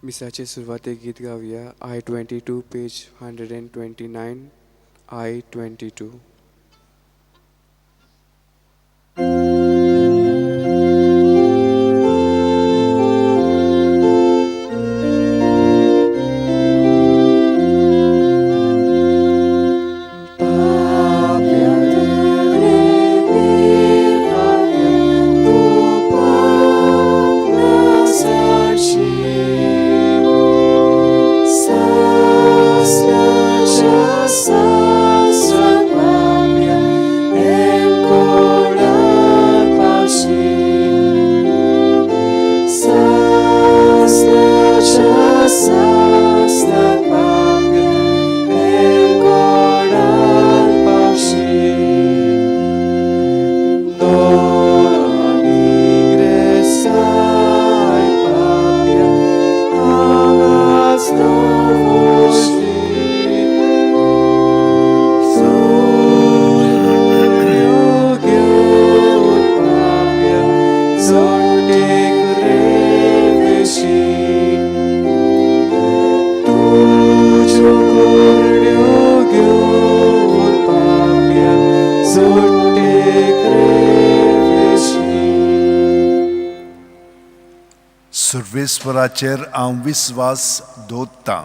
मिसाचे सुरवातेक गीत गावया. I 22 page 129, I 22. सर्वेस्वराचेर हांव विस्वास दवरतां.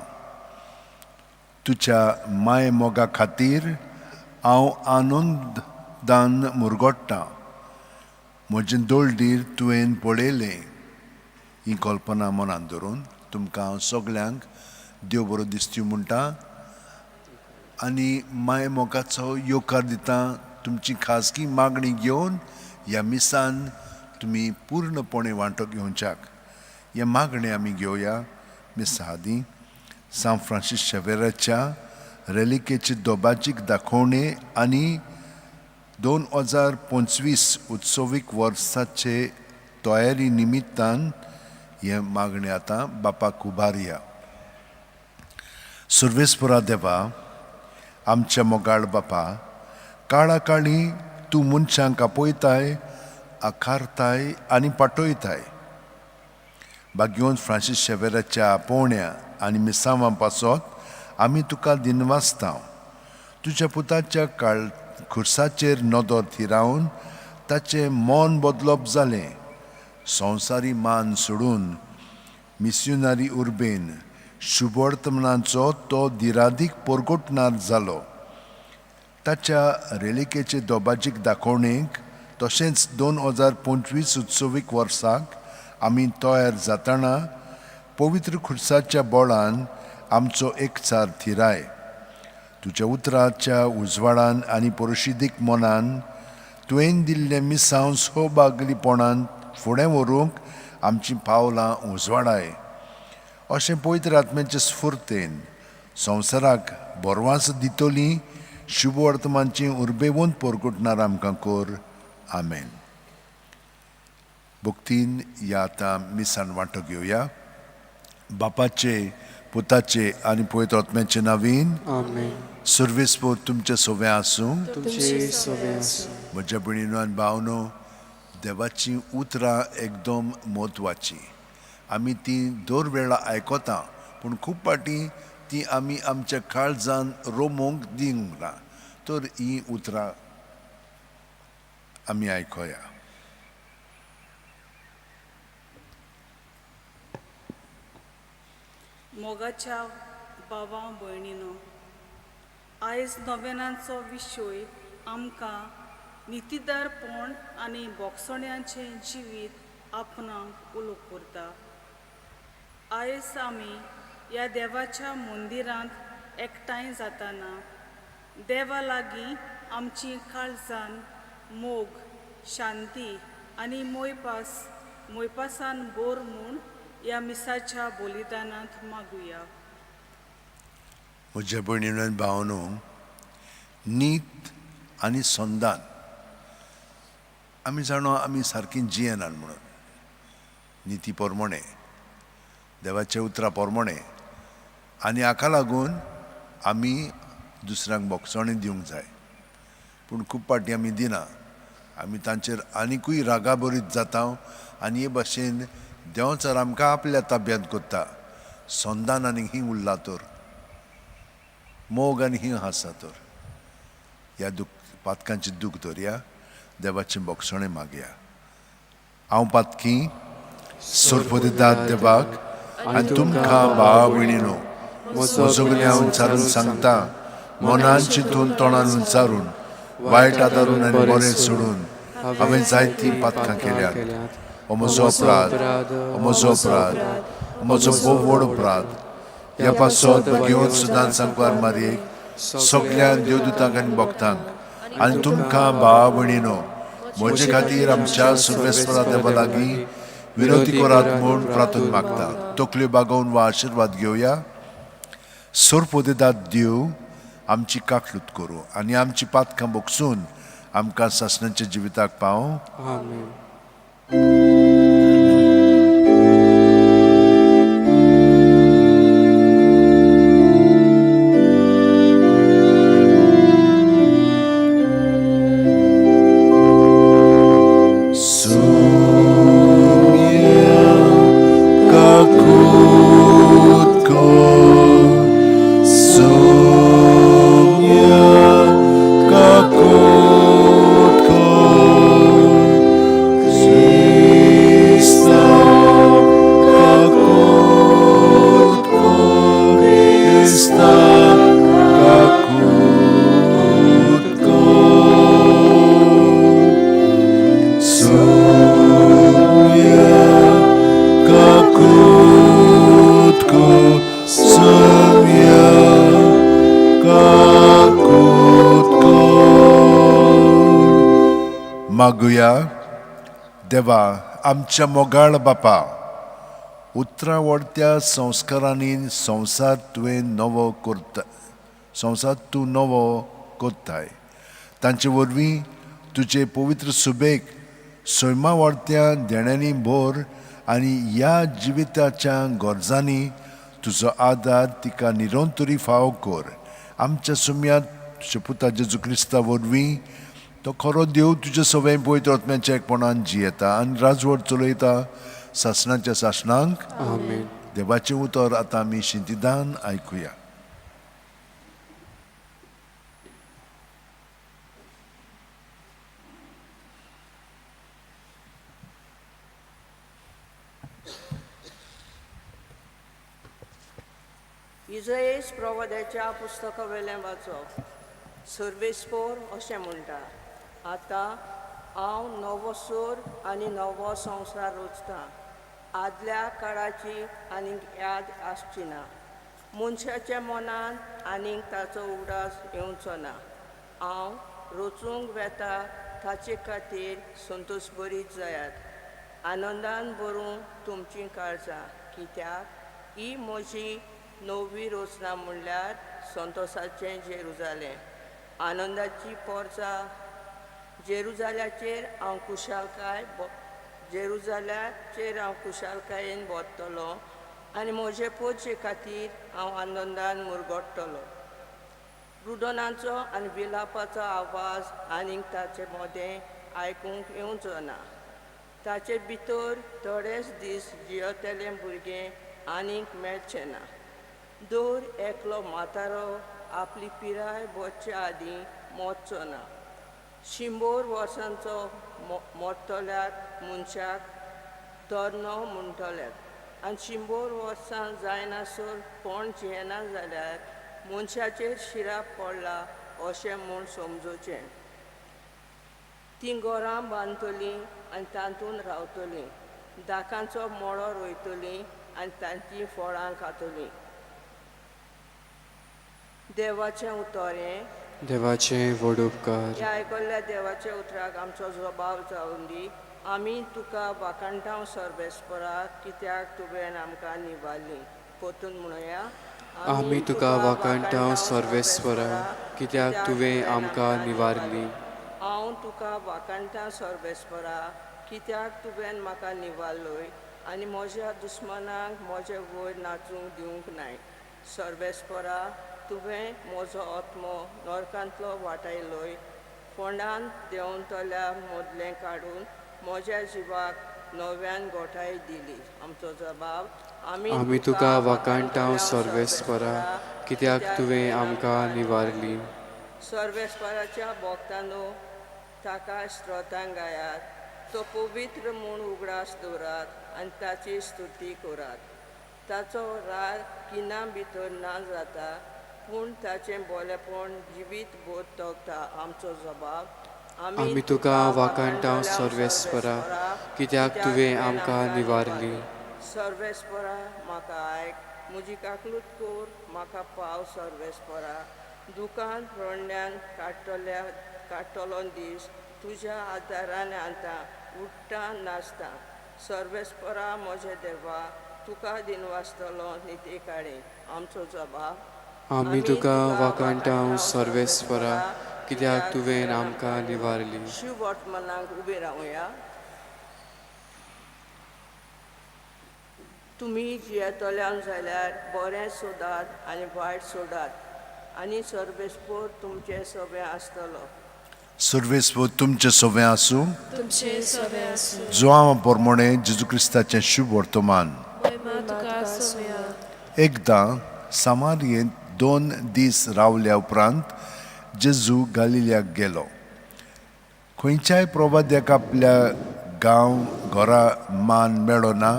तुज्या माय मोगा खातीर हांव आनंदान मुरगोट्टां. म्हजें दोळदीर तुवें पळयलें. ही कल्पना मनांत धरून तुमकां हांव सगल्यांक देव बरो दिसती म्हणटा आनी माय मोगाचो येवकार दिता. तुमची खाजगी मागणी घेवन ह्या मिसान तुमी पूर्णपणे वांटो घेवच्याक हे मागणें आमी घेवया. मिसा आदीं सांत फ्रांसीस शेवेराच्या रेलिकेचे दोबाजीक दाखोवणे आनी 2025 उत्सवीक वर्साचे तयारी निमित्तान हें मागणें आतां बापाक उबारया. सर्वेस्परा देवा, आमच्या मोगाळ बापा, काळा काळी तूं मनशांक आपयताय, आकारताय आनी पाटयताय. भाग्यवंत फ्रांसीस शेवेराच्या आपोवण्या आनी मिसांवां पासत आमी तुका दिनवासता. तुज्या पुताच्या काळ खुर्साचेर नदर थिरावन ताचें मन बदलप जालें. संवसारी मान सोडून मिस्युनारी उर्बेन शुभवर्तमानाचो तो दिरादीक परगटणार जालो. ताच्या रेलिकेचे दोबाजीक दाखोवणेक तशेंच 2025 उत्सवीक वर्साक आमी तयार जातना पवित्र खुर्साच्या बळान आमचो एकचार थिराय. तुज्या उतराच्या उजवाडान आनी परिशिदीक मनान तुवें दिल्लें मिसांव सौभागलीपणान फुडें व्हरूंक आमचीं पावलां उजवाडाय. अशें पवित्र आत्म्याचे स्फुर्तेन संवसाराक बरवास दितली शुभवर्तमानची उर्बेवंत परगटणार आमकां कर. आमेन. भक्तीन या आतां मिसान वांटो घेवया. बापाचे, पुताचे आनी पवित्र आत्म्याचे नावीन. आमेन. सर्वेस्पोर तुमचे सोवे आसूं. तुमचे सोवे आसूं. म्हज्या भयणीनो आनी भावनो, देवाचीं उतरां एकदम म्हत्वाचीं. आमी तीं दर वेळा आयकता, पूण खूब फावटी तीं आमी आमच्या काळजान रोमूंक दिवंक ना. तर हीं उतरां आमी आयकोया. मोगाच्या बाबा भयणीनो, आयज नोवेनांचो विशय आमकां नितीदारपण आनी बोगसण्याचें जिवीत आपणाक उलो करता. आयज आमी ह्या देवाच्या मंदिरांत एकठांय जाताना देवा लागीं आमची काळजान मोग, शांती आनी मोयपासान बोर म्हूण ह्या मिसाच्या बलिदानांत मागुया. म्हज्या भयणीनो आनी भावनो, नीत आनी संदान आमी जाणो आमी सारकी जियेनात म्हणून. निती पोरमोणें, देवाच्या उतरां पोरमोणें आनी हाका लागून आमी दुसऱ्यांक बोगसणें दिवंक जाय, पूण खूब फावटी आमी दिना. आमी तांचेर आनिकूय रागाबरीत जाता आनी हे भाशेन देंवचार आमकां आपल्या ताब्यांत करता. संदान आनी ही उरला तर, मोग आनी ही आसा तर, ह्या दुख पातकांची दूख धरया, देवाचें बोगसणें मागया. हांव पातकी सोरपोदेदाद देवाक आनी तुमकां भावा भयणीनो म्हजो गुन्यांव उच्चारून सांगता, मनान चिंतून तोंडान उच्चारून वायट आदारून आनी बरें सोडून हांवें जायतीं पातकां केल्यात. हो म्हजो अपराध, हो म्हजो अपराध, हो म्हजो भोव व्हड अपराध. ह्या पासत घेवन सुदान सांगपार मारयेक सगळ्या देवदूतांक आनी भक्तांक आनी तुमकां भावा भयणीनो म्हजे खातीर आमच्या सर्वेस्परा देवा लागीं विनवती करात म्हूण प्रार्थना मागता. तकल्यो बागोवन वा आशिर्वाद घेवया. सोरपोदेदाद देव आमची काकलूत करूं आनी आमची पातकां बोगसून आमकां सासणाच्या जिविताक पावं. आमेन. मागुया. देवा आमच्या मोगाळ बापा, उतरां वडत्या संस्कारांनी संवसार तुवें नवो करता, संवसार तूं नवो करताय. तांचे वरवीं तुजे पवित्र सुबेक सैमा वाडत्या देण्यांनी भर आनी ह्या जिविताच्या गरजांनी तुजो आदार तिका निरंतरी फावो कर. आमच्या सुम्यांत तुज्या पुता जेजू क्रिस्ता वरवीं तो खरो देव तुज्या सवंय पवित्र आत्म्याच्या एकपणान जियेता आनी राजवट चलयता सासणाच्या सासणांक. आमेन. देवाचें उतर आतां आमी शिंतिदान आयकुया. इजयेस प्रवाद्याच्या पुस्तका वेल्यान वाचप. सर्वेस्पोर अशें म्हणटा, आतां हांव नवो सोर आनी नवो संवसार रचतां, आदल्या काळाची आनीक याद आसची ना, मनशाच्या मनान आनीक ताचो उगडास येवचो ना. हांव रचूंक वेता ताचे खातीर संतोश बरीत जायात, आनंदान भरूं तुमचीं काळजां, कित्याक ही म्हजी नवी रचना म्हणल्यार संतोसाचें जेरुजालें, आनंदाची पोरचा. जेरुजाल्याचेर हांव खुशालकाय जेरुजाल्याचेर हांव खुशालकायेन भोंवतलो आनी म्हजे पोरचे खातीर हांव आनंदान मुरगडटलो. रुदनाचो आनी विलापाचो आवाज आनीक ताचे मदें आयकूंक येवचो ना. ताचे भितर थोडेच दीस जियेतलें भुरगें आनीक मेळचें ना. दर एकलो म्हातारो आपली पिराय वचचे आदीं मरचो ना. 100 वर्सांचो मरतल्याक मनशाक तरणो म्हणटल्यात आनी 100 वर्सां जायनासर कोण जियेना जाल्यार मनशाचेर शिराप पडला अशें म्हूण समजूचें. तीं घरां बांदतलीं आनी तातूंत रावतलीं, दाकांचो मळो रोयतलीं आनी तांचीं फळां खातलीं. देवाचें उतर हें. देवाचें व्हड उपकार. ह्या आयकल्ल्या देवाच्या उतराक आमचो जबाब जावन दी. आमी तुका वाखाणटांव सर्वेस्परा, कित्याक तुवें आमकां निवारली. परतून म्हणुया, आमी तुका वाखाणटांव सर्वेस्परा, कित्याक तुवें आमकां निवारली. हांव तुका वाखाणटां सर्वेस्परा, कित्याक तुवें म्हाका निवारलोय आनी म्हज्या दुस्मानांक म्हजे वयर नाचूंक दिवंक नाय. सर्वेस्परा, तुवें म्हजो आत्मो नरकांतलो वाटायलोय, फोंडांत देंवतल्या मदलें काडून म्हज्या जिवाक नव्यान गोठाय दिली. आमचो जबाब, आमी तुका वाखाणटांव सर्वेस्परा, कित्याक तुवें आमकां निवारली. सर्वेस्पराच्या भक्तांनो, ताका स्त्रोतां गायात, तो पवित्र म्हूण उगडास दवरात आनी ताची स्तुती करात. ताचो राग किना भितर ना जाता, पूण ताचें बोलेपण जिवीत बोध तगता. आमचो जबाब, आमी तुका वाखाणटांव सर्वेस्परा, कित्याक तुवें आमकां निवारली. सर्वेस्परा, म्हाका आयक, म्हजी काकलूत कर, म्हाका पाव. सर्वेस्परा, दुकान रडण्यान काडटलो दीस तुज्या आदारान आतां उठ्ठा नाचता. सर्वेस्परा म्हज्या देवा, तुका दिनवासतलो निती काडे. आमचो जबाब, आमी तुका वाखाणटांव सर्वेस्परा, कित्याक तुवें आमकां निवारली. शिव वर्तमानाक उबें रावया. तुमी जियेतल्यान जाल्यार बरें सोदात आनी वायट सोडात, आनी सर्वेस्पोर तुमचें सगळें आसतलो. सर्वेस्पोर तुमचें सगळें आसूं. तुमचें सगळें आसूं. जुआंव पोरमोणे जेजू क्रिस्ताचें शुभ वर्तमान. महिमा तुका सोम्या. एकदां सामारियेंत 2 दीस रावल्या उपरांत जेजू गालिल्याक गेलो. खंयच्याय प्रवाद्याक आपल्या गांव घरा मान मेळो ना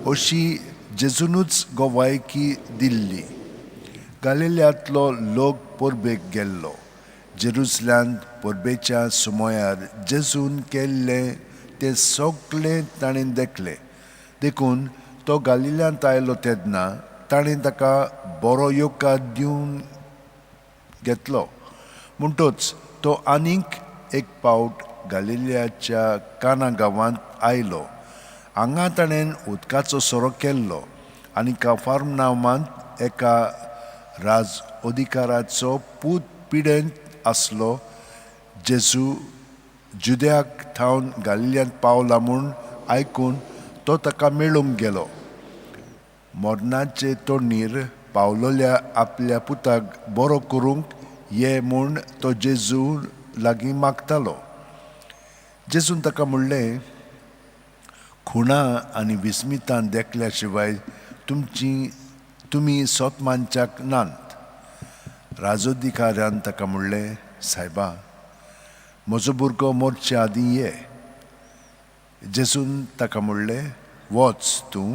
अशी जेजूनूच गवायकी दिल्ली. गालिल्यांतलो लोक परबेक गेल्लो. जेरुसल्यांत परबेच्या सुमयार जेजून केल्लें तें सगळें ताणें देखलें. देखून तो गालिल्यांत आयलो तेन्ना ताणें ताका बरो येवकार दिवन घेतलो. म्हणटच तो आनीक एक पावट गालिल्याच्या काना गांवांत आयलो. हांगा ताणें उदकाचो सोरो केल्लो आनी काफार्नामांत एका राज अधिकाराचो पूत पिडेंत आसलो. जेजू जुद्याक थावन गालिल्यांत पावला म्हूण आयकून तो ताका मेळूंक गेलो. मरणाचे तोडणीर पावलोल्या आपल्या पुताक बरो करूंक ये म्हूण तो जेजू लागीं मागतालो. जेजून ताका म्हणलें, खुणा आनी विस्मितान देखल्या शिवाय तुमी सत मानच्याक नात. राजोधिकाऱ्यान ताका म्हणलें, सायबा, म्हजो भुरगो मरचे आदीं ये. जेजून ताका म्हणलें, वच तूं,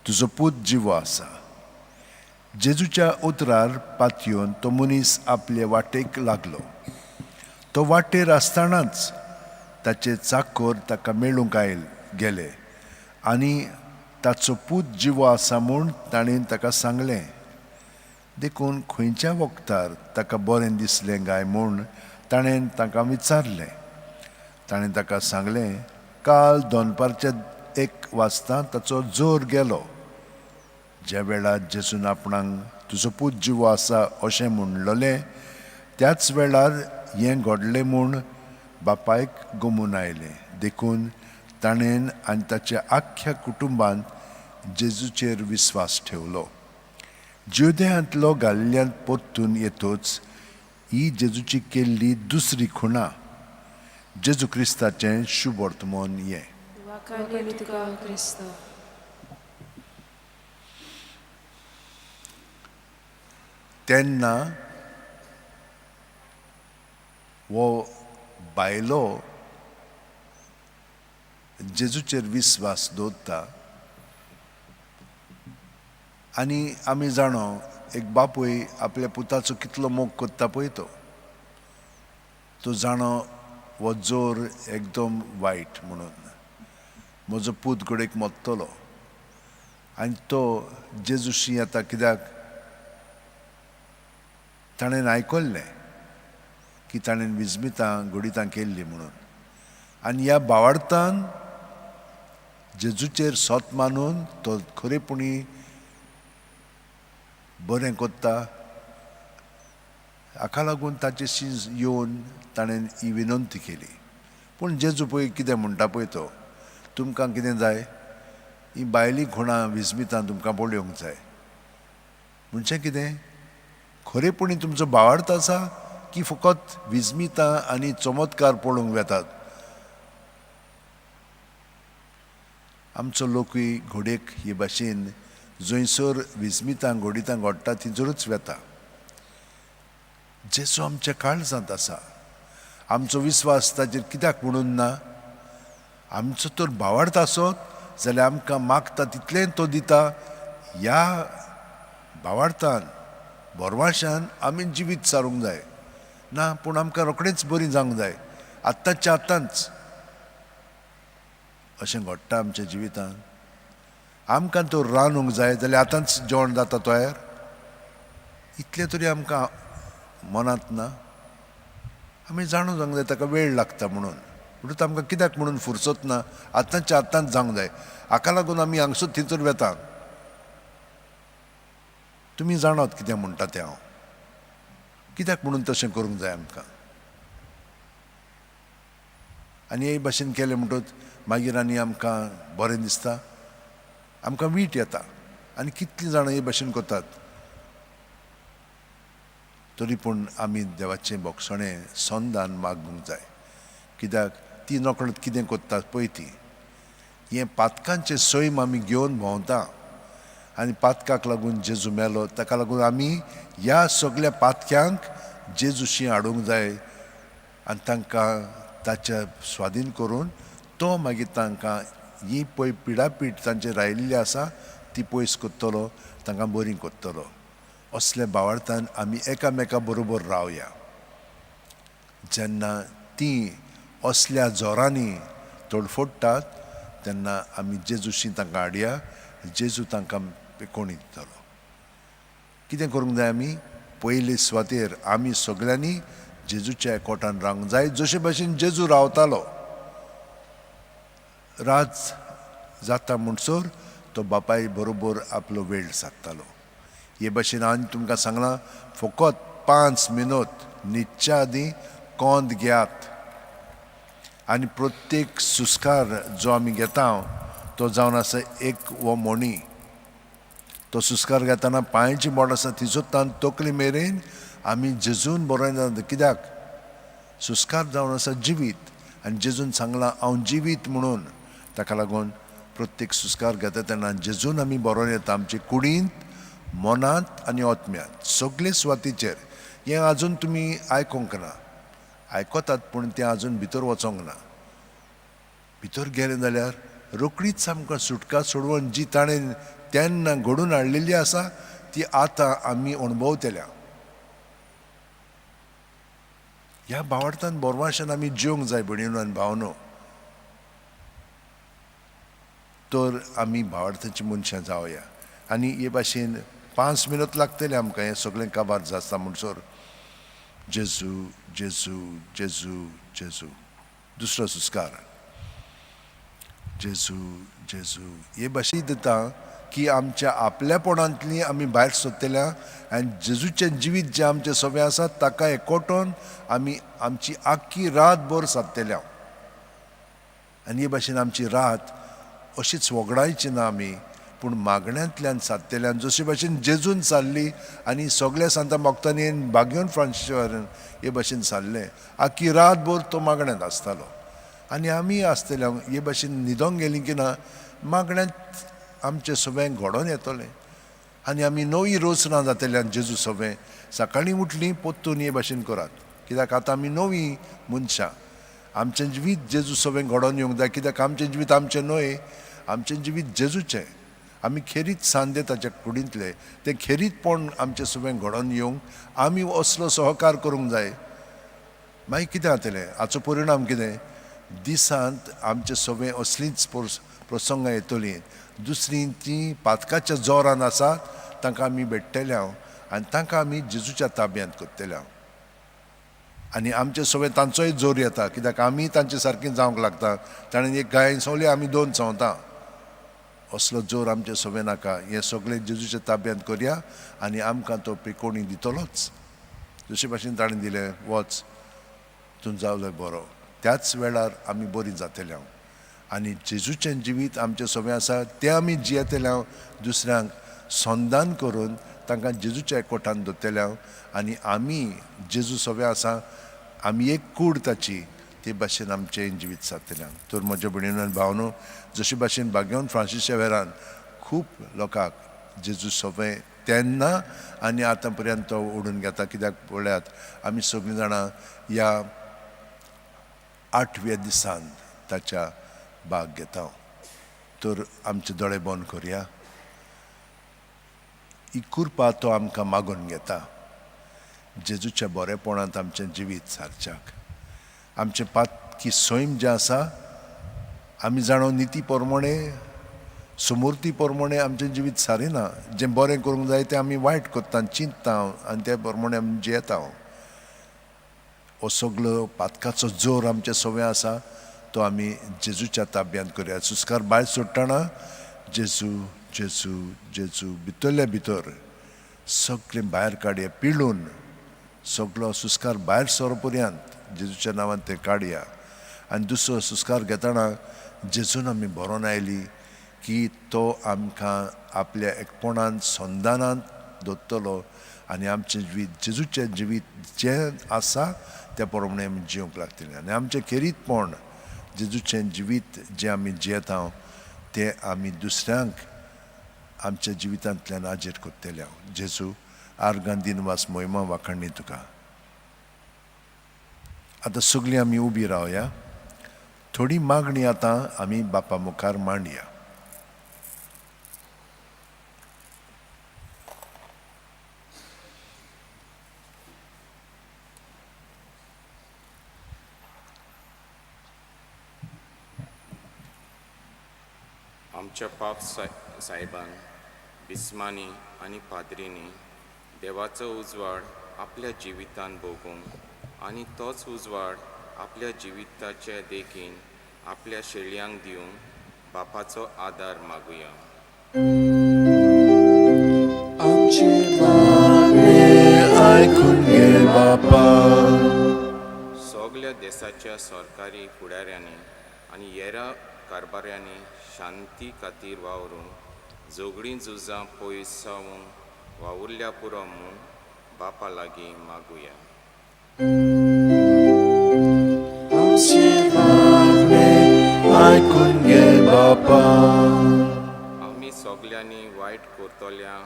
तुजो पूत जिवो आसा. जेजूच्या उतरार पातयेवन तो मनीस आपले वाटेक लागलो. तो वाटेर आसतनाच ताचे चाकर ताका मेळूंक आयल गेले आनी ताचो पूत जिवो आसा म्हूण ताणें ताका सांगलें. देखून खंयच्या वखदार ताका बरें दिसलें काय म्हूण ताणें ताका विचारलें. ताणें ताका सांगलें, काल दनपारच्या 1 वाजता ताचो जोर गेलो. ज्या वेळार जेजून आपणाक तुजो पूत जिवो आसा अशें म्हणलेलें त्याच वेळार हें घडलें म्हूण बापायक गमून आयलें. देखून ताणें आनी ताच्या आख्ख्या कुटुंबान जेजूचेर विस्वास ठेवलो. ज्युदेयांतलो गालिल्यांत परतून येतच ही जेजूची केल्ली दुसरी खुणा. जेजू क्रिस्ताचें शुभ वर्तमान हें. तेन्ना हो बायलो जेजूचेर विस्वास दवरता आनी आमी जाणो एक बापूय आपल्या पुताचो कितलो मोग करता पळय तो. तो जाणो हो जोर एकदम वायट म्हणून म्हजो पूत घडयेक मरतलो आनी तो जेजूशी येता कित्याक ताणें आयकल्लें की ताणें विस्मितां घडितां केल्लीं म्हणून. आनी ह्या भावार्थान जेजूचेर सत मानून तो खरेपणी बरें करता. हाका लागून ताचेशी येवन ताणें ही विनंती केली. पूण जेजू पळय कितें म्हणटा पळय तो, तुमकां कितें जाय? ही बायली खुणां विस्मितां तुमकां पळोवंक जाय. म्हणजे कितें खरेपणी तुमचो भावार्थ आसा की फकत विस्मितां आनी चमत्कार पळोवंक वेतात? आमचो लोकूय घोडयेक हे भाशेन जंयसर विस्मितां घोडितां घडटा थंयसरूच वेता. जेजू आमच्या काळजांत आसा. आमचो विस्वास ताचेर कित्याक म्हणून ना? आमचो तर भावार्थ आसत जाल्यार आमकां मागता तितलें तो दिता. ह्या भावार्थान भरवाशान आमी जिवीत सारूंक जाय ना, पूण आमकां रोखडेंच बरीं जावंक जाय, आत्तांच्या आत्तांच. अशें घडटा आमच्या जिवितांत. आमकां तो रांदूंक जाय जाल्यार आतांच जेवण जाता तयार, इतलें तरी आमकां मनांत ना. आमी जाणून जावंक जाय ताका वेळ लागता म्हणून, म्हणून आमकां कित्याक म्हणून फुरसत ना, आतांच्या आतांच जावंक जाय. हाका लागून आमी हांगसर थंयसर वेता. तुमी जाणात कितें म्हणटा तें हांव, कित्याक म्हणून तशें करूंक जाय आमकां. आनी हे भाशेन केलें म्हणटच मागीर आनी आमकां बरें दिसता, आमकां वीट येता. आनी कितलीं जाणां हे भाशेन करतात. तरी पूण आमी देवाचें भोगसणें संदान मागूंक जाय, कित्याक ती नकळत कितें करतात पळय ती. हें पातकांचें सैम आमी घेवन भोंवता आनी पातकाक लागून जेजू मेलो. ताका लागून आमी ह्या सगल्या पातक्यांक जेजूशी हाडूंक जाय आनी तांकां ताच्या स्वाधीन करून तो मागीर तांकां ही पळय पिडापीड तांचेर रायिल्ली आसा ती पयस करतलो, तांकां बरी करतलो. असल्या भावार्थान आमी एकामेका बरोबर रावया. जेन्ना ती असल्या जोरांनी तडफडटात तेन्ना आमी जेजूशी तांकां हाडया, जेजू तांकां पेकोणी दितलो. कितें करूंक जाय आमी? पयले सुवातेर आमी सगल्यांनी जेजूच्या एकवटान रावंक जाय, जशे भाशेन जेजू रावतालो. रात जाता म्हणसर तो बापाय बरोबर आपलो वेळ सादतालो. हे भाशेन हांवें तुमकां सांगलां, फकत 5 मिनट न्हिदच्या आदीं कोंद घेयात आनी प्रत्येक सुस्कार जो आमी घेता तो जावन आसा एक हो म्हणी. तो सुस्कार घेतना पांयची बोट आसा तिचो तकली मेरेन आमी जेजून बरोवन जाता. कित्याक सुस्कार जावन आसा जिवीत, आनी जेजून सांगलां हांव जिवीत म्हणून. ताका लागून प्रत्येक सुस्कार घेता तेन्ना जेजून आमी बरोवन येता आमचे कुडींत, मनांत आनी आत्म्यांत, सगळे सुवातीचेर. हें आजून तुमी आयकूंक ना, आयकतात पूण तें आजून भितर वचोंक ना. भितर गेलें जाल्यार रोखडीच आमकां सुटका सोडवण जी ताणें तेन्ना घडून हाडलेली आसा ती आतां आमी अणभवतल्या. ह्या भावार्थान बोरवाशान आमी जिवंक जाय भयणीनो आनी भावनो, तर आमी भावार्थाची मनशां जावया. आनी हे भाशेन 5 मिनट लागतले आमकां हें सगळें काबार जाता म्हणसर. जेजू जेजू जेजू जेजू. दुसरो सुस्कार जेजू जेजू. हे भाशेन दिता की आमच्या आपल्यापणांतली आमी भायर सोदतल्या आनी जेजूचें जिवीत जें आमचें सगळें आसा ताका एकवटोन आमी आमची आख्खी रातभर सादतल्या. आनी हे भाशेन आमची रात अशीच वगडायची ना आमी, पूण मागण्यांतल्यान सादतल्यान जशे भाशेन जेजून सारली आनी सगळ्या सांता भक्तांनी बाग्योन फ्रांसिस्कान हे भाशेन सारलें. आख्खी रातभर तो मागण्यांत आसतालो आनी आमी आसतले हे भाशेन न्हिदोंक गेलीं की ना मागण्यांत आमचें सगळें घडोवन येतलें आनी आमी नवी रचना जातली. आनी जेजू सगळें सकाळीं उठलीं पोत्तून हे भाशेन करात, कित्याक आतां आमी नवी मनशां. आमचें जिवीत जेजू सगळें घडोवन येवंक जाय, कित्याक आमचें जिवीत आमचें न्हय, आमचें जिवीत जेजूचें. आमी खेरीत सांदे ताच्या कुडींतले, तें खेरीतपण आमचें सगळें घडोवन येवंक आमी असलो सहकार करूंक जाय. मागीर कितें जातलें, हाचो परिणाम कितें? दिसांत आमचें सगळें असलींच प्रसंगां येतलीं. दुसरीं तीं पातकाच्या जोरान आसात तांकां आमी भेट्टले हांव आनी तांकां आमी जेजूच्या ताब्यांत करतले हांव. आनी आमचे सगळें तांचोय जोर येता, कित्याक आमी तांचे सारकीं जावंक लागता. ताणें एक गायन सोंवली, आमी 2 सोंवता. असलो जोर आमचे सगळें नाका. हें सगळें जेजूच्या ताब्यांत करया आनी आमकां तो पेकोणी दितलोच, जशे भाशेन ताणें दिलें, वच तूं जावलो बरो. त्याच वेळार आमी बरीं जातले हांव आनी जेजूचें जिवीत आमचें सगळें आसा तें आमी जियेतले हांव, दुसऱ्यांक संदान करून तांकां जेजूच्या एकवटान दवरतले हांव. आनी आमी जेजू सगळें आसा, आमी एक कूड ताची, ते भाशेन आमचें जिवीत सारतलें. तर म्हज्या भयणीन आनी भावनो, जशे भाशेन भाग्यवन फ्रांसीस शेवेरान खूब लोकांक जेजू सोंपें तेन्ना आनी आतां पर्यंत तो ओडून घेता. कित्याक पळयात, आमी सगळीं जाणां ह्या आठव्या दिसान ताच्या भाग घेता. तर आमचे दोळे बंद करया. ही कृपा तो आमकां मागून घेता जेजूच्या बरेपणांत आमचें जिवीत सारच्याक. आमचें पातकी सैम जें आसा, आमी जाणो निती प्रमाणे समूर्ती प्रमाणे आमचें जिवीत सारिना. जें बरें करूंक जाय तें आमी वायट करता, चिंतता आनी त्या प्रमाणे आमी जियेता. हो सगलो पातकाचो जोर आमचे सवय आसा, तो आमी जेजूच्या ताब्यांत करया. सुस्कार भायर सोडटना जेजू जेजू जेजू भितरल्या भितर सगळें भायर काडया, पिळून सगलो सुस्कार भायर सर पर्यंत जेजूच्या नांवान तें काडया. आनी दुसरो सुस्कार घेतना जेजून आमी बरोवन आयली की तो आमकां आपल्या एकपणान संदानांत दवरतलो आनी आमचें जिवीत जेजूचें जिवीत जें आसा त्या प्रमाणे आमी जिवंक लागतलें. आनी आमचें खेरीतपण जेजूचें जिवीत जें आमी जियेता तें आमी दुसऱ्यांक आमच्या जिवितांतल्यान आजेर करतले. जेजू आर्गां दिनवास, मोहिमा वाखाणणी तुका. आतां सगळीं आमी उबी रावया. थोडी मागणी आतां आमी बापा मुखार मांडया. आमच्या पाप साहेबान, बिस्मांनी आनी पाद्रींनी देवाचो उजवाड आपल्या जिवितांत भोगूंक आनी तोच उजवाड आपल्या जिविताचे देखीन आपल्या शेळयांक दिवंक बापाचो आदार मागुया. आमचें मागणें आयकून घे बापा. सगल्या देसाच्या सरकारी फुडाऱ्यांनी आनी हेर कारभाऱ्यांनी शांती खातीर वावरूंक, झगडीं झुजां पयसावंक वावुरल्या पुरो म्हूण बापा लागीं मागुया. आमचें मागणें आयकून घे बापा. आमी सगल्यांनी वायट करतल्या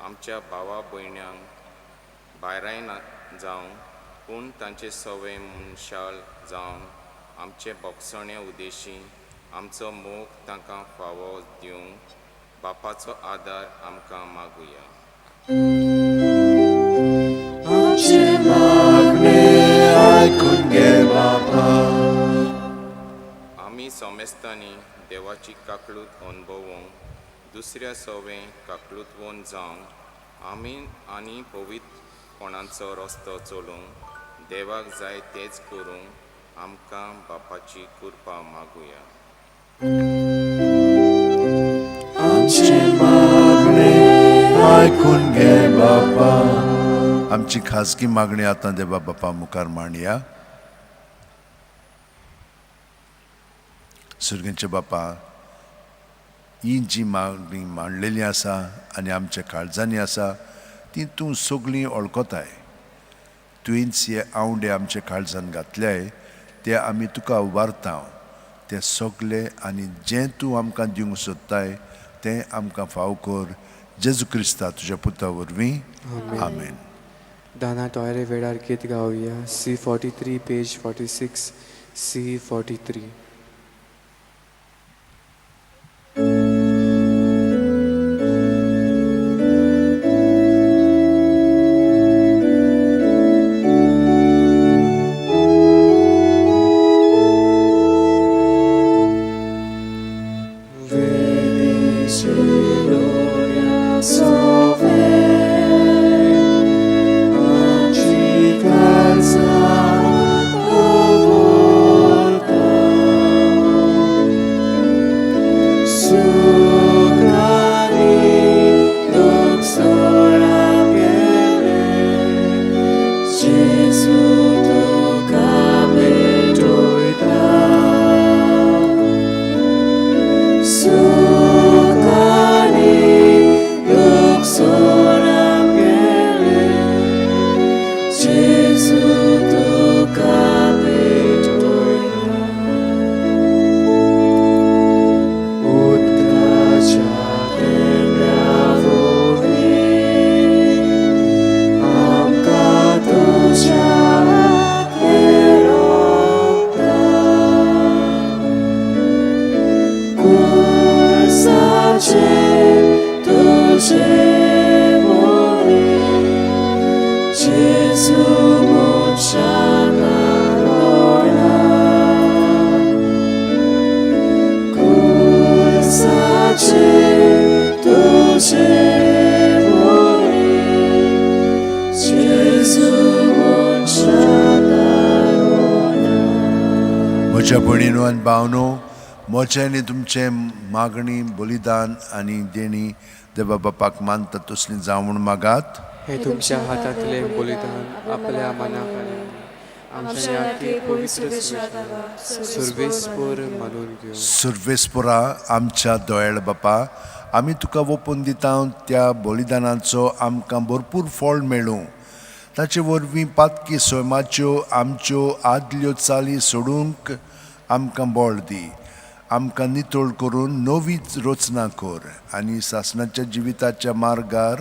आमच्या भावा भयण्यांक भायरायना जावं, पूण तांचे सवे मनशाल जावन आमचे भोगसणे उद्देशी आमचो मोग तांकां फावो दिवंक बापाचो आदार आमकां मागुया. आमचें मागणें आयकून घे बापा. आमी समेस्तांनी देवाची काकळूत अणभवूंक, दुसऱ्या सवे काकळूतवंत जावंक आमी आनी पवित्रपणाचो रस्तो चलूंक देवाक जाय तेंच करूंक आमकां बापाची कृपा मागुया. आमचें मागणें आयकून घे बापा. आमची खाजगी मागणी आतां देवा बापा मुखार मांडया. सुर्गेंचे बापा, ही जी मागणी मांडलेली आसा आनी आमच्या काळजांनी आसा ती तूं सगळीं वळखताय. तुवेंच हे आवंडे आमच्या काळजान घातल्याय ते आमी तुका उबारता. ते सगळे आनी जें तूं आमकां दिवंक सोदताय तें आमकां फाव कर. जेजू क्रिस्ता तुज्या पुता वरवीं, आमेन. दाना तोयरे वेळार गीत गावया. C 43 page 46, C 43. जेजू मनशाक लोळा खुर्साचेर तुजें बळी जेजू मनशाक लोळा. म्हज्या भयणीनो आनी भावनो, म्हजें आनी तुमचें मागणी बलिदान आनी देणी देवा बापाक मानता तसलीं जावं म्हूण मागात. हे तुमच्या हातांतले बलिदान आपल्या मनाक आनी आमच्या आखी पवित्र सुर्वेस्पोर मानून घेवं. सर्वेस्पोरा आमच्या दोयाळ बापा, आमी तुका ओपून दिता त्या बलिदानाचो आमकां भरपूर फळ मेळूं. ताचे वरवीं पातकी सैमाच्यो आमच्यो आदल्यो चाली सोडूंक आमकां बळ दी. आमकां नितळ करून नवी रचना कर आनी सासणाच्या जिविताच्या मार्गार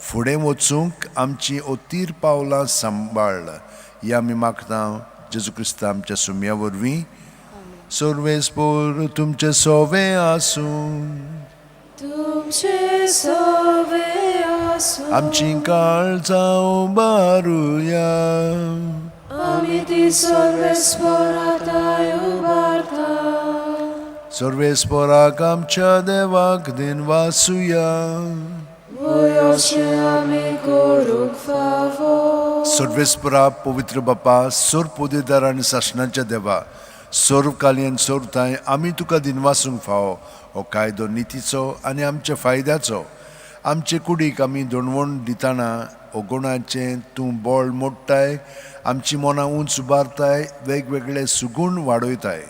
फुडें वचूंक आमची अतीर पावलां सांबाळ. ही आमी मागता जेजू क्रिस्ता आमच्या सुमया वरवीं. सर्वेस्पोर तुमचें सोवे आसूं. तुमचे सवे आसूं. आमची काळजां उबारुया. आमी ती सर्वेस्पोराताय उबारता. सर्वेस्पोराक आमच्या देवाक दिनवासुया. वय अशें आमी करूंक फावो. सर्वेस्परा पवित्र बापा, सर्व पोदेदार आनी सासणाच्या देवा, सर्व काली आनी सर्व थांय आमी तुका दिनवासूंक फावो. हो कायदो नितीचो आनी आमच्या फायद्याचो. आमचे कुडीक आमी दणवण दितना अगुणाचें तूं बळ मोडटाय, आमची मनां उंच उबारताय, वेगवेगळे सुगूण वाडयताय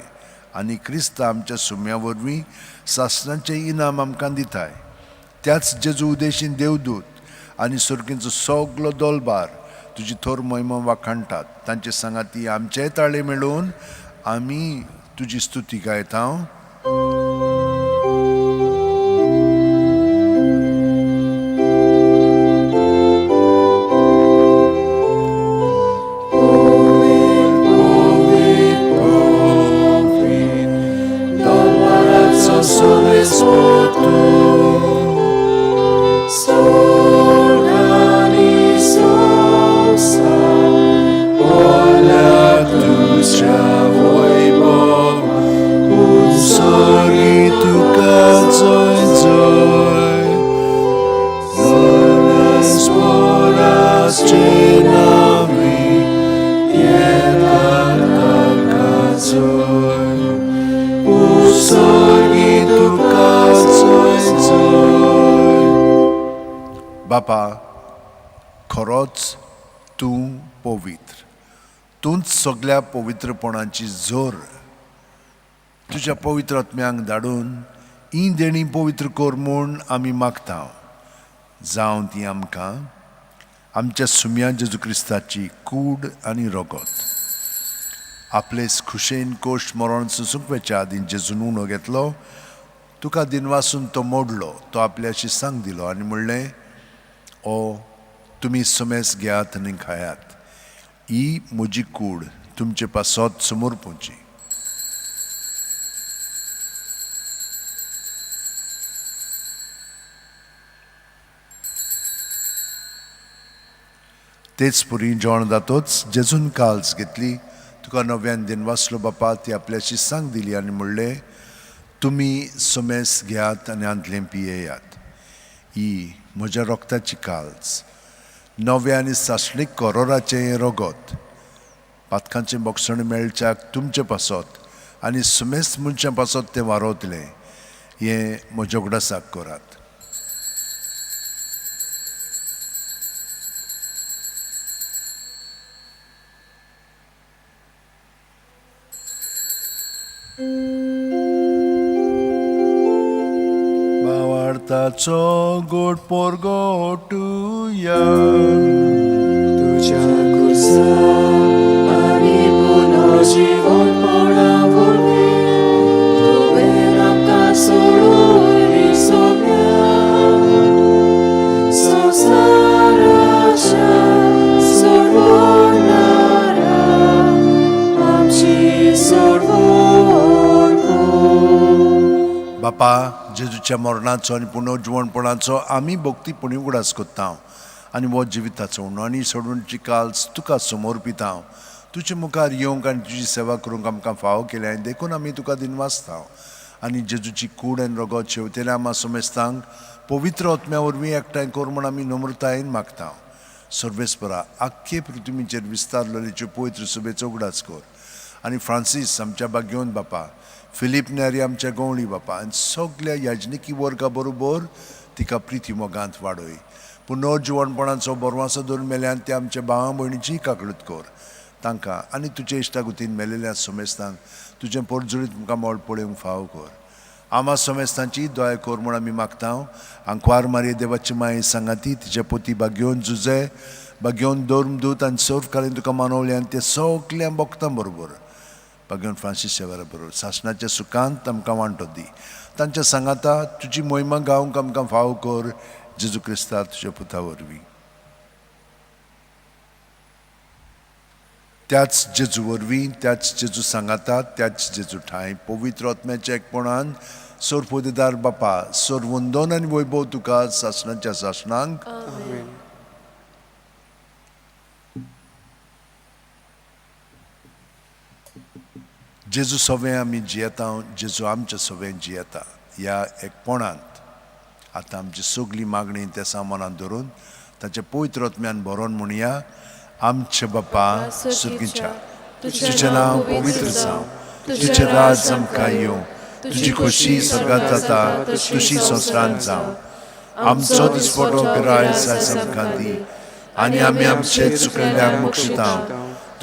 आनी क्रिस्त आमच्या सुम्या वरवीं सासणाचें इनाम आमकां दिताय. त्याच जेजू उदेशीन देवदूत आनी सर्गींचो सगलो दोलबार तुजी थोर महिमा वाखाणटात. तांचे सांगाती आमचेय ताळे मेळून आमी तुजी स्तुती गायता. बापा, खरोच तूं पवित्र, तूंच सगल्या पवित्रपणाची जोर. तुज्या पवित्र आत्म्यांक धाडून ही देणी पवित्र कर म्हूण आमी मागता. जावं ती आमकां आमच्या सुम्या जेजू क्रिस्ताची कूड आनी रगत. आपलेच खुशेन कोश मरण सोसूंक वचच्या आदीं जेजून उणो घेतलो, तुका दिनवासून तो मोडलो, तो आपल्याशी सांग दिलो आनी म्हणलें, ओ तुमी समेस घेयात आनी खायात, ही म्हजी कूड तुमचे पासत समर्पूची. तेच पुरी जेवण जातोच जेजून काल्स घेतली, तुका नव्यान दिनवासलो बापा, ती आपल्याशी सांग दिली आनी म्हणलें, तुमी समेस घेयात आनी आंतलें पियेयात, ही म्हज्या रोगताची काल्स, नव्या आनी सासणीक करोराचें हें रगत, पातकांचें बोगसण मेळच्याक तुमचे पासत आनी समेस्त मनशां पासत तें वारवतलें, हें म्हज्या उगडासाक करात. भावार्थाचो गोड पोरगोटुया. तुज्या आनी पुनर्जीवनपणा वरवीं तुवें आमकां सोडून सोंपल्या. संवसाराच्या सोडवणारा आमची सोडवण कर. बापा, जेजूच्या मरणाचो आनी पुनर्जिवणपणाचो आमी भक्तीपणी उगडास करता. आनी हो जिविताचो उणो आनी सोडूनची काल्स तुका समर्पिता हांव. तुजे मुखार येवंक आनी तुजी सेवा करूंक आमकां फावो केल्या आनी देखून आमी तुका दिनवासता. आनी जेजूची कूड आनी रगत शेवतेल्या आमा समेस्तांक पवित्र आत्म्या वरवीं एकठांय कर म्हूण आमी नम्रतायेन मागता. सर्वेस्परा आख्खे पृथ्वीचेर विस्तारलेलेच्यो पवित्र सभेचो उगडास कर आनी फ्रांसीस आमच्या बागेवन बापा, फिलीप नेरी आमच्या गवळी बापा आनी सगल्या याजनिकी वर्गा बरोबर तिका प्रिती मोगांत वाडय. पुनर्जिवणपणाचो बरवासो धरून मेल्यान ते आमच्या भावा भयणीची काकळूत कर. तांकां आनी तुजे इश्टागुतीन मेलेल्या समेस्तांक तुजें पोरजुळीत मुखामळ पळोवंक फावो कर. आमा समेस्तांची दया कर म्हूण आमी मागता. आंकवार मारये देवाची माये सांगाती तिच्या पोती बागेवन जुजे बागेवन धर्मदूत आनी सर्वकालीन तुका मानवले आनी ते सगल्या भक्तां बरोबर बागेवन फ्रांसीस शेवारा बरोबर सासणाच्या सुखांत आमकां वांटो दी. तांच्या सांगाता तुजी मोहिमा गावंक आमकां फावो कर. जेजू क्रिस्ता तुज्या पुता वरवीं. त्याच जेजू वरवीं, त्याच जेजू सांगाता, त्याच जेजू ठांय पवित्र आत्म्याच्या एकपणान सोरपोदेदार बापा सोर वंदन आनी वैभव तुका सासणाच्या सासणांक. आमेन. जेजू सवें आमी जियेता, जेजू आमच्या सवें जियेता ह्या एकपणांत आतां आमची सगळी मागणी त्या सामानान धरून ताच्या पवित्र आत्म्यान भरोन म्हणया. आमचे बापा सुर्गीच्या, तुजें नांव पवित्र जावं, तुजें राज आमकां येवं, तुजी खोशी स्वर्गांत जाता तशी संवसारांत जावं. आमचो दिसपटो गिरायस आयज आमकां दी आनी आमी आमचे चुकलेल्यांक मोक्षिता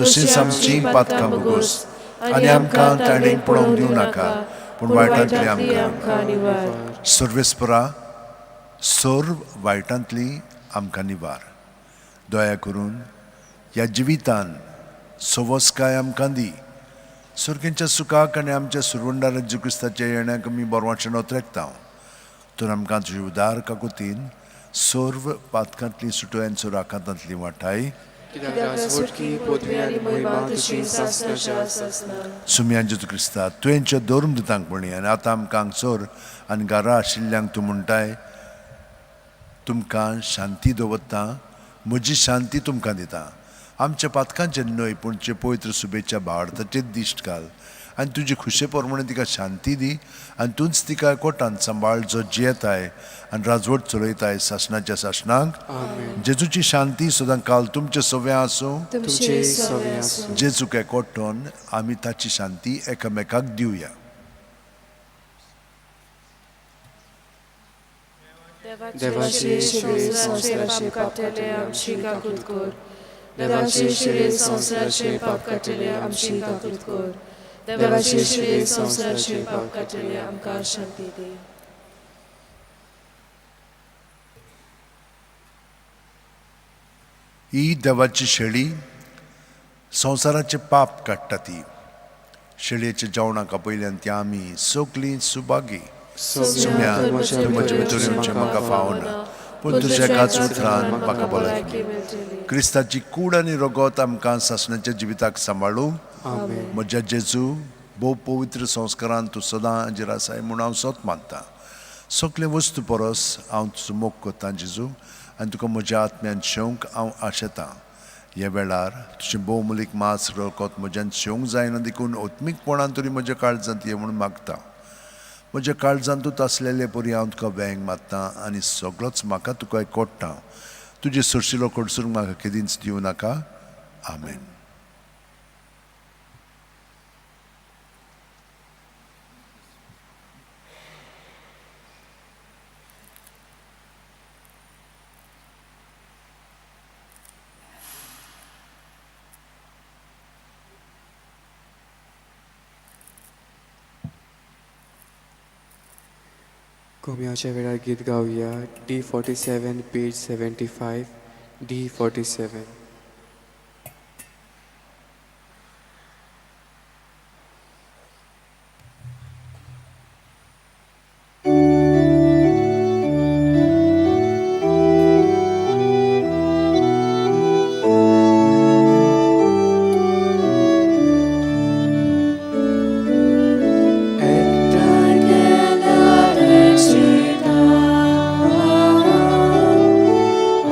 तशींच आमची पातकां भोगोस आनी आमकां ताणें पळोवंक दिवं नाका पूण वायटांतली आमकां निवार. सर्वेस्परा सर्व वायटांतली आमकां निवार. दया करून ह्या जिवितान सवसकाय आमकां दी. सुर्गेंच्या सुखाक आनी आमच्या सुरवंडार जेजू क्रिस्ताच्या येण्याक आमी बरवाचें नोत्रेकता. तर आमकां तुजे उदार काकुतीन सर्व पातकांतली सुटोय आनी सुराकांतांतली वाटाय. सुम्या जेजू क्रिस्ता तुवेंच्या धर्मदुतांक म्हणी आनी आतां आमकां हांगसर आनी घरा आशिल्ल्यांक तूं म्हणटाय, तुमकां शांती दवरता, म्हजी शांती तुमकां दिता. आमच्या पातकांचेर न्हय पूण जे पवित्र सुबेच्या भारताचेर दिश्ट घाल आनी तुजी खुशे प्रमाणे तिका शांती दी आनी तूंच तिका कोटान सांबाळ जो जियेताय आनी राजवट चलयताय सासणाच्या सासणांक. जेजूची शांती सदां काल तुमचे सवें आसूं. जेजूक एकवटून आमी ताची शांती एकामेकाक दिवया. देवाचे शिरे संवसाराचे पाप काडटले आमची काकूत कर. देवाचे शिरे संवसाराचे पाप काडटले आमची काकूत कर. देवाचे शिरे संवसाराचे पाप काडटले आमकां शांती दी. ही देवाची शेळी संवसाराचे पाप काडटा. ती शेळयेच्या जेवणाक आपयल्यान ती आमी सगळीं सुभागी. सुम्या म्हजे भितर येवचें म्हाका फावना पूण तुज्या एकाच उतरान म्हाका भलायकी. क्रिस्ताची कूड आनी रगत आमकां सासणाच्या जिविताक सांबाळूं. म्हज्या जेजू भोव पवित्र संस्कारान तूं सदां हाजेर आसाय म्हूण हांव सत मानता. सगळे वस्तू परस हांव तुजो मोग करतां जेजू आनी तुका म्हज्या आत्म्यान शेवंक हांव आशेतां. ह्या वेळार तुजें भोवमुलीक मास रगत म्हज्यान शेवंक जायना देखून आत्मीकपणान तरी म्हज्या काळजांत ये म्हूण मागता. म्हज्या काळजांतूच आसलेले परी हांव तुका वेंग मारता आनी सगळोच म्हाका तुका एकवट्टा. तुजे सरशिलो कडसून म्हाका केदींच दिवं नाका. आमेन. कोम्याच्या वेळार गीत गावया. D47 page 75. D47.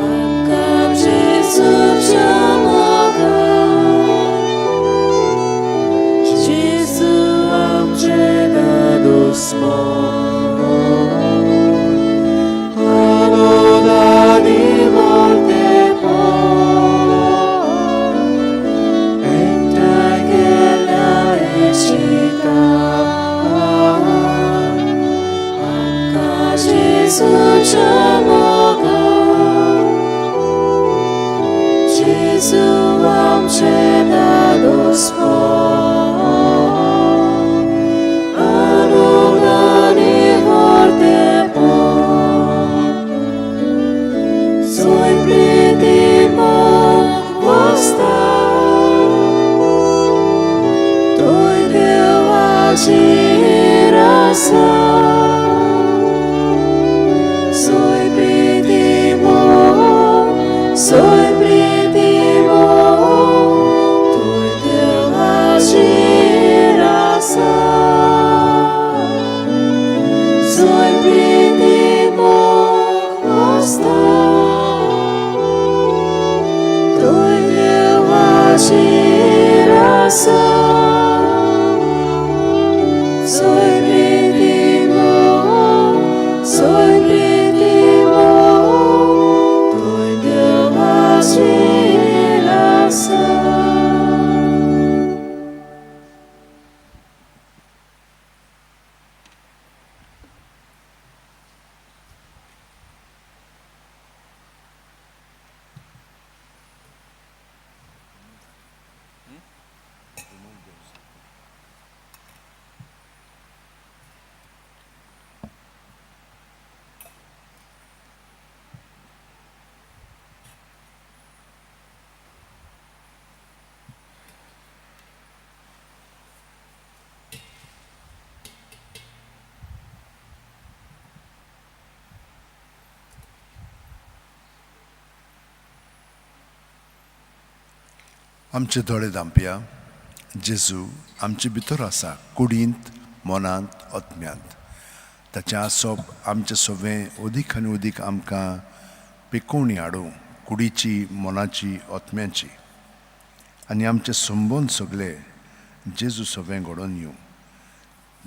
Amka जेजूच्या मोगान, जेजू आमचें धादोसपण, आनंद आनी व्हडलेपण. सोय प्रिती मोग वसता, थंय देवाची आसा. Soy प्रीति मोग, soy प्रीति मोग, थंय देवाची आसा. Soy प्रीति मोग वसता, थंय देवाची आसा. Soy प्रीति मोग, soy प्रीति मोग, थंय देवाची आसा. आमचे दोळे धांपया. जेजू आमचे भितर आसा, कुडींत, मनांत, आत्म्यांत. ताचें आसप आमचें सगळें अदीक आनी अदीक आमकां पिकोवणी हाडूं, कुडीची, मनाची, आत्म्याची, आनी आमचे संबंद सगळे जेजू सगळें घडोवन येवं.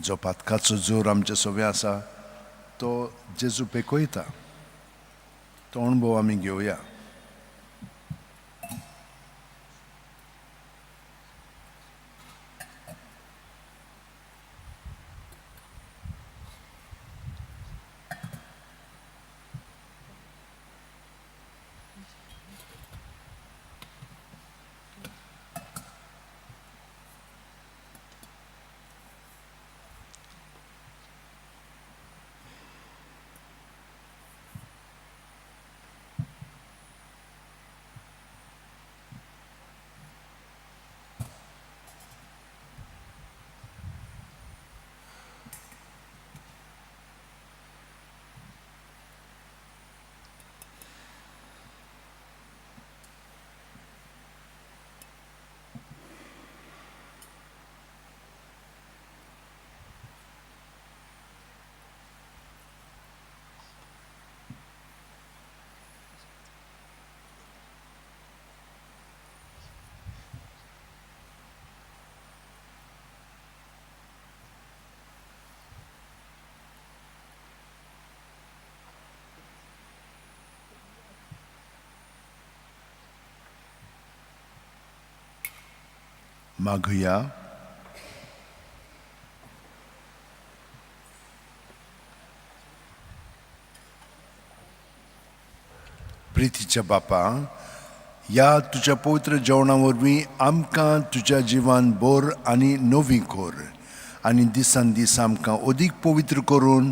जो पातकाचो जोर आमचे सगळें आसा तो जेजू पेकयता, तो अणभव आमी घेवया. मागुया. प्रितीच्या बापा, ह्या तुज्या पवित्र जेवणा वरवीं आमकां तुज्या जिवान बोर आनी नवी कोर आनी दिसान दीस आमकां अदीक पवित्र करून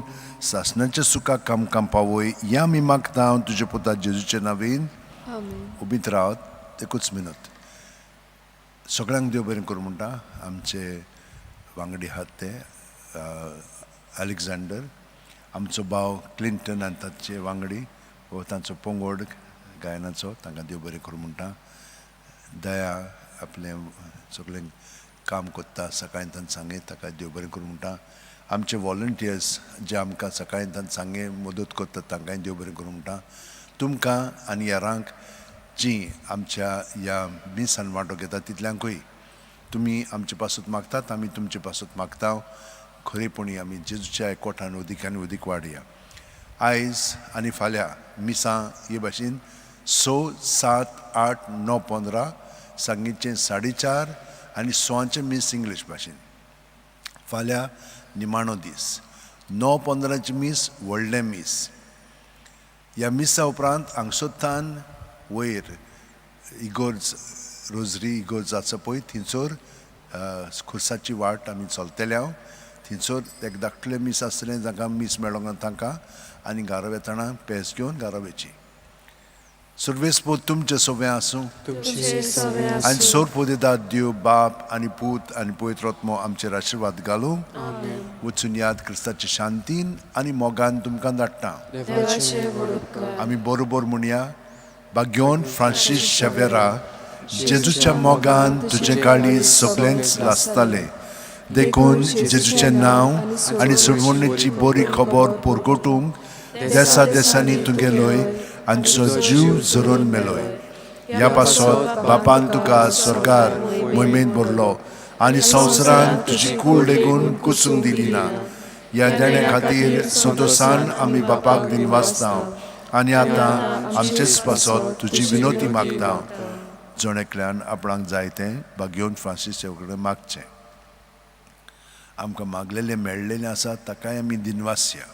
सासणाच्या सुखाक आमकां पावय, ह्या आमी मागता तुज्या पुता जेजूचे नांवेन. उबीत रावत एकूच मिनत. सगळ्यांक देव बरें करूं म्हणटा. आमचे वांगडी आहात ते अलेक्झांडर, आमचो भाव क्लिंटन आनी ताचे वांगडी हो तांचो पंगड गायनाचो, तांकां देव बरें करूं म्हणटा. दया आपलें सगळें काम करता सकाळीं तांकां सांगे, ताका देव बरें करूं म्हणटा. आमचे वॉलंटियर्स जे आमकां सकाळीं तांकां सांगे मदत करतात तांकांय देव बरें करूं म्हणटा. तुमकां आनी हेरांक जी आमच्या ह्या मिसान वांटो घेता तितल्यांकूय तुमी आमचे पासत मागतात, आमी तुमचे पासत मागता. खरेपणी आमी जेजूच्या एकवटान अदीक आनी अदीक वाडया. आयज आनी फाल्यां मिसां हे भाशेन 6, 7, 8, 9, 15, सांगीचें 4:30 आनी 6 मीस इंग्लीश भाशेन. फाल्यां निमाणो दीस, 9:15 मीस, व्हडलें मीस. ह्या मिसा उपरांत हांगसोत्तान वयर इगोर्ज, रोजरी इगोर्ज आसा पळय, थंयसर खुर्साची वाट आमी चलतले हांव. थंयसर एक धाकटुलें मीस आसतलें, जांकां मीस मेळोंक ना तांकां, आनी घरा वेतना पेज घेवन घरा वयची. सर्वेस्पोद तुमचें सगळें आसूं. तुमचेर सगळें आनी आसूं. सोरपोदेदाद देव बाप आनी पूत आनी पवित्र आत्मो आमचेर आशिर्वाद घालूं. वचून याद क्रिस्ताचे शांतीन आनी मोगान तुमकां धाडटा. देवाचे व्हड उपकार. आमी बरोबर म्हणया, भाग्योन फ्रांसीस शेवेरा, जेजूच्या मोगान तुजें काळीज सगळेंच लासतालें, देखून जेजूचें नांव आनी सोडवणेची बरी खबर परगटूंक देसा देसांनी तूं गेलोय आनी जीव झरोवन मेलोय. ह्या पासत बापान तुका स्वर्गार मोहिमेंत भरलो आनी संवसारान तुजी कूड लेगून कुसूंक दिली ना. ह्या देण्या खातीर संतोशान आमी बापाक दिनवासता आनी आतां आमचेच पासत तुजी विनोती मागता. जण एकल्यान आपणाक जाय तें भाग्योन फ्रांसीस कडेन मागचें. आमकां मागलेलें मेळ्ळेलें आसा ताकाय आमी दिनवासया.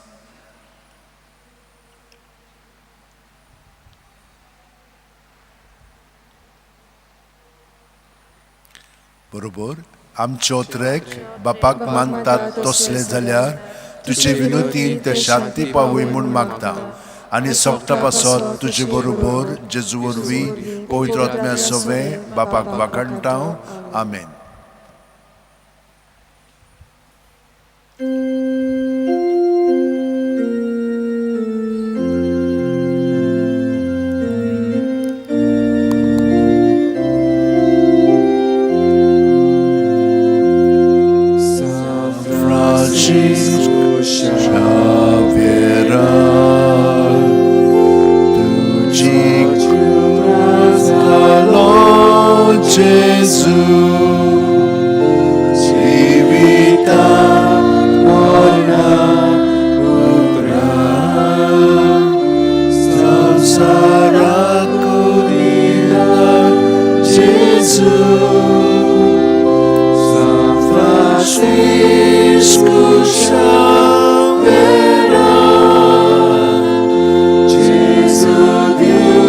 बरोबर आमचो ट्रॅक बापाक मानतात तसले जाल्यार तुजे विनोतीन ते शांती पावय म्हूण मागता आनी सोगटा पासत तुजे बरोबर जेजू वरवीं पवित्र आत्म्या सवें बापाक वाखाणटा. आमेन. Francisco Xaviera, tuji cruzalo Gesù, Civita morna upra, samsara curila Gesù, San Francisco Xaviera, Gesù Dieu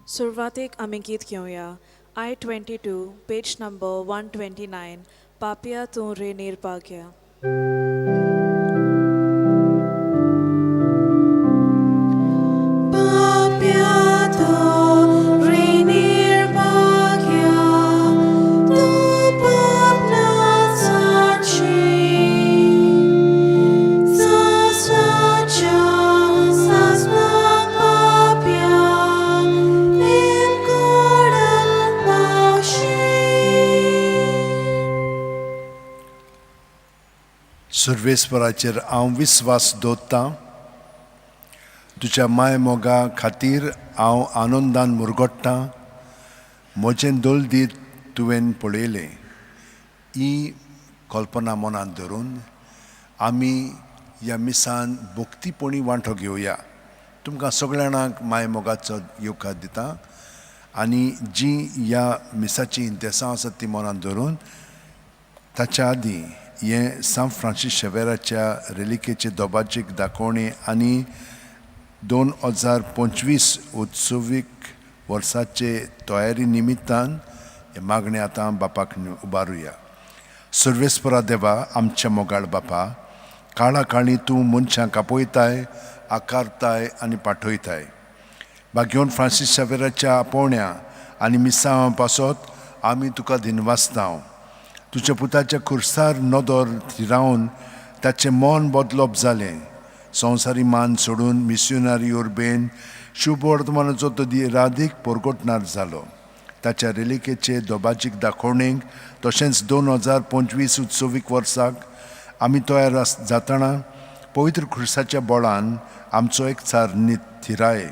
सुरवातेक आमी गीत घेवया. I 22, page number 129, पापया तूं रे निर्भाग्या. पाप्या तूं रे निर्भाग्या, तूं पाप नाचाची, सासणाच्या सासणाक पाप्या, नेमकोडाक पावशी. सर्वेस्पराचेर हांव विस्वास दवरतां. तुज्या माय मोगा खातीर हांव आनंदान मुरगोट्टां. म्हजें दलदीत तुवें पळयलें. ही कल्पना मनांत धरून आमी ह्या मिसान भक्तीपणी वांटो घेवया. तुमकां सगळ्या जाणांक माय मोगाचो येवकार दिता आनी जी ह्या मिसाची इंतेसांव आसात ती मनांत धरून ताच्या आदीं हें सांत फ्रांसीस शेवेराच्या रेलिकेचे दोबाजीक दाखोवणी आनी 2025 उत्सवीक वर्साचे तयारी निमित्तान हें मागणें आतां बापाक उबारुया. सर्वेस्परा देवा, आमच्या मोगाळ बापा, काळा काळी तूं मनशांक आपयताय, आकारताय आनी पाठयताय. भाग्योन फ्रांसीस शेवेराच्या आपोवण्या आनी मिसांवा पासत आमी तुका दिनवासता. तुज्या पुताच्या खुर्सार नदर थिरावन ताचें मन बदलप जालें. संवसारी मान सोडून मिस्युनारी उर्बेन शुभवर्तमानाचो तो रादीक परगटणार जालो. ताच्या रेलिकेचे दोबाजीक दाखोवणेक तशेंच 2025 उत्सवीक वर्साक आमी तयार जातना पवित्र खुर्साच्या बळान आमचो एकचार थिराय.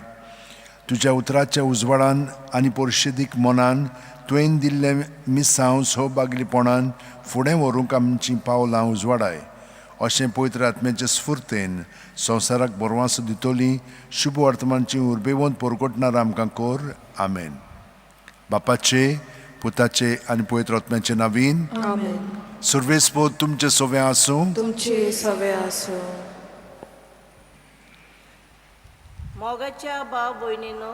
तुज्या उतराच्या उजवाडान आनी परिशदीक मनान तुवें दिल्लें मिसांव सौभागलीपणान फुडें व्हरूंक आमचीं पावलां उजवाडाय. अशें पवित्र आत्म्याचे स्फुर्तेन संवसाराक बरवासो दितली शुभ वर्तमानची उर्बेवंत परगटणार आमकां कोर. आमेन. बापाचे, पुताचे आनी पवित्र आत्म्याचे नावीन आमेन. सर्वेस्पोद तुमचे सोवे आसूं. तुमचे सवे आसूं. मोगाच्या भाव भयणीनो,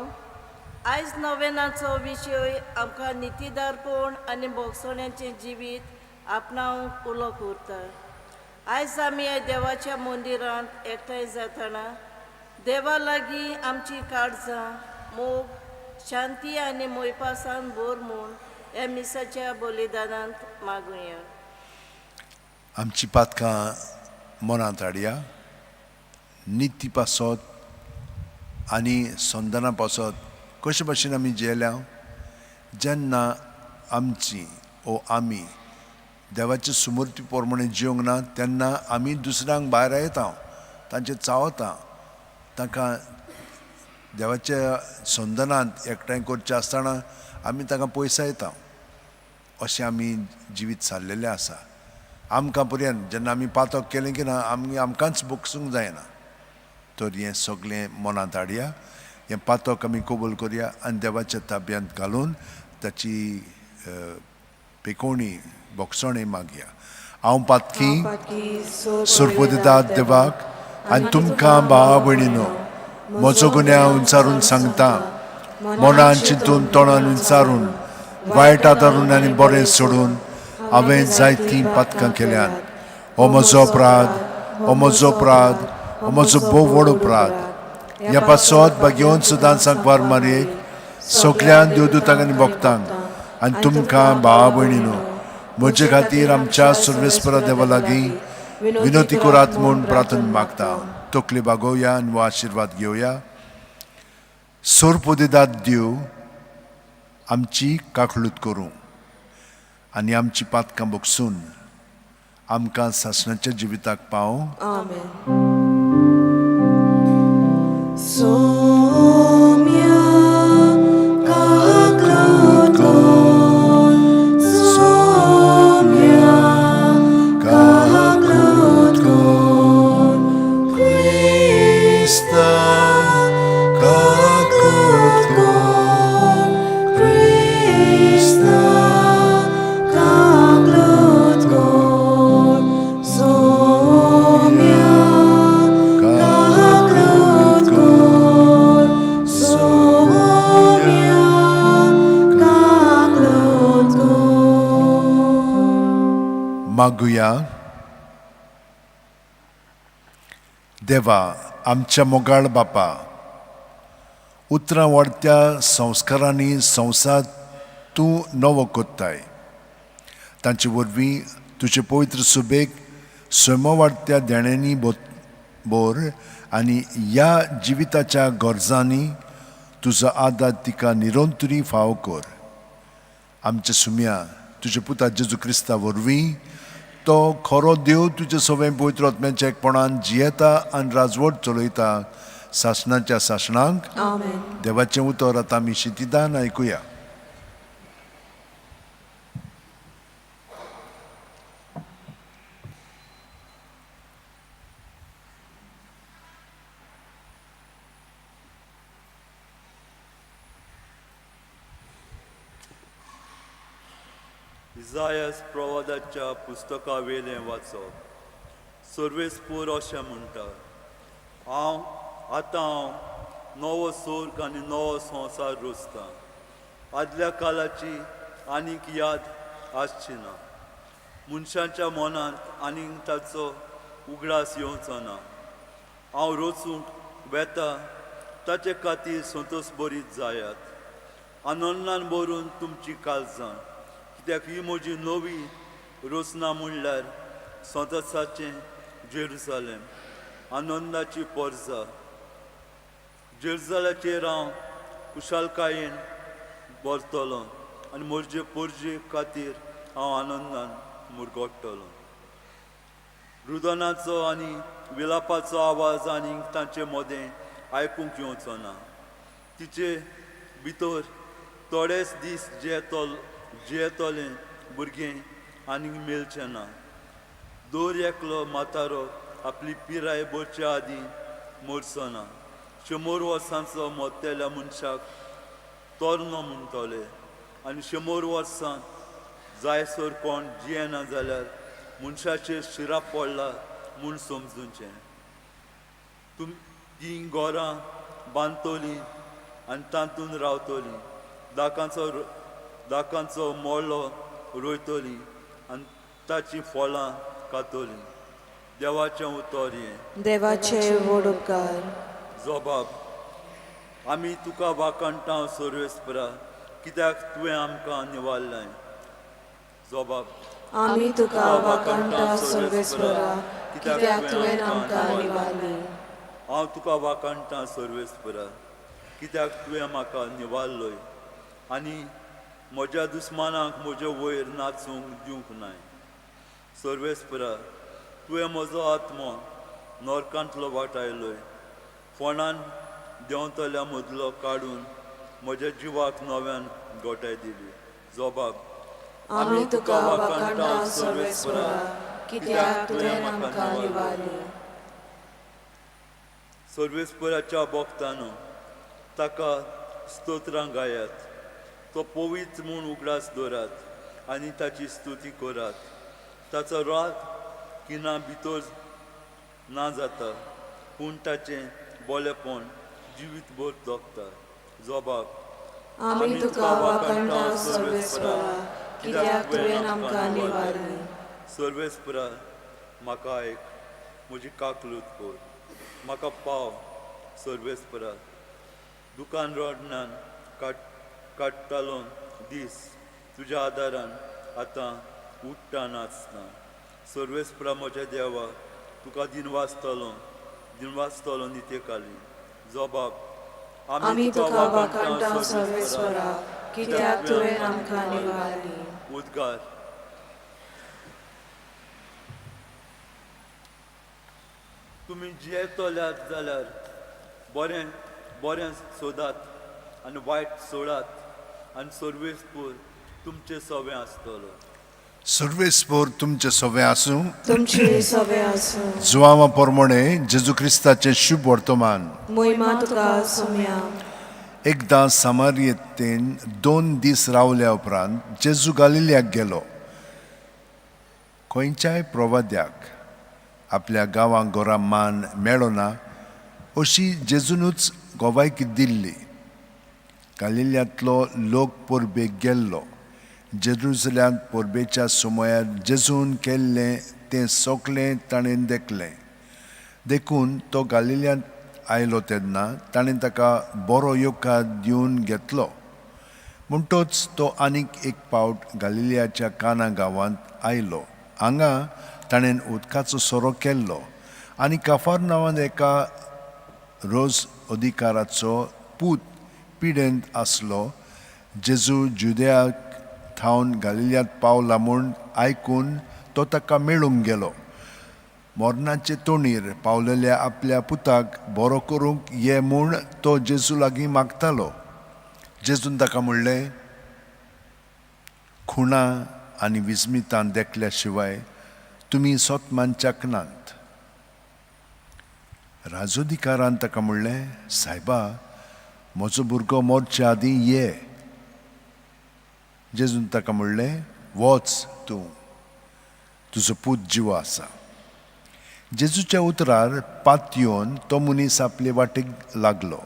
आयज नवेनाचो विशय आमकां नितीदारपण आनी भोगसण्याचें जिवीत आपणावंक उलो करता. आयज आमी ह्या देवाच्या मंदिरांत एकठांय जातना देवा लागीं आमची काळजां मोग, शांती आनी मोयपासान भर म्हूण ह्या मिसाच्या बलिदानांत मागुया. आमची पातकां मनांत हाडया. निती पासत आनी संदाना पासत कशे भाशेन आमी जियेल्या. जेन्ना आमची ओ आमी देवाचे सुमूर्ती प्रमाणे जिवंक ना तेन्ना आमी दुसऱ्यांक भायर येता, तांचे चावता, तांकां देवाच्या संदनांत एकठांय करचें आसतना आमी तांकां पयसा येता. अशें आमी जिवीत सारलेलें आसा. आमकां पर्यंत जेन्ना आमी पातक केलें की ना आमी आमकांच बोगसूंक जायना. तर हें सगळें मनांत हाडया. हें पातक आमी कबूल करया आनी देवाच्या ताब्यांत घालून ताची पेकोवणी बोगसणी मागया. हांव पातकी सुरपुदितात देवाक आनी तुमकां भावा भयणीनो म्हजो गुन्यांव उंचारून सांगता. मनान चिंतून तोंडान उंचारून वायट आदारून आनी बरें सोडून हांवें जायतीं पातकां केल्यात. हो म्हजो अपराध, हो म्हजो अपराध, हो म्हजो भोव व्हड अपराध. ह्या पासत भाग्योन सुदां सांकवार मारयेक सगळ्यान देवदूतांक आनी भक्तांक आनी तुमकां भावा भयणीनो म्हजे खातीर आमच्या सर्वेस्परा देवा लागीं विनोती करात म्हूण प्रार्थना मागता. तकली बागोवया आनी हो आशिर्वाद घेवया. सोरपोदेदात देव आमची काकळूत करूं आनी आमची पातकां बगसून आमकां सासणाच्या जिविताक पावं. आमेन. सोम्या काकळूत कोर, सोम्या काकळूत कोर, क्रिस्ता काकळूत कोर, क्रिस्ता काकळूत कोर, सोम्या काकळूत कोर, मागुया. देवा, आमच्या मोगाळ बापा, उतरां वाडत्या संस्कारांनी संवसार तूं नवो कोत्ताय. तांचे वरवीं तुजे पवित्र सुबेक स्वयं वाडत्या देण्यांनी बोर आनी ह्या जिविताच्या गरजांनी तुजो आदार तिका निरंतरी फावो कर. आमच्या सुम्या तुज्या पुता जेजू क्रिस्ता वरवीं तो खरो देव तुजे सगळें पवित्र आत्म्याच्या एकपणान जियेता आनी राजवट चलयता सासणाच्या सासणांक. आमेन. देवाचें उतर आतां आमी शितिदान आयकुया. इजायस प्रवादाच्या पुस्तकावेलें वाचप. सर्वेस्पूर अशें म्हणटा, हांव आतां हांव नवो सोर्ग आनी नवो संवसार रचतां. आदल्या काळाची आनीक याद आसची ना. मनशाच्या मनांत आनीक ताचो उगडास येवचो ना. हांव रचूंक वेता ताचे खातीर संतोश बरीत जायात. आनंदान भरून तुमची काळजां, कित्याक ही म्हजी नवी रचना म्हणल्यार संतोसाचें जेरुजालेम, आनंदाची पोरजा. जेरुजालाचेर हांव खुशालकायेन भरतलो आनी म्हजे पोरजे खातीर हांव आनंदान मुरगोडटलो. रुदनाचो आनी विलापाचो आवाज आनीक तांचे मदें आयकूंक येवचो ना. तिचे भितर थोडेच दीस जियेतले भुरगें आनीक मेळचें ना. दर एकलो म्हातारो आपली पिराय भरचे आदीं मरचो ना. 100 वर्सांचो मोत्तेल्या मनशाक तोरणो म्हणटले आनी 100 वर्सां जायसर कोण जियेना जाल्यार मनशाचेर शिराप पडला म्हूण समजूचें. तीं घरां बांदतलीं आनी तातूंत रावतलीं, दाकांचो मोलो रोयतलीं आनी ताचीं फळां खातलीं. देवाचें उतर हें. देवाचे व्हड उपकार. जबाब. आमी तुका वाखाणटा सर्वेस्परा, कित्याक तुवें आमकां निवारलें. जबाब. आमी तुका वाखाणटा सर्वेस्परा, कित्याक तुवें आमकां निवारलें. हांव तुका वाखाणटा सर्वेस्परा, कित्याक तुवें म्हाका निवारलोय आनी म्हज्या दुस्मानाक म्हजे वयर नाचूंक दिवंक नाय. सर्वेस्परा, तुवें म्हजो आत्मो नरकांतलो वाटायलोय, फोंडान देंवतल्या मदलो काडून म्हज्या जिवाक नव्यान गोठाय दिली. जबाब. आमी तुका वाखाणटा सर्वेस्परा, कित्याक तुवें आमकां निवारलें. सर्वेस्पराच्या भक्तानो, ताका स्तोत्रां गायात. तो पवित्र म्हूण उगडास दवरात आनी ताची स्तुती करात. ताचो राग किना भितर ना जाता, पूण ताचें बोलेपण जिवीतभर जगता. जबाब. आमी तुका वाखाणटा सर्वेस्परा, कित्याक तुवें आमकां निवारलें. सर्वेस्परा, म्हाका आयक, म्हजी काकलूत कर, म्हाका पाव. सर्वेस्परा, दुकान रडनान काडटालो दीस तुज्या आदारान आतां उठ्ठा नाचता. सर्वेस्परा म्हज्या देवा, तुका दिनवासतलो, दिनवासतलो नित्यकाली. जबाब. आमी तुका वाखाणटा सर्वेस्परा, कित्याक तुवें आमकां निवारलें. उद्गार. तुमी जियेतल्यात जाल्यार बरें बरें सोदात आनी वायट सोडात आनी सर्वेस्पूर तुमचें सवें आसतलो. सर्वेस्पोर तुमचें सवें आसूं. तुमचें सवें आसूं. जुवांवा प्रमाणे जेजू क्रिस्ताचें शुभ वर्तमान. मोहिमा तुका सोम्या. एकदां सामारियेंत 2 दीस रावल्या उपरांत जेजू गालिल्याक गेलो. खंयच्याय प्रवाद्याक आपल्या गांवां घरा मान मेळना अशी जेजूनच गोवायकी दिल्ली. गालिल्यांतलो लोक परबेक गेल्लो. जेरुजल्यांत परबेच्या सुमयार जेजून केल्लें तें सगळें ताणें देखलें. देखून तो गालिल्यांत आयलो तेन्ना ताणें ताका बरो येवकार दिवन घेतलो. म्हणटच तो आनीक एक पावट गालिलियाच्या काना गांवांत आयलो. हांगा ताणें उदकाचो सोरो केल्लो आनी काफार नांवान एका रोज अधिकाराचो पूत पिडेंत आसलो. जेजू जुदयाक थावन गालिल्यांत पावला म्हूण आयकून तो ताका मेळूंक गेलो. मरणाचे तोणीर पावलेल्या आपल्या पुताक बरो करूंक ये म्हूण तो जेजू लागीं मागतालो. जेजून ताका म्हणलें, खुणा आनी विस्मितां देखल्या शिवाय तुमी सत मानच्याक नात. राजोधिकारान ताका म्हणलें, सायबा, म्हजो भुरगो मरचे आदीं ये. जेजून ताका म्हणलें, वच तूं, तुजो पूत जिवो आसा. जेजूच्या उतरार पातयेवन तो मनीस आपले वाटेक लागलो.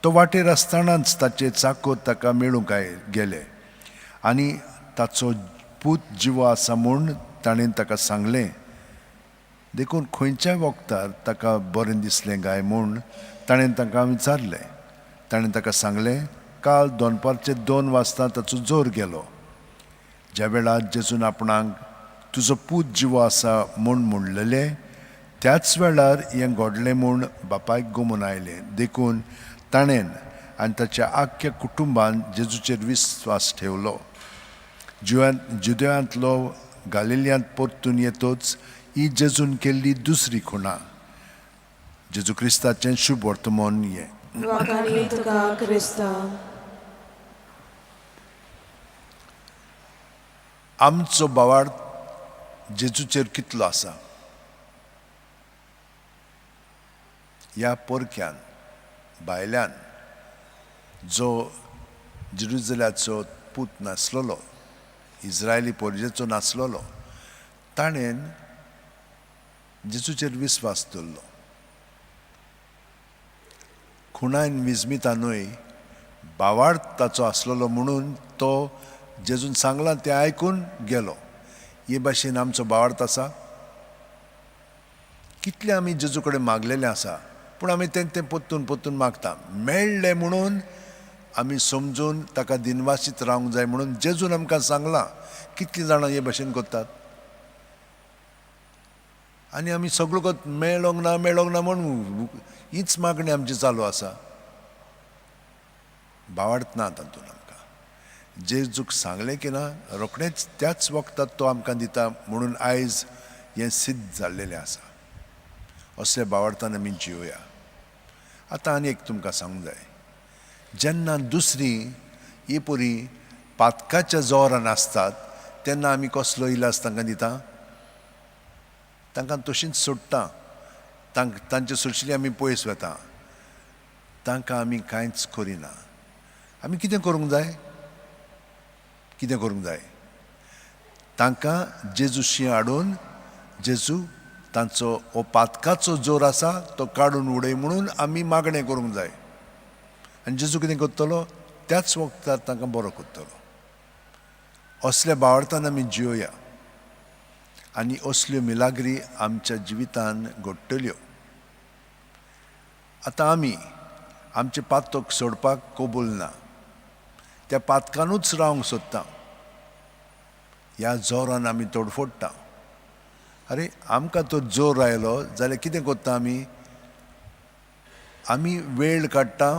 तो वाटेर आसतनाच ताचे चाकोर ताका मेळूंक गेले आनी ताचो पूत जिवो आसा म्हूण ताणें ताका सांगलें. देखून खंयच्याय वखदार ताका बरें दिसलें काय म्हूण ताणें तांकां विचारलें. ताणें ताका सांगलें, काल दनपारचे 2 वाजता ताचो जोर गेलो. ज्या वेळार जेजून आपणाक तुजो पूत जिवो आसा म्हूण म्हणलेलें त्याच वेळार हें घडलें म्हूण बापायक गमून आयलें. देखून ताणें आनी ताच्या आख्ख्या कुटुंबान जेजूचेर विस्वास ठेवलो. जुदयांतलो गालिल्यांत परतून येतोच ही जेजून केल्ली दुसरी खुणा. जेजू क्रिस्ताचें शुभ वर्तमान हें. आमचो भावार्थ जेजूचेर कितलो आसा? ह्या पोरक्यान भायल्यान जो जेरुजल्याचो पूत नासलेलो, इस्रायली पोरजेचो नासलेलो, ताणें जेजूचेर विस्वास दवरलो. खुणायन विस्मिता न्हय, भावार्थ ताचो आसलेलो म्हणून तो जेजून सांगलां तें आयकून गेलो. हे भाशेन आमचो भावार्थ आसा. कितले आमी जेजू कडेन मागलेलें आसा, पूण आमी तें तें परतून परतून मागता. मेळ्ळें म्हणून आमी समजून ताका दिनवासीत रावंक जाय म्हणून जेजून आमकां सांगलां. कितलीं जाणां हे भाशेन करतात आनी आमी सगळो मेळोंक ना मेळोंक ना म्हूण हीच मागणी आमची चालू आसा. भावार्थ ना तातूंत आमकां. जेजूक सांगलें की ना रोखडेंच त्याच वखदाक तो आमकां दिता म्हणून आयज हें सिद्ध जाल्लेलें आसा. असल्या भावार्थान आमी जिवया. आतां आनी एक तुमकां सांगूंक जाय, जेन्ना दुसरी ही पुरी पातकाच्या जोरान आसतात तेन्ना आमी कसलो इलाज तांकां दिता? तांकां तशींच सोडटा, तांचे सोडशिल्ली आमी पयस वता, तांकां आमी कांयच करिना. आमी कितें करूंक जाय? कितें करूंक जाय? तांकां जेजूशी हाडून जेजू तांचो हो पातकाचो जोर आसा तो काडून उडय म्हणून आमी मागणें करूंक जाय. आनी जेजू कितें करतलो? त्याच वखदार तांकां बरो करतलो. असल्या भावार्थान आमी जियोया आनी असल्यो मिलाग्री आमच्या जिवितान घडटल्यो. आतां आमी आमचें पातक सोडपाक कबूल ना, त्या पातकानूच रावंक सोदता. ह्या जोरान आमी तोडफोडटा. अरे आमकां तो जोर आयलो जाल्यार कितें करता आमी? आमी वेळ काडटा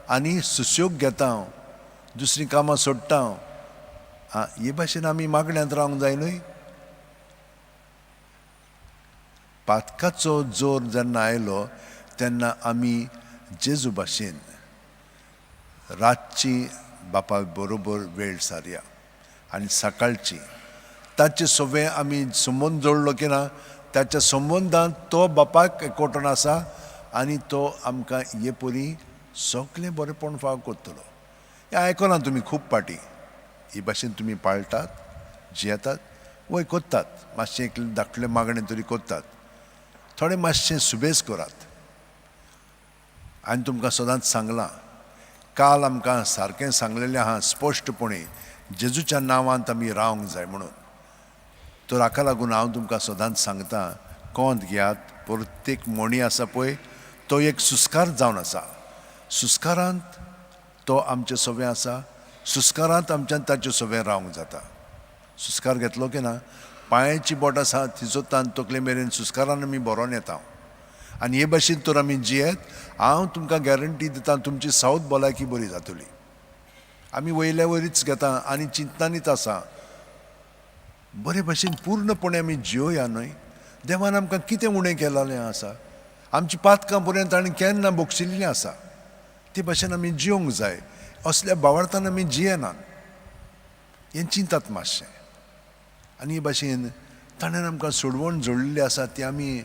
आनी सुशेग घेता, दुसरीं कामां सोडटा. आं, हे भाशेन आमी मागण्यांत रावंक जाय न्हय. पातकाचो जोर जेन्ना आयलो तेन्ना आमी जेजू भाशेन रातची बापा बरोबर वेळ सारया आनी सकाळची ताचे सगळें आमी संबंद जोडलो की ना, ताच्या संबंदान तो बापाक एकवटून आसा आनी तो आमकां हे परी सगळें बरेंपण फाव करतलो. हें आयकलां तुमी खूब पाटी. हे भाशेन तुमी पाळटात, जियेतात, वय करतात, मातशें एक धाकटलें मागणें तरी करतात, थोडें मातशें सुबेज करात. आनी तुमकां सदांच सांगलां, काल आमकां सारकें सांगलेलें आहा स्पश्टपणी, जेजूच्या नांवांत आमी रावंक जाय म्हणून. तर हाका लागून हांव तुमकां सदांच सांगता, कोंत घेयात. प्रत्येक म्हणी आसा पळय तो एक सुस्कार जावन आसा. सुस्कारांत तो आमचे सवें आसा, सुस्कारांत आमच्यान ताचे सवें रावंक जाता. सुस्कार घेतलो की ना, पांयाची बोट आसा तिचो तान तकले मेरेन सुस्कारान आमी बरोवन येता. आनी हे भाशेन तर आमी जियेत, हांव तुमकां गॅरंटी दिता तुमची सावथ भलायकी बरी जातली. आमी वयल्या वयरीच घेता आनी चिंतनानीच आसा. बरे भाशेन पूर्णपणे आमी जियोया न्हय. देवान आमकां कितें उणें केलेलें आसा, आमची पातकां पर्यंत ताणें केन्ना बोगशिल्लीं आसा. ते भाशेन आमी जियोंक जाय. असल्या बावडतान आमी जियेनात हें चिंतात मातशें. आनी हे भाशेन ताणें आमकां सोडवण जोडलेली आसा ती आमी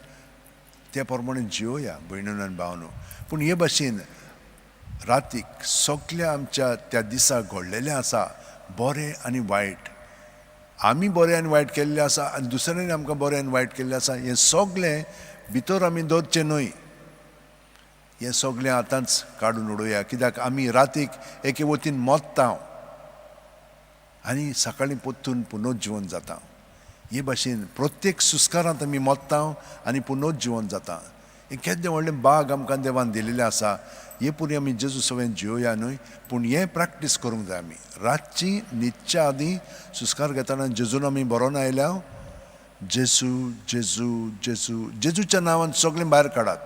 त्या प्रमाणे जियोया भयणीन आनी भावनो. पूण हे भाशेन रातीक सगल्या आमच्या त्या दिसा घडलेलें आसा बरें आनी वायट. आमी बरें आनी वायट केल्लें आसा आनी दुसऱ्यांनी आमकां बरें आनी वायट केल्लें आसा. हें सगलें भितर आमी दवरचें न्हय. हें सगलें आतांच काडून उडोवया. कित्याक आमी रातीक एके वतीन मोत्ता आनी सकाळीं परतून पुनर्जिवन जाता. हे भाशेन प्रत्येक सुस्कारांत आमी मोत्ता आनी पुनर्जिवन जाता. हें केदें व्हडलें बाग आमकां देवान दिलेलें आसा. हे पुरी आमी जेजू सवें जियोया न्हय, पूण हें प्रॅक्टीस करूंक जाय. आमी रातची न्हिदच्या आदीं सुस्कार घेतना जेजून आमी बरोवन आयल्या, जेजू जेजू जेजू जेजूच्या नांवान सगळें भायर काडात.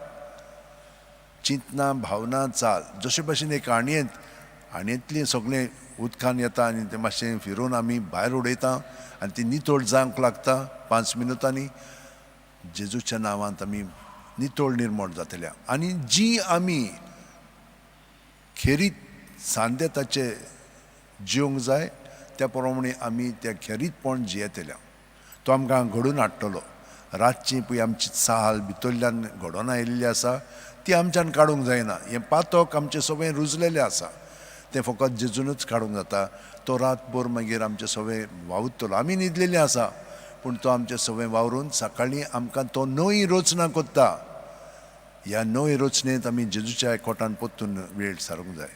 चिंतना भावना चाल जशे भाशेन एक आणयेंत आणयेंतलें सगळें उदकान येता आनी तें मातशें फिरोवन आमी भायर उडयता आनी ती नितळ जावंक लागता 5 मिनुटांनी. जेजूच्या नांवांत आमी नितळ निर्मळ जातल्या. आनी जी आमी खेरीत सांदेताचे जिवंक जाय त्या प्रमाणे आमी त्या खेरीतपण जियेतल्या. तो आमकां घडून हाडटलो. रातची पळय आमची चाल भितरल्यान घडोवन आयिल्ली आसा ती आमच्यान काडूंक जायना. हें पातक आमचें सगळें रुजलेलें आसा, तें फकत जेजूनच काडूंक जाता. तो रातभर मागीर आमचें सगळें वावुरतलो. आमी न्हिदलेलीं आसा पूण तो आमचें सगळें वावरून सकाळीं आमकां तो नवी रचना करता. ह्या नवे रचनेंत आमी जेजूच्या एकवटान परतून वेळ सारूंक जाय.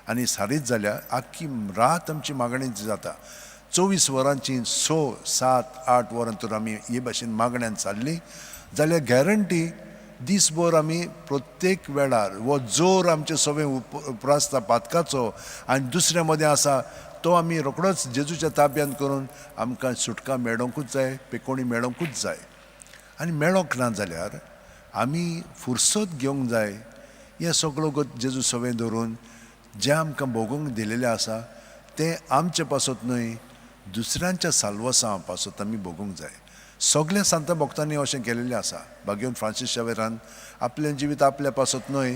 आनी सारीत जाल्यार आख्खी रात आमची मागणी जाता. 24 वरांची 6, 7, 8 वरां तर आमी हे भाशेन मागण्यान सारली जाल्यार गॅरंटी दीसभर आमी प्रत्येक वेळार हो जोर आमचे सगळें उप्रासता पातकाचो आनी दुसऱ्या मदें आसा तो आमी रोखडोच जेजूच्या ताब्यांत करून आमकां सुटका मेळोंकूच जाय, पेकोणी मेळोंकूच जाय. आनी मेळोंक ना जाल्यार आमी फुरसत घेवंक जाय. हें सगळो जेजू सगळें धरून जें आमकां भोगूंक दिलेलें आसा तें आमचे पासत न्हय दुसऱ्यांच्या साल्वासां पासत आमी भोगूंक जाय. सगल्या सांता भक्तांनी अशें केलेलें आसा. भाग्यवंत फ्रांसीस शावेरान आपलें जिवीत आपल्या पासत न्हय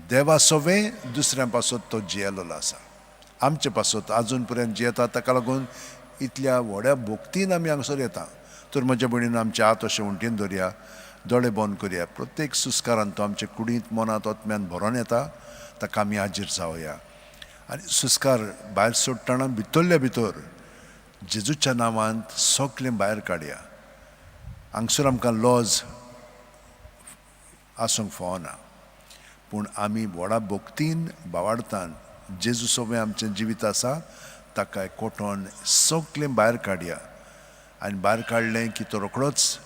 देवा सवें दुसऱ्यां पासत तो जियेलोलो आसा. आमचे पासत आजून पर्यंत जियेता. ताका लागून इतल्या व्हड्या भक्तीन आमी हांगसर येता. तर म्हज्या भयणीन आमचे हात अशें उंटीन दवरया, दोळे बंद करया. प्रत्येक सुस्कारान तो आमचे कुडींत मनांत आत्म्यान भरोन येता. ताका आमी हाजीर जावया. आनी सुस्कार भायर सोडटना भितरल्या भितर जेजूच्या नांवांत सगळें भायर काडया. हांगसर आमकां लॉज आसूंक फावना, पूण आमी व्हडा भक्तीन बावाडतान जेजू सगळें आमचें जिवीत आसा ताका कोटोन सगळें भायर काडया. आनी भायर काडलें की तो रोखडोच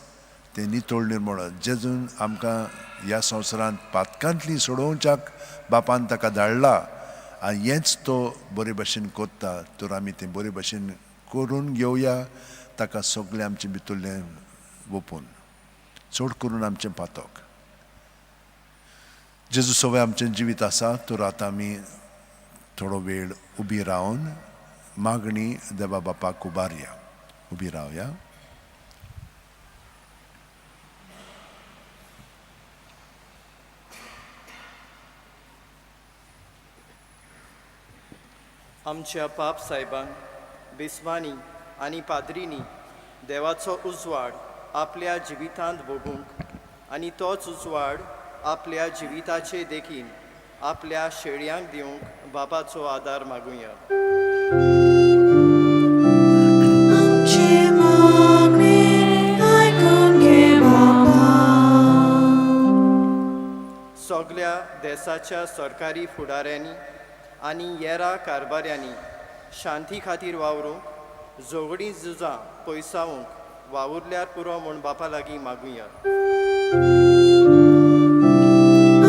तें नितळ निर्मळ. जेजून आमकां ह्या संवसारांत पातकांतली सोडोवच्याक बापान ताका धाडला आनी हेंच तो बरे भाशेन करता. तर आमी तें बरे भाशेन करून घेवया. ताका सगळें आमचें भितरलें वोपून चड करून आमचें पातक जेजू सगळें आमचें जिवीत आसा. तर आतां आमी थोडो वेळ उबी रावन मागणी देवा बापाक उबारया. उबी रावया. आमच्या पाप साहेबान बिस्वांनी आनी पाद्रींनी देवाचो उजवाड आपल्या जिवितांत भोगूंक आनी तोच उजवाड आपल्या जिविताचे देखीन आपल्या शेळयांक दिवंक बाबाचो आदार मागुया. सगल्या देसाच्या सरकारी फुडाऱ्यांनी आनी येरा कारभाऱ्यांनी शांती खातीर वावरूंक, झगडीं झुजां पयसावंक वावुरल्यार पुरो म्हूण बापा लागीं मागुया.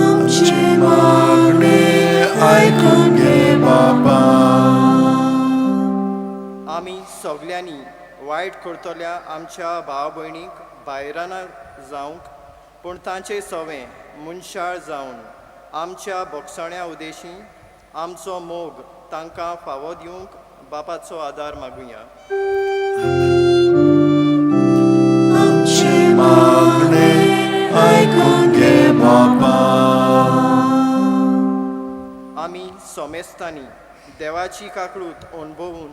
आमचें मागणें आयकून घे बापा. आमी सगल्यांनी वायट करतल्या आमच्या भाव भयणीक भायराना जावंक, पूण तांचे सवें मनशाळ जावन आमच्या बोगसण्या उदेशी आमचो मोग तांकां फावो दिवंक बापाचो आदार मागुया. आमचें मागणें आयकून घे बापा. आमी सोमेस्तांनी देवाची काकळूत अणभवून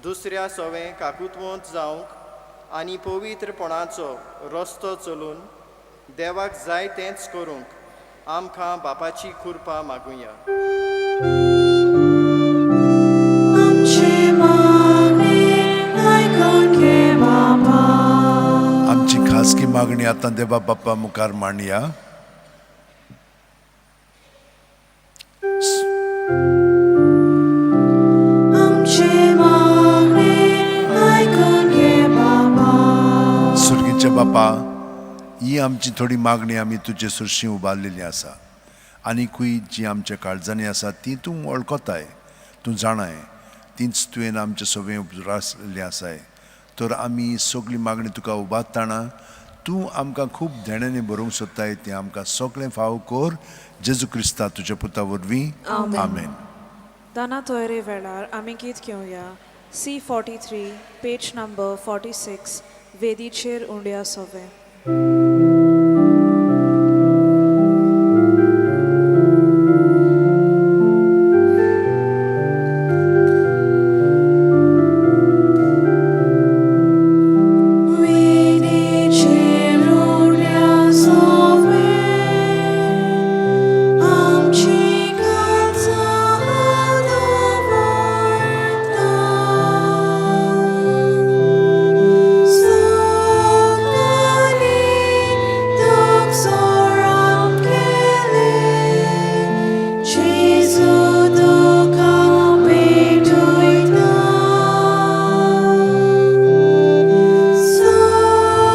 दुसऱ्या सवें काकुतवंत जावंक आनी पवित्रपणाचो रस्तो चलून देवाक जाय तेंच करूंक आमकां बापाची कृपा मागुया. आमचें मागणें आयकून घे बापा. आमची खासगी मागणी आतां देवा बाप्पा मुखार मांडया. आमचें मागणें आयकून घे बापा. सुर्गीच्या बापा, ही आमची थोडी मागणी आमी तुजे सुरशी उबारलेली आसा. आनीकूय जी आमच्या काळजांनी आसा ती तूं वळखताय, तूं जाणाय, तीच तुवें आमचे सगळें उबारलेली आसाय. तर आमी सगळी मागणी तुका उबारतना तूं आमकां खूब देण्यांनी बरोवंक सोदताय, तें आमकां सगळें फावो कर. जेजू क्रिस्ता तुज्या पुता वरवीं, आमेन. दाना तोयरे वेळार आमी गीत घेवया C43 page number 46 वेदीचेर उंड्या सोवे. वेदीचेर उंड्या सोवे आमची काळजां दवरता, सगळ्यांनी दुख सोराप केलें, जेजू तुका भेटयता.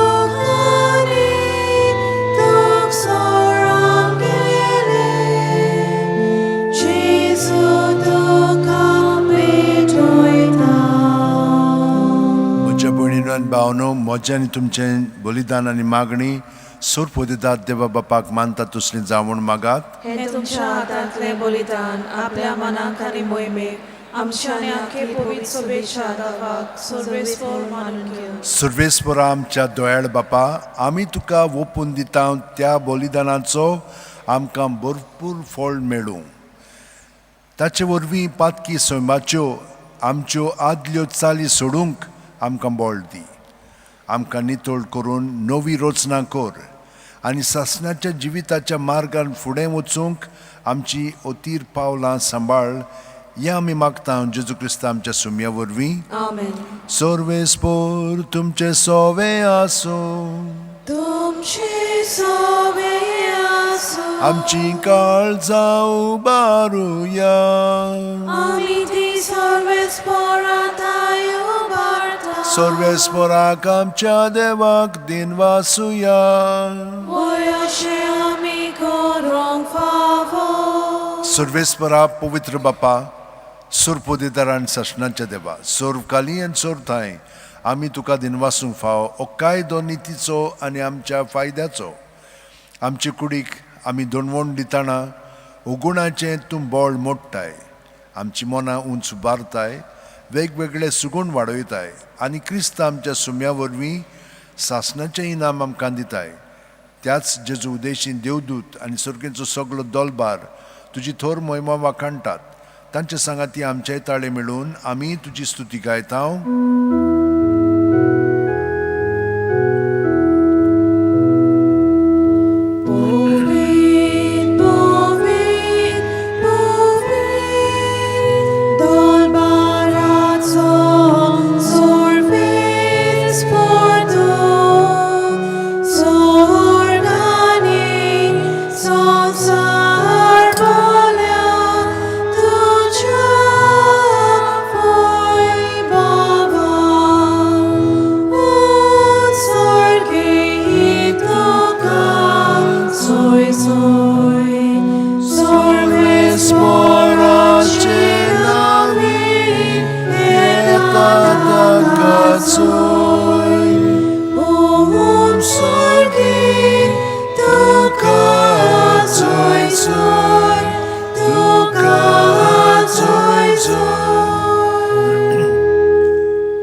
सगळ्यांनी दुख सोराप केलें, जेजू तुका भेटयता. म्हज्या भयणीनो आनी भावनो, म्हजें आनी तुमचें बलिदान आनी मागणी सोरपोदिदात देवा बापाक मानता तसली जावून मागात. हें तुमच्या हातांतलें बलिदान आपल्या मनाक आनी मोहिमेक आमच्या आनी आख्खे पवित्र सभेच्या दावाक सर्वेस्पोर मानून घेवं. सर्वेस्परा आमच्या दोयाळ बापा, आमी तुका ओपून दिता त्या बलिदानाचो आमकां भरपूर फळ मेळूं. ताचे वरवीं पातकी सैमाच्यो आमच्यो आदल्यो चाली सोडूंक आमकां बळ दी. आमकां नितळ करून नवी रचना कर आनी सासणाच्या जिविताच्या मार्गान फुडें वचूंक आमची अतीर पावलां सांबाळ. हें आमी मागता जेजू क्रिस्ता आमच्या सुम्या वरवीं. आमेन. सर्वेस्पोर तुमचे सोवे आसूं. तुमचे सोवे आसूं. आमची काळजां उबारुया. आमी ती सर्वेस्पोराताय उबारता. सर्वेस्पोराक आमच्या देवाक दिनवासुया. वय अशें आमी करूंक फावो. सर्वेस्परा पवित्र बापा, सुरपोदिदार आनी सासणाच्या देवा, सर्वकाली आनी सर्वथांय आमी तुका दिनवासूंक फावो हो कायदो नितीचो आनी आमच्या फायद्याचो. आमचे कुडीक आमी दोनवण दितना उगुणाचें तूं बळ मोडटाय, आमची मनां उंच उबारताय, वेगवेगळे सुगूण वाडयताय आनी क्रिस्त आमच्या सुम्या वरवीं सासणाचें इनाम आमकां दिताय. त्याच जेजू उदेशी देवदूत आनी सर्गेचो सगलो दोलबार तुजी थोर मोहिमा वाखाणटात. तांचे सांगाती आमचे ताळे मेळून आमी तुजी स्तुती गायता. पवित्र पवित्र पवित्र दोलबाराचो सर्वेस्पोर तूं, स्वर्गांनी संवसार भरल्या तुज्या फुलान.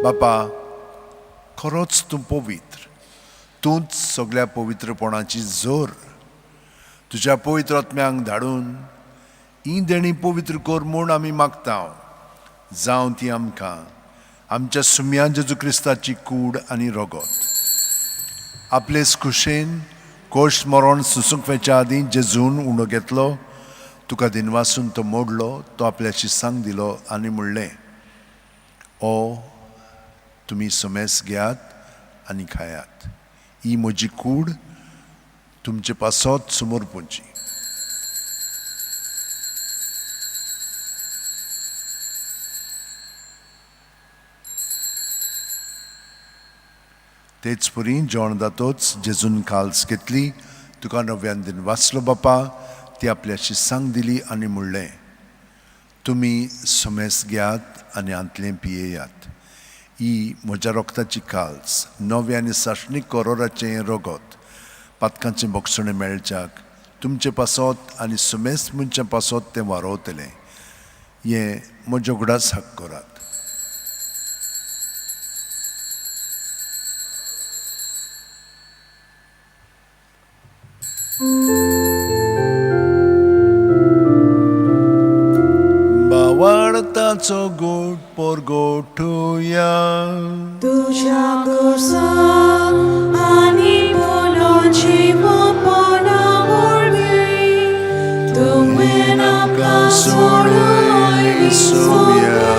बापा, खरोच तूं पवित्र, तूंच सगळ्या पवित्रपणाची जोर। तुज्या पवित्र आत्म्यांक धाडून ही देणी पवित्र कर म्हूण आमी मागता। जावं ती आमकां आमच्या सुम्या जेजू क्रिस्ताची कूड आनी रगत। आपलेच खुशेन कोश मरण सुसूंक वेच्या आदीं जेजून उंडो घेतलो, तुका दिनवासून तो मोडलो, तो आपल्याशी सांग दिलो आनी म्हणलें, ओ तुमी समेस घेयात आनी खायात, ही म्हजी कूड तुमचे पासत समर्पूंची। तेच परी जेवण जातोच जेजून काल्स घेतली, तुका नव्यान दिन वाचलो बापा, ती आपल्याशी सांग दिली आनी म्हणलें, तुमी समेस घेयात आनी हांतलें पियेयात, ही म्हज्या रोगताची काल्स, नवें आनी सासणीक करोराचें रगत, पातकांचें बोगसणें मेळच्याक तुमचे पासत आनी समेस्त मनशां पासत तें वारोवतलें। हें म्हज्या उगडास हक करात। बावाडताचो गोट पोरगोठुया तुझ्या गोसा आनी पुनर्जीवपणा वरवीं तुवें आमकां सोडयली सुम्या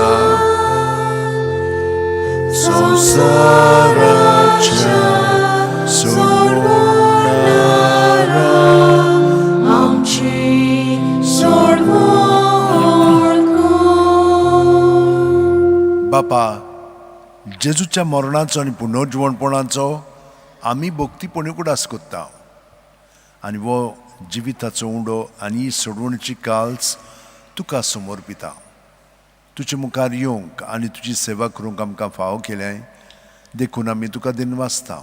संवसाराच्या सोडवणारा आमची सोडवण कर। बापा, जेजूच्या मरणाचो आनी पुनर्जिवणपणाचो आमी भक्तीपणी उगडास करता आनी वो जिविताचो उंडो आनी सोडवणीची काल्स तुका समर्पिता। तुजे मुखार येवंक आनी तुजी सेवा करूंक आमकां फावो केलें देखून आमी तुका दिनवासता।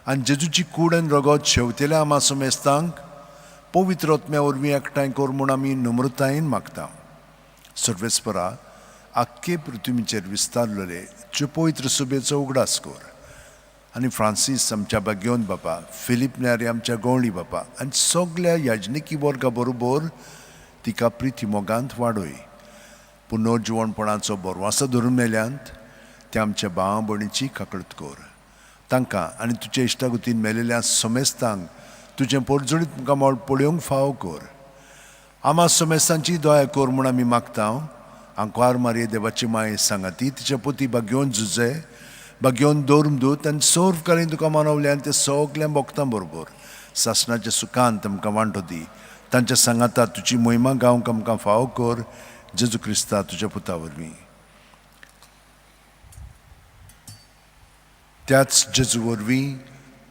आनी जेजूची कूड आनी रगत शेवतेल्या आमा समेस्तांक पवित्र आत्म्या वरवीं एकठांय कर म्हूण आमी नम्रतायेन मागता। सर्वेस्परा, आख्खे पृथ्वीचेर विस्तारलेले तुजे पवित्र सुबेचो उगडास कर आनी फ्रांसीस आमच्या बाग्योन बापा, फिलीप न्यारी आमच्या गवळी बापा आनी सगल्या याजनिकी वर्गा बरोबर तिका प्रिती मोगांत वाडय। पुनर्जिवणपणाचो बरवासो धरून मेल्यांत त्या आमच्या भावा भयणीची काकळत कर। तांकां आनी तुजे इश्टागतीन मेलेल्या समेस्तांक तुजें पोरजणीत मुखामळ पळोवंक फावो कर। आमा समेस्तांची दया कर म्हूण आमी मागता। आंकवार मारये देवाची माय सांगाती तिच्या पोती बागयोन झुजे बागयोन दोरमदूत आनी सर्व कालीन तुका मानवले आनी ते सगल्या भक्तां बरोबर सासणाच्या सुखान तुमकां वांटो दी। तांच्या सांगाता तुजी मोहिमा गावंक आमकां फावो कर, जेजू क्रिस्ता तुज्या पुता वरवीं। त्याच जेजू वरवीं,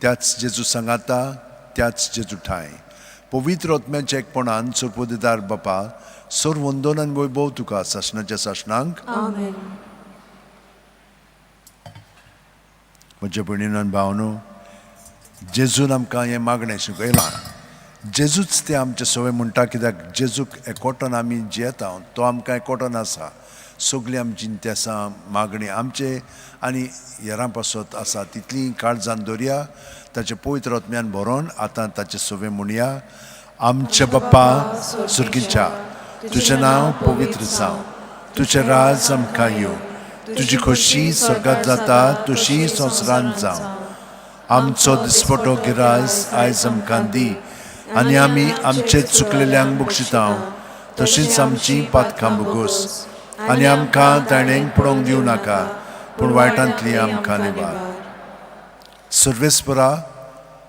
त्याच जेजू सांगाता, त्याच जेजू ठांय पवित्र आत्म्याच्या एकपणान सर्वोदिदार बापा, सर्व वंदन आनी वैभव तुका सासणाच्या सासणांक। आमेन। म्हज्या भयणीन आनी भावनो, जेजून आमकां हें मागणें शिकयलां। जेजूच ते आमचे सवय म्हणटा, कित्याक जेजूक एकोटन आमी जियेता, तो आमकां एकोटन आसा। सगळीं आमची इंतेसां मागणी आमचे आनी हेरां पासत आसा तितलीं काळजान दवरया, ताचे पवित्र आत्म्यान भरोन आतां ताचे सवय म्हणया। आमच्या बाप्पा सुर्गीच्या, तुजें नांव पवित्र जावं, तुजें राज आमकां येवं, तुजी खोशी स्वर्गांत जाता तशी संवसारांत जावं। आमचो दिसपटो गिरास आयज आमकां दी आनी आमी आमचे चुकलेल्यांक बक्षिता तशींच आमची पातकां भोगोस आनी आमकां ताणें पडोवंक दिवं नाका, पूण वायटांतली आमकां निवार। सर्वेस्परा,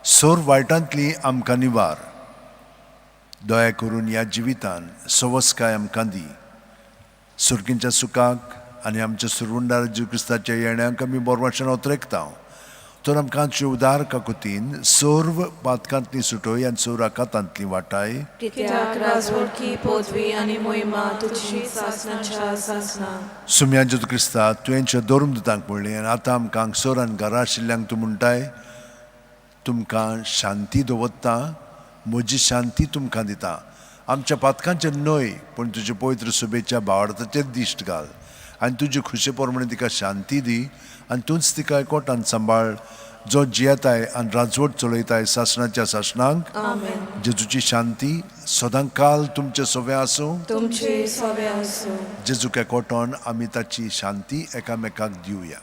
सर्व वायटांतली आमकां निवार। दया करून ह्या जिवितान सवस्काय आमकां दी। सुर्गींच्या सुखाक आनी आमच्या सुरवंडार जेजू क्रिस्ताच्या येण्याक आमी बरवाशेन ओतरेकता। तर आमकां तुजे उदार काकुतीन सर्व पातकांतली सुटय आनी सर्व आकातांतली वाटाय। कित्याक राजवडकी पदवी आनी मोहिमा तुजी सासणाच्या सासणाक। सुम्या जेजू क्रिस्ता, तुवें धर्मदूतांक म्हणलें आनी आतां आमकां हांगसर आनी घरा आशिल्ल्यांक तूं म्हणटाय, तुमकां शांती दवरता, म्हजी शांती तुमकां दिता। आमच्या पातकांचेर न्हय पूण तुजे पवित्र सुबेच्या भावार्थाचेर दिश्ट घाल आनी तुजे खुशे प्रमाणे तिका शांती दी आनी तूंच तिका एकवटान सांबाळ जो जियेताय आनी राजवट चलयताय सासणाच्या सासणांक. जेजूची शांती सदां काल तुमचे सोवे आसूं. तुमचे सोवे आसूं. जेजूक एकवटोन आमी ताची शांती एकामेकाक दिवया.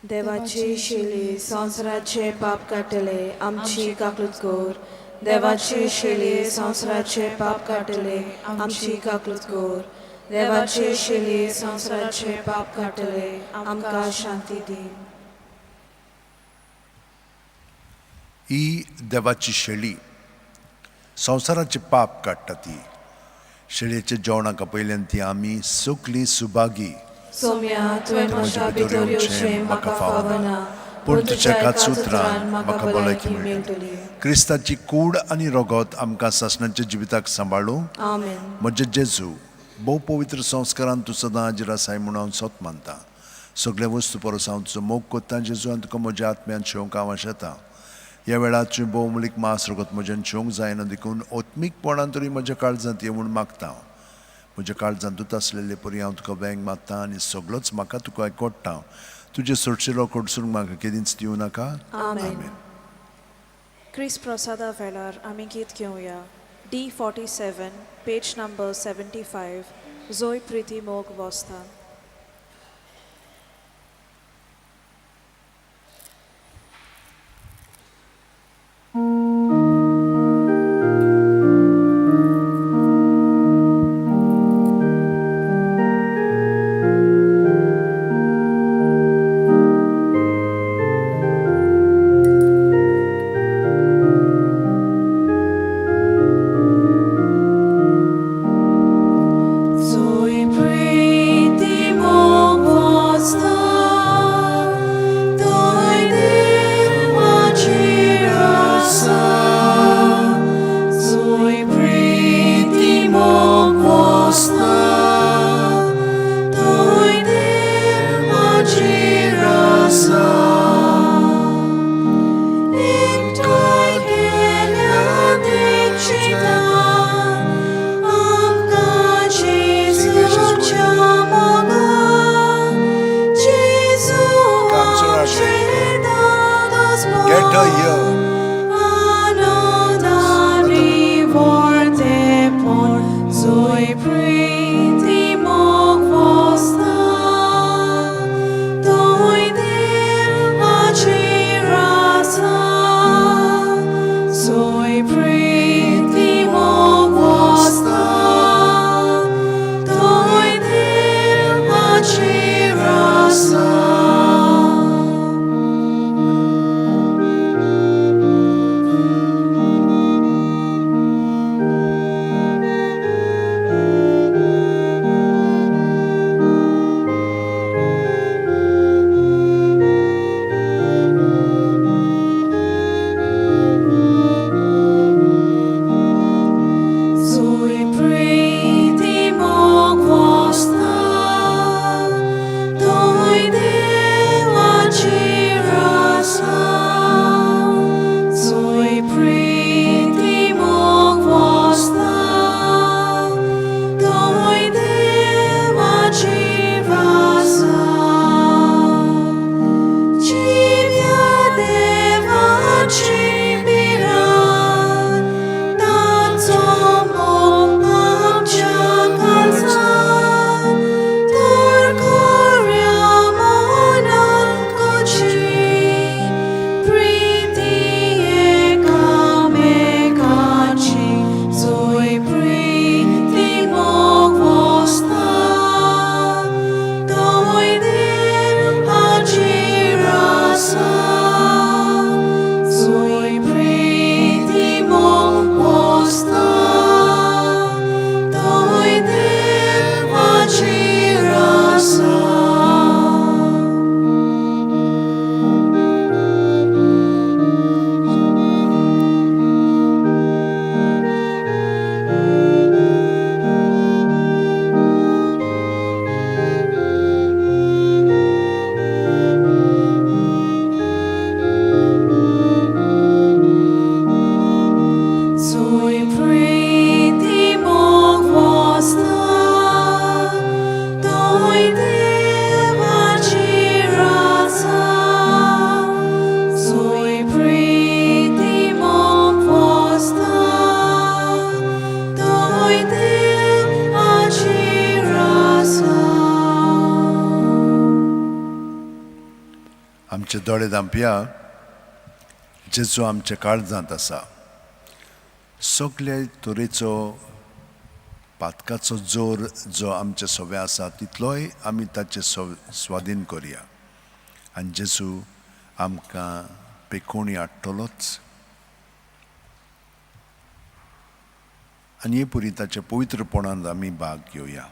देवाची शेली संवसाराचे पाप काडटले आमची काकूत कर. देवाची शेली संवसाराचे पाप काडटले आमची काकूत कर. देवाची शेली संवसाराचे पाप काडटले आमकां शांती दी. ही देवाची शेळी संवसाराचे पाप काडटा. ती शेळयेच्या जेवणाक आपयल्यान ती आमी सगलीं सुभागी. सोम्या, तुवें म्हज्या भितर येवचें म्हाका फावना, पूण तुज्या एकाच उतरान म्हाका भलायकी मेळटली. क्रिस्ताची कूड आनी रगत आमकां सासणाच्या जिविताक सांबाळूं. आमेन. म्हजे जेजू, भोव पवित्र संस्कारान तूं सदां हाजीर आसाय म्हूण हांव सत मानता. सगळ्या वस्तू परस हांव तुजो मोग कोत्ता जेजू आनी तुका म्हज्या आत्म्यान शेवंक हांव आशेतां. ह्या वेळार तुवें भोवमूलीक मास रगत म्हज्यान शेवंक जायना देखून आत्मीकपणान तरी म्हज्या काळजांत ये म्हूण मागता हांव. म्हज्या काळजांत तूं आसलेले परी हांव तुका वेंग मारता आनी सगळोच म्हाका तुका एकवट्टा. तुजें सोडशिलो कडसून म्हाका केदींच दिवं नाका. आमेन. क्रिस प्रसादा वेळार आमी गीत घेवया. D47 page number 75 जोय प्रिती मोग वस्ता. Zoe, pray. आमचे दोळे धांपया. जेजू आमच्या काळजांत आसा. सगळे तरेचो पातकाचो जोर जो आमचे सवे आसा तितलोय आमी ताचे स्वाधीन करया आनी जेजू आमकां पेकोणी हाडटलोच आनी हे पुरी ताच्या पवित्रपणान आमी भाग घेवया.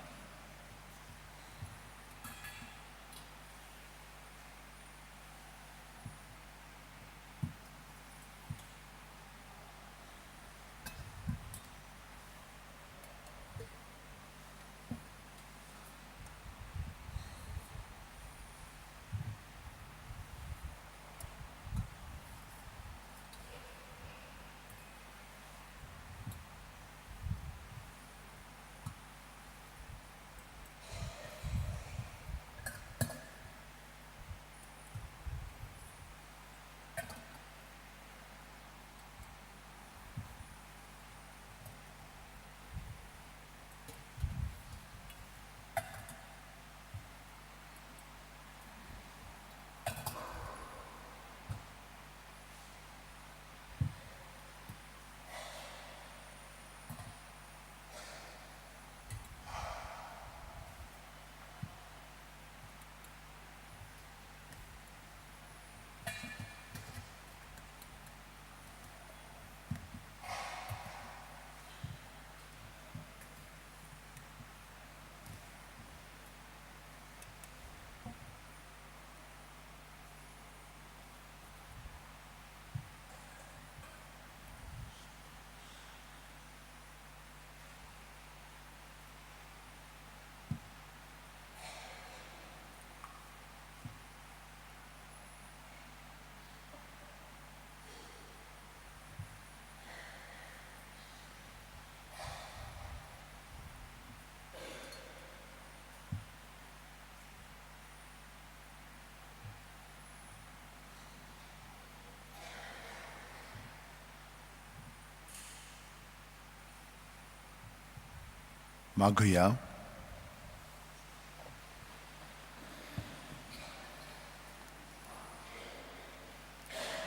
मागुया.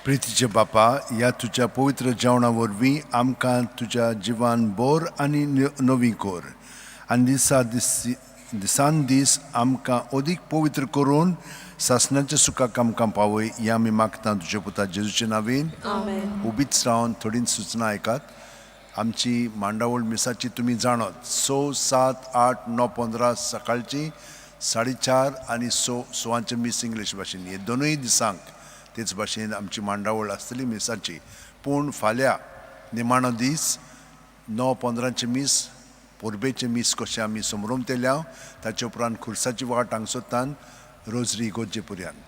प्रितीचे बापा, ह्या तुज्या पवित्र जेवणा वरवीं आमकां तुज्या जिवान बोर आनी नवी कोर आनी दिसा दिसान दीस आमकां अदीक पवित्र करून सासणाच्या सुखाक आमकां पावय ह्या आमी मागता तुज्या पुता जेजूचे नांवेन. उबीच रावन थोडी सुचना आयकात. आमची मांडावळ मिसाची तुमी जाणत 6, 7, 8, 9, 15 सकाळची 4:30 आनी 6 मीस इंग्लीश भाशेन हे दोनूय दिसांक तेच भाशेन आमची मांडावळ आसतली मिसाची. पूण फाल्यां निमाणो दीस 9:15 मीस परबेचें मीस कशें आमी समरोमतेल्या ताचे उपरांत खुर्साची वाट हांगसोतान रोजरी इगोर्जे पर्यंत.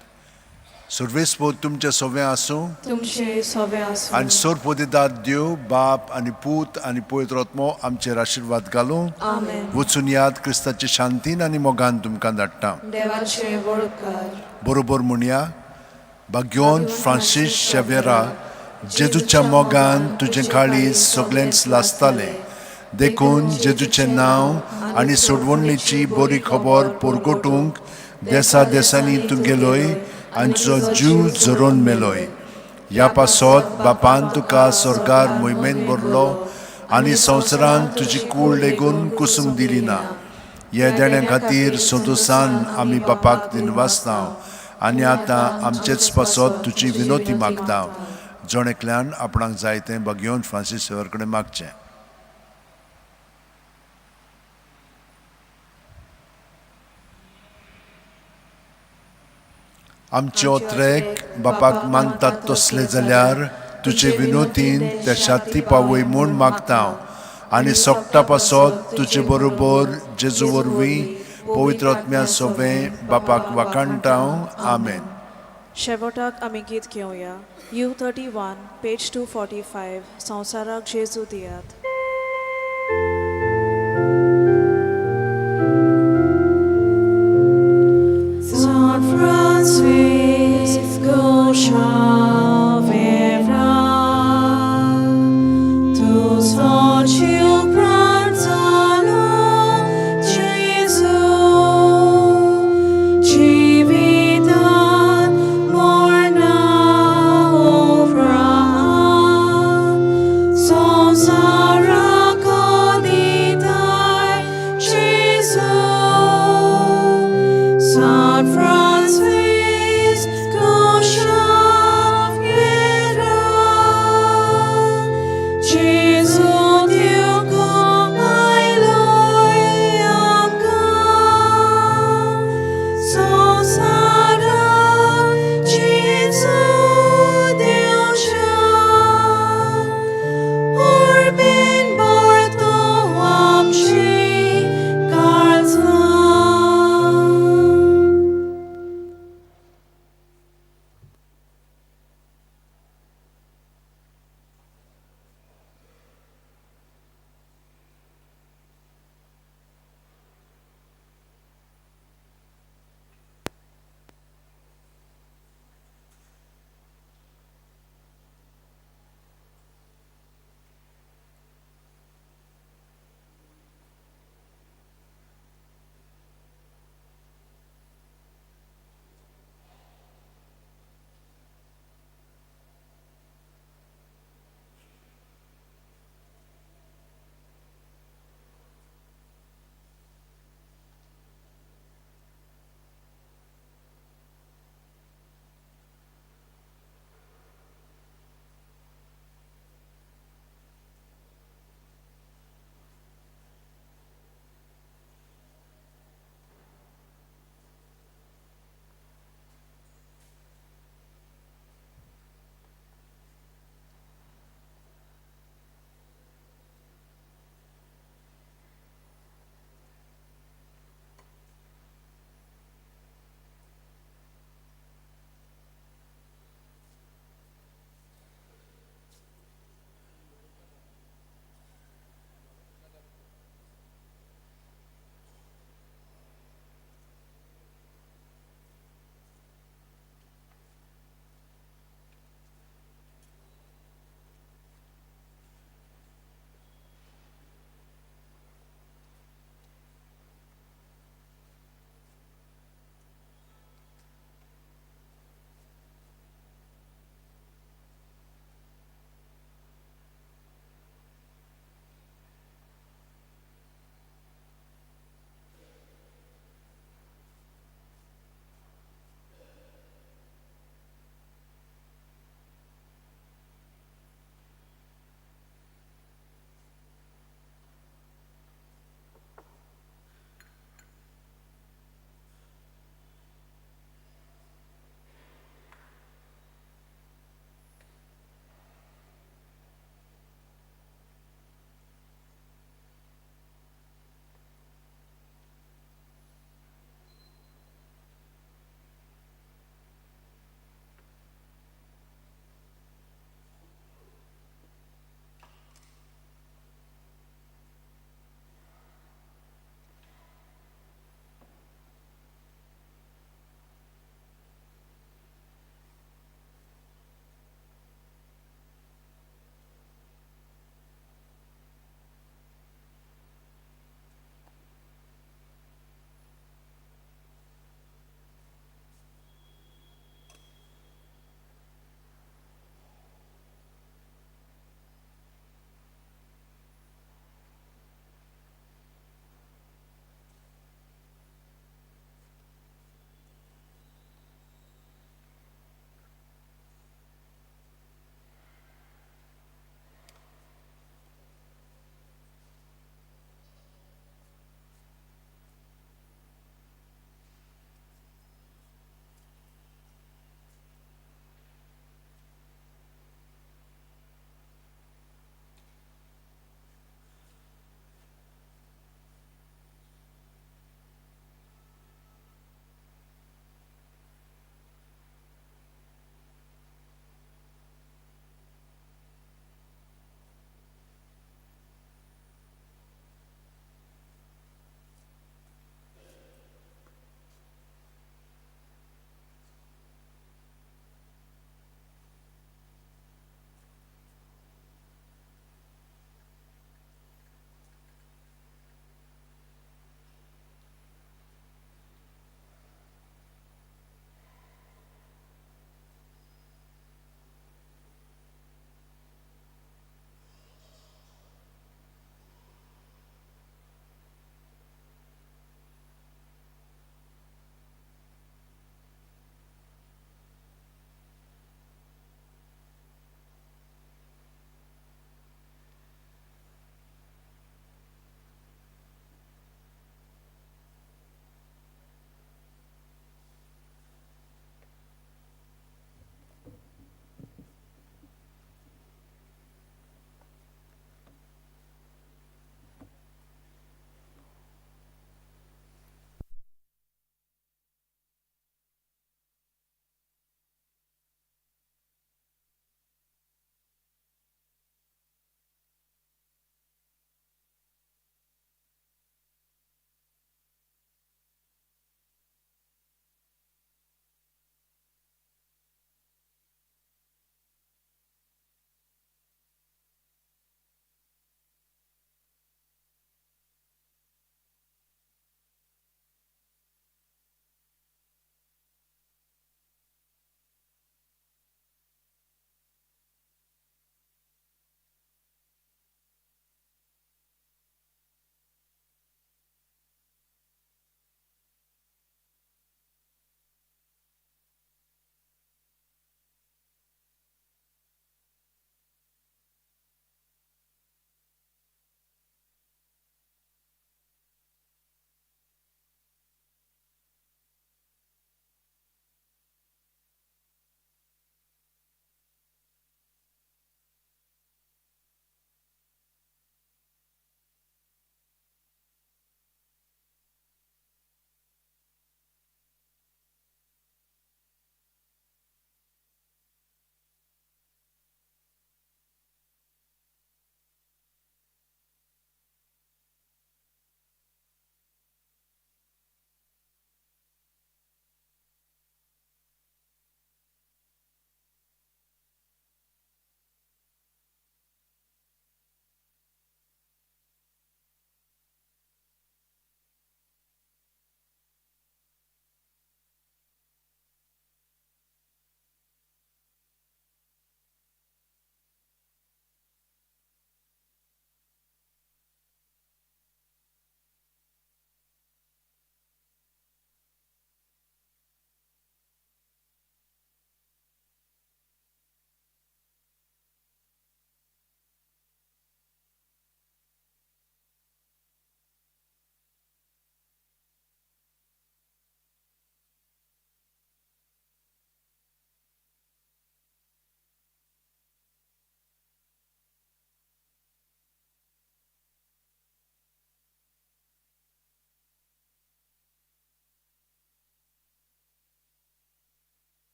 सर्वेस्पोर तुमचे सवे आसूं आनी सोरपोदेदाद देव बाप आनी पूत आनी पवित्र आत्मो आमचेर आशिर्वाद घालूं. वचून याद क्रिस्ताचे शांतीन आनी मोगान तुमकां धाडटा. बरोबर म्हणया, भाग्योन फ्रांसीस शेवेरा जेजूच्या मोगान तुजें काळीज सगळेंच लासतालें देखून जेजूचें नांव आनी सोडवणीची बरी खबर परगटूंक देसा देसांनी तूं गेलोय आनी तुजो जीव झरोवन मेलोय. ह्या पासत बापान तुका स्वर्गार मोहिमेन भरलो आनी संवसारान तुजी कूळ लेगून कुसूंक दिली ना. ह्या देण्या खातीर संतोसान आमी बापाक दिनवासता आनी आतां आमचेच पासत तुजी विनोती मागता. जण एकल्यान आपणाक जाय तें भाग्योन फ्रांसीस सेवर कडेन मागचें. आमचे ओत्रेक बापाक मानतात तसले जाल्यार तुजे विनोतीन त्या शाती पावय म्हूण मागता आनी सोकटा पासत तुजे बरोबर जेजू वरवीं पवित्र आत्म्या सोबें बापाक वाखाणटा. आमेन. शेवटाक आमी गीत घेवया. U31 page 245 संवसाराक जेजू दियात. San Francisco Xavier, tu sfoci pranzano Gesù, ci vitan morte.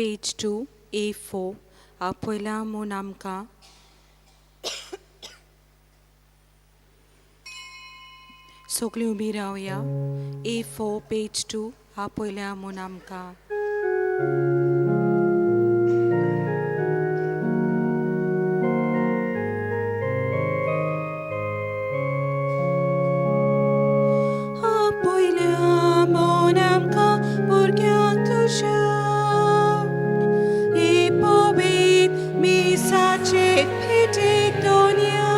पेज 2 A4 आपयल्या म्हूण आमकां. सगळीं उबी रावया. A4 page 2 आपयल्या म्हूण आमकां. आपयल्या म्हूण आमकां भुरग्यांक तुज्या हे पवित्र मिसाचे भेटेक दोनया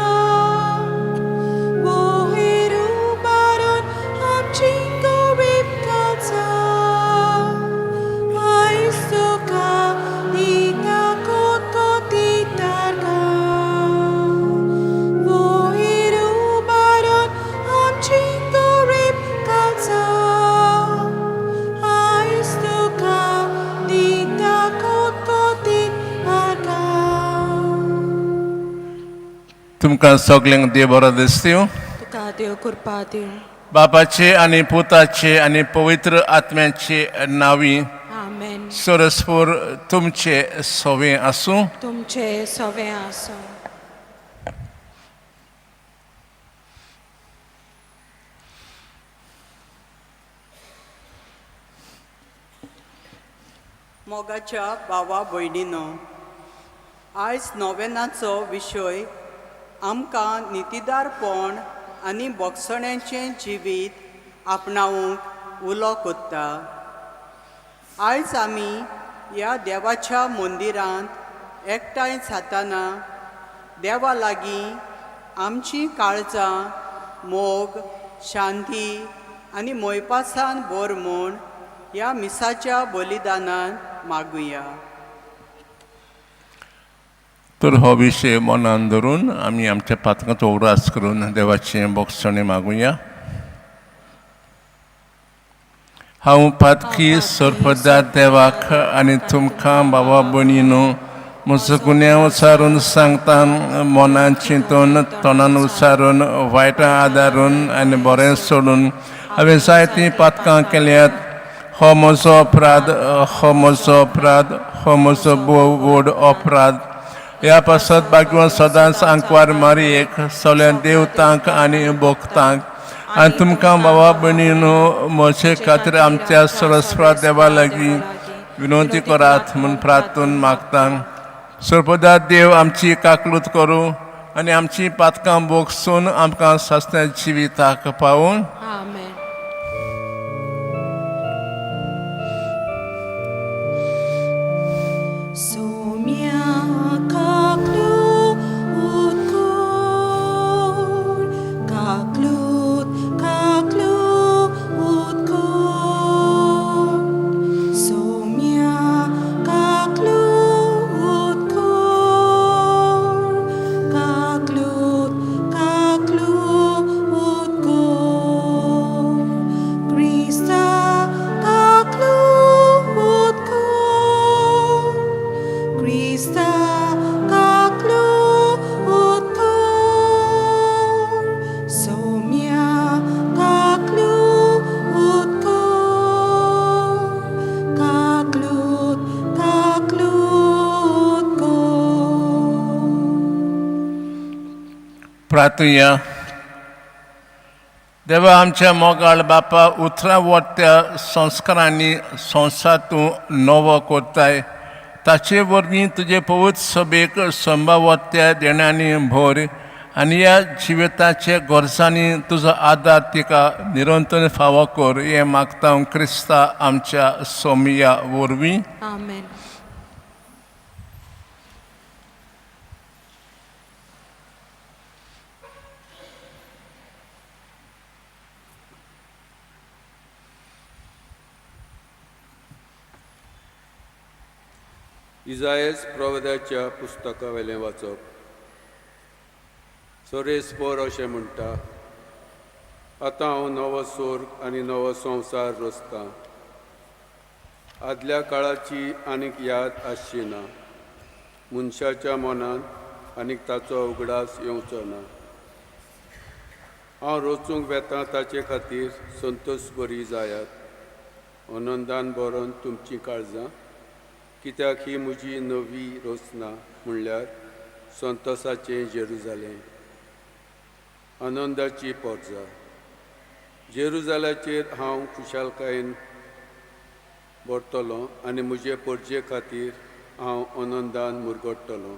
वयर उबारून आमची गरीब काळजां आयज तुका दिता कोतकोती तारकां वयर उबारून आमची गरीब काळजां आयज तुका दिता कोतकोती तारकां. तुमकां सगल्यांक देव बरो दिसता. तुका देव कृपा दिवं. बापाचे आनी पुताचे आनी पवित्र आत्म्याचे नांवी. आमेन. सरस्पोर तुमचे सवे आसूं. तुमचे सवे आसूं. मोगाच्या भावा भयणीनो, आयज नोवेनाचो विशय आमकां नितीदारपण आनी बोगसण्याचें जिवीत आपणावंक उलो कोत्ता. आयज आमी ह्या देवाच्या मंदिरांत एकठांय जाताना देवा लागीं आमचीं काळजां मोग, शांती आनी मोयपासान भर म्हूण ह्या मिसाच्या बलिदानान मागुया. तर हो विशय मनान धरून आमी आमच्या पात्रांचो उगडास करून देवाचें बोगसणें मागुया. हांव पातकी सरपदा देवाक आनी तुमकां बाबा भयणीनो म्हजो गुन्यांव उचारून सांगता. मनान चिंतून, तोंडान उचारून, वायटां आदारून आनी बरें सोडून हांवें जायतीं पातकां केल्यात. हो म्हजो अपराध, हो म्हजो अपराध, हो म्हजो भोव व्हड अपराध. ह्या पासत भाग्यवान सदांच आंकवार मारयेक, सगळ्या देवतांक आनी भक्तांक आनी तुमकां बाबा भयणीनो म्हजे खातीर आमच्या सरस्पत देवा लागीं विनंती करात म्हूण प्रार्थून मागता. सरपदा देव आमची काकलूत करूं आनी आमची पातकां भोगसून आमकां सासण्या जिविताक पावून. आमेन. सोम्या काकलूत कर, काकलूत काकलूत कर, सोम्या काकलूत कर, काकलूत काकलूत कर, क्रिस्ता काकलूत कर, क्रिस्ता काकलूत कर, सोम्या काकलूत कर, काकलूत काकलूत कर. प्रार्थुया. देवा आमच्या मोगाळ बापा, उतरां वट्ट्या संस्कारांनी संवसार तूं नवो करताय. ताचे वरवीं तुजे पवित्र सभेक संभावत्या देण्यांनी भर आनी ह्या जिविताच्या गरजांनी तुजो आदार तिका निरंतर फावो कर. हें मागता हांव क्रिस्ता आमच्या सोमिया वरवीं. आमेन. इजायस प्रवद्याच्या पुस्तका वेलें वाचप. सोरेस्पोर अशें म्हणटा, आतां हांव नवो सोर्ग आनी नवो संवसार रचतां. आदल्या काळाची आनीक याद आसची ना. मनशाच्या मनांत आनीक ताचो उगडास येवचो ना. हांव रचूंक वेता ताचे खातीर संतोश बरी जायात, आनंदान भरून तुमचीं काळजां. कित्याक ही म्हजी नवी रचना म्हणल्यार संतोसाचें जेरुजालें, आनंदाची पोरजा. जेरुजाल्याचेर हांव खुशालकायेन भरतलो आनी म्हजे परजे खातीर हांव आनंदान मुरगडटलो.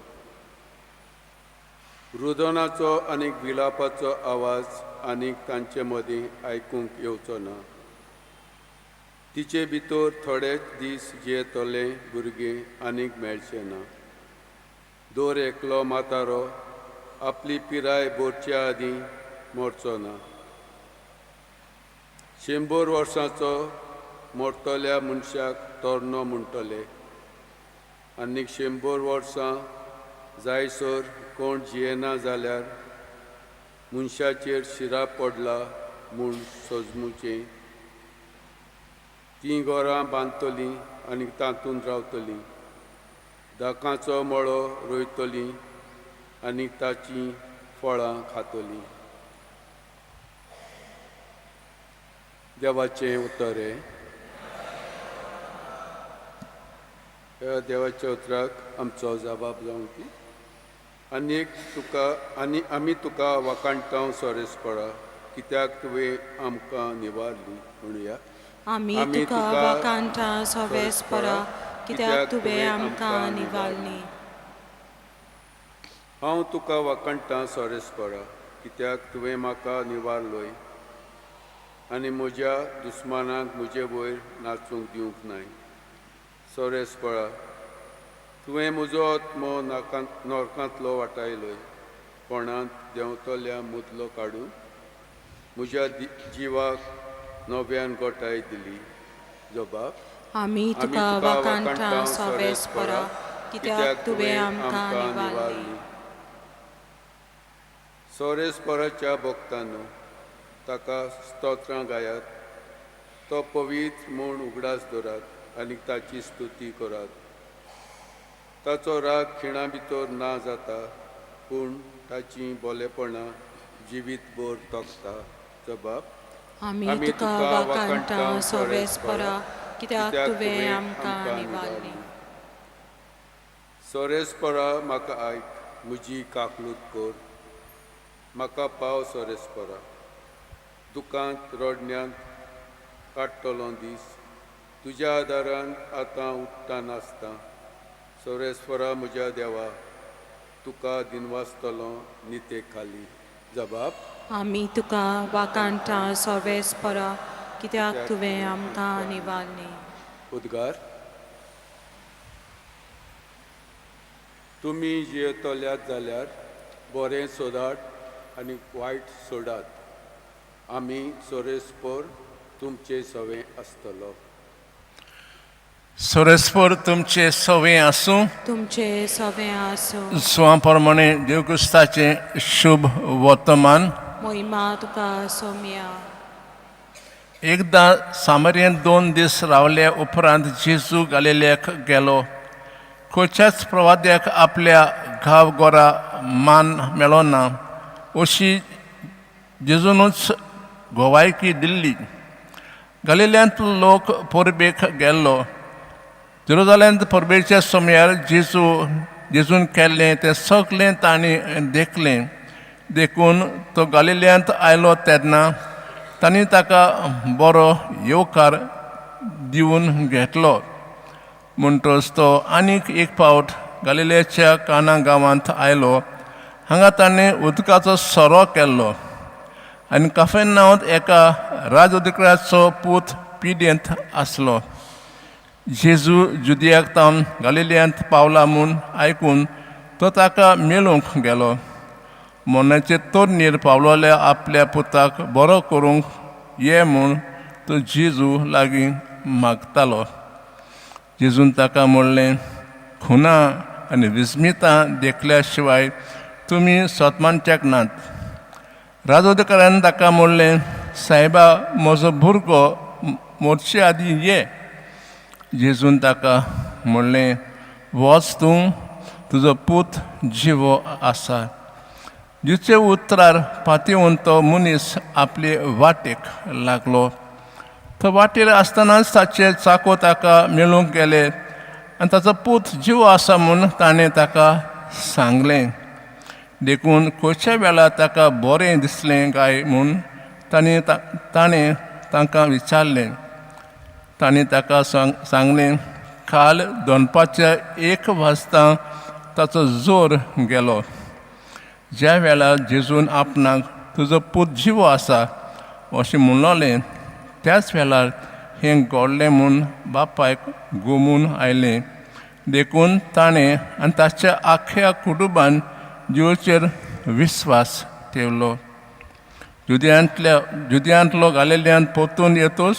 रुदनाचो आनी विलापाचो आवाज आनीक तांचे मदीं आयकूंक येवचो ना. तिचे भितर थोडेच दीस जियेतले भुरगें आनीक मेळचें ना. दर एकलो म्हातारो आपली पिराय भरचे आदीं मरचो ना. 100 वर्सांचो मरतल्या मनशाक तरणो म्हणटले आनीक 100 वर्सां जायसर कोण जियेना जाल्यार मनशाचेर शिराप पडला म्हूण सजमुचें. तीं घरां बांदतलीं आनी तातूंत रावतलीं, दाकांचो मळो रोयतलीं आनी ताचीं फळां खातलीं. देवाचें उतर हें. ह्या देवाच्या उतराक आमचो जबाब जावंक दी. आनी एक तुका आनी आमी तुका वाखाणटांव सोरेसपरा, कित्याक तुवें आमकां निवारली. म्हणुया, आमी तुका वाखाणटांव सोरेसपरा, कित्याक तुवें आमकां निवारली. हांव तुका वाखाणटां सोरेसपरा, कित्याक तुवें म्हाका निवारलोय आनी म्हज्या दुस्मानाक म्हजे वयर नाचूंक दिवंक नाय. सोरेसपरा, तुवें म्हजो आत्मो नरकांतलो वाटायलोय, कोणांत देंवतल्या मुदलो काडून म्हज्या जिवाक नव्यान गोठाय दिली. जबाब, आमी तुका वाखाणटांव सोरेसपरा, कित्याक तुवें आमकां निवारली. सोरेसपराच्या भक्तांनो, ताका स्तोत्रां गायात, तो पवित्र म्हूण उगडास दवरात आनी ताची स्तुती करात. ताचो राग खिणा भितर ना जाता, पूण ताचीं बोलेपणां जिवीतभर तोखता. जबाब, आमी तुका वाखाणटांव सोरेसपरा, कित्याक तुवें आमकां निवारली. सोरेसपरा, म्हाका आयक, म्हजी काकलूत कर, म्हाका पाव सोरेसपरा. दुकांत रडण्यांत काडटलो दीस, तुज्या आदारान आतां उठ्ठा नासता. सोरेसपरा म्हज्या देवा, तुका दिनवासतलो निते खाली. जबाब, आमी तुका वाखाणटांव सोरेसपरा, कित्याक तुवें आमकां निवारली. उद्गार, तुमी जियेतल्यात जाल्यार बरें सोदात आनी वायट सोडात. आमी सोरेसपर तुमचे सवें आसतलो. सोरेसपर तुमचे सवें आसूं. तुमचे सवें आसूं. सुवा प्रमाणे देव क्रिस्ताचें शुभ वर्तमान. मोहिमा तुका सोम्या. एकदां सामरेंत 2 दीस रावले उपरांत जेजू गालिलेक गेलो. खंयच्याच प्रवाद्याक आपल्या गांव गोरा मान मेळो ना अशी जेजूनच गोवायकी दिल्ली. गालिल्यांत लोक परबेक गेल्लो. जेरुजालेंत परबेच्या समयार जेजून केल्लें तें सगळें तांणी देखलें. देखून तो गालिल्यांत आयलो तेन्ना तांणी ताका बरो येवकार दिवन घेतलो. म्हणटच तो आनीक एक फावट गालिलेच्या काना गांवांत आयलो. हांगा ताणें उदकाचो सोरो केल्लो आनी काफेनांत एका राजअधिकाऱ्याचो पूत पिडेंत आसलो. जेजू जुदियाक तावन गालिल्यांत पावला म्हूण आयकून तो ताका मेळूंक गेलो. मरणाचे तोडणेर पावलोल्या आपल्या पुताक बरो करूंक ये म्हूण तो जेजू लागीं मागतालो. जेजून ताका म्हणलें, खुना आनी विस्मितां देखल्या शिवाय तुमी सोतमानच्याक नात. राजअधिकाऱ्यान ताका म्हणलें, सायबा, म्हजो भुरगो मरचे आदीं ये. जेजून ताका म्हणलें, वच तूं, तुजो पूत जिवो आसा. जिचे उतरार पातयेवन तो मनीस आपले वाटेक लागलो. तो वाटेर आसतनाच ताचे चाको ताका मेळूंक गेले आनी ताचो पूत जिवो आसा म्हूण ताणें ताका सांगलें. देखून खंयच्या वेळार ताका बरें दिसलें काय म्हूण ताणें तांकां विचारलें. तांणी ताका सांगलें, काल दनपारच्या 1 वाजता ताचो जोर गेलो. ज्या वेळार जेजून आपणाक तुजो पूत जिवो आसा अशें म्हणलें त्याच वेळार हें घडलें म्हूण बापायक गोमून आयलें. देखून ताणें आनी ताच्या आख्या कुटुंबान जिवाचेर विस्वास ठेवलो. जुदयांतलो गालिल्यांत परतून येतोच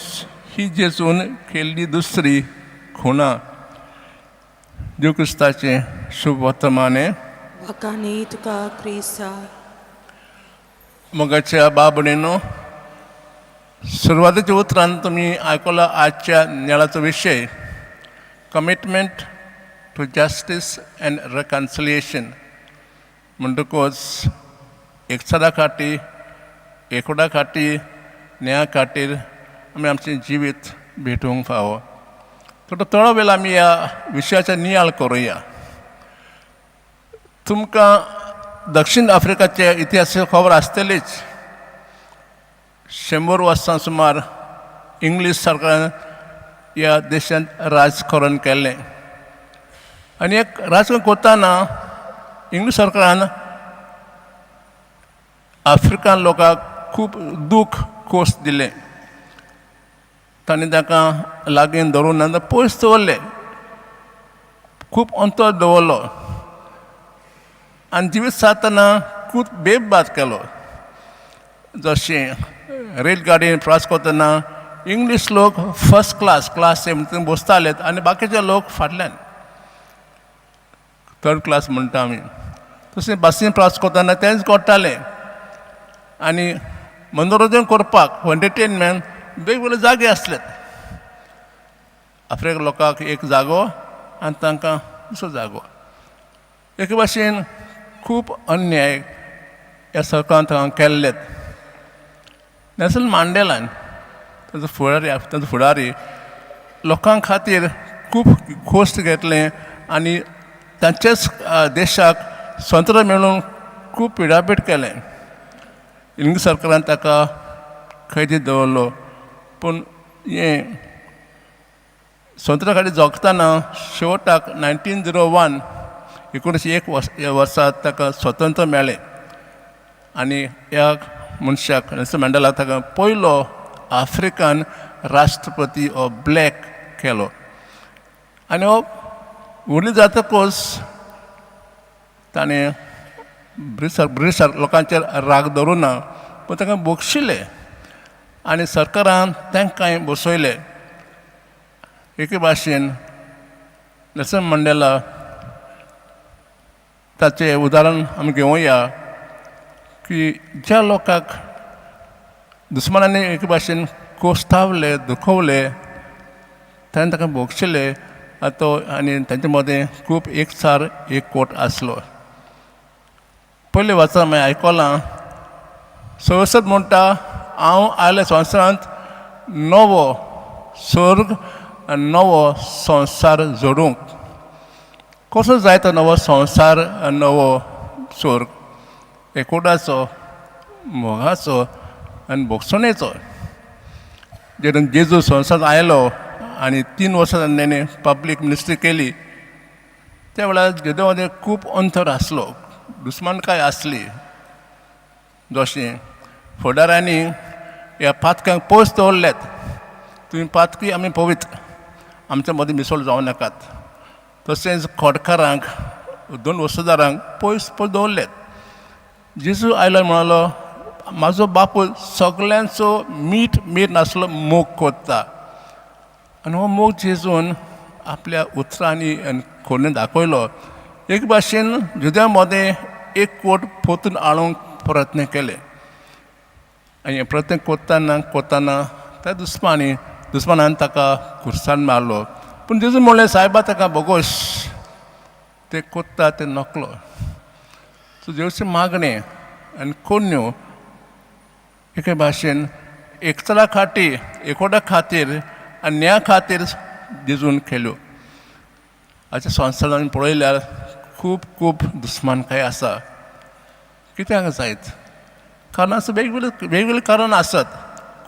ही जेजून केल्ली दुसरी खुणा. देव क्रिस्ताचें शुभ वर्तमाने. वाखाणी तुका क्रिस्ता. मोगाच्या बाबणेनो, सुरवातेच्या उतरान तुमी आयकला आजच्या नेळाचो विशय commitment to justice and reconciliation. म्हणटकच एकचारा खातीर, एकवटा खातीर, न्याया खातीर आमी आमचें जिवीत भेटोवंक फावो. थोडो थोडो वेळ आमी ह्या विशयाचो नियाळ करुया. तुमकां दक्षिण आफ्रिकाचे इतिहास खबर आसतलीच. 100 वर्सां सुमार इंग्लीश सरकारान ह्या देशांत राजकारण केल्लें आनी एक राजकारण करतना इंग्लीश सरकारान आफ्रिकन लोकांक खूब दूख खोस दिलें. तांणी तांकां लागीं धरून ना पयस दवरलें, खूब अंतर दवरलो आनी जिवीत साधतना खूब भेदभाव केलो. जशें रेलगाडयेन प्रवास करतना इंग्लीश लोक फर्स्ट क्लास क्लास ए बसताले आनी बाकीचे लोक फाटल्यान थर्ड क्लास म्हणटा आमी. तशें बसीन प्रवास करतना तेंच घडटालें आनी मनोरंजन करपाक एंटरटेनमेंट वेगवेगळे जागे आसले. आफ्रिकन लोकांक एक जागो आनी तांकां दुसरो जागो. एके भाशेन खूब अन्याय ह्या सरकारान तांकां केल्ले. नेल्सन मांडेलान ताचो फुडारी लोकां खातीर खूब खोस घेतलें आनी तांच्याच देशाक स्वतंत्र मेळून खूब पिडापीड केलें. इंग्लीश सरकारान ताका कैदी दवरलो, पूण हें स्वतंत्र खातीर जगतना शेवटाक 1901 1901 वर्सा ताका स्वतंत्र मेळ्ळें आनी ह्या मनशाक नेल्सन मांडेलाक ताका पयलो आफ्रिकन राष्ट्रपती हो ब्लॅक केलो. आनी हो व्हडली जातकच ताणें ब्रिटीश लोकांचेर राग धरूं ना, पूण तांकां बक्षिलें आनी सरकारान तांकांय बसयलें. एके भाशेन नेल्सन मंडेला ताचें उदाहरण आमी घेवया की ज्या लोकांक दुस्मानांनी एके भाशेन कोस्तावले, दुखवले, ताणें ताका बक्षिलें तो आनी तांचे मदें खूब एकचार एकवट आसलो. पयले वर्सा मागीर आयकलां सवसत म्हणटा, हांव आयले संवसारांत नवो स्वर्ग आनी नवो संवसार जोडूंक. कसो जाय तो नवो संवसार आनी नवो स्वर्ग? एकवटाचो, मोगाचो आनी भोगसणेचो. जेन्ना जेजू संवसारांत आयलो आनी 3 वर्सां ताणें पब्लीक मिनिस्ट्री केली त्या वेळार जेजू मदें खूब अंतर आसलो, दुस्मानकाय आसली. जशें फुडाऱ्यांनी ह्या पातकांक पयस दवरल्यात, तुमी पातकी आमी पवित्र, आमच्या मदीं मिसळ जावं नाकात. तशेंच खोडकारांक, 2 वस्तुदारांक पयस पयस दवरल्यात. जेजू आयलो म्हणालो, म्हाजो बापूय सगल्यांचो मीठ मीठ नासलो मोग करता. आनी हो मोग जेजून आपल्या उतरांनी आनी खोडणे दाखयलो. एक भाशेन जुद्या मदें एक कोट पोतून हाडूंक प्रयत्न केले आनी प्रयत्न करतना करतना त्या दुस्मानान ताका खुर्सान मारलो. पूण जेजू म्हणलें, सायबा ताका बोगोश, ते कोत्ता ते नकलो. सो जेजूचें मागणें आनी कोन्यो एके भाशेन एकचारा खातीर, एकवटा खातीर आनी न्याया खातीर जेजून केल्यो. आयच्या संवसारान पळयल्यार खूब खूब दुस्मानकाय आसा. कित्याक जायत कारण आसा, वेगवेगळे वेगवेगळे कारण आसात.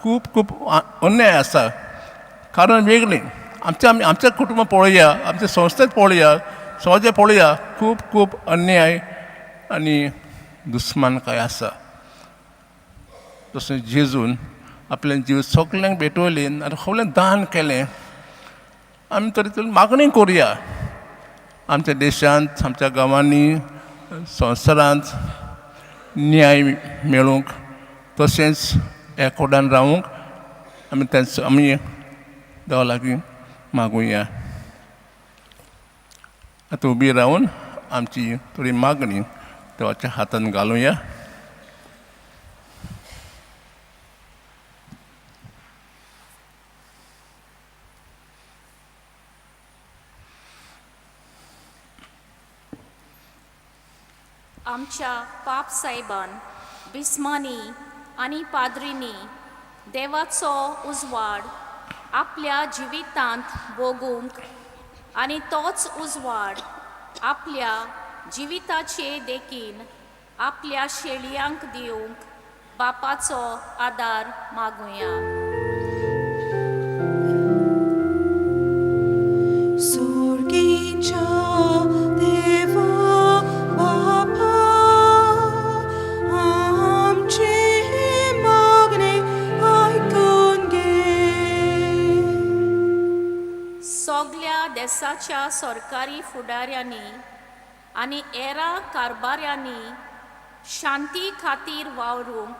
खूब खूब अन्याय आसा, कारण वेगळीं. आमच्या आमी आमच्या कुटुंबां पळोवया, आमच्या संस्थेत पळोवया, समाजात पळोवया, खूब खूब अन्याय आनी दुस्मानकाय आसा. तशें जेजून आपलें जीव सगल्यांक भेटवली आनी सगळें दान केलें. आमी तरी तरी मागणी करुया आमच्या देशांत, आमच्या गांवांनी, संवसारांत न्याय मेळूंक, तशेंच एकवटान रावूंक आमी तेंचो आमी देवा लागीं मागुया. आतां उबी रावन आमची थोडी मागणी देवाच्या हातान घालुया. आमच्या पाप साहेबान, बिस्मानी आनी पाद्रींनी देवाचो उजवाड आपल्या जिवितांत भोगूंक आनी तोच उजवाड आपल्या जिविताचे देखीन आपल्या शेळयांक दिवंक बापाचो आदार मागुया. सोर्गींच्या देवा बापा, आमचें मागणें आयकून घे. सगल्या देसाच्या सरकारी फुडाऱ्यांनी आनी हेरां कारभाऱ्यांनी शांती खातीर वावरूंक,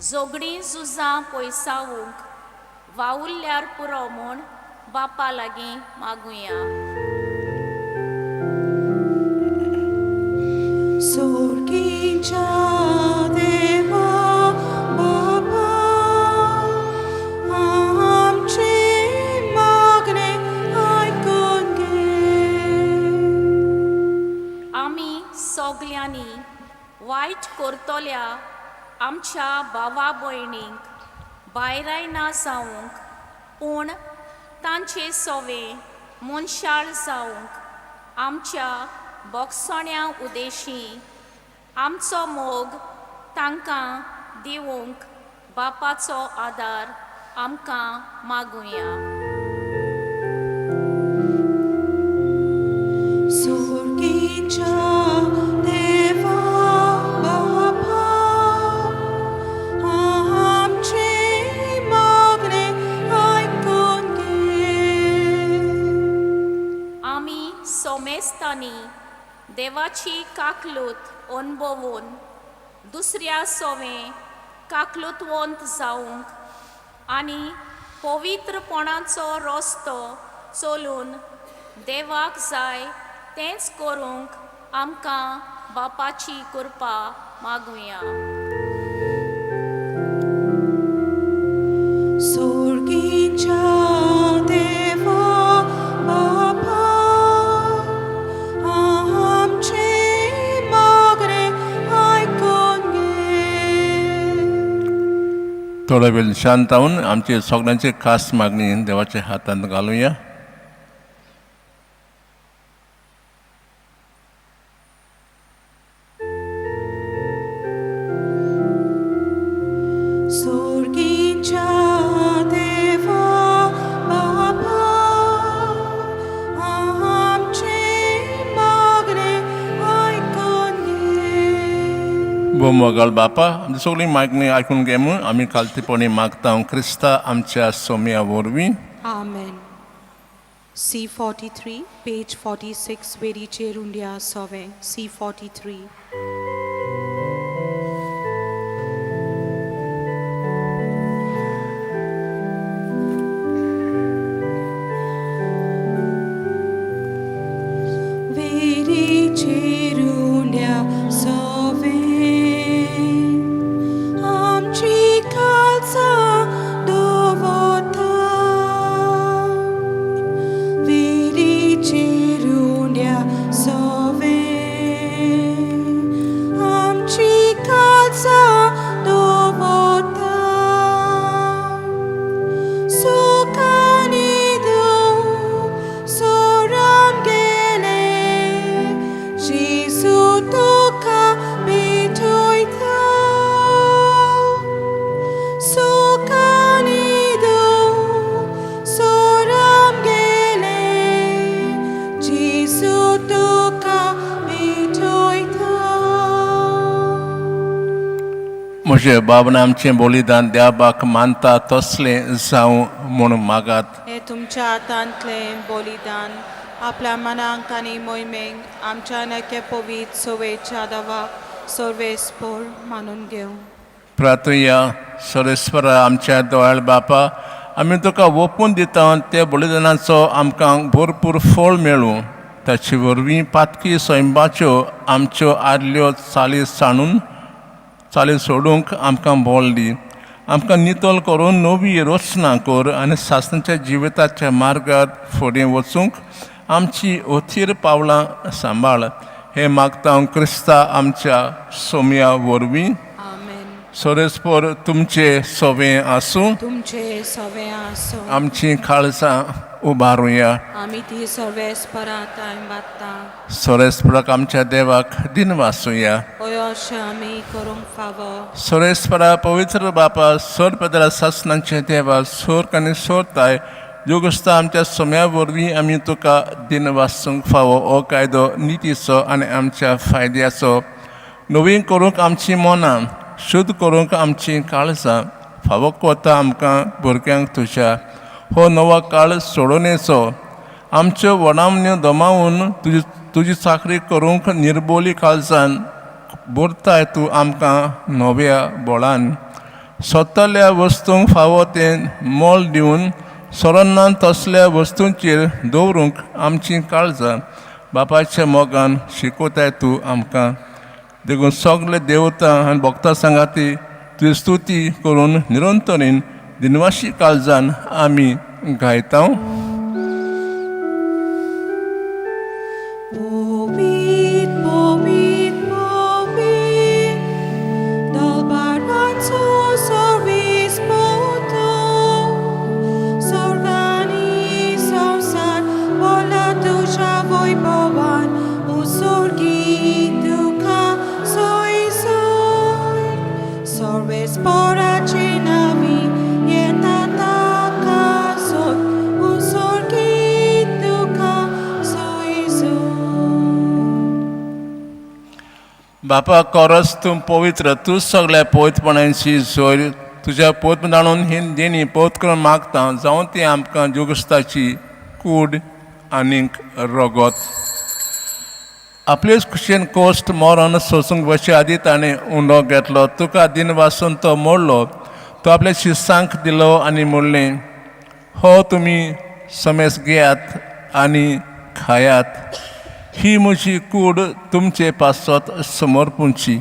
झगडीं झुजां पयसावूंक वावुरल्यार पुरो म्हूण बापा लागीं मागुया. सोर्गींच्या देवा बापा, आमचें मागणें आयकून घे. आमी सगल्यांनी वायट करतल्या आमच्या भावा भयणींक भायरायना जावंक, पूण तांचे सवे मनशाळ जावंक आमच्या बोगसण्या उदेशी आमचो मोग तांकां दिवंक बापाचो आदार आमकां मागुया. सोर्गींच्या देवा बापा, आमचें मागणें आयकून घे. आमी सोमेस्तांनी देवाची काकलूत अणभवून दुसऱ्या सोवे काकलुतवंत जावंक आनी पवित्रपणाचो रस्तो चलून देवाक जाय तेंच करूंक आमकां बापाची कृपा मागुया. सोर्गींच्या देवा बापा, आमचें मागणें आयकून घे. थोडो वेळ शांत रावन आमची सगळ्यांची खास मागणी देवाच्या हातांत घालुया. सोर्गींच्या देवा बापा, आमचें मागणें आयकून घे. भोव बापा, आमची सगळी मागणी आयकून घे म्हूण आमी कालतीपणी मागता क्रिस्ता आमच्या सोम्या वरवीं. आमेन. C43, page 46, वेरीचेर उंड्या सोवे. C43. वेरीचेर उंड्या सोवे, आमची काळजां दवरता. वेरीचेर उंड्या सोवे, तुका भेटयता. म्हजे बाबन आमचें बलिदान देवाक मानता तसलें जावं म्हूण मागात. हे तुमच्या हातांतलें बलिदान आपल्या मनांक आनी मोहिमेक आमच्या नक्या पवित्र सवेच्या दवाक सर्वेस्पोर मानून घेवं. प्रार्थुया. सरेस्वरा आमच्या दोळ्याल बापा, आमी तुका ओपून दिता त्या बलिदानाचो आमकां भरपूर फळ मेळूं. ताचे वरवीं पातकी सैंबाच्यो आमच्यो आदल्यो चाली सांडून चाली सोडूंक आमकां बळ दी. आमकां नितळ करून नवी रचना कर आनी सासणाच्या जिविताच्या मार्गार फुडें वचूंक आमची अथीर पावलां सांबाळ. हें मागता हांव क्रिस्ता आमच्या सोम्या वरवीं. आमेन. सोरेस्पोर तुमचे सोवें आसूं. तुमचे सवे आसूं. आमची काळजां उबारुया. आमी ती सर्वेस्परात बाता. सोरेस्पराक आमच्या देवाक दिनवासुया. हय, अशें आमी करूंक फावो. सोरेस्परा पवित्र बापा, सोर पेदरा सासणाचे देवा, सोर आनी सोरताय जोगस्ता आमच्या सोम्या वरवीं आमी तुका दिनवासूंक फावो. हो कायदो नितीचो आनी आमच्या फायद्याचो. नवीन करूंक आमची मनां, शुद्ध करूंक आमची काळजां, फावो कोता आमकां भुरग्यांक तुज्या. हो नवो काळ सोडोवणेचो. आमच्यो वडामण्यो दमावन तुजी तुजी चाकरी करूंक निर्बोली काळजान भरताय तूं आमकां नव्या बळान. सोदतल्या वस्तूंक फावो तें मोल दिवन सोरोना तसल्या वस्तूंचेर दवरूंक आमची काळजां बापायच्या मोगान शिकयताय तूं आमकां. देखून सगळे देवता आनी भक्ता सांगाती तुजी स्तुती करून निरंतरीन दिनवाशी काळजान आमी गायता. पवित्र, पवित्र, पवित्र, दरबाराचो सर्वेस्पोतो, स्वर्गानी संवसार भरला तुज्या वैभवान, उत्सर्गी तुका सोय सोय. सर्वेस्पराचे नांवी येता ताका सोय, उत्सर्गी तुका सोय सोय. बापा कोरस तूं पवित्र, तूं सगळ्या पवित्रपणाची सोय. तुज्या पवित्र जाणून ही देणी पवित्र करून मागता, जावं ती आमकां जुगस्ताची कूड आनीक रगत. आपलेच खुशयेन कोश्ट मरण सोसूंक बशे आदी ताणें उंडो घेतलो, तुका दिन वासून तो मोडलो, तो आपल्या शिसांक दिलो आनी म्हणलें, हो तुमी समेस घेयात आनी खायात, ही म्हजी कूड तुमचे पासत समर्पूंची.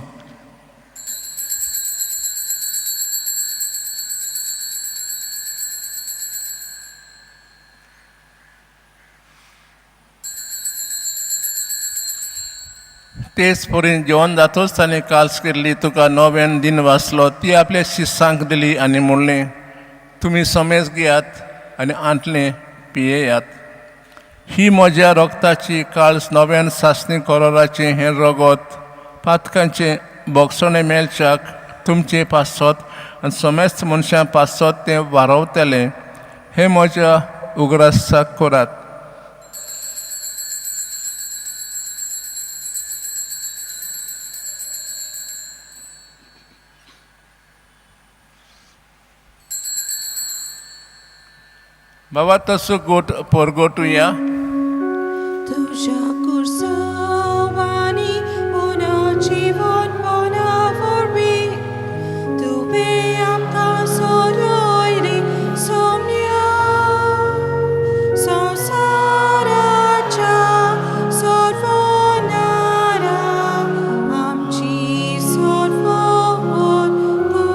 तेच परीन जेवण जातोच ताणें काल्स केल्ली तुका नव्यान दिन वाचलो, ती आपल्या शिसांक दिली आनी म्हणलें, तुमी समेज घेयात आनी आंतलें पियेयात, ही म्हज्या रगताची काळस नव्यान सासणी करोराचें हें रगत पातकांचें बोगसणें मेळच्याक तुमचें पासत आनी समेस्त मनशां पासत तें वारवतलें. हें म्हज्या उगडासाक करात. बाबा तसो गोट परगोटुया. तुज्या कुर्सवानी पुनर्जीवनपणा वरवीं तुवें आमकां सोडयली सोम्या, संवसाराच्या सोडवणारा आमची सोडवण कर.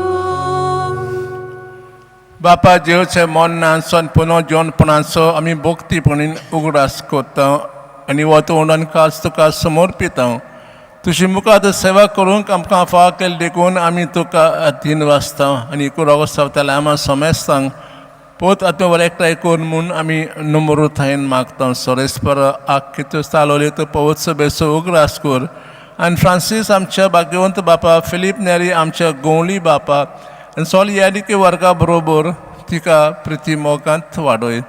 बापा जेवचे मरणाचो आनी पुनर्जीवनपणाचो आमी भक्तीपणीन उगडास करता आनी हो तोंड खास तुका समर्पिता. तुजी मुखार सेवा करूंक आमकां फाव केली देखून आमी तुका अधीन वाचता आनी कुरागो सावताले आमा समेस्तांक पोत आतां बरें एकठांय करून म्हूण आमी नम्रतायेन मागता. सोरेस्पर आख्खी तूं चालवली तूं पवित्र सभेचो उगडास कर आनी फ्रांसीस आमच्या भाग्यवंत बापा, फिलीप नेरी आमच्या गोंवली बापा आनी सोल यादिके वर्गा बरोबर तिका प्रिती मोगांत वाडय.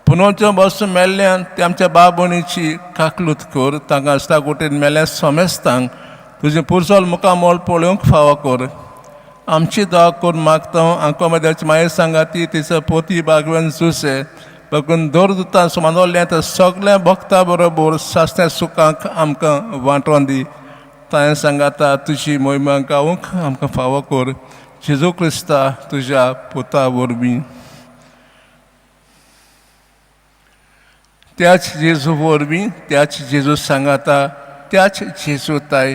पुनोवचो बसून मेल्ल्यान ते आमच्या बाबणीची काकलूत कर तांकां आसता कुटीन मेल्या सोमेस्तांक तुजें पुरसोल मुखामोल पळोवंक फावो कर आमची दवा करून मागता आमकां मदेवाची मागीर सांगा ती तिचो पोती बागवेन जुसे बघून दर दुतां सुमानवलें तर सगळ्या भक्ता बरोबर सासण्या सुखांक आमकां वांटोवन दी ताणें सांगाता तुजी मोहिमा गावंक आमकां फावो कर जेजू क्रिस्ता तुज्या पुता वरवीं त्याच जेजू वरवीं त्याच जेजू सांगाता त्याच जेजू ताय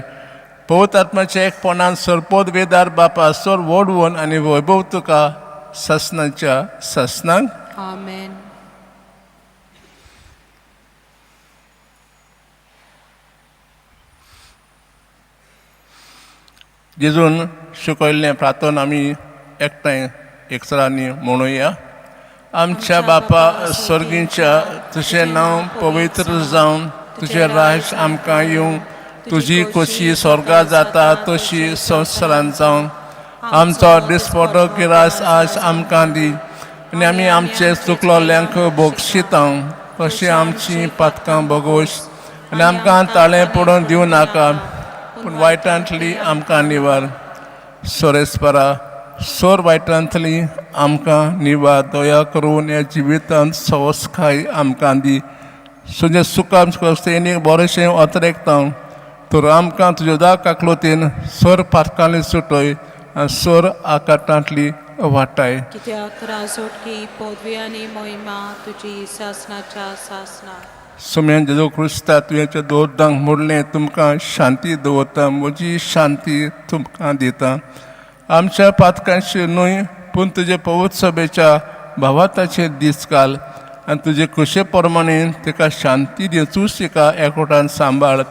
पवित्र आत्म्याच्या एकपणान सरपोत वेदार बापा सर वडवून आनी वैभव तुका सासनाच्या सासनाक आमेन. जेजून शिकयल्लें प्रार्थना आमी एकठांय एकसरांनी म्हणुया. आमच्या बापा स्वर्गीच्या तुजें नांव पवित्र जावन तुजें राज आमकां येवं तुजी खोशी स्वर्गा जाता तशी संवसारांत जावं. आमचो दिसपटो गिरास आज आमकां दी आनी आमी आमचे चुकलोल्यांक बोगशिता तशी आमची पातकां बोगोश आनी आमकां ताळें पडोवन दिवं नाका पूण वायटांतली आमकां निवार. सोरेस्परा सोर वायटांतली आमकां निवार दया करून ह्या जिवितांत सवसकाय आमकां दी तुजें सुखाम सैनीक बरेंशें अतरेकता तर आमकां तुज्या दा काकलोतीन सोर पातकांनी सुटय आनी सोर आकाटांतली वाटाय. कित्याक राजोटकी पदवी आनी मोहिमा तुजी सासनाच्या सासना. सुम्यान जेजू क्रिस्ता तुवें दोरदांक म्हणलें तुमकां शांती दवरता म्हजी शांती तुमकां दिता. आमच्या पातकांशी न्हय पूण तुजे पवित्र सभेच्या भावाताचेर दीस घाल आनी तुजे खुशे प्रमाणे तिका शांती दी. तूंच तिका एकवटान सांबाळ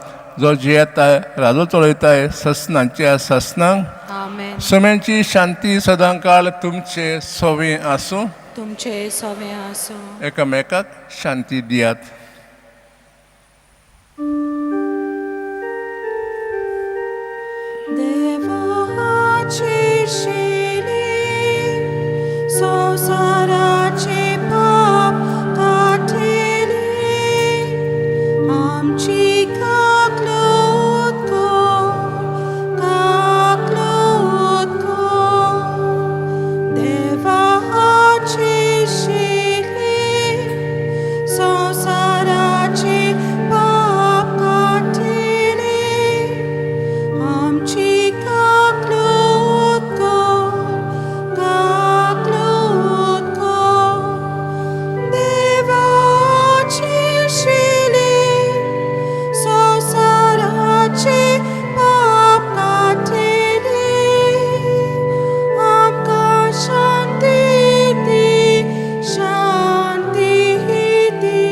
जो जियेताय राजो चलयताय ससनाच्या ससनाक. आमेन. सुम्यांची शांती सदांकाळ तुमचे सोवे आसूं. तुमचे सोवे आसूं. एकामेकाक शांती दियात. देवाची शिली संवसाराचे पाप काडटली आमची काकलूत कर काकलूत कर. देवाची शिली संवसाराचे पाप काडटली आमची काकलूत कर काकलूत कर. देवाची शिली संवसाराचे पाप काडटली आमकां शांती दी शांती दी.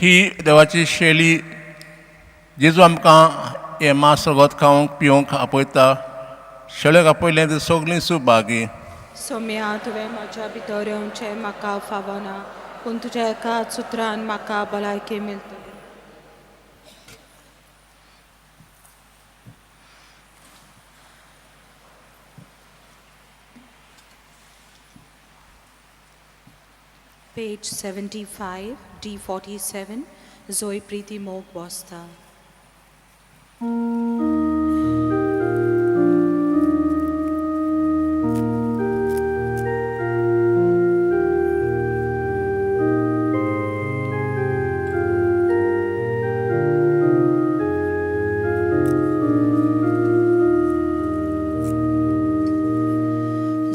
ही देवाची शैली जेजू आमकां हें मांस रगत खावंक पिवंक आपयता. शेळ्याक आपयलें ते सगळीं सुभागी. सोम्या तुवें म्हज्या भितर येवचें म्हाका फावना पूण तुज्या एकाच सुत्रान म्हाका भलायकी मेळटली. Page 75, D47, Zoe Preeti Mog Bosta.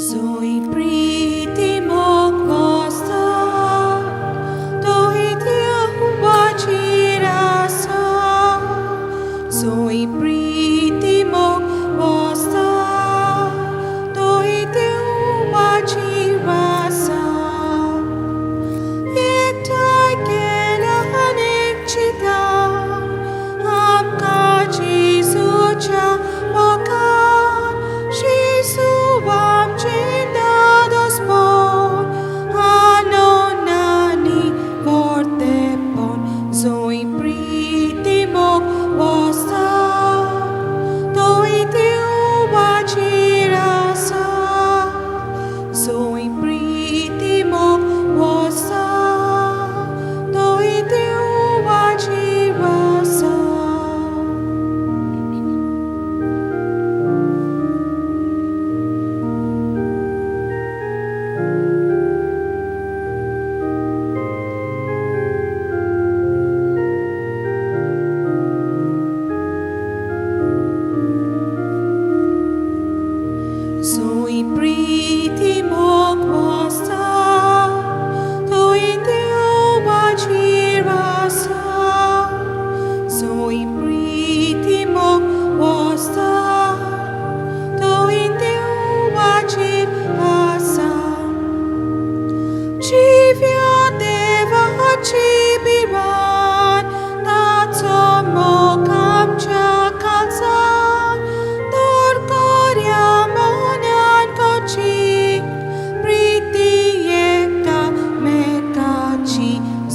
Zoe Preeti Mog Bosta, Tohi Tia Huwa Chirasa. Zoe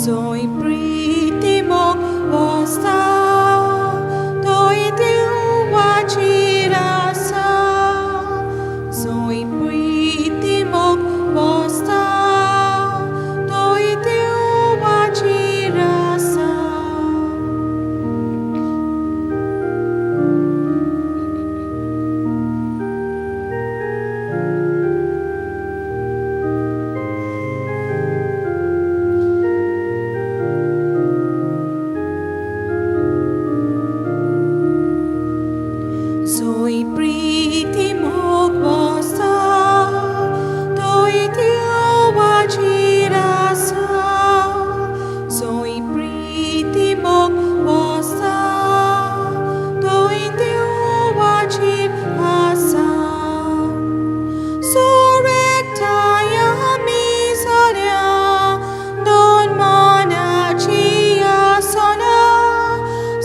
जोय प्रीती मोग बसता थंय देवाची आसा जोय प्रीती मोग बसता थंय देवाची आसा. जोय प्रीती मोग बसता थंय देवाची आसा जोय प्रीती मोग बसता थंय देवाची आसा. सुरेकताय आमी जाल्या दोन मनाची आसना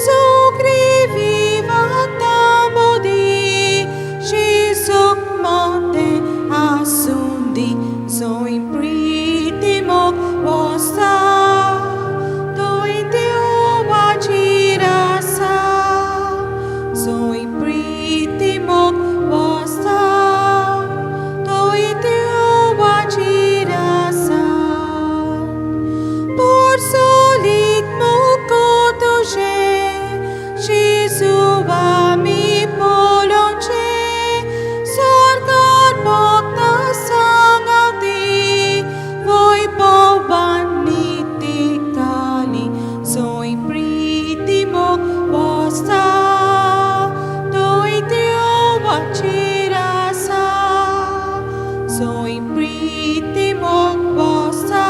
सुग्रीवी वागता मोदी शिसूक मोते आसुंदी जोय प्रीती मोग बसता थंय देवाची आसा जोय प्रीती मोग बसता थंय देवाची आसा. पोरसोलीत मुको तुजें जेजू आमी पळोवचें स्वर्गार भोगता सांगाती वैभवान नित्यकाली जोय प्रीती मोग बसता थंय देवाची आसा जोय प्रीती मोग बसता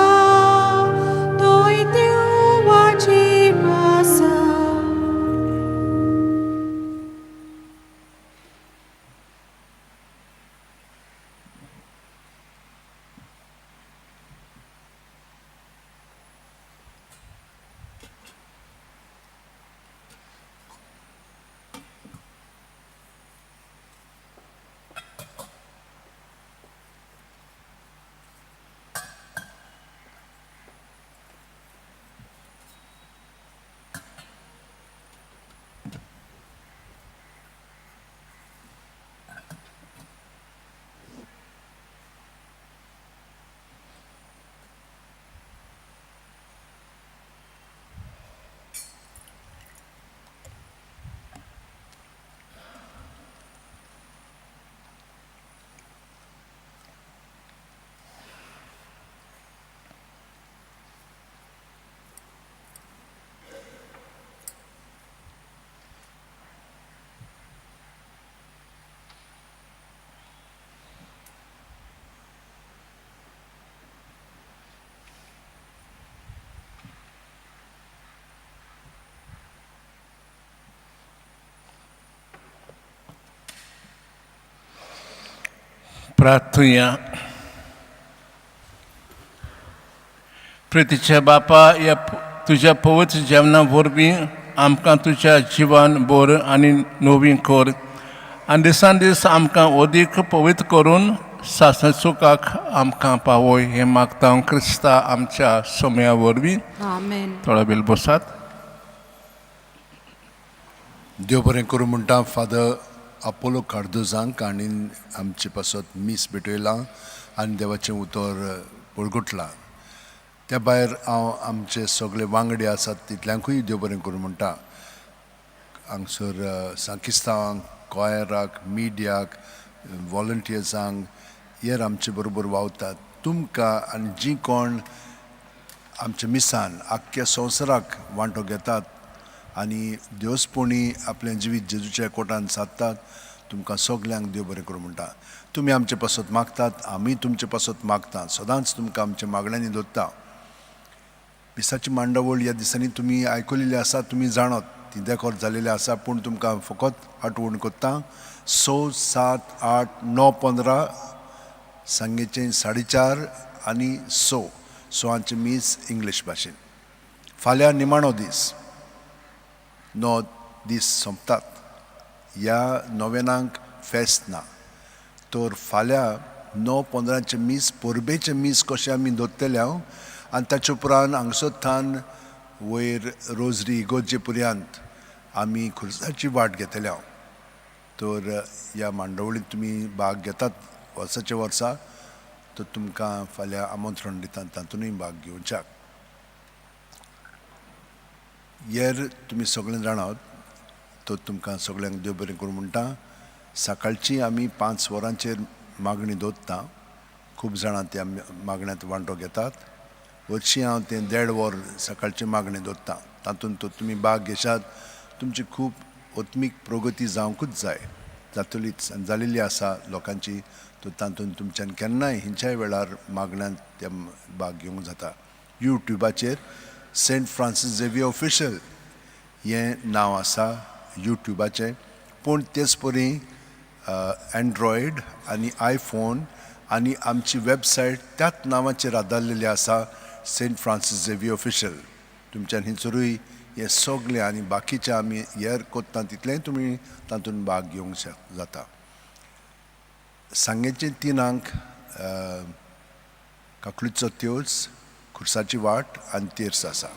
थंय देवाची आसा. प्रार्थुया. प्रितीच्या बापा, ह्या तुज्या पवित्र जेवणा वरवीं आमकां तुज्या जिवान बोर आनी नवी कर आनी दिसान दीस आमकां अदीक पवित्र करून सासण सुखाक आमकां पावय हें मागता हांव क्रिस्ता आमच्या सोम्या वरवीं. आमेन. थोडो वेळ बसात. देव बरें करूं म्हणटा फादर आपोलो कार्दोजांक आनी आमचे पासत मीस भेटयलां आनी देवाचें उतर बळगुटलां. त्या भायर हांव आमचे सगळे वांगडी आसात तितल्यांकूय देव बरें करूं म्हणटा. हांगसर सांकिस्तांक, कॉयराक, मिडियाक, वॉलंटियर्सांक हेर आमचे बरोबर वावतात तुमकां आनी जीं कोण आमच्या मिसान आख्ख्या संवसाराक वांटो घेतात आनी देवस्पणी आपलें जिवीत जेजूच्या कोटान सादतात तुमकां सगल्यांक देव बरें करूं म्हणटा. तुमी आमचे पासत मागतात, आमी तुमचे पासत मागतात, सदांच तुमकां आमच्या मागण्यांनी दवरता. मिसाची मांडावळ ह्या दिसांनी तुमी आयकलेली आसा, तुमी जाणत ती देकोर जालेली आसा, पूण तुमकां फकत आठवण करता 6, 7, 8, 9, 15 सांगेचें 4:30 आनी 6 सवांचें मीस इंग्लीश भाशेन. फाल्यां निमाणो दीस, 9 दीस सोंपतात. ह्या नोवेनांक फेस्त ना, तर फाल्यां 9:15 मीस, परबेचें मीस कशें आमी दवरतले हांव आनी ताचे उपरांत हांगसर वयर रोजरी इगोर्जे पर्यंत आमी खुर्साची वाट घेतले हांव. तर ह्या मांडवळींत तुमी भाग घेतात वर्साच्या वर्सा, तर तुमकां फाल्यां आमंत्रण दितात तातूंतय भाग घेवच्याक. येर तुमी सगळे जाणात, तर तुमकां सगळ्यांक देव बरें करूं म्हणटा. सकाळची आमी 5 वरांचेर मागणी दवरता, खूब जाणां त्या मागण्यांत वांटो घेतात. हरशीं हांव तें 1.5 वर सकाळची मागणी दवरता, तातूंत तर तुमी भाग घेशात, तुमची खूब आत्मीक प्रगती जावंकूच जाय, जातलीच आनी जालेली आसा लोकांची. तर तातूंत तुमच्यान केन्नाय खंयच्याय वेळार मागण्यांत त्या भाग घेवंक जाता. यूट्यूबाचेर सेंट फ्रांसीस झेवियर ऑफिशियल हें नांव आसा यूट्यूबाचें, पूण तेच परी एन्ड्रॉयड आनी आयफोन आनी आमची वेबसायट त्याच नांवाचेर आदारलेली आसा, सेंट फ्रांसीस झेवियर ऑफिशियल. तुमच्यान हिंसरूय हें सगळें आनी बाकीचें आमी हेर कोत्ता तितलेंय तुमी तातूंत भाग घेवंक जाता. सांगेचे 3 काकलुचो त्योस, खुर्साची वाट आनी तेर्स आसा,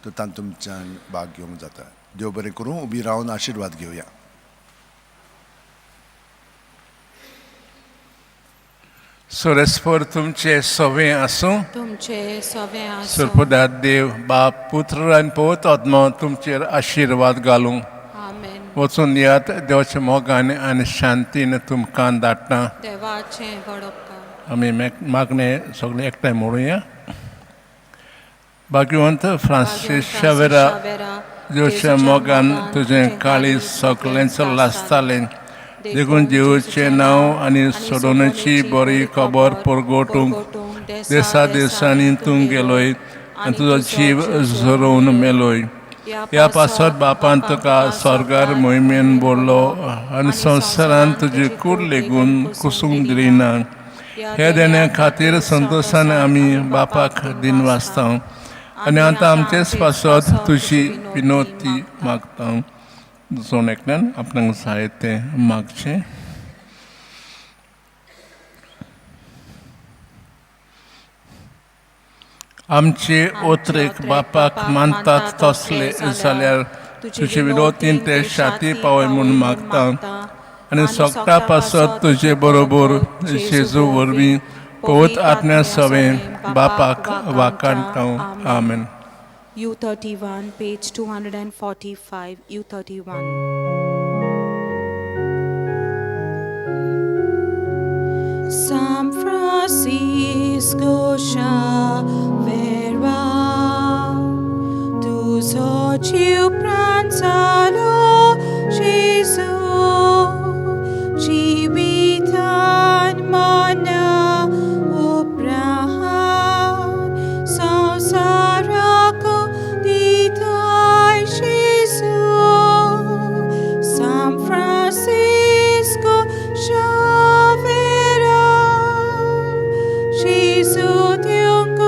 तर तातूंत तुमच्यान भाग घेवंक जाता. देव बरें करूं. उबी रावन आशिर्वाद घेवया. सोरेस्पर तुमचे सवे आसूं, तुमचे सवे आसूं. सरपदार देव बाप पुत्र आनी पवित्र आत्मो तुमचेर आशिर्वाद घालूं. आमेन. वचून यात देवाच्या मोगान आनी शांतीन तुमकां धाडटा. देवाचें व्हड उपकार. आमी मागणें सगळें एकठांय म्हणुया. भाग्यवंत फ्रांसीस शावेरा, देवच्या मोगान तुजें काळीज सगळेंच लासतालें, देखून जेवचें नांव आनी सोडोवण्याची बरी खबर परगटूंक देसा देसांनी तूं गेलोय आनी तुजो जीव झरोवन मेलोय. ह्या पासत बापान तुका स्वर्गार मोहिमेन बोरलो आनी संवसारान तुजी कूड लेगून कुसूंक दिली ना. ह्या देण्या खातीर संतोशान आमी बापाक दिन वाचता आनी आतां आमचेच पासत तुजी विनोती मागता. जोण एकल्यान आपणाक जाय तें मागचें. आमचे ओत्रेक बापाक मानतात तसले जाल्यार तुजे विनोतीन ते शाती पावय म्हूण मागता आनी सगळ्या पासत तुजे बरोबर जेजू वरवीं पवित्र आत्म्या सवें बापाक वाकाणटा. आमेन. U31, page 245, U31. San Francisco Xavier, tuzo जीव प्रांचालो जेजू, जिवितान मना उपरांत संवसाराक दिताय जेजू. San Francisco Xavier, Jesu दिवंक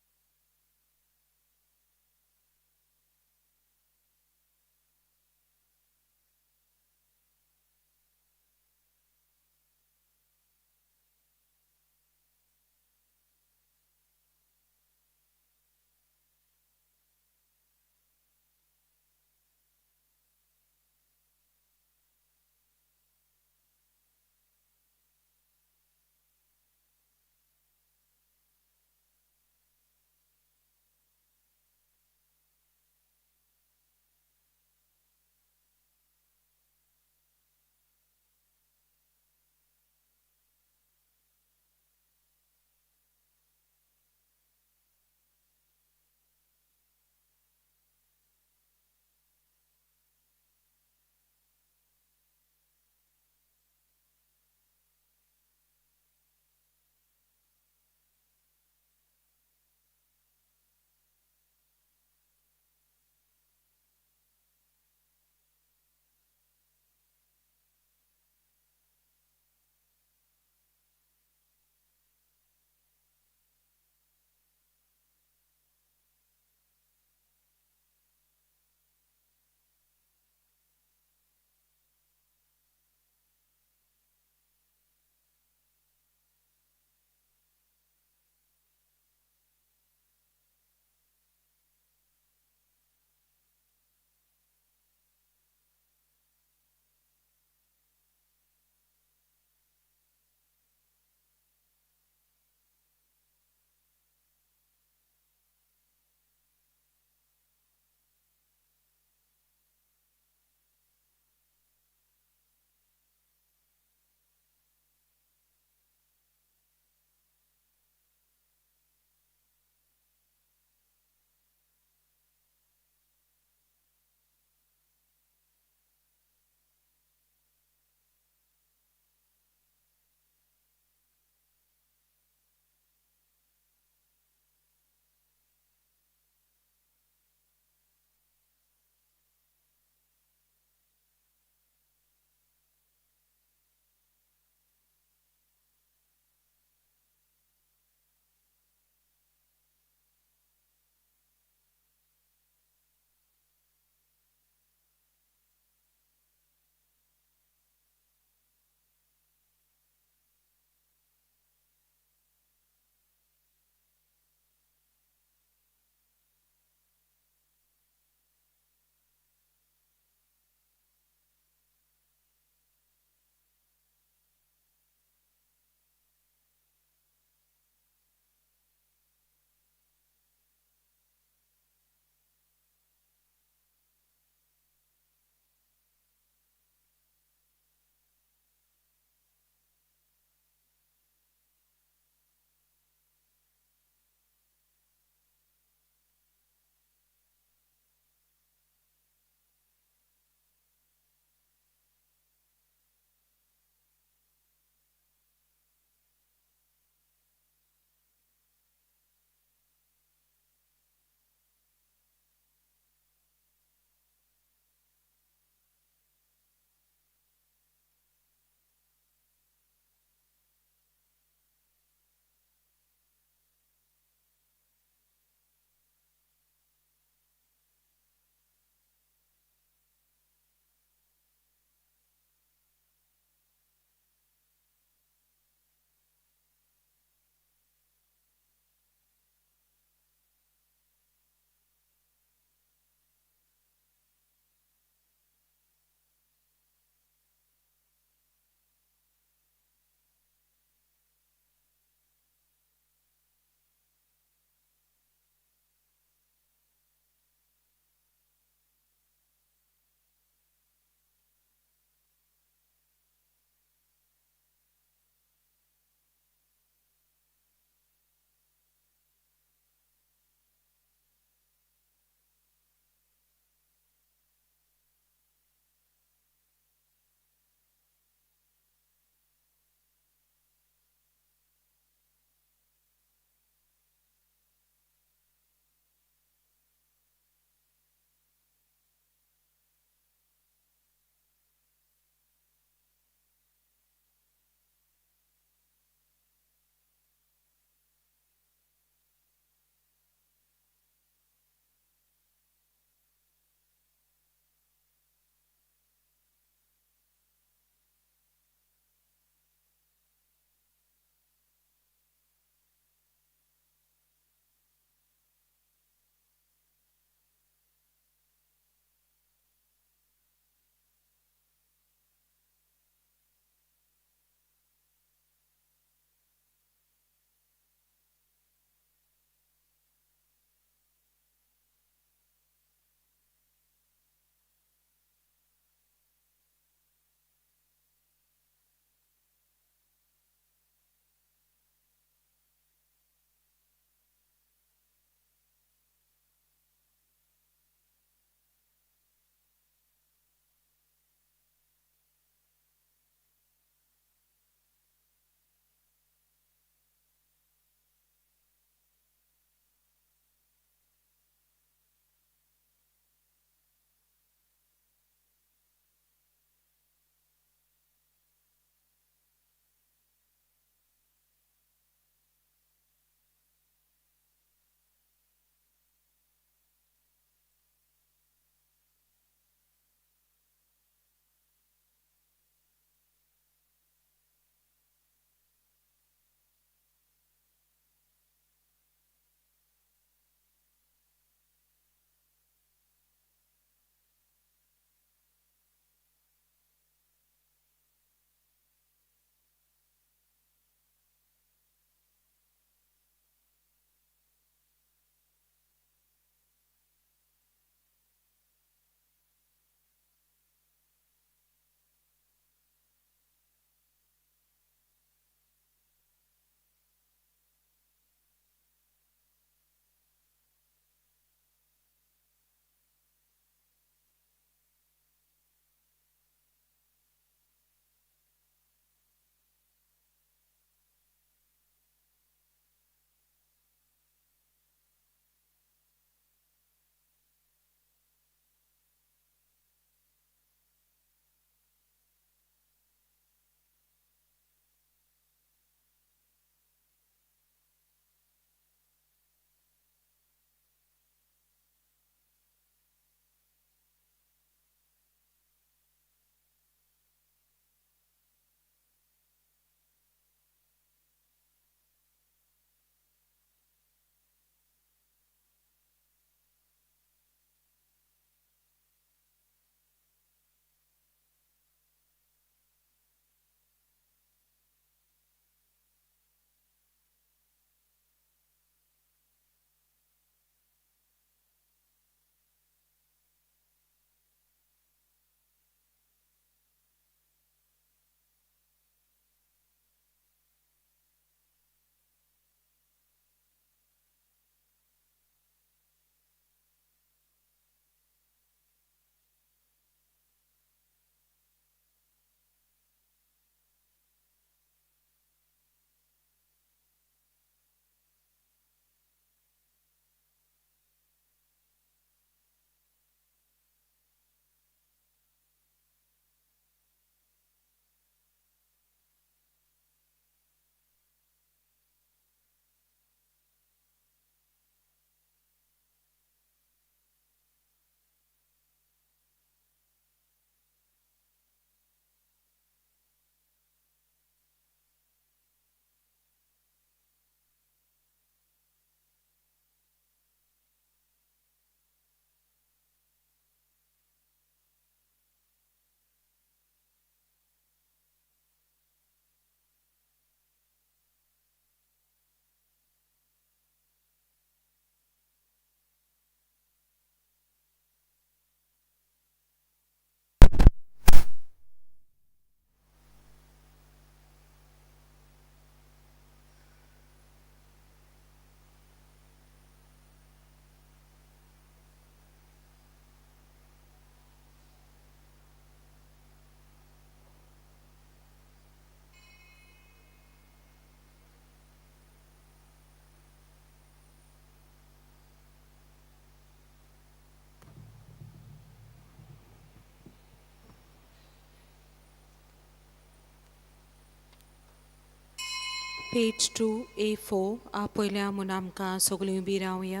पेज 2 A4 आपयल्या म्हूण आमकां सगळीं उबी रावया.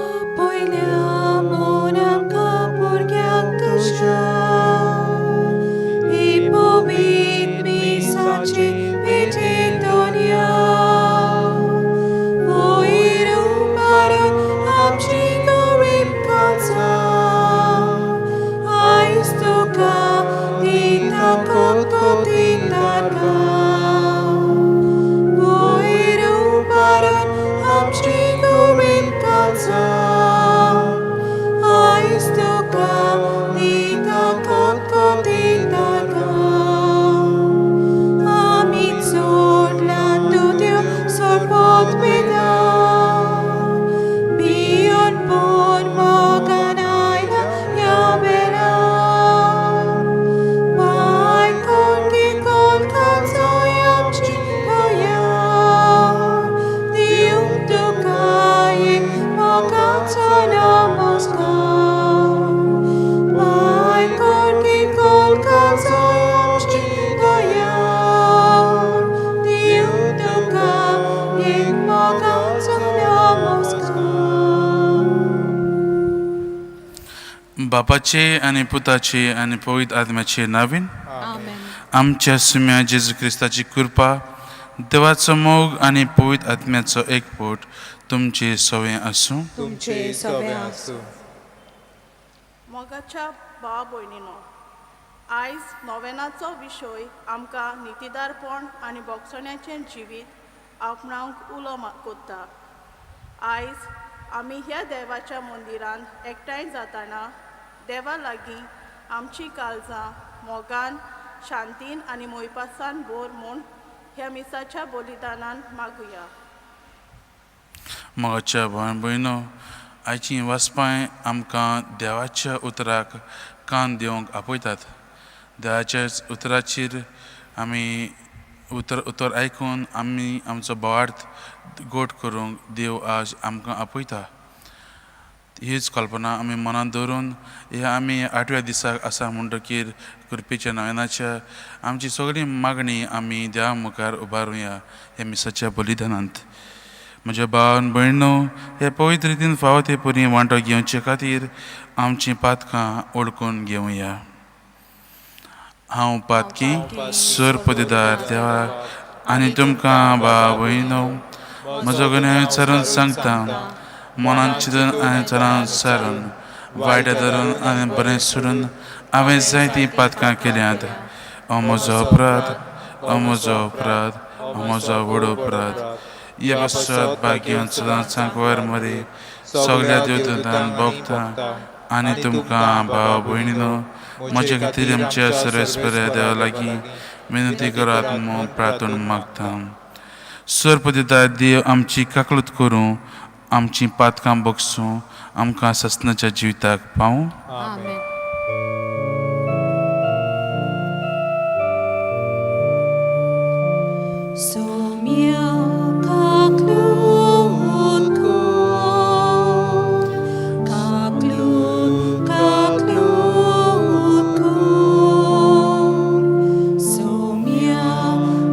आपयल्या म्हूण आमकां भुरग्यांक तुज्या ही पवित्र मिसाची भेटेक दवरया. वयर उबारून आमची गरीब काळजां आयज तुका दिता कोतकोती तारकां. वयर उबारून आमची गरीब काळजां आयज तुका दिता कोतकोती तारकां. आमी सोडला तुज्यो सोरपोत वेदा भियोन पूण मोगान आयला ह्या वेळार. बाय कोणकी कोण काळजां आमची तयार दिवंक तुका एक मोगाचो नमस्कार. बाय कोणकी कोण काळजां आमची तयार दिवंक तुका एक मोगाचो नमस्कार. बापाचे आनी पुताचे आनी पवित्र आत्म्याचे नावीन. आमेन. आमच्या सुम्या जेजू क्रिस्ताची कृपा, देवाचो मोग आनी पवित्र आत्म्याचो एकपोट तुमचे सवे आसूं. तुमचे सवे आसूं. मोगाच्या भाव भयणीनो, आयज नोवेनाचो विशय आमकां नितीदारपण आनी भोगसण्याचें जिवीत आपणावंक उलो कोत्ता. आयज आमी ह्या देवाच्या मंदिरांत एकठांय जाताना देवा लागीं आमची काळजां मोगान, शांतीन आनी मोयपासान भर म्हूण ह्या मिसाच्या बलिदानान मागुया. मोगाच्या भाव भयणो, आयची वाचपांय आमकां देवाच्या उतराक कान दिवंक आपयतात. देवाच्या उतराचेर आमी उतर आयकून आमी आमचो भावार्थ गोट करूंक देव आज आमकां आपयता. हीच कल्पना आमी मनांत दवरून ह्या आमी आठव्या दिसाक आसा म्हणटकीर कृपेच्या नवेनाच्या आमची सगळी मागणी आमी देवा मुखार उबारुया ह्या मिसाच्या बलिदानांत. म्हज्या भावान भयणो, हे पवित्र रितीन फावो ते परी वांटो घेवचे खातीर आमचीं पातकां ओळखून घेवया. हांव पातकी सोर पदेदार देवा आनी तुमकां भाव भयणो म्हजो गुन्यांव विचारून सांगता. मनान चिंतून आनी चरान सारून, वायट धरून आनी बरें सोडून हांवें जायतीं पातकां केल्यांत. हो म्हजो अपराध, हो म्हजो अपराध, हो म्हजो व्हड अपराध. हे पासत भाग्यान सदांच सांकवार मरे सगळ्या देवदूतान भोगता आनी तुमकां भाव भयणीनो म्हजे खातीर आमच्या सर्वेस्पऱ्या देवा लागीं विनंती करात म्हूण प्रार्थना मागता. सर्पदिता देव आमची काकलूत करूं, आमची पातकां बगसूं, आमकां ससनाच्या जिविताक पावूं. आमेन. सोम्या काकलूत कोर, काकलूत काकलूत कोर. सोम्या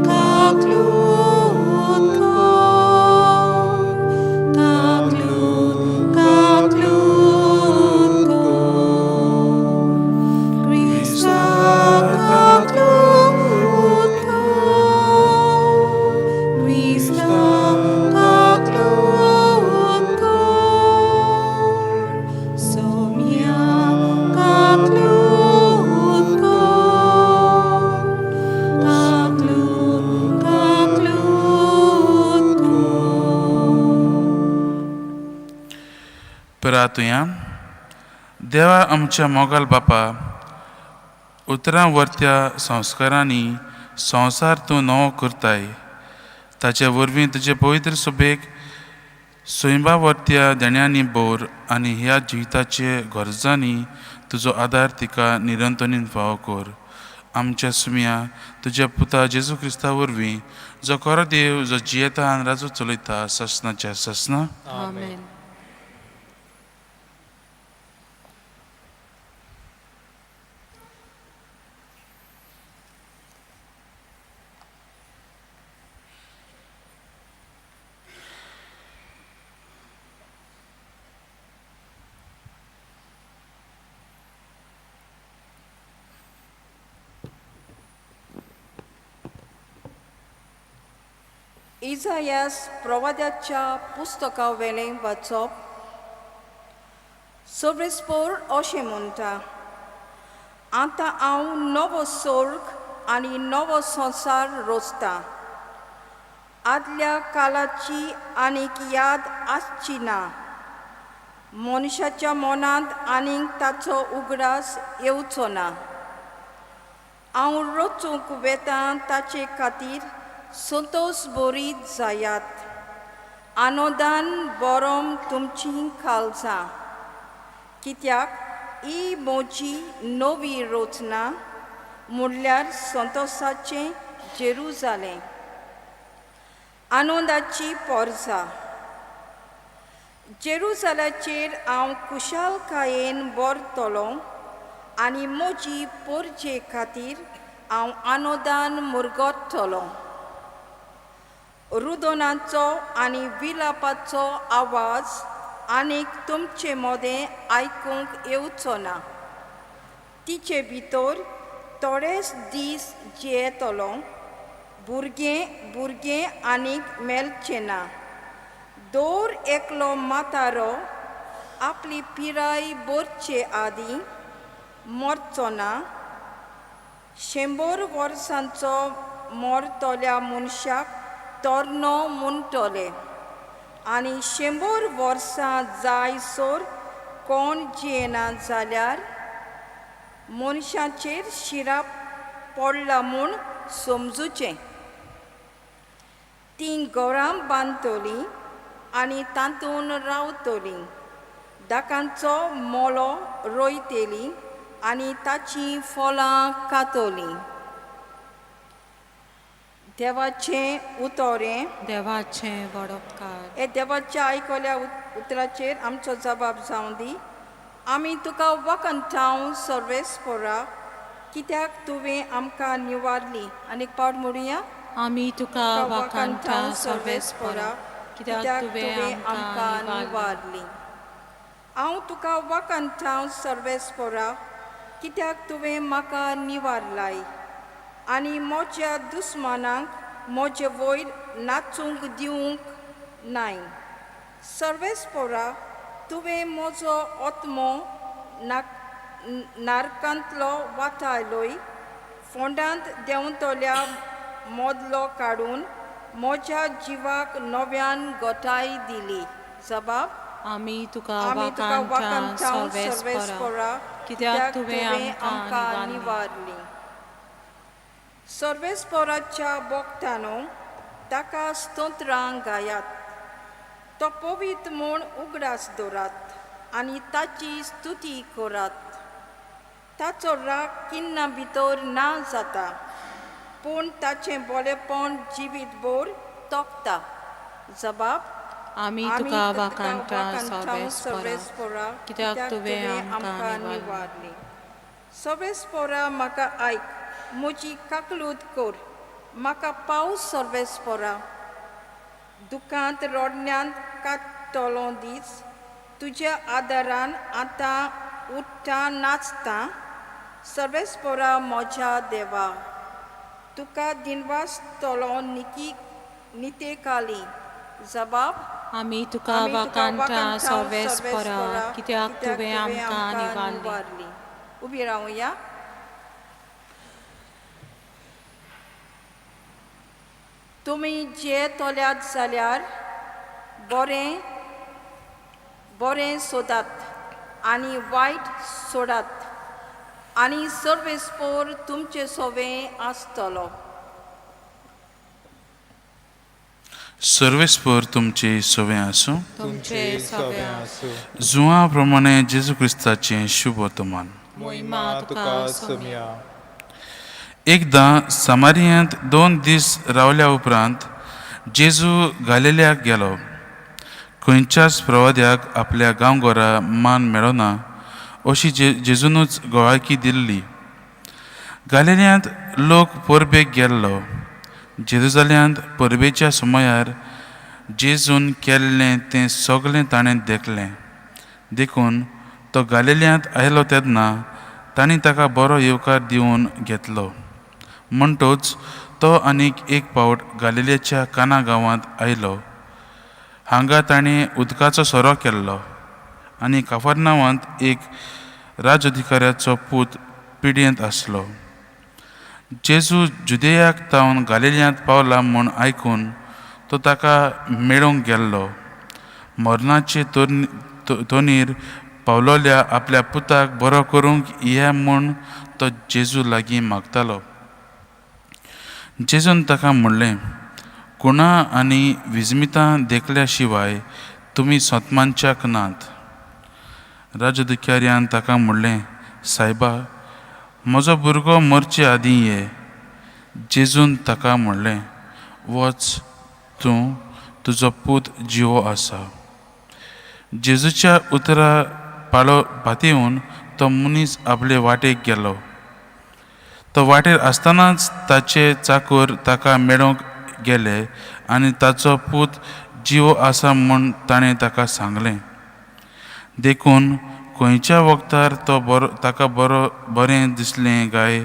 काकलूत कोर, काकलूत काकलूत कोर. क्रिस्ता काकलूत कोर, क्रिस्ता काकलूत कोर. सोम्या काकलूत कोर, काकलूत काकलूत कोर. प्रार्थुया. देवा आमच्या मोगाल बापा, उतरां वरत्या संस्कारांनी संवसार तूं नवो करताय. ताचे वरवीं तुजे पवित्र सभेक स्वयंबा वरत्या देण्यांनी भर आनी ह्या जिविताचे गरजांनी तुजो आदार तिका निरंतनीन फावो कर. आमच्या सुम्या तुज्या पुता जेजू क्रिस्ता वरवीं, जो खरो देव, जो जियेता आनी राजू चलयता ससनाच्या ससना. आमेन. इजायास प्रवाद्याच्या पुस्तका वेलें वाचप. सर्वेस्पोर अशें म्हणटा, आतां हांव नवो सोर्ग आनी नवो संवसार रचतां. आदल्या कालाची आनीक याद आसची ना. मनशाच्या मनांत आनीक ताचो उगडास येवचो ना. हांव रचूंक वेतां ताचे खातीर संतोश बरीत जायात. आनंदान बरोम तुमची काळजां, कित्याक ही म्हजी नवी रचना म्हणल्यार संतोशाचें जेरुजालें, आनंदाची पोरसा. जेरुजालाचेर हांव खुशालकायेन बरतलो आनी म्हजी पोरजे खातीर हांव आनंदान मुरगतलो. रुदनाचो आनी विलापाचो आवाज आनीक तुमचे मदें आयकूंक येवचो ना. तिचे भितर थोडेच दीस जियेतलो. भुरगें भुरगें आनीक मेळचें ना. दर एकलो म्हातारो आपली पिराय भरचे आदीं मरचो ना. 100 वर्सांचो मरतल्या मनशाक तरणो म्हणटले आनी 100 वर्सां जायसर कोण जियेना जाल्यार मनशाचेर शिराप पडला म्हूण समजुचें. तीं घरां बांदतलीं आनी तातूंत रावतलीं. दाकांचो मोलो रोयतलीं आनी ताचीं फळां खातलीं. देवाचें उतरें. देवाचें वडपकार. हे देवाच्या आयकल्या उतराचेर आमचो जबाब जावं दी. आमी तुका वखंतांव सर्वेस्पोरा, कित्याक तुवें आमकां निवारली. आनी एक पावट म्हणुया, आमी तुका वाखाणटांव सर्वेस्पोरा, कित्याक तुवें आमकां निवारली. हांव तुका वखंतांव सर्वेस्पोरा, कित्याक तुवें म्हाका निवारलाय आनी म्हज्या दुस्मानांक म्हजे वयर नाचूंक दिवंक नाय. सर्वेस्पोरा, तुवें म्हजो आत्मो नारकांतलो वाटायलोय. फोंडांत देंवतल्या मोदलो काडून म्हज्या जिवाक नव्यान गोठाय दिली. जबाब. आमी तुका वाखाणटांव सर्वेस्पोरा, कित्याक तुवें आमकां निवारली. सर्वेस्पोराच्या भक्तानो ताका स्तोत्रां गायात. तो पवित्र म्हूण उगडास दवरात आनी ताची स्तुती करात. ताचो राग किन्ना भितर ना जाता, पूण ताचें बरेपण जिवीतभर तोखता. जबाब. आमी तुका वाखाणटांव सर्वेस्पोरा, कित्याक तुवें आमकां निवारली. सर्वेस्पोरा म्हाका आयक, म्हजी काकलूत कर, म्हाका पावस सर्वेस्पोरा. दुकांत रडण्यांत काडटलो दीस. तुज्या आदारान आतां उठ्ठा नाचता. सर्वेस्पोरा म्हज्या देवा, तुका दिनवासतलो निकी नितेकाली. जबाब. आमी तुका वाखाणटांव सर्वेस्पोरा, कित्याक तुवें आमकां निवारली. उबी रावया. तुमी जियेतल्यात जाल्यार बरें बरें सोदात आनी वायट सोडात आनी सर्वेस्पोर तुमचें सोवें आसतलो. सर्वेस्पोर तुमचे सोवें आसूं. तुमचे सोवें आसूं. जुआ प्रमाणे जेजू क्रिस्ताचें शुभ वर्तमान. मोहिमा तुका सोम्या. एकदां सामारियांत 2 दीस रावल्या उपरांत जेजू गालिल्याक गेलो. खंयच्याच प्रवाद्याक आपल्या गांवघरा मान मेळना अशी जेजूनच गवायकी दिल्ली. गालिल्यांत लोक परबेक गेल्लो. जेरुजाल्यांत परबेच्या समयार जेजून केल्लें तें सगळें ताणें देखलें. देखून तो गालिल्यांत आयलो तेन्ना तांणी ताका बरो येवकार दिवन घेतलो. म्हणटच तो आनीक एक पावट गालिलेच्या काना गांवांत आयलो. हांगा ताणें उदकाचो सोरो केल्लो आनी काफरनावांत एक राज अधिकाऱ्याचो पूत पिडयेंत आसलो. जेजू जुदेयाक तावन गालिल्यांत पावला म्हूण आयकून तो ताका मेळूंक गेल्लो. मरणाचे तोनीर पावलोल्या आपल्या पुताक बरो करूंक ये म्हूण तो जेजू लागीं मागतालो. जेजून ताका म्हणलें, कुणा आनी विजमितां देखल्या शिवाय तुमी सोतमानच्याक नात. राजधिकाऱ्यान ताका म्हणलें, सायबा, म्हजो भुरगो मरचे आदीं ये. जेजून ताका म्हणलें, वच तूं, तुजो पूत जिवो आसा. जेजूच्या उतरा पाळो पातयेवन तो मनीस आपले वाटेक गेलो. तो वाटेर आसतनाच ताचे चाकूर ताका मेळोवंक गेले आनी ताचो पूत जिवो आसा म्हूण ताणें ताका सांगलें. देखून खंयच्या वखदार तो बरो ताका बरो बरें दिसलें काय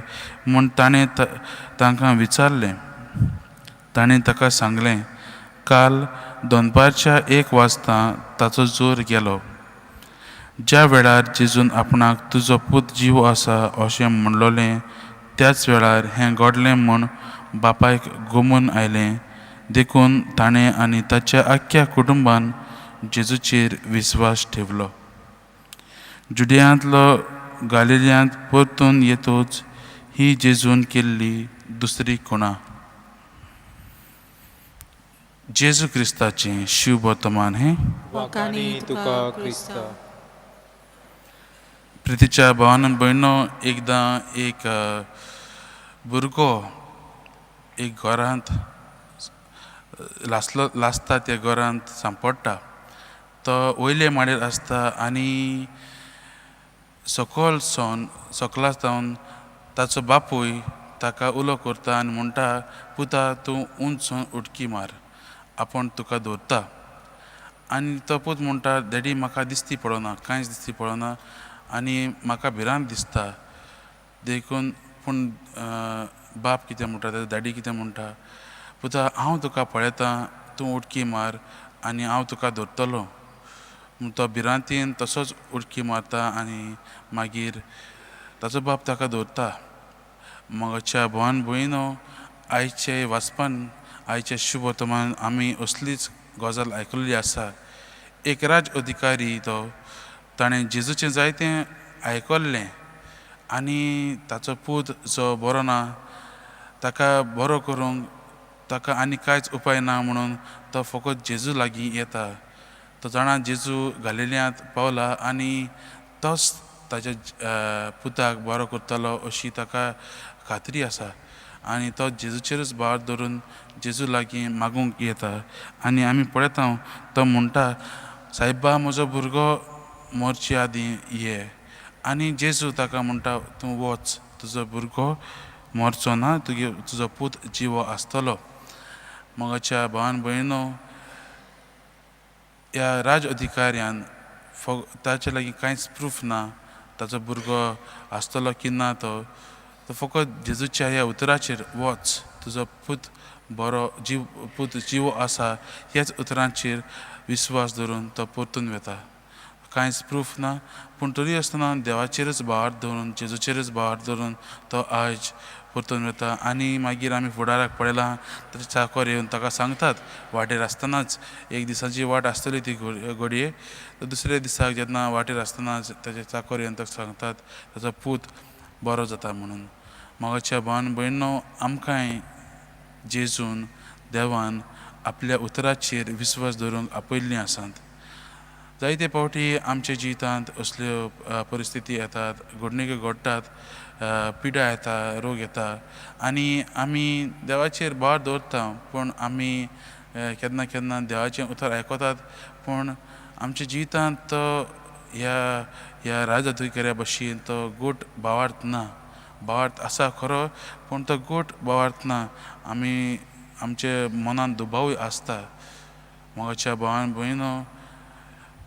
म्हूण ताणें तांकां विचारलें. ताणें ताका सांगलें, काल दनपारच्या 1 वाजता ताचो जोर गेलो. ज्या वेळार जेजून आपणाक तुजो पूत जिवो आसा अशें म्हणलोलें त्याच वेळार हें घडलें म्हूण बापायक गोमून आयलें. देखून ताणें आनी ताच्या आख्ख्या कुटुंबान जेजूचेर विस्वास ठेवलो. जुडियांतलो गालिल्यांत परतून येतोच ही जेजून केल्ली दुसरी खुणा. जेजू क्रिस्ताचें शुभवर्तमान हें. वाखाणी तुका क्रिस्ता. प्रितीच्या भावान भयणो, एकदां एक भुरगो एक घरांत लासलो लासता त्या घरांत सांपडटा. तो वयले माडयेर आसता आनी सकयल सावन सकला सावन ताचो बापूय ताका उलो करता आनी म्हणटा, पुता तूं उंच सावन उडकी मार, आपूण तुका दवरता. आनी तो पूत म्हणटा, डॅडी म्हाका दिसती पडना, कांयच दिसती पडना आनी म्हाका भिरांत दिसता. देखून पूण बाप कितें म्हणटा, ताजो डॅडी कितें म्हणटा, पुता हांव तुका पळयतां, तूं उडकी मार आनी हांव तुका धरतलो. तो भिरांतीन तसोच उडकी मारता आनी मागीर ताचो बाप ताका धरता. म्हज्या भावान भयणो, आयचे वाचपान आयचे शुभवर्तमान आमी असलीच गजाल आयकल्ली आसा. एक राज अधिकारी तो ताणें जेजूचें जायतें आयकल्लें आनी ताचो पूत जो बरो ना ताका बरो करूंक ताका आनी कांयच उपाय ना म्हणून तो फकत जेजू लागीं येता. तो जाणा जेजू गालिल्यांत पावला आनी तोच ताच्या पुताक बरो करतलो अशी ताका खात्री आसा आनी तो जेजूचेरूच भार धरून जेजू लागीं मागूंक येता. आनी आमी पळयता तो म्हणटा, सायबा म्हजो भुरगो मरचे आदीं ये. आनी जेजू ताका म्हणटा, तूं वच, तुजो भुरगो मरचो ना, तुगे तुजो पूत जिवो आसतलो. म्हज्या भावान भयणो, ह्या राज अधिकाऱ्यान ताचे लागीं कांयच प्रूफ ना ताचो भुरगो आसतलो की ना. तो तो फकत जेजूच्या ह्या उतराचेर, वच तुजो पूत बरो जीव पूत जिवो आसा, ह्याच उतरांचेर विस्वास धरून तो परतून वता. कांयच प्रूफ ना पूण तरी आसतना देवाचेरच भार धरून जेजूचेरच भार धरून तो आयज परतून वता. आनी मागीर आमी फुडाराक पळयलां ताचे चाकर येवन ताका सांगतात वाटेर आसतनाच, एक दिसाची वाट आसतली ती घडये, दुसऱ्या दिसाक जेन्ना वाटेर आसतनाच ताचे चाकर येवन ताका सांगतात ताचो पूत बरो जाता म्हणून. म्हज्या भावान भयणो, आमकांय जेजून देवान आपल्या उतराचेर विस्वास दवरूंक आपयल्लीं आसात. जायते फावटी आमच्या जिवितांत असल्यो परिस्थिती येतात, घडणुको घडटात, पिडा येता, रोग येता आनी आमी देवाचेर भार दवरता. पूण आमी केन्ना केन्ना देवाचें उतर आयकतात पूण आमच्या जिवितांत तो ह्या ह्या राजधिकाऱ्या भशेन तो गोट भावार्थ ना. भावार्थ आसा खरो पूण तो गोट भावार्थ ना. आमी आमचे मनांत दुबावूय आसता. म्हज्या भावान भयणो,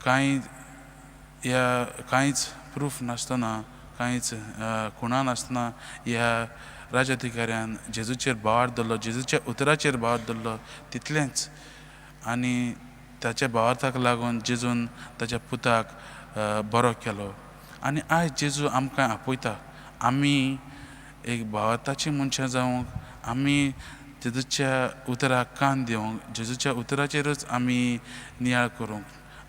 कांय ह्या कांयच प्रूफ नासतना, कांयच खुणा नासतना ह्या राजधिकाऱ्यान जेजूचेर भावार्थ दवरलो, जेजूच्या उतराचेर भावार्थ दवरलो तितलेंच, आनी ताच्या भावार्थाक लागून जेजून ताच्या पुताक बरो केलो. आनी आयज जेजू आमकां आपयता, आमी एक भावार्थाची मनशां जावंक, आमी जेजूच्या उतराक कान दिवंक, जेजूच्या उतराचेरूच आमी नियाळ करूंक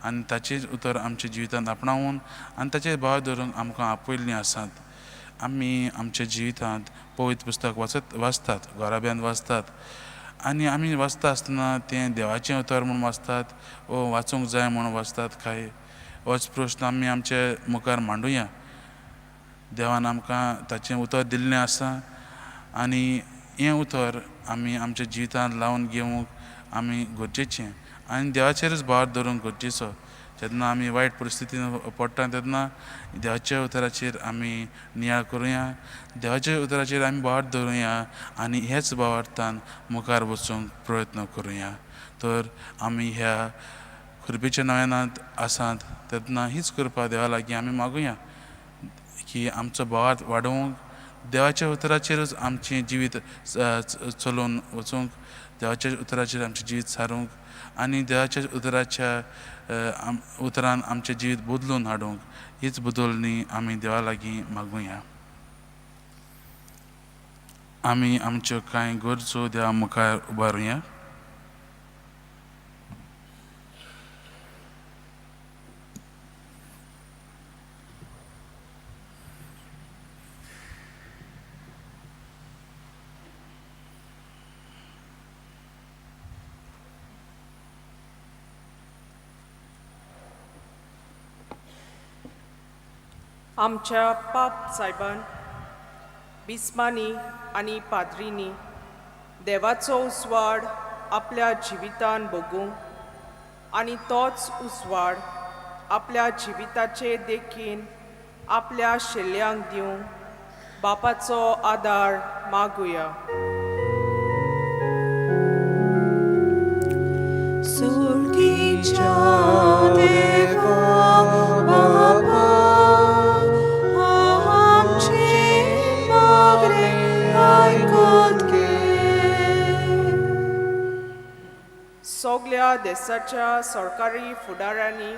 आनी ताचेच उतर आमच्या जिवितांत आपणावन आनी ताचेर भाव धरूंक आमकां आपयल्लीं आसात. आमी आमच्या जिवितांत पवित्र पुस्तक वाचतात, घराब्यांत वाचतात आनी आमी वाचता आसतना तें देवाचें उतर म्हूण वाचतात वो वाचूंक जाय म्हूण वाचतात काय, होच प्रस्न आमी आमचे मुखार मांडुया. देवान आमकां ताचें उतर दिल्लें आसा आनी हें उतर आमी आमच्या जिवितांत लावन घेवंक आमी गरजेचें आनी देवाचेरूच भार दवरूंक गरजेचो. जेन्ना आमी वायट परिस्थितीन पडटा तेन्ना देवाच्या उतराचेर आमी नियाळ करुया, देवाच्या उतराचेर आमी भार दवरुया आनी ह्याच भावार्थान मुखार वचूंक प्रयत्न करुया. तर आमी ह्या कृपेच्या नव्यानांत आसात तेन्ना हीच कृपा देवा लागीं आमी मागुया की आमचो भावार्थ वाडोवंक, देवाच्या उतराचेरूच आमचें जिवीत चलोवन वचूंक, देवाच्या उतराचेर आमचें जिवीत सारूंक आनी देवाच्या उतराच्या उतरान आमचें जिवीत बदलून हाडूंक, हीच बदलणी आमी देवा लागीं मागुया. आमी आमच्यो कांय गरजो देवा मुखार उबारुया. आमच्या पाप सायबान, बिस्मांनी आनी पाद्रींनी देवाचो उजवाड आपल्या जिवितान भोगूंक आनी तोच उजवाड आपल्या जिविताचे देखीन आपल्या शेल्यांक दिवंक बापाचो आदार मागुया. सगल्या देशाच्या सरकारी फुडाऱ्यांनी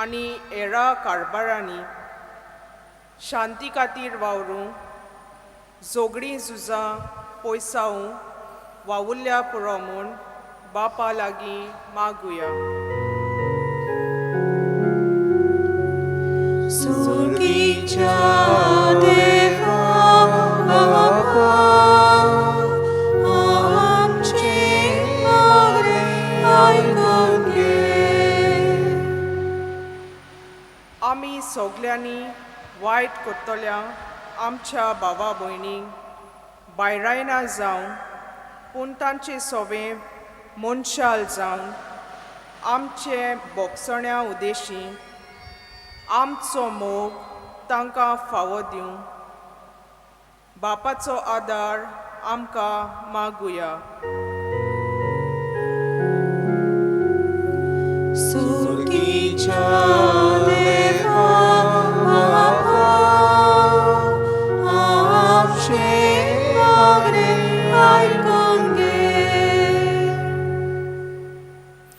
आनी हेरा कारभारांनी शांती खातीर वावरूंक, झगडीं झुजां पयसावूंक वावुरल्या पुरो म्हूण बापा लागीं मागुया. आमी सगल्यांनी वायट करतल्या आमच्या भावा भयणींक भायरायना जावन पूण तांचे सोवे मनशाल जावन आमचे बोगसण्या उदेशी आमचो मोग तांकां फावो दिवं बापाचो आदार आमकां मागुया.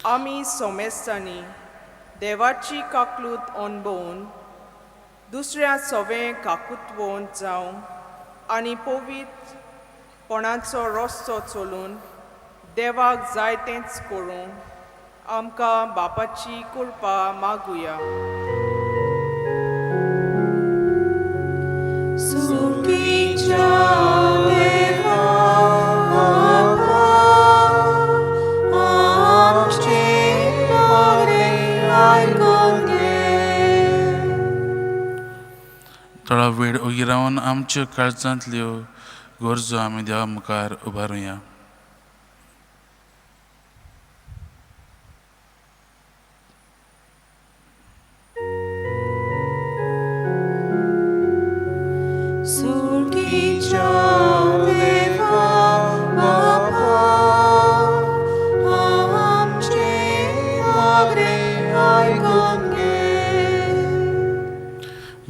आमी सोमेस्तांनी देवाची काकलूत अणभवून दुसऱ्या सोवे काकुतवोन जावं आनी पवित्रपणाचो रस्तो चलून देवाक जाय तेंच करूंक आमकां बापाची कृपा मागुया. थोडो वेळ ओगी रावन आमच्यो काळजांतल्यो गरजो आमी देवा मुखार उबारुया.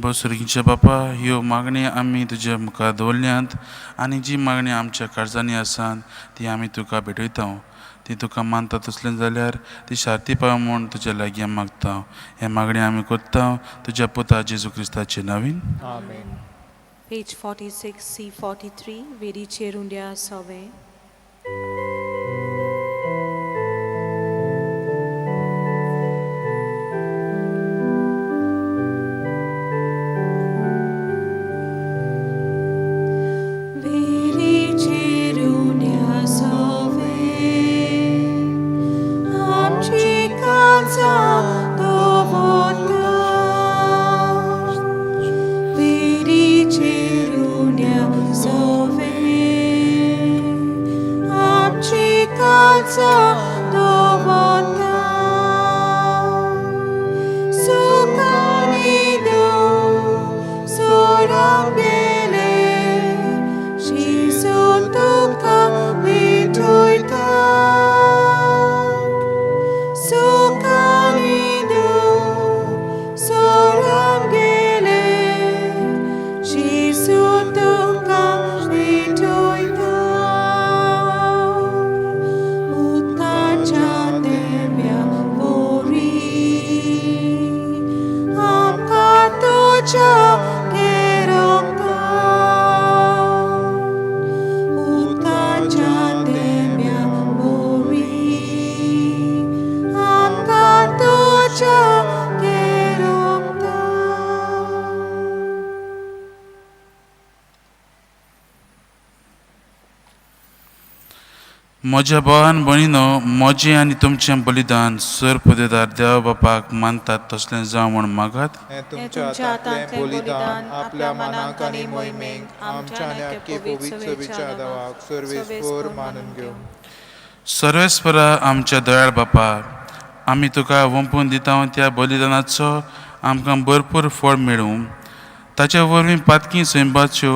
ओ सर्गीच्या बापा, ह्यो मागणी आमी तुज्या मुखार दवरल्यात आनी जी मागणी आमच्या काळजांनी आसात ती आमी तुका भेटयता. ती तुका मानता तसलें जाल्यार ती शांती पाव म्हूण तुज्या लागीं मागता. हे मागणी आमी करता तुज्या पुता जेजू क्रिस्ताचे नवीन. आमेन. पेज 46 सी 43 वेरीचेर उंड्या सवे. म्हज्या भावान भयणीनो, म्हजें आनी तुमचें बलिदान सर पदेदार देवा बापाक मानतात तसलें जावं म्हूण मागात. हें तुमच्या हातांतलें बलिदान आपल्या मनाक आनी मोहिमेक आमच्या आनी आख्खे पवित्र सभेच्या देवाक सर्वेस्पर मानून घेवं. सर्वेस्परा आमच्या दयाळ बापा, आमी तुका वंपून दिता त्या बलिदानाचो आमकां भरपूर फळ मेळूं. ताचे वरवीं पातकी सैंबाच्यो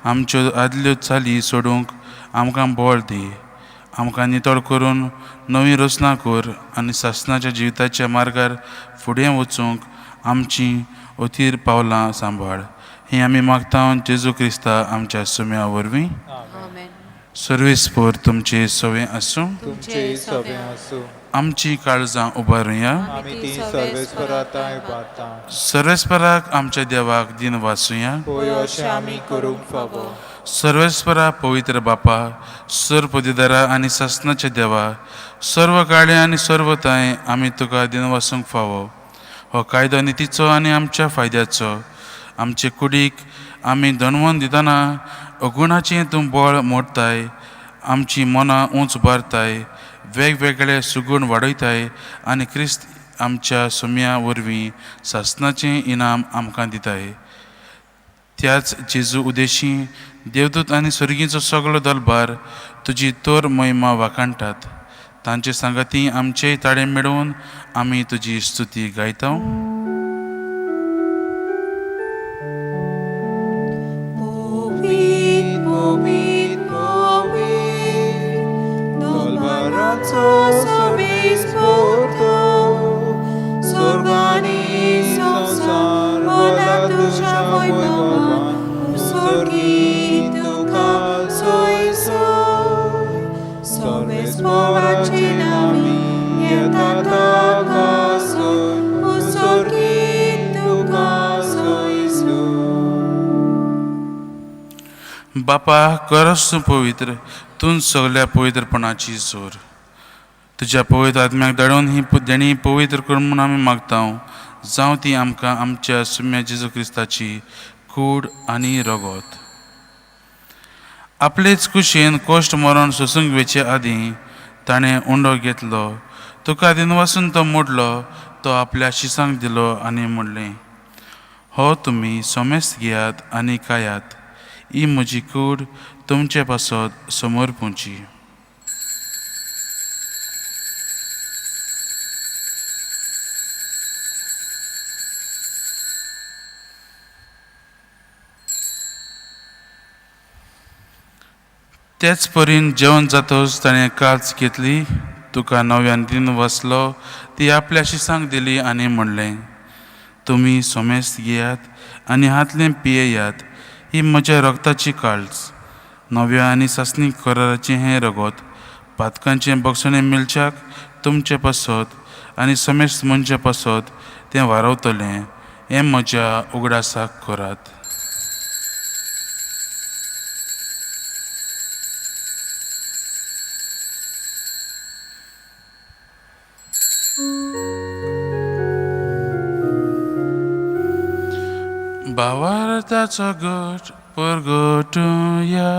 आमच्यो आदल्यो चाली सोडूंक आमकां बळ दी. आमकां नितळ करून नवी रचना कर आनी सासणाच्या जिविताच्या मार्गार फुडें वचूंक आमची अथीर पावलां सांबाळ. हें आमी मागता जेजू क्रिस्ता आमच्या सुम्या वरवीं. सर्वेस्पर तुमचे सवे आसूं. तुमचे सवे आसूं. आमची काळजां उबारुया. आमी ती सर्वेस्परा उबारता. सर्वेस्पराक आमच्या देवाक दिन वाचुया. पळय अशें आमी करूंक फावो. सर्वेस्परा पवित्र बापा, सर्व पदिदारा आनी सासणाच्या देवा, सर्व काळे आनी सर्व तांय आमी तुका दिनवासूंक फावो. हो कायदो नितीचो आनी आमच्या फायद्याचो. आमचे कुडीक आमी दणवण दितना अगुणाचें तूं बळ मोडताय, आमची मनां उंच उबारताय, वेगवेगळे सुगूण वाडयताय आनी क्रिस्त आमच्या सुम्या वरवीं सासणाचें इनाम आमकां दिताय. त्याच जेजू उदेशी देवदूत आनी सर्गीचो सगळो दलबार तुजी तोर महिमा वाखाणटात. तांचे सांगाती आमचेय ताळे मेळोवन आमी तुजी स्तुती गायता. बापा, करस तूं पवित्र, तूं सगल्या पवित्रपणाची जोर. तुज्या पवित्र आत्म्याक धाडून ही देणी पवित्र कर म्हूण आमी मागता. जावं ती आमकां आमच्या सुम्या जेजू क्रिस्ताची कूड आनी रगत. आपलेच कुशीन कश्ट मरण सोसूंक वेचे आदीं ताणें उंडो घेतलो, तुका दिनवासून तो मोडलो, तो आपल्या शिसांक दिलो आनी म्हणलें, हो तुमी सोमेस्त घेयात आनी खायात, ही म्हजी कूड तुमचे पासत समोर पुची. तेच परीन जेवण जातच ताणें काच घेतली, तुका नव्यान दिन वसलो, ती आपल्या शिसांक दिली आनी म्हणलें, तुमी सोमेस्त घेयात आनी हातलें पियेयात. ही म्हज्या रगताची काळज. नव्या आनी सासणी कराराचें हें रगत पातकांचें बक्षणें मेळच्याक तुमचें पासत आनी समेस्त मनशां पासत तें वारवतलें. हें म्हज्या उगडासाक करात. भावार्थाचो गट परगटुया.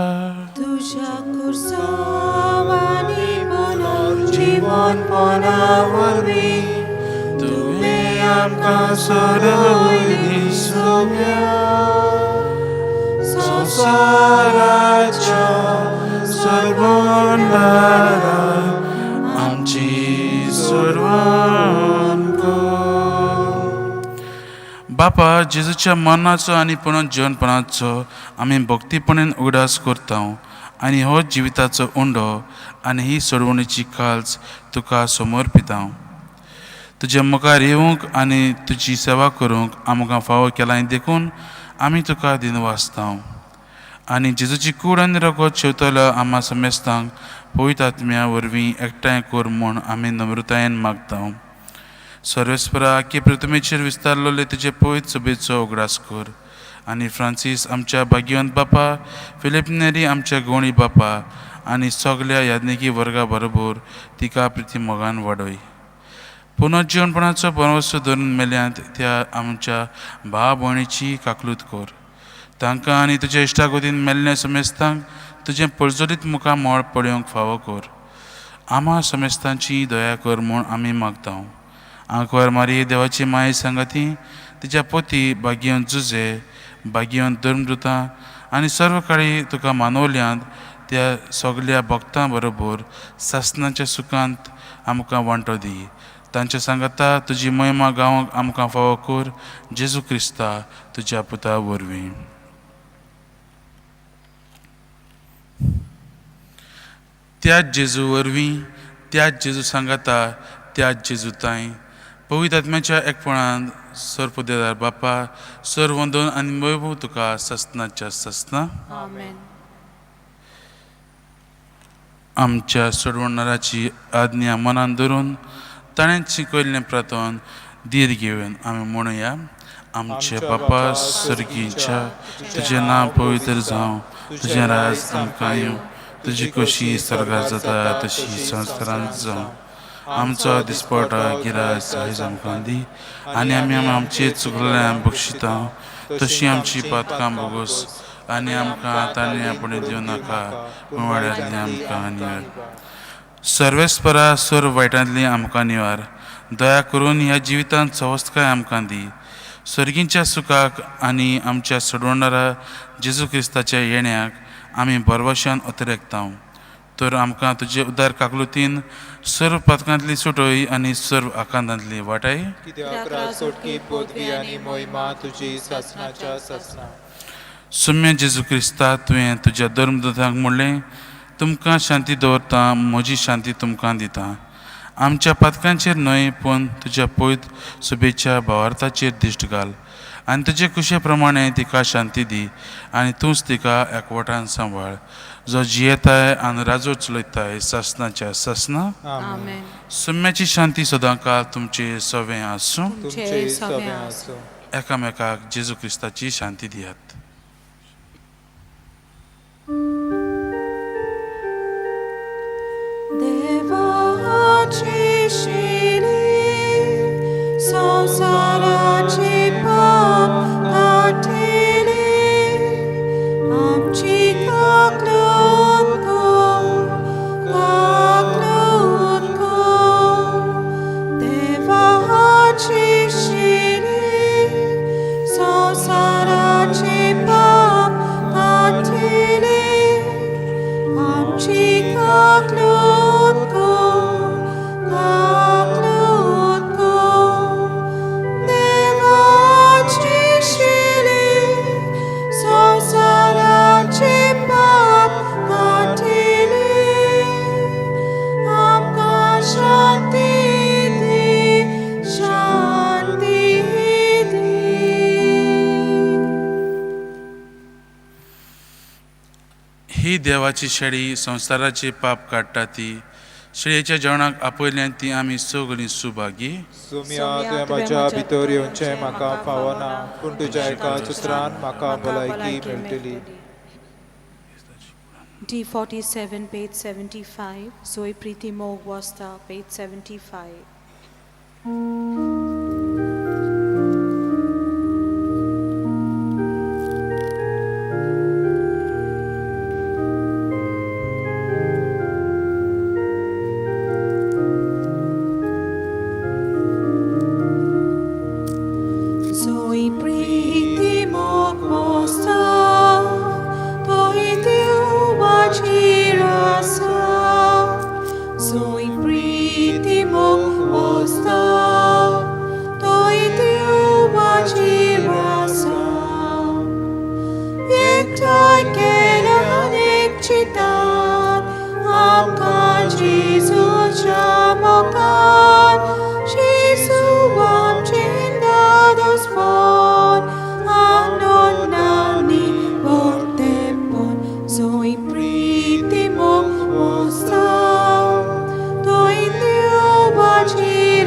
तुज्या कुर्सावानी पुनर्जीवनपणा वरवीं तुवें आमकां सोडयली सोम्या संवसाराच्या सोडवणारा आमची सोडवण कर. बापा, जेजूच्या मरणाचो आनी पुनर्जीवनपणाचो आमी भक्तीपणान उगडास करता आनी हो जिविताचो उंडो आनी ही सोडवणीची काळज तुका समर्पिता. तुज्या मुखार येवंक आनी तुजी सेवा करूंक आमकां फावो केलां देखून आमी तुका दिनवासता. आनी जेजूची कूड आनी रगत शेवतल्या आमा समेस्तांक पवित्र आत्म्या वरवीं एकठांय कर म्हूण आमी नम्रतायेन मागता. सर्वेस्परा, आख्खे प्रतिमेचेर विस्तारलेले तुजे पवित्र सभेचो उगडास कर आनी फ्रांसीस आमच्या भाग्यवंत बापा, फिलीप नेरी आमच्या गोणी बापा आनी सगल्या याज्ञिकी वर्गा बरोबर तिका प्रिती मोगान वाडय. पुनर्जीवनपणाचो बरोवसो धरून मेल्यांत त्या आमच्या भाव भयणीची काकलूत कर. तांकां आनी तुज्या इश्टागतीन मेल्ल्या समेस्तांक तुजें पर्जोलीत मुखार मळ पळोवंक फावो कर. आमा समेस्तांची दया कर म्हूण आमी मागता. आंकवार मारये देवाची माये सांगाती तिच्या पोती भाग्यवंत जुजे, भाग्यवंत धर्मदुतां आनी सर्व काळी तुका मानवल्यांत त्या सगल्या भक्तां बरोबर सासणाच्या सुखांत आमकां वांटो दी. तांच्या सांगाता तुजी महिमा गावंक आमकां फावो कर. जेजू क्रिस्ता तुज्या पुता वरवीं. त्याच जेजू वरवीं, त्याच जेजू सांगाता, त्याच जेजू तांय पवित्र आत्म्याच्या एकपणान सर्वदेदार बापा, सर वंदन आनी वैभव तुका ससनाच्या ससना. आमेन. आमच्या सोडवणाराची आज्ञा मनान धरून ताणें शिकयल्लें प्रार्थन धीर घेवन आमी म्हणुया. आमचे बापा सर्गीच्या, तुजें नांव पवित्र जावं, तुजें राज आमकां येवं, तुजी कशी सर्गार जाता तशी संवसारांत जावं. आमचो दिसपटो गिरास आयज आमकां दी आनी आमी आमचे चुकल्यान बक्षिता तशी आमची पातकां बोगोस आनी आमकां तांणी आपणे दिवं नाका, पूण वाड्यांतली आमकां निवार. सर्वेस्परा, सर्व वायटांतली आमकां निवार. दया करून ह्या जिवितांत सवस्तकाय आमकां दी. सर्गींच्या सुखाक आनी आमच्या सोडवणारा जेजू क्रिस्ताच्या येण्याक आमी भरवशान अतिरेकता. तर आमकां तुजे उदार काकलुतीन सर्व पातकांतली सुटय आनी सर्व आकांतांतली वाटाय. सुम्य जेजू क्रिस्ता, तुवें तुज्या धर्मदूतांक म्हणलें, तुमकां शांती दवरता, म्हजी शांती तुमकां दिता. आमच्या पातकांचेर न्हय पूण तुज्या पवित्र सभेच्या भावार्थाचेर दिश्ट घाल आनी तुजे कुशे प्रमाणे तिका शांती दी आनी तूंच तिका एकवटान सांबाळ, जो जियेताय आनी राजो चलयताय सासनाच्या सासना. सुम्याची शांती सदांकाळ तुमचे सवें आसूं. एकामेकाक जेजू क्रिस्ताची शांती दियात. देवाची शिली संवसाराची पाप काडटली, आमची काकलूत कर, काकलूत कर. देवाची शिली संवसाराची पाप काडटली, आमची काकलूत कर, काकलूत. ही देवाची शेळी संवसाराचे पाप काडटा ती शेळयेच्या जेवणाक आपयल्यान ती आमी सगळीं सुभागी. सोम्या, तुवें म्हज्या भितर येवचें म्हाका फावना, पूण तुज्या एकाच उतरान म्हाका भलायकी मेळटली. D47, page 75, Zoe Preeti Mog Wasta, page 75. Zoe Preeti Mog Wasta, Toi Deo Rasa. Zoe Preeti Mog Wasta, Toi Deo Rasa. Ektai kelanek chitan, amkan Jesus chamokan, Jesu am chindados von, anonani vortepon. Zoe Preeti Mog Wasta, Toi Deo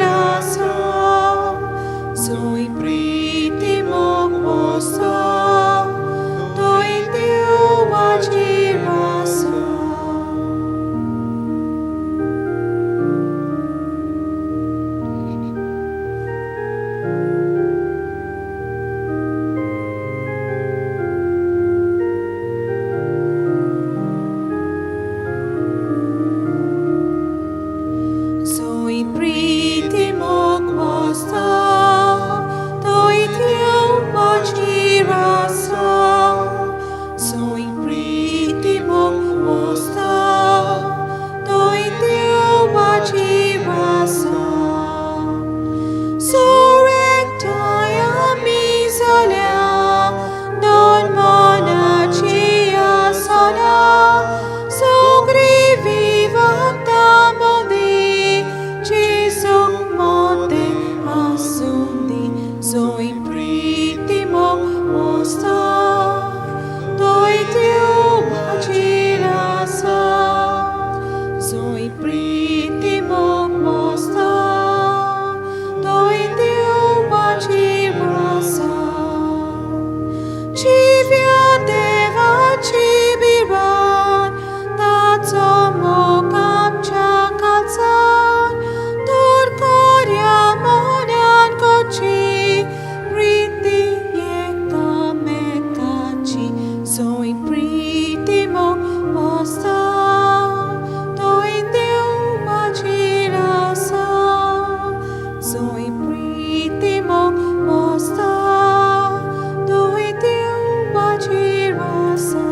Rasa. Zoe Preeti Mog Wasta, Toi Deo Rasa. Zoe Preeti Mog Wasta, Toi Deo Rasa. Zoe Preeti Mog Wasta, Toi Deo Rasa. Surrectai amisalia, non monacia sola, sogri viva tamodi, Gesù monte asundi. Zoe Preeti Mog Wasta, Toi Deo Rasa. Zoe Preeti Mog Wasta, Toi Deo Rasa. Civia Deva Cibiran, Tazo Mokam Chakalsan, Turkoria Monan Kochi, Priti Yekamekachi. Zoe Preeti Mog Wasta, Toi Deo Rasa. Zoe Preeti Mog Wasta, Toi Deo Rasa.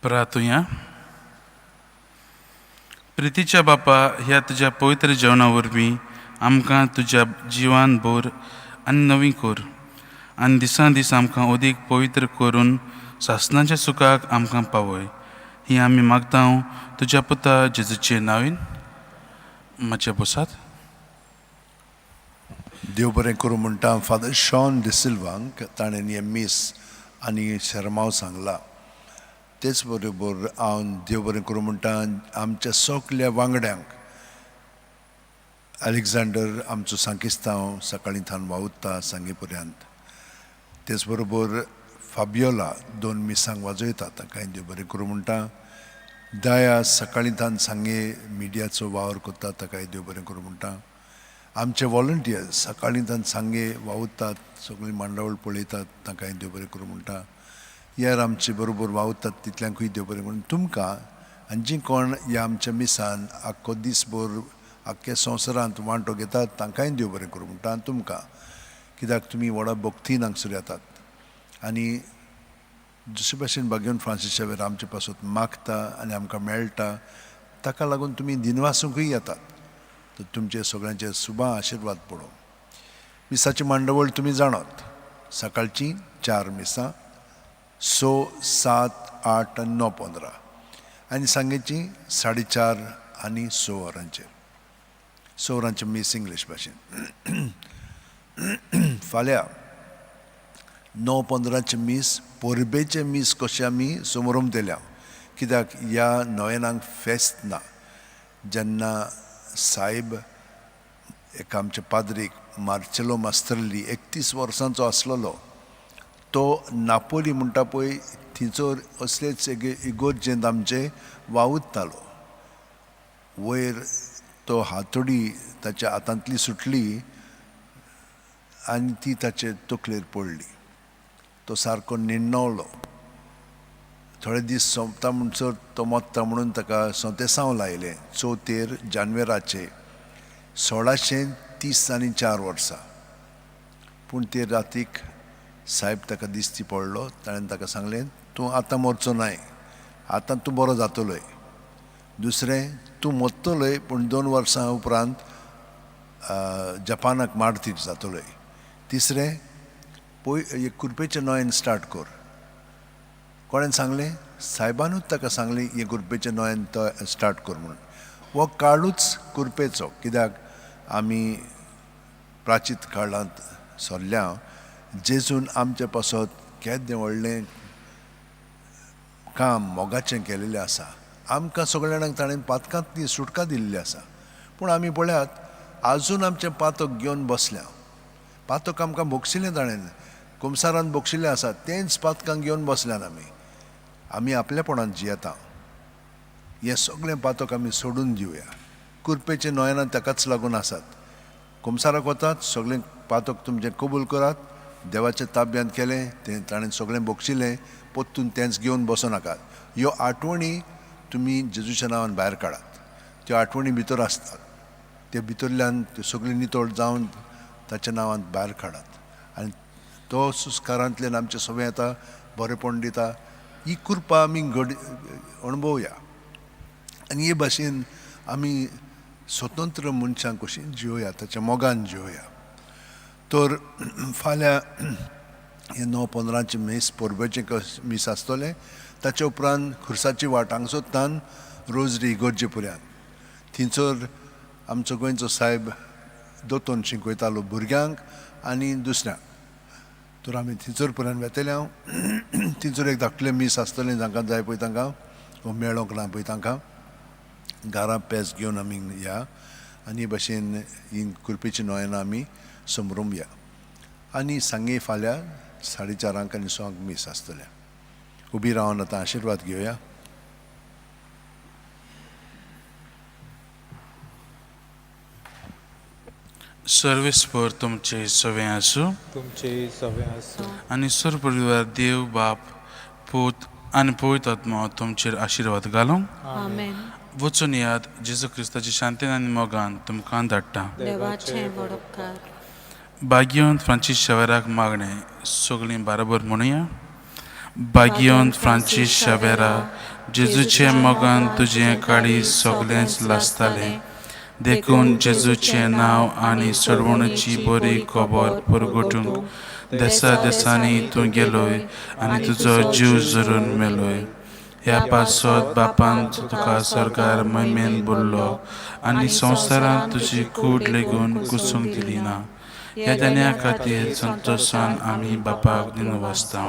प्रार्थुया. प्रितीच्या बापा, ह्या तुज्या पवित्र जेवणा वरवीं आमकां तुज्या जिवान भर आनी नवी कर आनी दिसान दीस आमकां अदीक पवित्र करून सासणाच्या सुखाक आमकां पावय, ही आमी मागता तुज्या पुता जेजूचे नांवान. मातशें बसात. देव बरें करूं म्हणटा फादर शॉन डिसिल्वांक, ताणें हें मीस आनी शेरमांव सांगला. तेच बरोबर हांव देव बरें करूं म्हणटा आमच्या सगल्या वांगड्यांक. अलेक्झांडर आमचो सांकिस्तांव सकाळीं थावन वावुरता सांगे पर्यंत. तेच बरोबर फाबियोला 2 मिसांक वाजयता, ताकाय देव बरें करूं म्हणटा. दया सकाळीं थावन सांगे मिडियाचो वावर करता, ताकाय देव बरें करूं म्हणटा. आमचे वॉलंटियर्स सकाळीं थावन सांगे वावुरतात, सगळीं मांडावळ पळयतात, तांकांय देव बरें करूं म्हणटा. यार आमचे बरोबर वावुरतात तितल्यांकूय देव बरें करूं. तुमकां आनी जीं कोण ह्या आमच्या मिसान आख्खो दीसभर आख्ख्या संवसारांत वांटो घेतात तांकांय देव बरें करूं म्हणटा तुमकां, कित्याक तुमी व्हडा भक्तीन हांगसर येतात आनी दुसरे भाशेन भाग्यवन फ्रांसीस शावेर आमचे पासत मागता आनी आमकां मेळटा, ताका लागून तुमी दिनवासूंकूय येतात. तर तुमचे सगळ्यांचे सुबा आशिर्वाद पडूं. मिसाची मांडवळ तुमी जाणात, सकाळची 4 मिसां, 6, 7, 8 आनी 9:15 आनी सांगेची 4:30 आनी 6 वरांचेर. 6 वरांचें मीस इंग्लीश भाशेन. फाल्यां 9:15 मीस परबेचें मीस कशें आमी समोरम दिल्या, कित्याक ह्या नोवेनांक फेस्त ना. जेन्ना सायब एका आमच्या पाद्रीक मार्चेलो मास्तरली 31 वर्सांचो आसलेलो, तो नापोली म्हणटा पळय थंयसर असलेच इगोर्जेंत आमचे वावुरतालो. वयर तो हातोडी ताच्या हातांतली सुटली आनी ती ताचे तकलेर पडली. तो सारको निण्णवलो. थोडे दीस सोंपता म्हणसर तो मोत्ता म्हणून ताका सोंतेसांव लायलें 4 जानेवाराचे 1634 वर्सां. पूण ते रातीक सायब ताका दिसती पडलो. ताणें ताका सांगलें, तूं आतां मरचो नाय, आतां तूं बरो जातलोय. दुसरें, तूं मरतलोय पूण 2 वर्सां उपरांत जपानाक मार्तीर जातलोय. तिसरें, पळय कुरपेचें नोयन स्टार्ट कर. कोणें सांगलें? सायबानूच ताका सांगलें हें कुरपेचें नोयन तो स्टार्ट कर म्हणून. हो काळूच कुरपेचो, कित्याक आमी प्राचीत काळांत सरल्या जेजून आमचे पासत केदें व्हडलें काम मोगाचें केलेलें आसा. आमकां सगळ्या जाणांक ताणें पातकांतली सुटका दिल्ली आसा, पूण आमी पळयात आजून आमचें पातक घेवन बसल्या. पातक आमकां भोगशिल्लें ताणें, कुमसारान भोगशिल्लें आसा, तेंच पातकांक घेवन बसल्यान आमी आमी आपलेपणान जियेता. हें सगळें पातक आमी सोडून दिवया. कुरपेचे नोयनां ताकाच लागून आसात. कुमसाराक वतात, सगळें पातक तुमचें कबूल करात, देवाच्या ताब्यांत केलें तें ताणें सगळें भोगशिल्लें, परतून तेंच घेवन बसो नाकात. ह्यो आठवणी तुमी जेजूच्या नांवान भायर काडात. त्यो आठवणी भितर आसतात, ते भितरल्यान त्यो सगळ्यो नितळ जावन ताच्या नांवान भायर काडात आनी तो सुस्कारांतल्यान आमचें सगळें येता, बरेपण दिता. ही कृपा आमी घड अणभवया आनी हे भाशेन आमी स्वतंत्र मनशां कशीं जिवया, ताच्या मोगान जिवया. तर फाल्यां हें 9:15 मीस परबेचें मीस आसतलें. ताच्या उपरांत खुर्साची वाट हांगसर रोजरी इगर्जे पर्यंत थंयसर आमचो गोंयचो सायब दोतोन शिकयतालो भुरग्यांक आनी दुसऱ्यांक. तर आमी थंयसर पर्यंत वेतले. हांव थंयसर एक धाकटुलें मीस आसतलें, जांकां जाय पळय तांकां, वो मेळोंक ना पळय तांकां घरा पेज घेवन आमी या आनी हे भाशेन ही कुरपेची नोयनां आमी समरोम या. आनी सांगे फाल्यां 4:30 आनी 6 मीस आसतलें. उबी रावन आतां आशिर्वाद घेवया. सर्वेस्पर तुमचे सवे आसूं, तुमचे सवे आसूं. आनी सर्व देव बाप पूत आनी पवित्र आत्मा तुमचेर आशिर्वाद घालूं. आमेन. वचून याद जेजू क्रिस्ताची शांतीन आनी मोगान तुमकां धाडटा. देवाचें व्हड उपकार. भाग्यवंत फ्रांसीस शावेराक मागणें सगळीं बाराबर म्हणुया. भाग्यवंत फ्रांसीस शावेरा, जेजूचे मोगान तुजें काळीज सगळेंच लासतालें, देखून जेजूचें नांव आनी सोडवणुची बरी खबर परगटूंक देसा देसांनी तूं गेलोय आनी तुजो जीव जरून मेलोय. ह्या पासत बापान तुका सरकार महिमेन बोल्लो आनी संवसारांत तुजी कूड लेगून कुसूंक दिली ना. ह्या देण्या खातीर संतोशान आमी बापाक दिनवासता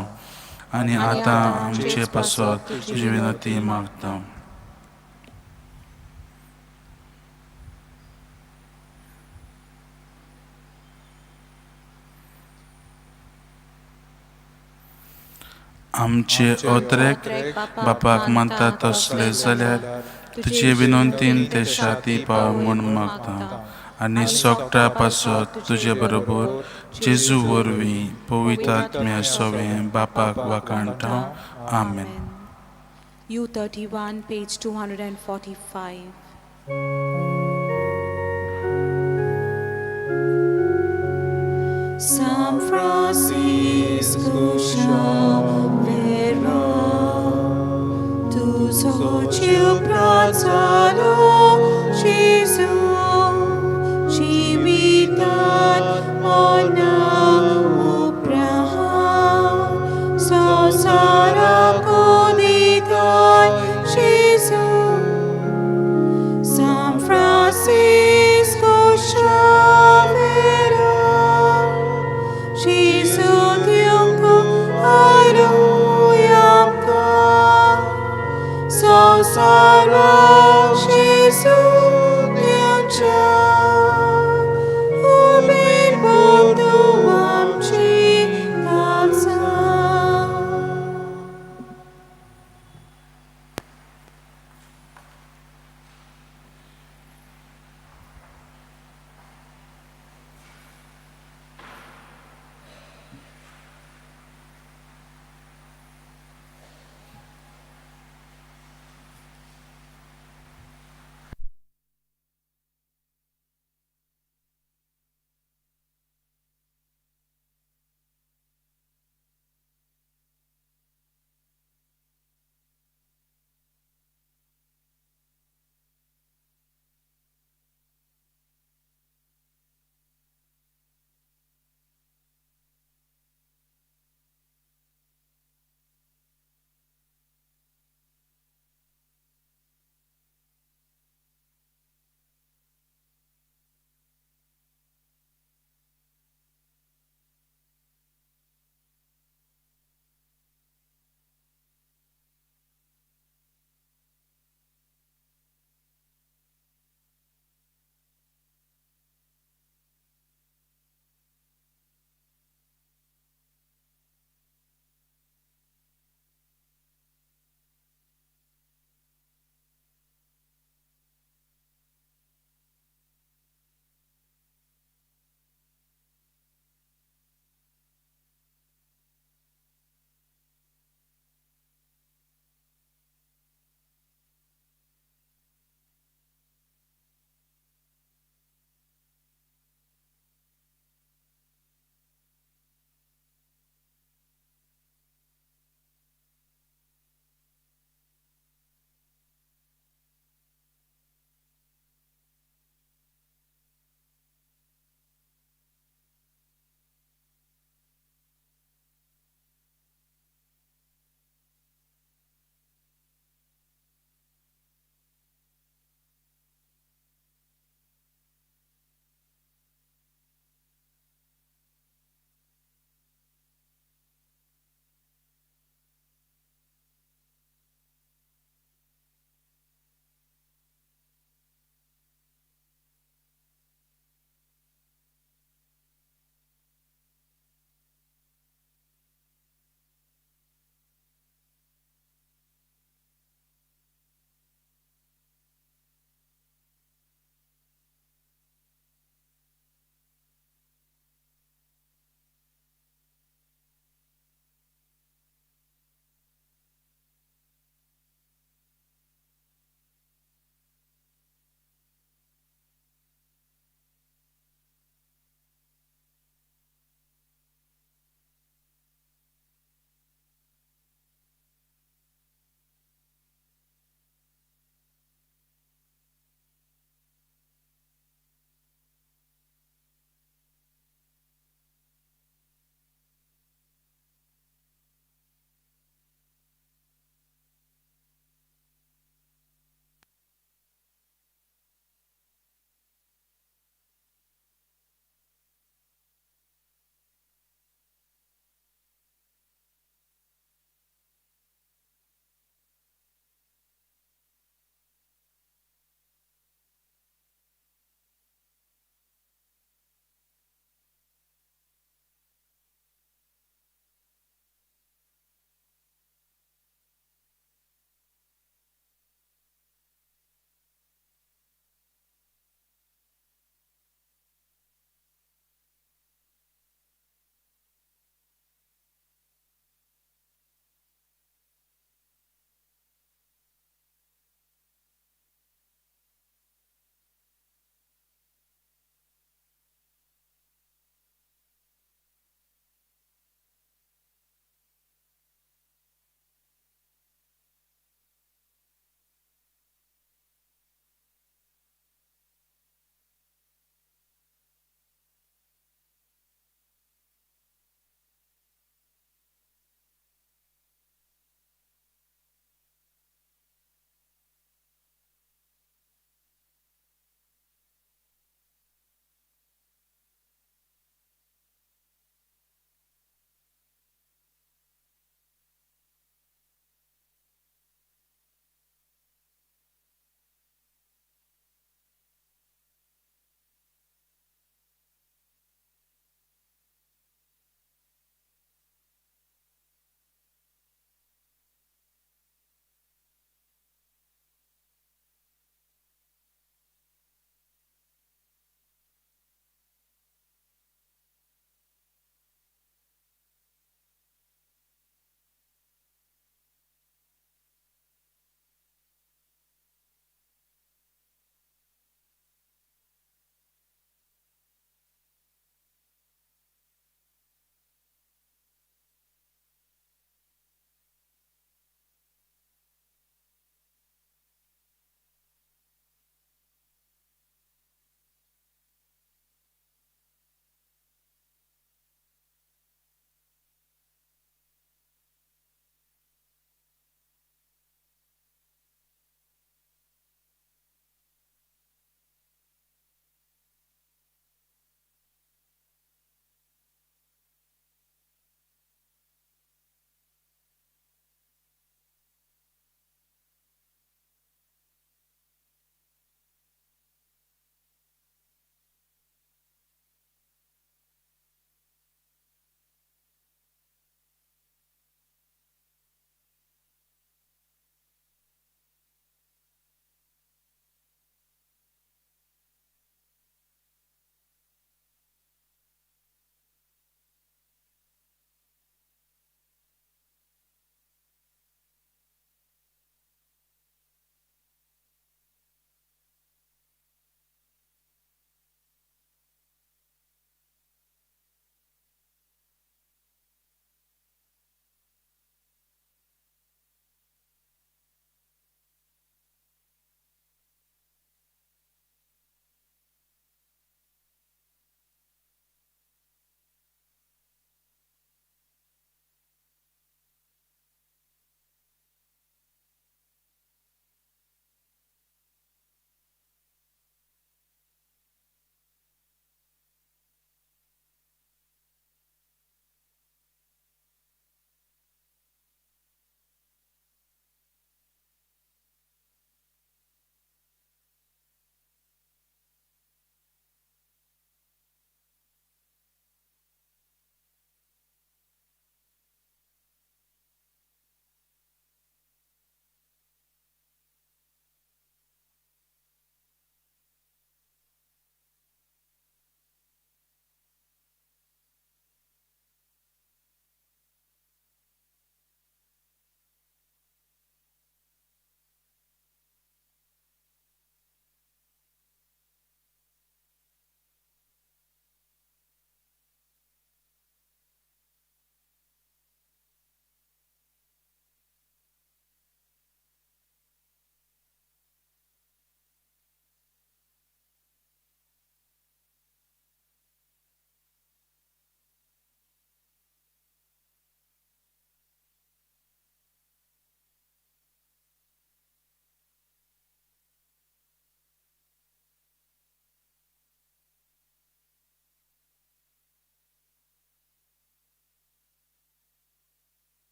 आनी आतां आमचे पासत तुजी विनंती मागता. आमचे ओत्रेक बापाक मानता तसले जाल्यार तुजे विनंतीन ते शाती पाव म्हूण मागता आनी सोगटा पासत तुजे बरोबर जेजू वरवीं पवित्र आत्म्या सोवें बापाक वाखाणटा. आमेन. U31, page 245. San Francisco Xavier, tu socio prazzalo Gesù, civitat mona upraha, so sara coditai Gesù. San Francisco Xavier, Gesù tiunco aluiamca, so sara Gesù.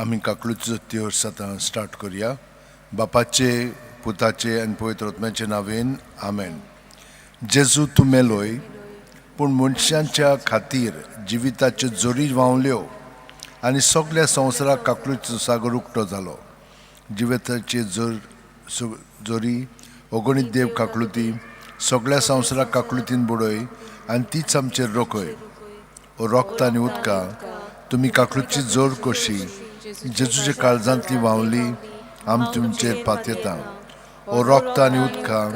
आमी काकलुतीचो तेर्स आतां स्टार्ट करया. बापाचे, पुताचे आनी पवित्र आत्म्याचे नांवेन, आमेन. जेजू, तूं मेलोय, पूण मनशांच्या खातीर जिविताच्यो जोरी व्हांवल्यो आनी सगल्या संवसाराक काकलुतीचो सागर उक्तो जालो. जिविताचे जोरी अगणीत देव काकलुती सगळ्या संवसाराक काकलुतीन बुडय आनी तीच आमचेर रोखय. ओ रोगता आनी उदकां, तुमी काकलुतीची जोर कशी जेजूच्या काळजांतली व्हांवली, आम तुमचेर पातयेता. ओ रोगता आनी उदकां,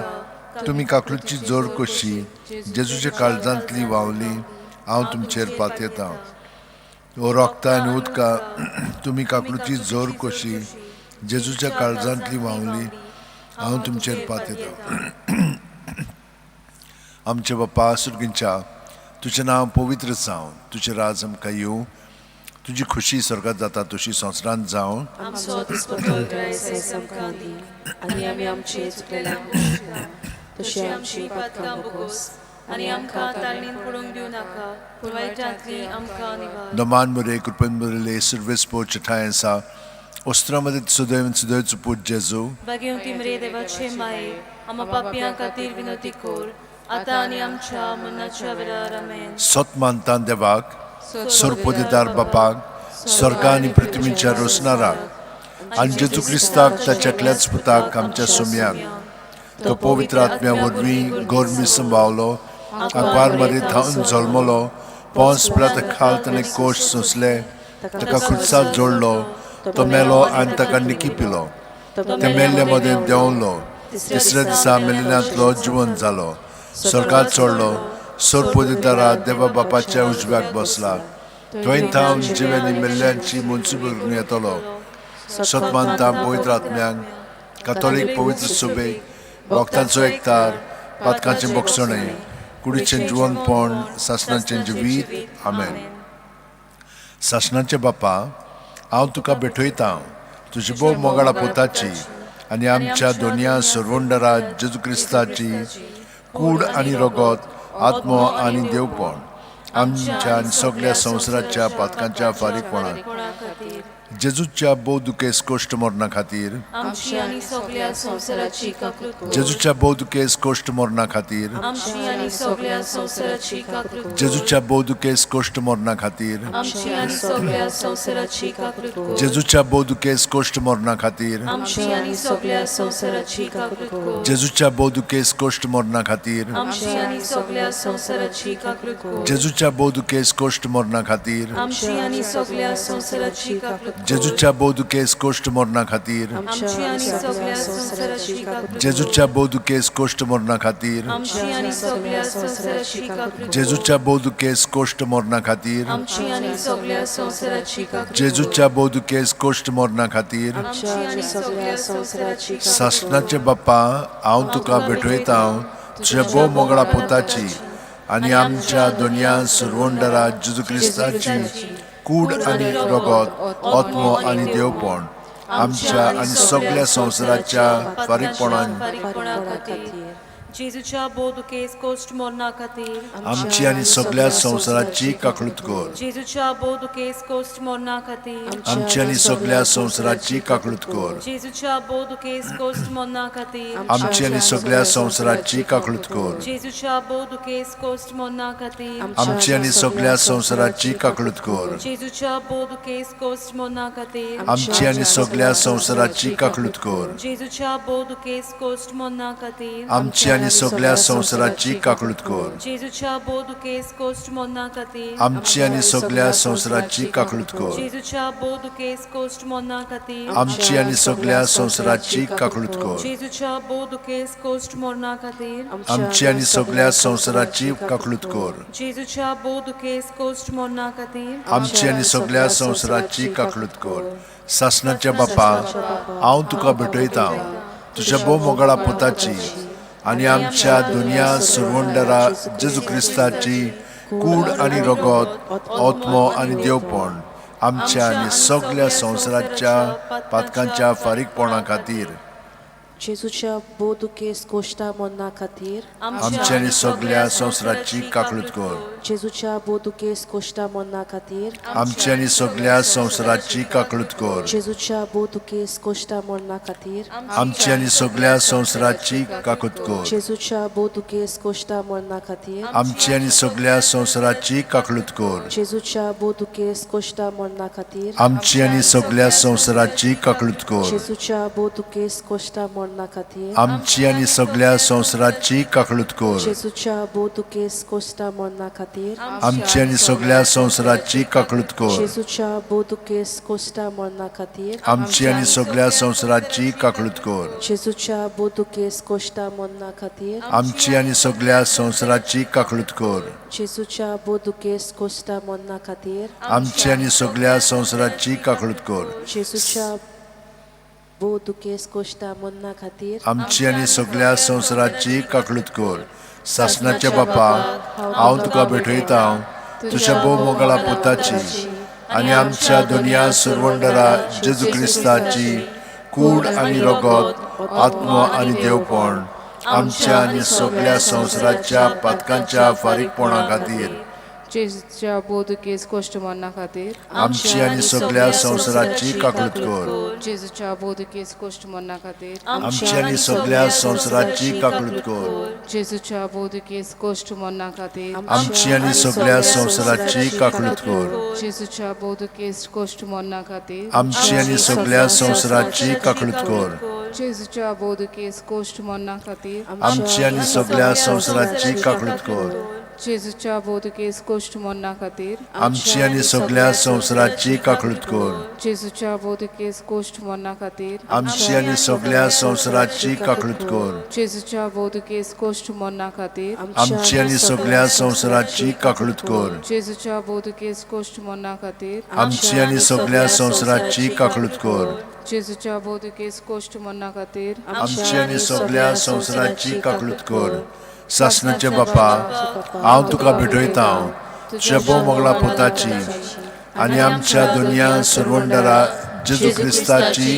तुमी काकलुतीची जोर कशी जेजूच्या काळजांतली व्हांवली, हांव तुमचेर पातयेता. ओ रोगता आनी उदकां, तुमी काकलुतीची जोर कशी जेजूच्या काळजांतली व्हांवली, हांव तुमचेर पातयेता. आमच्या बापा सुर्गींच्या, तुजें नांव पवित्र जावं, तुजें राज आमकां येवं, तुजी खुशी स्वर्गात जाता तशी संवसारांत जावं. आमचो दिसपट्टो ग्रास आयज आमकां दी आनी आमी आमचे चुकलेल्यांक भोगशिता तशी आमची पातकां भोगोस आनी आमकां ताळणीन पडूंक दिवं नाका, पूण वायटांतली आमकां निवार. दमान मरे कृपेन बरले सर्वेस पोच ठांय आसा ओस्त्रामध्ये सदैव सदैवचो पूत जेजू, बागेवती मरे देवाचे माये, आमा पापयां खातीर विनोती कोर, आतां आनी आमच्या मरणाच्या वेळार. आमेन. सत मानता देवाक, सर्पोदिदार बापाक, स्वर्गा आनी पृथ्वीच्या रोसणाराक, आनी जेजू क्रिस्ताक ताच्या एकल्याच पुताक आमच्या सोम्याक, तो पवित्र आत्म्या वरवीं गोरमी संभावलो, आंकवार मरे थावन जल्मलो, पोंस पिलाता खाल ताणें कोश सोंसले, ताका खुर्साक जोडलो, तो मेलो आनी ताका निकी पिलो, ते मेल्ले मदें देंवलो, तिसऱ्या दिसा मेल्ल्यांतलो जिवन जालो, स्वर्गात चडलो, सर्पोदिदारा देवा बापाच्या उजव्याक बसला, थंय थावन जिवेनी मेल्ल्यांची मनसुबी करून येतलो. सत मानता पवित्र आत्म्यांक, कातोलीक पवित्र सुबेक, भक्तांचो एकतार, पातकांचें बोगसणें, कुडीचें जिवनपण, सासणाचें जिवीत. आमेन. सासणाचे बापा, हांव तुका भेटयतां तुजे भोव मोगाळा पुताची आनी आमच्या दोनया सर्वंडरा जेजू क्रिस्ताची कूड आनी रगत, आत्मो आनी देवपण आमच्या आनी सगल्या संवसाराच्या पातकांच्या फारीकपणाक, जेजूच्या भोव दुखेस कोश्ट मरणा खातीर, आमची आनी सगल्या संवसाराची काकूत कर. जेजूच्या भोव दुखेस कोश्ट मरणा खातीर, आमची आनी सगल्या संवसाराची काकूत कर. जेजूच्या भोव दुखेस कोश्ट मरणा खातीर, आमची आनी सगल्या संवसाराची काकूत कर. जेजूच्या भोव दुखेस कोश्ट मरणा खातीर, आमची आनी सगल्या संवसाराची काकूत कर. जेजूच्या भोव दुखेस कोश्ट मरणा खातीर, आमची आनी सगल्या संवसाराची काकूत कर. जेजूच्या भोव दुखेस कोश्ट मरणा खातीर, आमची आनी सगल्या संवसाराची काकूत कर. जेजूच्या भोव दुखेस कोश्ट मरणा खातीर, आमची आनी सगल्या संवसाराची काकूत कर. जेजूच्या भोव दुखेस कोश्ट मरणा खातीर, आमची आनी सगल्या संवसाराची काकूत कर. जेजूच्या भोव दुखेस कोश्ट मरणा खातीर, आमची आनी सगल्या संवसाराची काकूत कर. जेजूच्या भोव दुखेस कोश्ट मरणा खातीर, आमची आनी सगल्या संवसाराची काकूत कर. सासणाचे बाप्पा, हांव तुका भेटयतां तुज्या भोव मोगळा पुताची आनी आमच्या दोनया सर्वंडरा जेजू क्रिस्ताची कूड आनी रगत, आत्मो आनी देवपण आमच्या आनी सगल्या संवसाराच्या फारीकपणान, खातीर, जेजूच्या भोव दुखेस कोश्ट मरणा खातीर, आमची आनी सगल्या संवसाराची काकळूत कर. जेजूच्या भोव दुखेस कोश्ट मरणा खातीर, आमची आनी सगल्या संवसाराची काकळूत कर. जेजूच्या भोव दुखेस कोश्ट मरणा खातीर, आमची आनी सगल्या संवसाराची काकळूत कर. जेजूच्या भोव दुखेस कोश्ट मरणा खातीर, आमची आनी सगल्या संवसाराची काकळूत कर. जेजूच्या भोव दुखेस कोश्ट मरणा खातीर, आमची आनी सगल्या संवसाराची काकळूत कर. जेजूच्या भोव दुखेस कोश्ट मरणा खातीर, आमची आनी सगल्या संवसाराची काकळूत कर. जेजूच्या भोव दुखेस कोश्ट मरणा खातीर, आमची आनी सगल्या संवसाराची काकळूत कर. जेजूच्या भोव दुखेस कोश्ट मरणा खातीर, आमची आनी सगल्या संवसाराची काकळूत कर. जेजूच्या भोव दुखेस कोश्ट मरणा खातीर, आमची आनी सगल्या संवसाराची काकळूत कर. जेजूच्या भोव दुखेस कोश्ट मरणा खातीर, आमची आनी सगल्या संवसाराची काकळूत कर. सासणाच्या बापा, हांव तुका भेटयतां तुज्या भोव मोगाळा पुताची आनी आमच्या दुनिया सर्वंडरा जेजू क्रिस्ताची कूड आनी रगत, आत्मो आनी देवपण आमच्या आनी सगल्या संवसाराच्या पातकांच्या फारीकपणा खातीर, जेजूच्या भोव दुखेस्त कोश्टा मरना खातीर आमची आनी सगळ्या संवसाराची काकळूत कर. जेजूच्या भोव दुखेस्त कोश्टा मरना खातीर आमची आनी सगळ्या संवसाराची काकळूत कर. जेजूच्या भोव दुखेस्त कोश्टा मरना खातीर आमची आनी सगळ्या संवसाराची काकूत कर. जेजूच्या भोव दुखेस्त कोश्टा मरना खातीर आमची आनी सगळ्या संवसाराची काकळूत कर. जेजूच्या भोव दुखेस्त कोश्टा मरना खातीर आमची आनी सगळ्या संवसाराची काकळूत कर. जेजूच्या भोव दुखेस्त कोश्टा मरना खातीर आमची आनी सगळ्या संवसाराची काकळूत कर. जेजूच्या भोव दुखेस्त कोश्टा मरना खातीर आमची आनी सगळ्या संवसाराची काकळूत कर. जेजूच्या भोव दुखेस्त कोश्टा मरना खातीर आमची आनी सगळ्या संवसाराची काकळूत कर. जेजूच्या भोव दुखेस्त कोश्टा मरना खातीर आमची आनी सगळ्या संवसाराची काकळूत कर. जेजूच्या भोव दुखेस्त कोश्टा मरना खातीर आमची आनी सगळ्या संवसाराची काकळूत कर. जेजूच्या भोव दुखेस्त कोश्टा मरना खातीर आमची आनी सगळ्या संवसाराची काकळूत कर. सासणाच्या बापा, हांव तुका भेटयता तुज्या भोव मोगाळा पुताची आनी आमच्या दुनिया सुरवंडरा जेजू क्रिस्ताची कूड आनी रगत, आत्मो आनी देवपण आमच्या आनी सगळ्या संवसाराच्या पातकांच्या फारीकपणा खातीर जेजूच्या भोव दुखेस्त कोश्ट मरना खातीर आमची आनी सगळ्या संवसाराची काकळूत कर. जेजूच्या भोव दुखेस्त कोश्ट मरना खातीर आमची आनी सगळ्या संवसाराची काकळूत कर. जेजूच्या भोव दुखेस्त कोश्ट मरना खातीर आमची आनी सगळ्या संवसाराची काकळूत कर. जेजूच्या भोव दुखेस्त कोश्ट मरना खातीर आमची आनी सगळ्या संवसाराची काकळूत कर. जेजूच्या भोव दुखेस्त कोश्ट मरना खातीर आमची आनी सगळ्या संवसाराची काकळूत कर. जेजूच्या भोव दुखेस्त कोश्ट मरना खातीर आमची आनी सगळ्या संवसाराची काकळूत कर. जेजूच्या भोव दुखेस्त कोश्ट मरना खातीर आमची आनी सगळ्या संवसाराची काकळूत कर. जेजूच्या भोव दुखेस्त कोश्ट मरना खातीर आमची आनी सगळ्या संवसाराची काकळूत कर. जेजूच्या भोव दुखेस्त कोश्ट मरना खातीर आमची आनी सगळ्या संवसाराची काकळूत कर. जेजूच्या भोव दुखेस्त कोश्ट मरना खातीर आमची आनी सगळ्या संवसाराची काकळूत कर. सासणाच्या बापा, हांव तुका भेटयता तुज्या भोव मोगला पुताची आनी आमच्या दुनिया सुरवंडरा जेजू क्रिस्ताची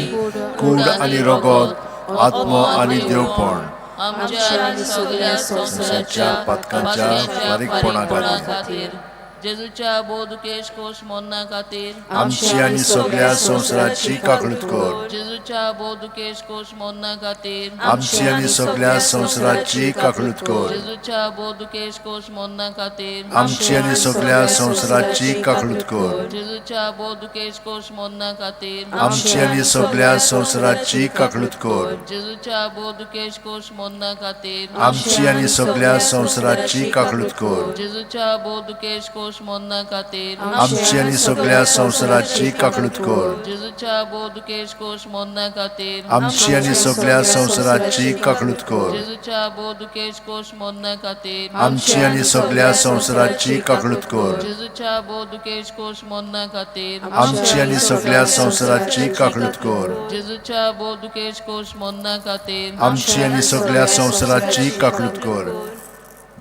कूड आनी रगत, आत्मो आनी देवपण आमच्या आनी सगळ्या संवसाराच्या पातकांच्या फारीकपणा खातीर जेजूच्या भोव दुखेस्त कोश्ट मरना खातीर आमची आनी सगळ्या संवसाराची काकळूत कर. जेजूच्या भोव दुखेस्त कोश्ट मरना खातीर आमची आनी सगळ्या संवसाराची काकळूत कर. जेजूच्या भोव दुखेस्त कोश्ट मरना खातीर आमची आनी सगळ्या संवसाराची काकळूत कर. जेजूच्या भोव दुखेस्त कोश्ट मरना खातीर आमची आनी सगळ्या संवसाराची काकळूत कर. जेजूच्या भोव दुखेस्त कोश्ट मरना खातीर आमची आनी सगळ्या संवसाराची काकळूत कर. जेजूच्या भोव दुखेस्त कोश्ट मरना खातीर आमची आनी सगळ्या संवसाराची काकळूत कर. जेजूच्या भोव दुखेस्त कोश्ट मरना खातीर आमची आनी सगळ्या संवसाराची काकळूत कर. जेजूच्या भोव दुखेस्त कोश्ट मरना खातीर आमची आनी सगळ्या संवसाराची काकळूत कर. जेजूच्या भोव दुखेस्त कोश्ट मरना खातीर आमची आनी सगळ्या संवसाराची काकळूत कर. जेजूच्या भोव दुखेस्त कोश्ट मरना खातीर आमची आनी सगळ्या संवसाराची काकळूत कर.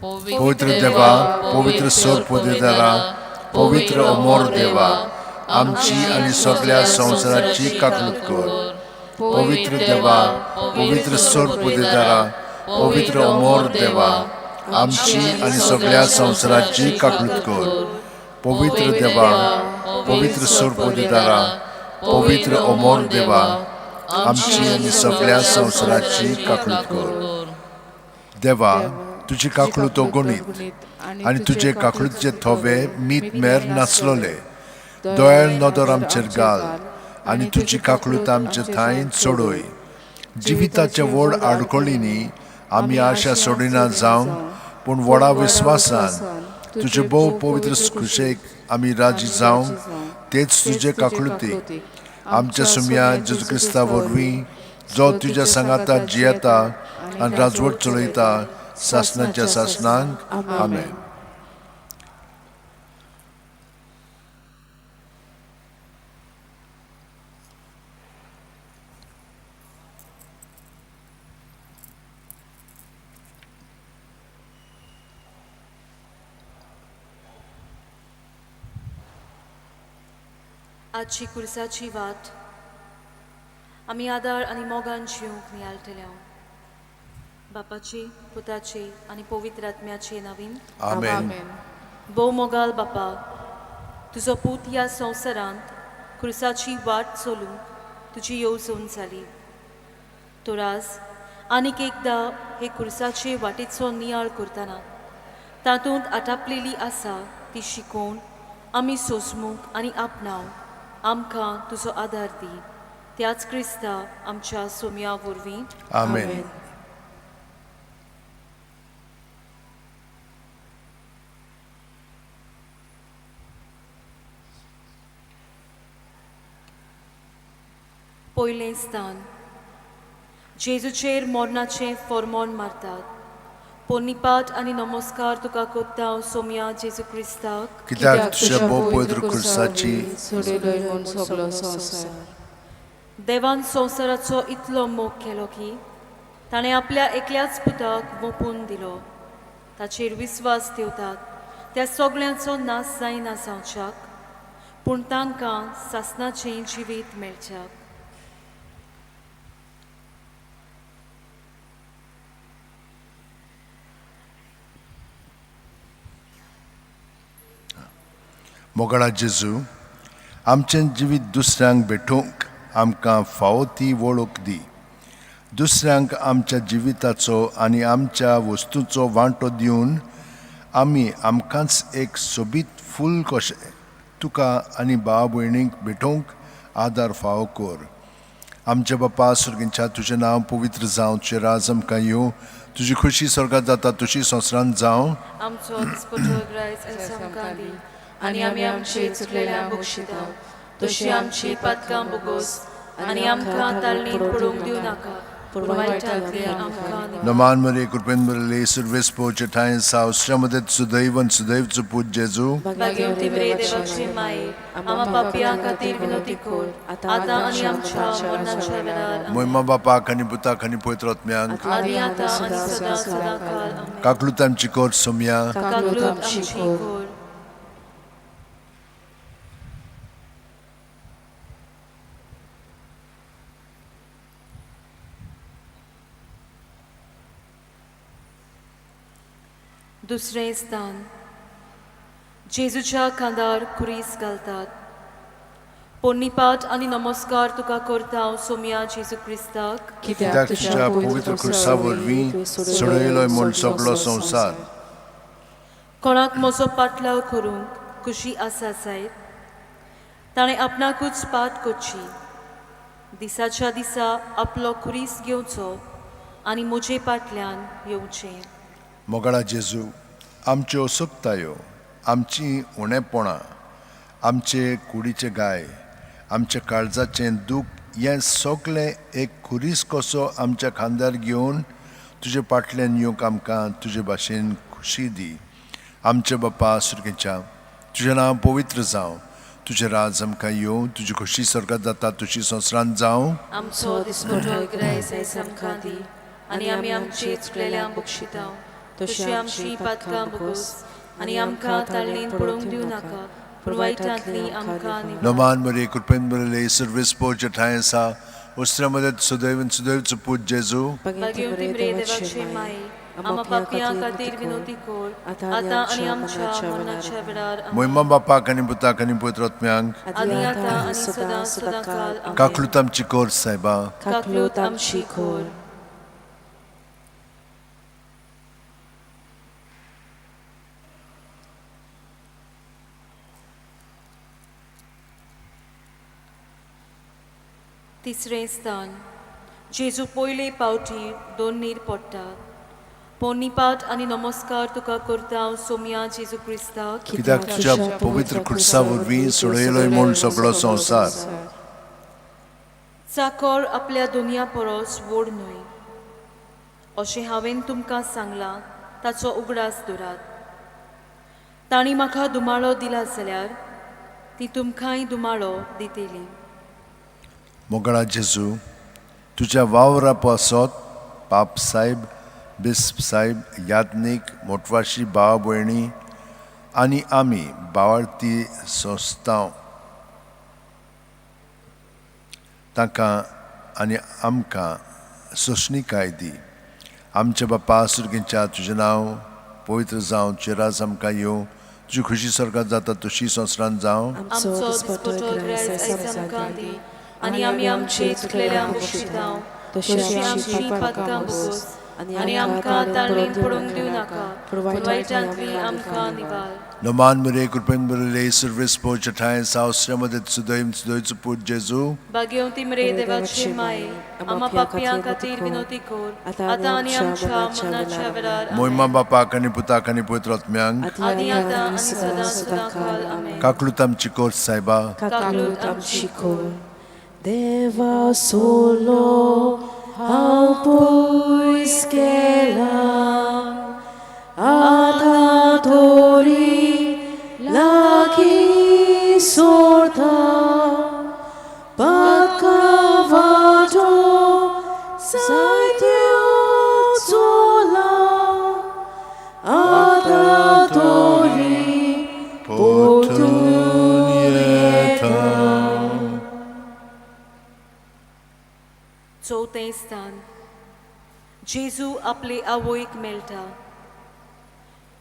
पवित्र देवा, पवित्र सोर पदवीदारा, पवित्र अमोर देवा, आमची आनी सगळ्या संवसाराची काकळूत कर. पवित्र देवा, पवित्र सोर पदवीदारा, पवित्र अमोर देवा, आमची आनी सगळ्या संवसाराची काकळूत कर. पवित्र देवा, पवित्र सोर पदवीदारा, पवित्र अमोर देवा, आमची आनी सगळ्या संवसाराची काकळूत कर. देवा, तुजी काकळूत अगणीत आनी तुजे काकळूतचे थोवे मीत मेर नासलोले. दयाळ नदर आमचेर घाल आनी तुजी काकळूत आमचे थांय चडय. जिविताच्या व्हड आडखळींनी आमी आशा सोडिना जावंक, पूण व्हडा विस्वासान तुजे भोव पवित्र खुशेक आमी राजी जावंक, तेच तुजे काकळुतीक आमच्या सुमया जेजू क्रिस्ता वरवीं, जो तुज्या सांगाता जियेता आनी राजवट चलयता सासणाच्या सासणांक. आमेन. आजची कुर्साची वाट. आमी आदार आनी मोगान जिवंक नियाळटले. बापाची, पुताची आनी पवित्र आत्म्याचे नवीन आमेन. भोव मोगाल बापा, तुजो पूत ह्या संवसारांत क्रुसाची वाट चलूंक तुजी येवजण जाली. तर आज आनीक एकदां हे कुर्साचे वाटेचो नियाळ करतना तातूंत आटापलेली आसा ती शिकोवन आमी सोंसमूक आनी आपणावंक आमकां तुजो आदार दी. त्याच क्रिस्ता आमच्या सोम्या वरवीं. आमेन. पयलें स्थान. जेजूचेर मरणाचें फॉर्मोन मारतात. पोन्नीपाट आनी नमस्कार तुका कोत्ता सोम्या जेजू क्रिस्ताक, कित्याक तुज्या भोव पवित्र खुर्साची देवान संवसाराचो इतलो मोग केलो की ताणें आपल्या एकल्याच पुताक वोंपून दिलो. ताचेर विस्वास ठेवतात त्या सगळ्यांचो नाश जायना जावच्याक, पूण तांकां सासणाचें जिवीत मेळच्याक. मोगाळा जेजू, आमचें जिवीत दुसऱ्यांक भेटोवंक आमकां फावो ती वळख दी. दुसऱ्यांक आमच्या जिविताचो आनी आमच्या वस्तूचो वांटो दिवन आमी आमकांच एक सोबीत फूल कशें तुका आनी भाव भयणींक भेटोवंक आदार फावो कर. आमच्या बापा स्वर्गींच्या, तुजें नांव पवित्र जावं, तुजें राज आमकां येवं, तुजी खुशी स्वर्गात जाता तशी संवसारांत जावं. आमचो दिसपट्टो ग्रायज आयज आमकां दी आनी आमी आमचे चुकलेल्या बक्षिता तशी आमची पातकां बोगोस आनी आमकां ताळणीत पडूंक दिवं नाका, पूण वायटांतले आमकां. नमान मरे, कृपेन भरिल्ले, सर्वेस पोचे ठांय साव, श्रमदत सुदैवन सुदैवचो पूत जेजू. भाग्यवती मरे देवाची माये, आमा पापयां खातीर विनवती कर, आतां आनी आमच्या मरणाच्या वेळार. मोहिमा बापाक आनी पुताक आनी पवित्र आत्म्यांक, आनी आतां आनी सदां सदां काल. आमेन. काकलूत आमची कर सोमया. काकलूत आमची कर. दुसरें स्थान. जेजूच्या खांदार खुरीस घालतात. पोन्नीपाट आनी नमस्कार तुका करता सोम्या जेजू क्रिस्ताक, कित्याक तुज्या पवित्र खुर्सा वरवीं सोडयलोय म्हूण सगळो संवसार. कोणाक म्हजो पाटलाव करूंक खुशी आसा जायत, ताणें आपणाकूच पाट करची, दिसाच्या दिसा आपलो खुरीस घेवचो आनी म्हजे पाटल्यान येवचें. मोगाळा जेजू, आमच्यो असक्तायो, आमची उणेपणां, आमचे कुडीचे गाय, आमच्या काळजाचें दूख, हें सगळें एक खुरीस कसो आमच्या खांद्यार घेवन तुजे पाटल्यान येवंक आमकां तुजे भाशेन खुशी दी. आमच्या बापा सुरखेच्या, तुजें नांव पवित्र जावं, तुजें राज आमकां येवं, तुजी खुशी स्वर्गात जाता तुजी संवसारांत जावं. आमचो दिसपट्टो ग्रायज आयज आमकां दी आनी आमी आमचे चुकलेल्यांक बक्षिता तशी आमची पातकां बोगोस आनी आमकां ताळणीन पडूंक दिवं नाका, पूण वायटांतली आमकां. नमान मरे, कृपेन भरिल्ले, सर्वेस पोचे ठांय आसा, उस्त्र्या मदत सुदैवन सुदैवचो पूत जेजू. भाग्यवती मरे देवाचे माये, आमा पापयां खातीर विनवती कर, आतां आनी आमच्या मरणाच्या वेळार. मोहिमा बापाक आनी पुताक आनी पवित्र आत्म्यांक, आनी आतां आनी सदां सदां काल. आमेन. काकलूत आमची कर सायबा. काकलूत आमची कर. तिसरें स्थान. जेजू पयले पावटी दोन पडटा. पोन्नीपाट आनी नमस्कार तुका करता सोम्या जेजू क्रिस्ताक, कित्याक तुज्या पवित्र खुर्सा वरवीं सोडयलोय म्हूण सगळो संवसार. चाकोर आपल्या दुनिया परस व्हड न्हय अशें हांवें तुमकां सांगलां, ताचो उगडास दवरात. तांणी म्हाका दुमाळो दिला जाल्यार ती तुमकांय दुमाळो दितली. मोगाळा जेजू, तुज्या वावरा पासत पाप साहेब, बिस्प साहेब, याज्ञीक, मोटवाशी भाव भयणी आनी आमी बावार्थी संस्थां तांकां आनी आमकां सोंसणीकाय दी. आमच्या बापा सुर्गेच्या, तुजें नांव पवित्र जावं, तुजें राज आमकां येवं, तुजी खुशी स्वर्गात जाता तशी संवसारांत जावं. आमचो दिसपट्टो ग्रास आयज आमकां दी आनी आमी आमचे चुकलेल्यांक बक्षितांव तशी आमची पातकां बोगोस आनी आमकां ताळणीन पडूंक दिवं नाका, पूण वायटांतली आमकां निवार. नमान मरे कृपेन बरले सर्वेस पोच्या ठांय सावस्र्या सुदैम सुदैचो पूत जेजू. भाग्यवंती मरे देवाचे माये, आमा पापयां खातीर विनोती कर आतां आनी आमच्या मरणाच्या वेळार. मोहिमा बापाक आनी पुताक आनी पवित्र आत्म्यांक आदी आतां आनी सदां सदां काल. आमेन. काकलूत आमची कोर सायबा, काकलूत आमची कोर. देवा सोलो हांव पयस गेला, आतां तोरी लागीं सोडता, पातकां वाटो जायत्यो चोला, आतां तोरी परतून येता. चवथें स्थान, जेजू आपले आवयक मेळटा.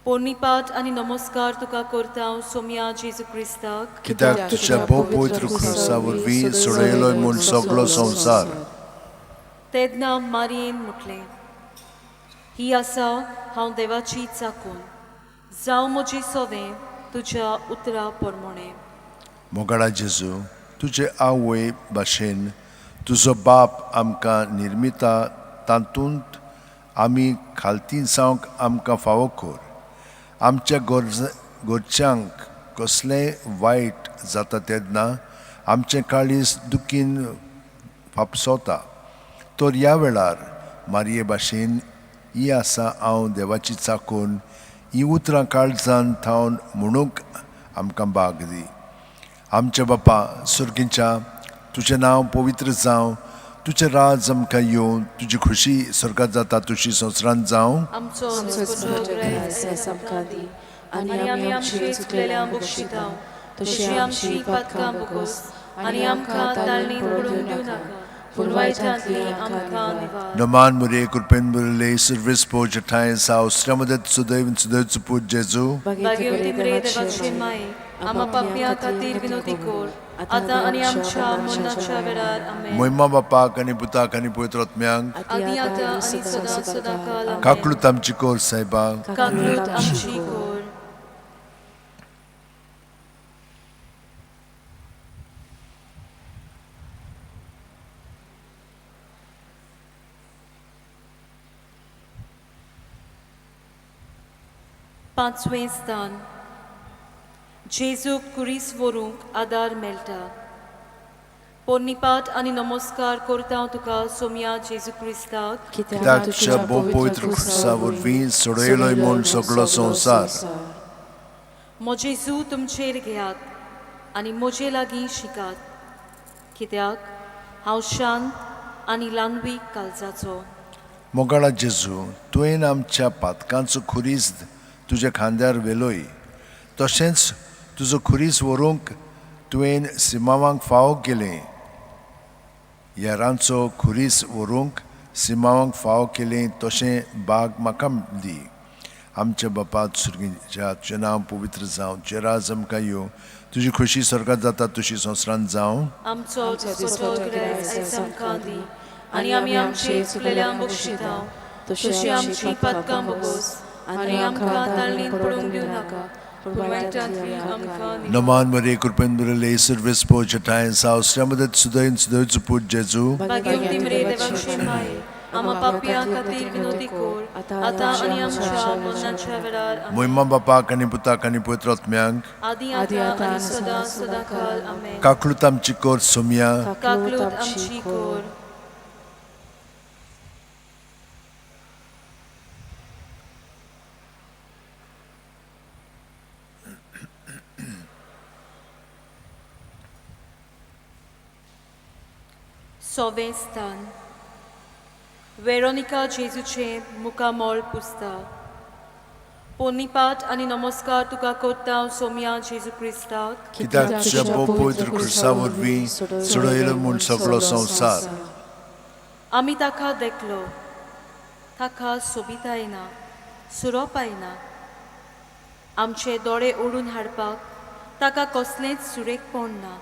पोरणीपाठ आनी नमस्कार तुका करता हांव सोमया जेजू क्रिस्ताक, कित्याक तुज्या भोव पवित्र खुर्सा वरवीं सोडयलो म्हूण सगलो संवसार. तेन्ना मारयेन म्हटलें, ही आसा हांव देवाची चाकून, जावं म्हजी सवें तुज्या उतरा प्रमाणें. मोगाळा जेजू, तुजे आवय भाशेन तुजो बाप आमकां निर्मिता, तातूंत आमी खालती जावंक आमकां फावो कर. आमच्या घरच्यांक कसलेंय वायट जाता तेन्ना आमचें काळीज दुखीन फापसोता, तर ह्या वेळार मारये भाशेन ही आसा हांव देवाची चाकून ही उतरां काळजान थावन म्हणूंक आमकां भाग दी. आमच्या बापा सुर्गीच्या, तुजें नांव पवित्र जावं, तुजें राज आमकां येवं, तुजी खुशी स्वर्गात जाता तशी संवसारांत जावं. आमचो दिसपट्टो ग्रास आयज आमकां दी आनी आमी आमचे चुकलेल्यांक बक्षितांव तशी आमची पातकां बोगोस आनी आमकां ताळणीन पडूंक दिवं नाका, पूण वायटांतली आमकां निवार. नमान मरे कृपेन बरले सर्वेस पोच्या ठांय सावस्र्या मदत सुदैव सुदैवचो पूत जेजू. भाग्यवंती मरे देवाचे माये, आमा पापयां खातीर विनोती कर आतां आनी आमच्या मरणाच्या वेळार. आमेन. मोहिमा बापाक आनी पुताक आनी पवित्र आत्म्यांक आदी आतां आनी सदां सदां काल. आमेन. काकलूत आमची कोर सायबा, काकलूत आमची कोर. पांचवें स्थान, जेजूक कुरीस व्हरूंक आदार मेळटा. पोरणीपाठ आनी नमस्कार करता हांव तुका सोमया जेजू क्रिस्ताक, कित्याक तुज्या भोव पवित्र खुर्सा वरवीं सोडयलो म्हूण सगलो संवसार. म्हजें जू तुमचेर घेयात आनी म्हजे लागीं शिकात, कित्याक हांव शांत आनी ल्हानवीक काळजाचो. मोगाळा जेजू, तुवें आमच्या पातकांचो खुरीस तुज्या खांद्यार व्हेलोय, तशेंच तुजो खुरीस व्हरूंक तुवें सिमांवांक फावो केलें. हेरांचो खुरीस व्हरूंक सिमांवांक फावो केलें तशें भाग म्हाका दी. आमच्या बापा सुर्गीच्या, तुजें नांव पवित्र जावं, तुजें राज आमकां येवं, तुजी खुशी स्वर्गात जाता तशी संवसारांत जावं. आमचो दिसपट्टो ग्रास आयज आमकां दी आनी आमी आमचे चुकलेल्यांक बक्षितांव तशी आमची पातकां बोगोस आनी आमकां ताळणीन पडूंक दिवं नाका, पूण वायटांतली आमकां निवार. नमान मरे कृपेन बरले सर्वेस पोच्या ठांय सावस्र्या मदत सुदैव सुदैवचो पूत जेजू. भाग्यवंती मरे देवाचे माये, आमा पापयां खातीर विनोती कर आतां आनी आमच्या मरणाच्या वेळार. आमेन. मोहिमा बापाक आनी पुताक आनी पवित्र आत्म्यांक आदी आतां आनी सदां सदां काल. आमेन. काकलूत आमची कोर सोमया, काकलूत आमची कोर. सवें स्थान, वेरोनिका जेजूचें मुखामळ पुसता. पोरणीपाठ आनी नमस्कार तुका करता हांव सोमया जेजू क्रिस्ताक, कित्याक तुज्या भोव पवित्र खुर्सा वरवीं सोडयलो म्हूण सगलो संवसार. आमी ताका देखलो, ताका सोबिताय ना, सुरोपाय ना. आमचे दोळे ओडून हाडपाक ताका कसलेंच सुरेखपण ना.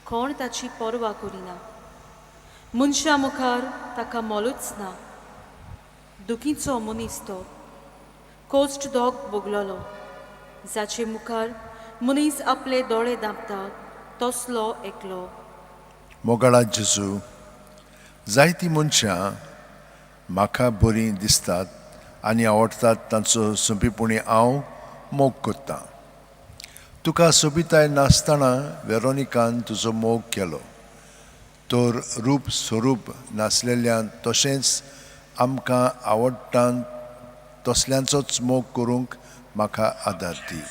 कोण ताची पर्वा करिना. मनशां मुखार ताका मोलूच ना. दुखीचो मनीस तो, कोश्ट दोग भोगलोलो, जाचे मुखार मनीस आपले दोळे दामता तसलो एकलो. मोगाळा जेजू, जायतीं मनशां म्हाका बरीं दिसतात आनी आवडटात, तांचो सोंपेपणी हांव मोग करतां. तुका सोबिताय नासतना वेरोनिकान तुजो मोग केलो, तर रूप स्वरूप नासलेल्यान तशेंच आमकां आवडटा तसल्यांचोच मोग करूंक म्हाका आदार दी.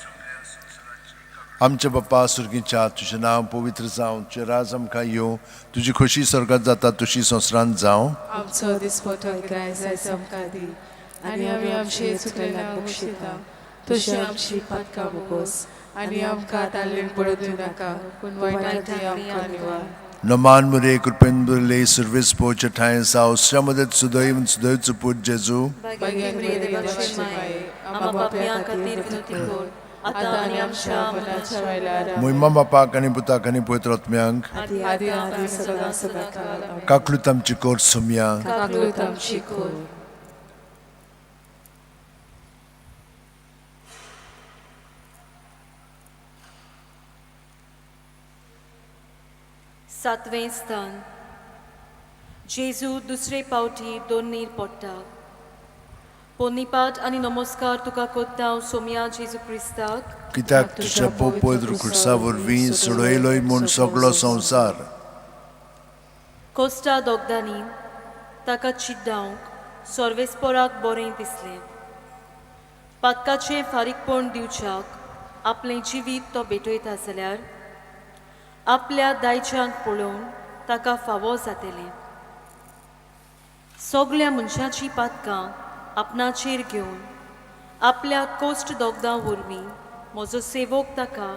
आमच्या बापा सुर्गीच्या, तुजें नांव पवित्र जावं, तुजें राज आमकां येवं, तुजी खोशी स्वर्गात जाता तशी संवसारांत जावं. आमचो दिसपटो ग्रायज आयज आमकां दी आनी आमी आमचे चुकलेल्यांक बक्षिता तशी आमची पातकां बोगोस आनी आमकां ताल्लेन पडून दिवनाका, पूण वायटांतली आमकां निवार. नमान मुरे कृपेन बुरले सर्वीस पोचे ठांय साव श्रमदत सुदैव सुदैवचो पूत जेजू. भाग्यवंत देवाचे माये, आमकां पापयां खातीर विनवती कर, आतां आनी आमच्या मरणाच्या वेळार. मोहिमा बापाक आनी पुताक आनी पवित्र आत्म्यांक, आदी आदी सदां सदां काल. आमेन. काकलूत आमची कोर सोमया. काकलूत आमची कोर. सातवें स्थान. जेजू दुसरे पावटी दोन्नीर पडटा. पोन्नीपाट आनी नमस्कार तुका कोत्ता हांव सोमया जेजू क्रिस्ताक, कित्याक तुज्या पवित्र खुर्सा वरवीं सोडयलोय म्हूण सगळो संवसार. कोस्टा दोगदांनी ताका चिड्डावंक सर्वेस्पोराक बरें दिसलें. पातकाचें फारीकपण दिवच्याक आपलें जिवीत तो भेटयता जाल्यार आपल्या दायज्यांक पळोवन ताका फावो जातलें. सगल्या मनशाचीं पातकां आपणाचेर घेवन आपल्या कोश्ट दोगदां वरवीं म्हजो सेवक ताका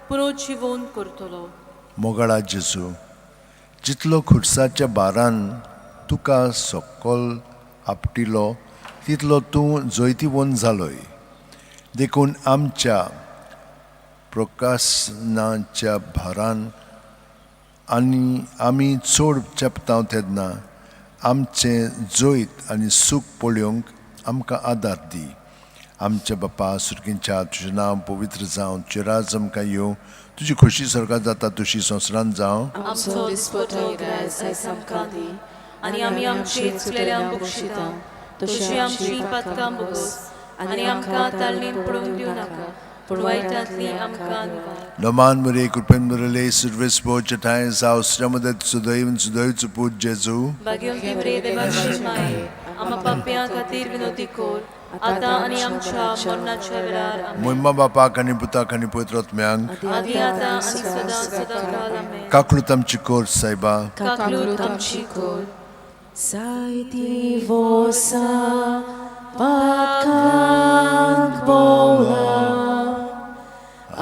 पुनर्जिवोन करतलो. मोगाळा जेजू, जितलो खुर्साच्या भारान तुका सकल आपटिलो तितलो तूं जैतिवंत जालोय, देखून आमच्या प्रकाशनाच्या भारान आनी आमी चड चेपता तेन्ना आमचें जैत आनी सूख पळोवंक आमकां आदार दी. आमच्या बापा सुर्गींच्या, तुजें नांव पवित्र जावं, तुजें राज आमकां येवं, तुजी खोशी स्वर्गात जाता तशी संवसारांत जावं. आमचो दिसपटो ग्रायज आयज आमकां दी आनी आमी आमचे चुकलेल्यांक बक्षिता तशी आमची पातकां बोगोस आनी आमकां ताळणेन पडूंक दिवं नाका, पूण वायटांतली आमकां निवार. नमान मुरे कृपेन मुरले सर्वेस पोचे ठांय साव श्रमदत सुदैव सुदैवचो पूत जेजू. भाग्यवंती मरे देवाची माये, आमकां पापयां खातीर विनवती कर, आतां आनी आमच्या मरणाच्या वेळार. आमेन. मोहिमा बापाक आनी पुताक आनी पवित्र आत्म्यांक, आदी आतां आनी सदां सदां काल. आमेन. काकलूत आमची कोर सायबा. काकलूत आमची कोर. जायती वर्सां पातकांक भोंवला,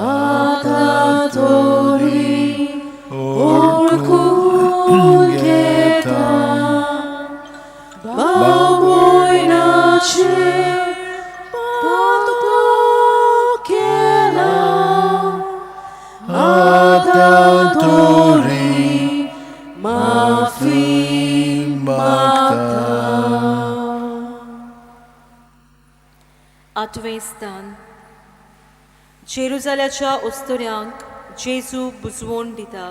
आतां तरी ओळखून घेता, भाव-भयणाचें पातक केलां, आतां तरी माफी मागता. आठवें स्थान. जेरुजाल्याच्या ओस्तोऱ्यांक जेजू बुजवण दिता.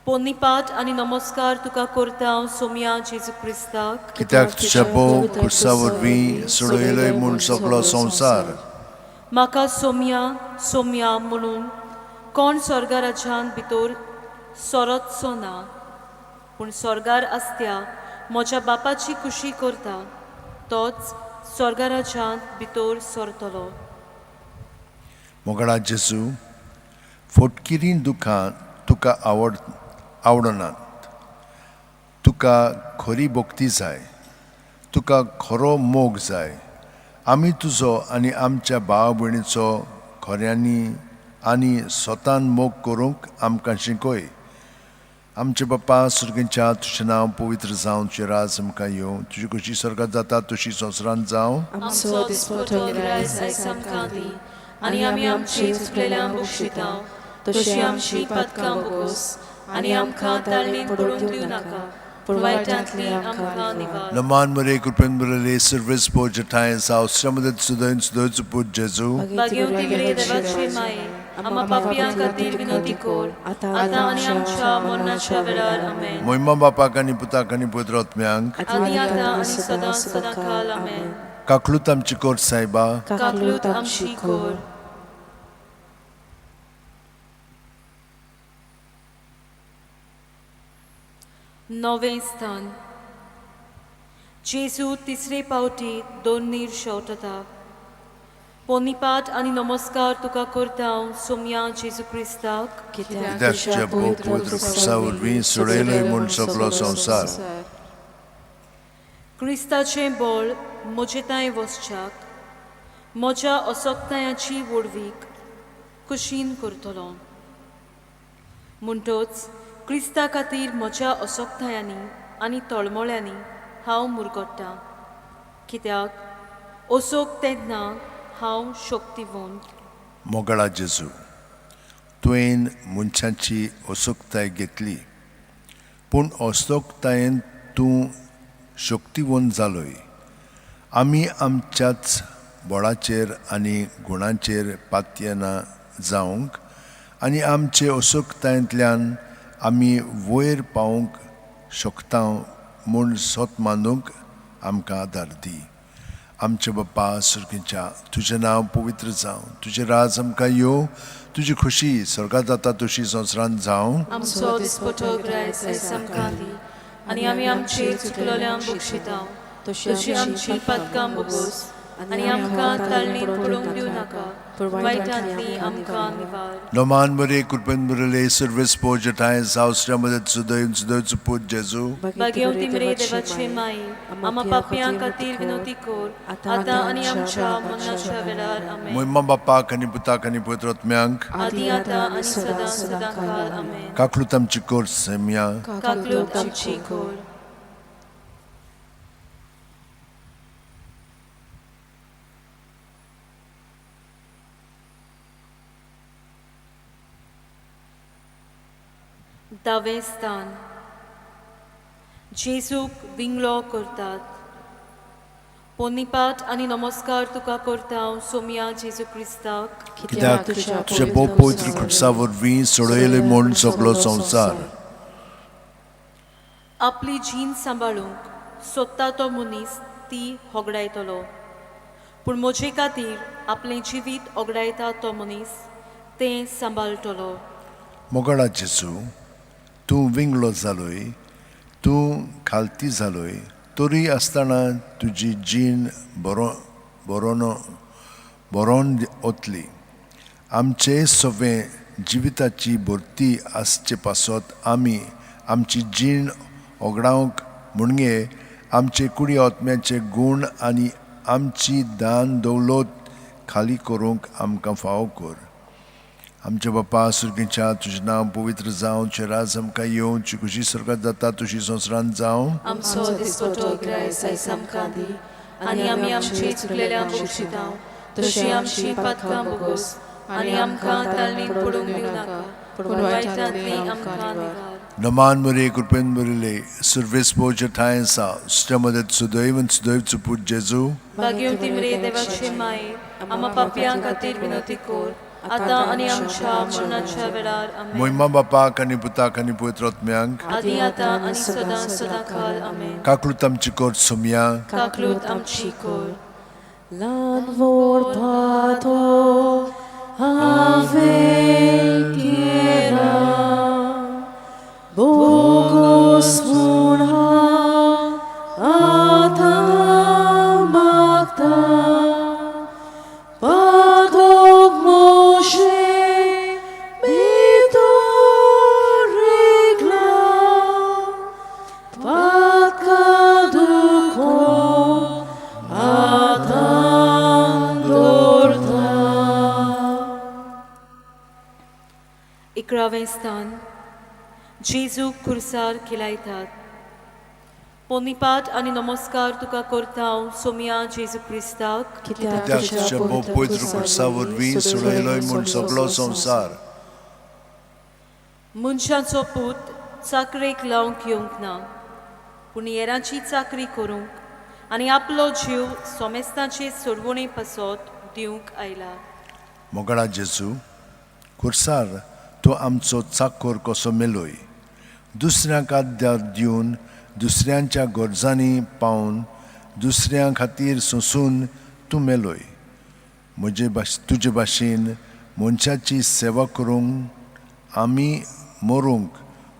पोन्नीपाट आनी नमस्कार तुका करता हांव सोमया जेजू क्रिस्ताक, कित्याक तुज्या भोव खुर्सा वरवीं सोडयलोय म्हूण सगळो संवसार. म्हाका सोमया सोमया म्हणून कोण स्वर्गा राज्यांत भितर सरतचो ना, पूण स्वर्गार आसत्या म्हज्या बापाची खुशी करता तोच स्वर्गा राज्यांत भितर सरतलो. मोगाळा जेजू, फोटकिरी दुखां तुका आवडनात. तुका खरी भक्ती जाय, तुका खरो मोग जाय. आमी तुजो आनी आमच्या भाव भयणीचो खऱ्यांनी आनी स्वतान मोग करूंक आमकां शिकय. आमचे बाप्पा सुर्गेंच्या तुजें नांव पवित्र जावं, तुजें राज आमकां येवं, तुजी खोशी स्वर्गात जाता तशी संवसारांत जावं. आमचो दिसपटो ग्रायस आयज आमकां दी आनी आमी आमची चुकलेल्यांक बक्षिता तशी आमची पातकां बोगोस आनी आमकां ताळणीन पडूंक दिवं नाका पूण वायटांतली आमकां निवार. नमान मरे कृपेन बरले सर्वेस पोर ठांय साव श्रमदत सुदयन सुदयचो पूत जेजू. भाग्यवती मरे देवाचे माये आमा पापयां खातीर विनोदी कोर आतां आनी आमच्या मरणाच्या वेळार. आमेन. मोहिमा बापाक आनी पुताक आनी पवित्र आत्म्यांक आनी आतां आनी सदां सदां काल. आमेन. काकलूत आमची कोर सायबा, काकलूत आमची कोर. नवें स्थान. जेजू तिसरे पावटी दोन शेवटता. पोनीपाठ आनी नमस्कार तुका करता हांव सोमया जेजू क्रिस्ताक, कित्याक तुज्या पवित्र क्रुसा वरवीं सोडयलोय म्हूण सगलो संवसार. क्रिस्ताचें बळ म्हजे तांय वसच्याक म्हज्या असक्तायाची व्हडवीक कुशीन करतलो. म्हणटच क्रिस्ता खातीर म्हज्या असक्तायांनी आनी तळमळ्यांनी हांव मुरगट्टा, कित्याक असोक तेन्ना हांव शक्तिवंत. मोगळा जेजू, तुवें मनशाची असोकताय घेतली, पूण असोकतायेन तूं शक्तिवंत जालोय. आमी आमच्याच बळाचेर आनी गुणांचेर पातयेना जावंक आनी आमचे असोकतायेंतल्यान आमी वयर पावूंक शकता म्हूण सत मानूंक आमकां आदार दी. आमचे बाप्पा सुर्गेच्या तुजें नांव पवित्र जावं, तुजें राज आमकां येवं, तुजी खोशी स्वर्गात जाता तशी संवसारांत जावं. आमचो दिसपटो ग्रायस आयज आमकां दी आनी आमी आमचे चुकलेल्यांक बक्षिता तशी आमची पातकां बोगोस आनी आमकां ताळणीन पडूंक दिवं नाका पूण वायटांतली आमकां निवार. नमान बरे कृपेन बरले सर्वेस पोर जठांय सावसऱ्या मदत सुदयन सुदयचो पूत जेजू. भाग्यवती मरे देवाचे माये आमा पापयां खातीर विनोती कोर आतां आनी आमच्या मरणाच्या वेळार. आमेन. मोहिमा बापाक आनी पुताक आनी पवित्र आत्म्यांक आदी आतां आनी सदां सदां काल. आमेन. काकलूत आमची कोर सेमया, काकलूत आमची कोर. दावें स्थान. जेजूक विंगलो करतात. पोनीपाठ आनी नमस्कार तुका करता हांव सोमया जेजू क्रिस्ताक, कित्याक तुज्या भोव पवित्र क्रुसा वरवीं सोडयले म्हूण सगलो संवसार. आपली जीण सांबाळूंक सोदता तो मनीस ती होगडायतलो, पूण म्हजे खातीर आपलें जिवीत होगडायता तो मनीस तें सांबाळटलो. मोगळा जेजू, तूं विंगलो जालोय, तूं खालती जालोय, तरी आसतना तुजी जीण बरोवन वतली. आमचे सगळे जिविताची भरती आसचे पासत आमी आमची जीण ओगडावंक म्हणगे आमचे कुडी आत्म्याचे गूण आनी आमची दान दौलत खाली करूंक आमकां फावो कर. आमचे बाप्पा सुर्गेच्या तुजें नांव पवित्र जावं, तुजें राज आमकां येवं, तुजी खोशी स्वर्गात जाता तशी संवसारांत जावं. आमचो दिसपटो ग्रायस आयज आमकां दी आनी आमी आमची चुकलेल्यांक बक्षिता तशी आमची पातकां बोगोस आनी आमकां ताळणीन पडूंक दिवं नाका पूण वायटांतली आमकां निवार. नमान मरे कृपेन बरले सर्वेस पोर ठांय आसा मदत सुदैव सुदैवचो पूत जेजू. भाग्यवती मरे देवाचे माये आमा पापयां खातीर विनोती कोर आतां आनी आमच्या मरणाच्या वेळार. आमेन. मोहिमा बापाक आनी पुताक आनी पवित्र आत्म्यांक आदी आतां आनी सदां सदां काल. आमेन. काकलूत आमची कोर सोमया, काकलूत आमची कोर. ल्हान व्हड पातो हांवें केला, बोगोस म्हूण हांव आतां मागता. पातोक मोशे भितर रिगला, पातका दुखो आतां दवरता. इकरावें स्थान. जेजूक खुर्सार खिलायतात. पोनीपाट आनी नमस्कार तुका करता सोमया जेजू क्रिस्ताक, कित्याक तुज्या भोव पवित्र खुर्सा वरवीं सोडयलोय म्हूण सगळो संवसार. मनशाचो पूत चाकरेक लावंक येवंक ना, पूण हेरांची चाकरी करूंक आनी आपलो जीव सोमेस्तांचे सोडवणे पासत दिवंक आयला. मोगाळा जेजू, खुर्सार तूं आमचो चाकोर कसो मेलोय, दुसऱ्यांक आदार दिवन, दुसऱ्यांच्या गरजांनी पावून, दुसऱ्यां खातीर सोंसून तूं मेलोय. म्हजे भाश तुजे भाशेन मनशाची सेवा करूंक आमी मरूंक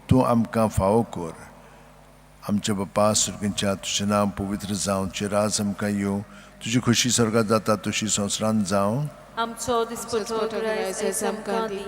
तूं आमकां फावो कर. आमच्या बापा सुर्गींच्या, तुजें नांव पवित्र जावं, तुजें राज आमकां येवं, तुजी खोशी स्वर्गात जाता तशी संवसारांत जावं. आमचो दिसपटो ग्रायस आमकां दी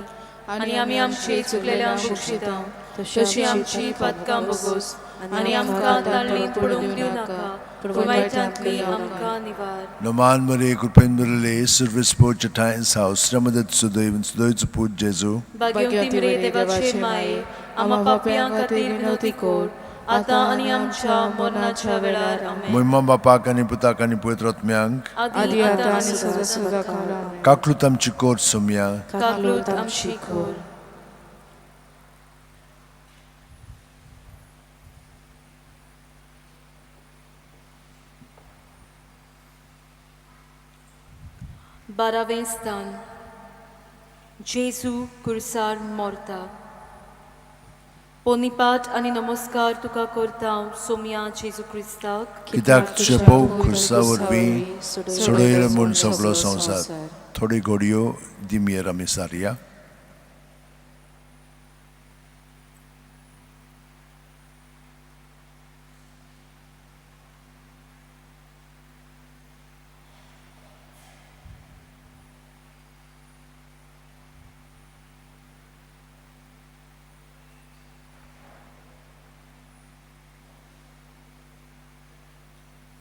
आनी आमी आमची चुकलेल्यांक बक्षिता तशी आमची पातकां बोगोस आनी आमकां ताळणींत पडूंक दिवं नाका, पूण वायटांतली आमकां निवार. नमान मरे कृपेन भरिल्ले, सर्वेस्पोरच्या ठांय सावसऱ्या मदत सुदैव सुदैवचो पूत जेजू. भाग्यवती मरे देवाचे माये, आमा पापयां खातीर विनवती कर आतां आनी आमच्या मरणाच्या वेळार. आमेन. मोहिमा बापाक आनी पुताक आनी पवित्र आत्म्यांक, आदी आतां आनी सदां सदां काळ. आमेन. काकलूत आमची कोर सोमया. काकलूत आमची कोर. बारावें स्थान. जेजू कुर्सार मोरता. पोनीपाट आनी नमस्कार तुका करता सोमया जेजू क्रिस्ताक, कित्याक तुज्या भोव खुर्सा वरवीं सोडयलो म्हूण सगळो संवसार. थोड्यो घडयो दिमयेर आमी सारया.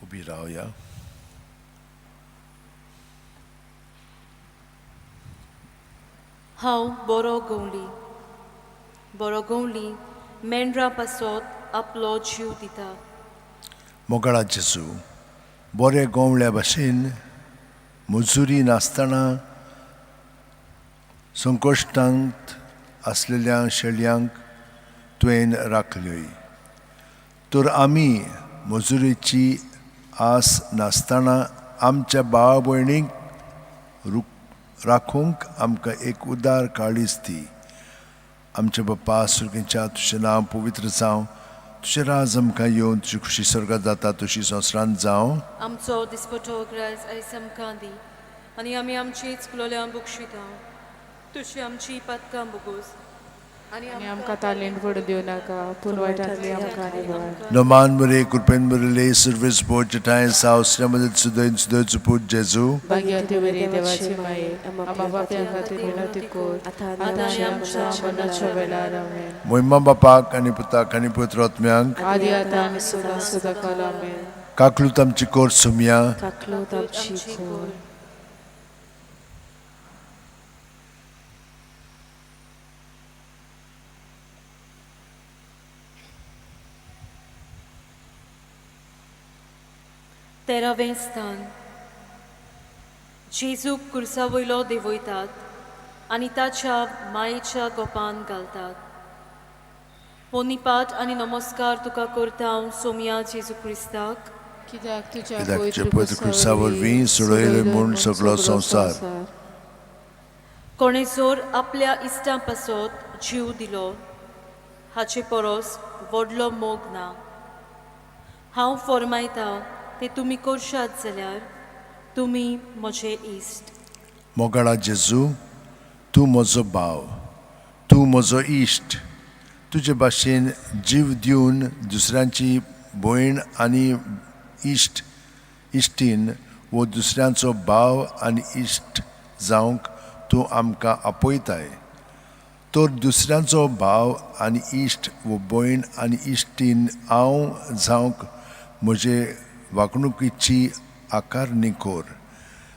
उबी रावया. हांव बरो गवळी, बरो गवळी मेंढरा पासत आपलो जीव दिता. मोगाळा जेजू, बरे गवळ्या भाशेन मजुरी नासतना संकश्टांत आसलेल्या शेळयांक तुवें राखल्योय, तर आमी मजुरीची आस नासतना आमच्या भाव भयणींक राखूंक आमकां एक उदार काळीज दी. आमच्या बापा सुर्गींच्या, तुजें नांव पवित्र जावं, तुजें राज आमकां येवन, तुजी खुशी स्वर्गात जाता तशी संवसारांत जावं. आमचो दिसपटो ग्रास आयज आमकां दी आनी आमी आमची चुकलोल्यांक बक्षिता तशी आमची पातकां बोगोस आनी आमकां ताळणींत पडूंक दिवं नाका, पूण वायटांतली आमकां निवार. नमान मरे कृपेन भरिल्ले, सर्वेस्पोरच्या ठांय सावसऱ्या मदत सुदैव सुदैवचो पूत जेजू. भाग्यवती मरे देवाची माये, आमा पापयां खातीर विनवती कर आतां आनी आमच्या मरणाच्या वेळार. आमेन. मोहिमा बापाक आनी पुताक आनी पवित्र आत्म्यांक, आदी आतां आनी सदां सदां काळ. आमेन. काकलूत आमची कोर सोमया. काकलूत आमची कोर. तेरावें स्थान. जेजूक कुर्सा वयलो देंवयतात आनी ताच्या मायेच्या गोपान घालतात. पोनीपाट आनी नमस्कार तुका करता सोमया जेजू क्रिस्ताक, कित्याक तुज्या कित्याक तुज्या पवित्र खुर्सा वरवीं सोडयलो म्हूण सगळो संवसार. कोणें जर आपल्या इश्टां पासत जीव दिलो हाचे परस व्हडलो मोग ना. हांव फर्मायता ते तुमी करशात जाल्यार तुमी म्हजे इश्ट. मोगाळा जेजू, तूं म्हजो भाव, तूं म्हजो इश्ट. तुजे भाशेन जीव दिवन दुसऱ्यांची भयण आनी इश्ट इश्टीन वो दुसऱ्यांचो भाव आनी इश्ट जावंक तूं आमकां आपयताय, तर दुसऱ्यांचो भाव आनी इश्ट वो भयण आनी इश्टीन हांव जावंक म्हजे वागणुकीची आकारणी कर.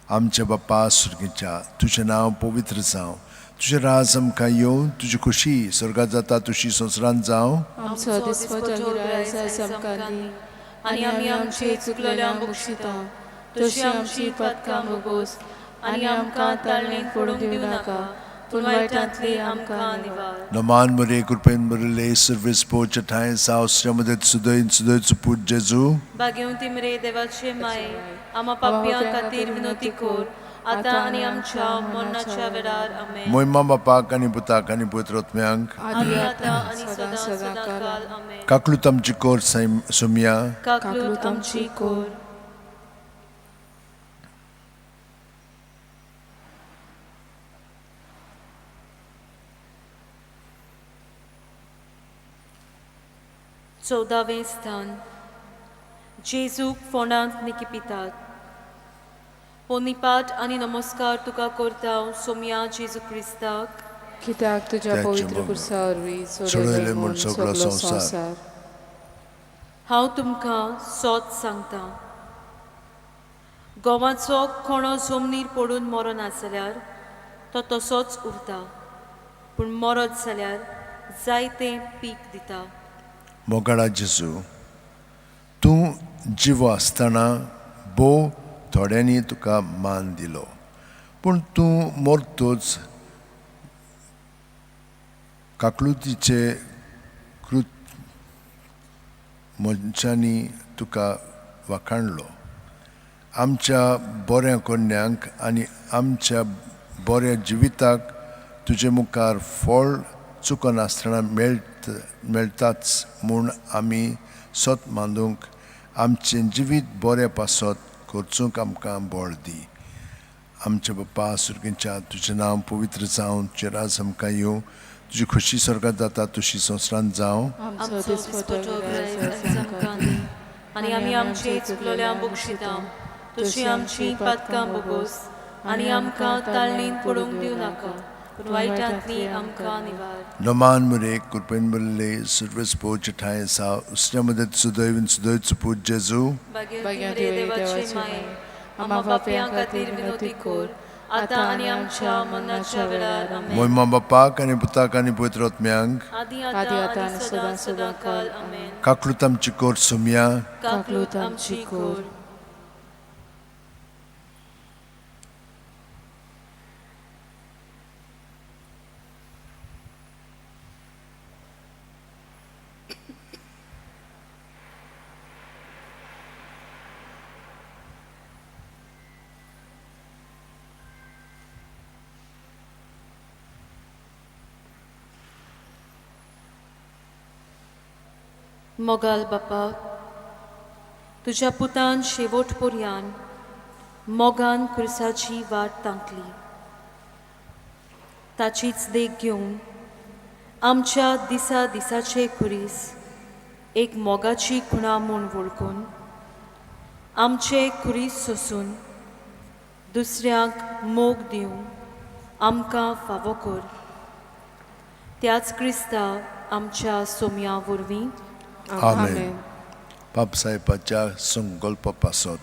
आमच्या बापा सुर्गीच्या, तुजें नांव पवित्र जावं, तुजें राज आमकां येवं, तुजी खुशी स्वर्गात जाता तुशी संवसारांत जावं. आमचो दिसपटो गिरायस आयज आमकां दी आनी आमी आमचे चुकलेल्यांक बक्षिता तशी आमची पातकां भोगोस आनी आमकां ताळणेक पडूंक दिवं नाका पूण वायटांतली आमकां निवार. नमान मरे कृपेन भरिल्ले सर्वेस पोच्या ठांय सावसच्या मदत सुदय सुदयचो पूत जेजू. भाग्यवंती मरे देवाचे माये, आमा पापयां खातीर विनोती कर आतां आनी आमच्या मरणाच्या वेळार. आमेन. मोहिमा बापाक आनी पुताक आनी पवित्र आत्म्यांक, आदी आतां आनी सदां सदां काल. आमेन. काकलूत आमची कोर सोमया. काकलूत आमची कोर. चवदावें स्थान. जेजूक फोंडांत निकिपितात. पोनिपाट आनी नमस्कार तुका करता सोमया जेजू क्रिस्ताक, कित्याक तुज्या पवित्र खुर्सा वरवीं सोडयले म्हूण सगळो संवसार. हांव तुमकां सोत सांगता, गोवाचो कोणो जमनीर पडून मरना जाल्यार तो तसोच उरता, पूण मरत जाल्यार जायतें पीक दिता. मोगाळा जेजू, तूं जिवो आसतना भोव थोड्यांनी तुका मान दिलो, पूण तूं मरतोच काकलुतीचे कृत मनशांनी तुका वाखाणलो. आमच्या बऱ्या कन्यांक आनी आमच्या बऱ्या जिविताक तुजे मुखार फळ चुकनासतना मेळटाच म्हूण आमी सत मांदूंक आमचें जिवीत बरें पासत करचूंक आमकां बळ दी. आमच्या बापा सुर्गेच्या, तुजें नांव पवित्र जावं, तुजें राज आमकां येवं, तुजी खुशी स्वर्गात जाता तुशी संवसारांत जावं. आमचो दिसपटो गिरायस आमकां दी आनी आमी आमचे चुकलेल्यांक बक्षिता तशी आमची पातकां भोगोस आनी आमकां ताळणेंत पडूंक दिवं नाका पूण वायटांतली आमकां निवार. नमान मरे कृपेन भरिल्ले सर्वेस पोच्या ठांय सा उसच्या मदत सुदैव सुदैवचो पूत जेजू. भाग्यवंती देवाचे माये, आमा पापयां खातीर विनोती कर आतां आनी आमच्या मरणाच्या वेळार. आमेन. मोहिमा बापाक आनी पुताक आनी पवित्र आत्म्यांक, आदी आतां आनी सदां सदां काल. आमेन. काकलूत आमची कोर सोमया. काकलूत आमची कोर. मोगाल बापा, तुज्या पुतान शेवट पर्यान मोगान खुर्साची वाट तांकली, ताचीच देख घेवन आमच्या दिसा दिसाचे खुरीस एक मोगाची खुणा म्हूण वळखून आमचे खुरीस सोसून दुसऱ्यांक मोग दिवंक आमकां फावो कर. त्याच क्रिस्ता आमच्या सोमया वरवीं. आमेन. बाप साहेबाच्या संकल्प पासत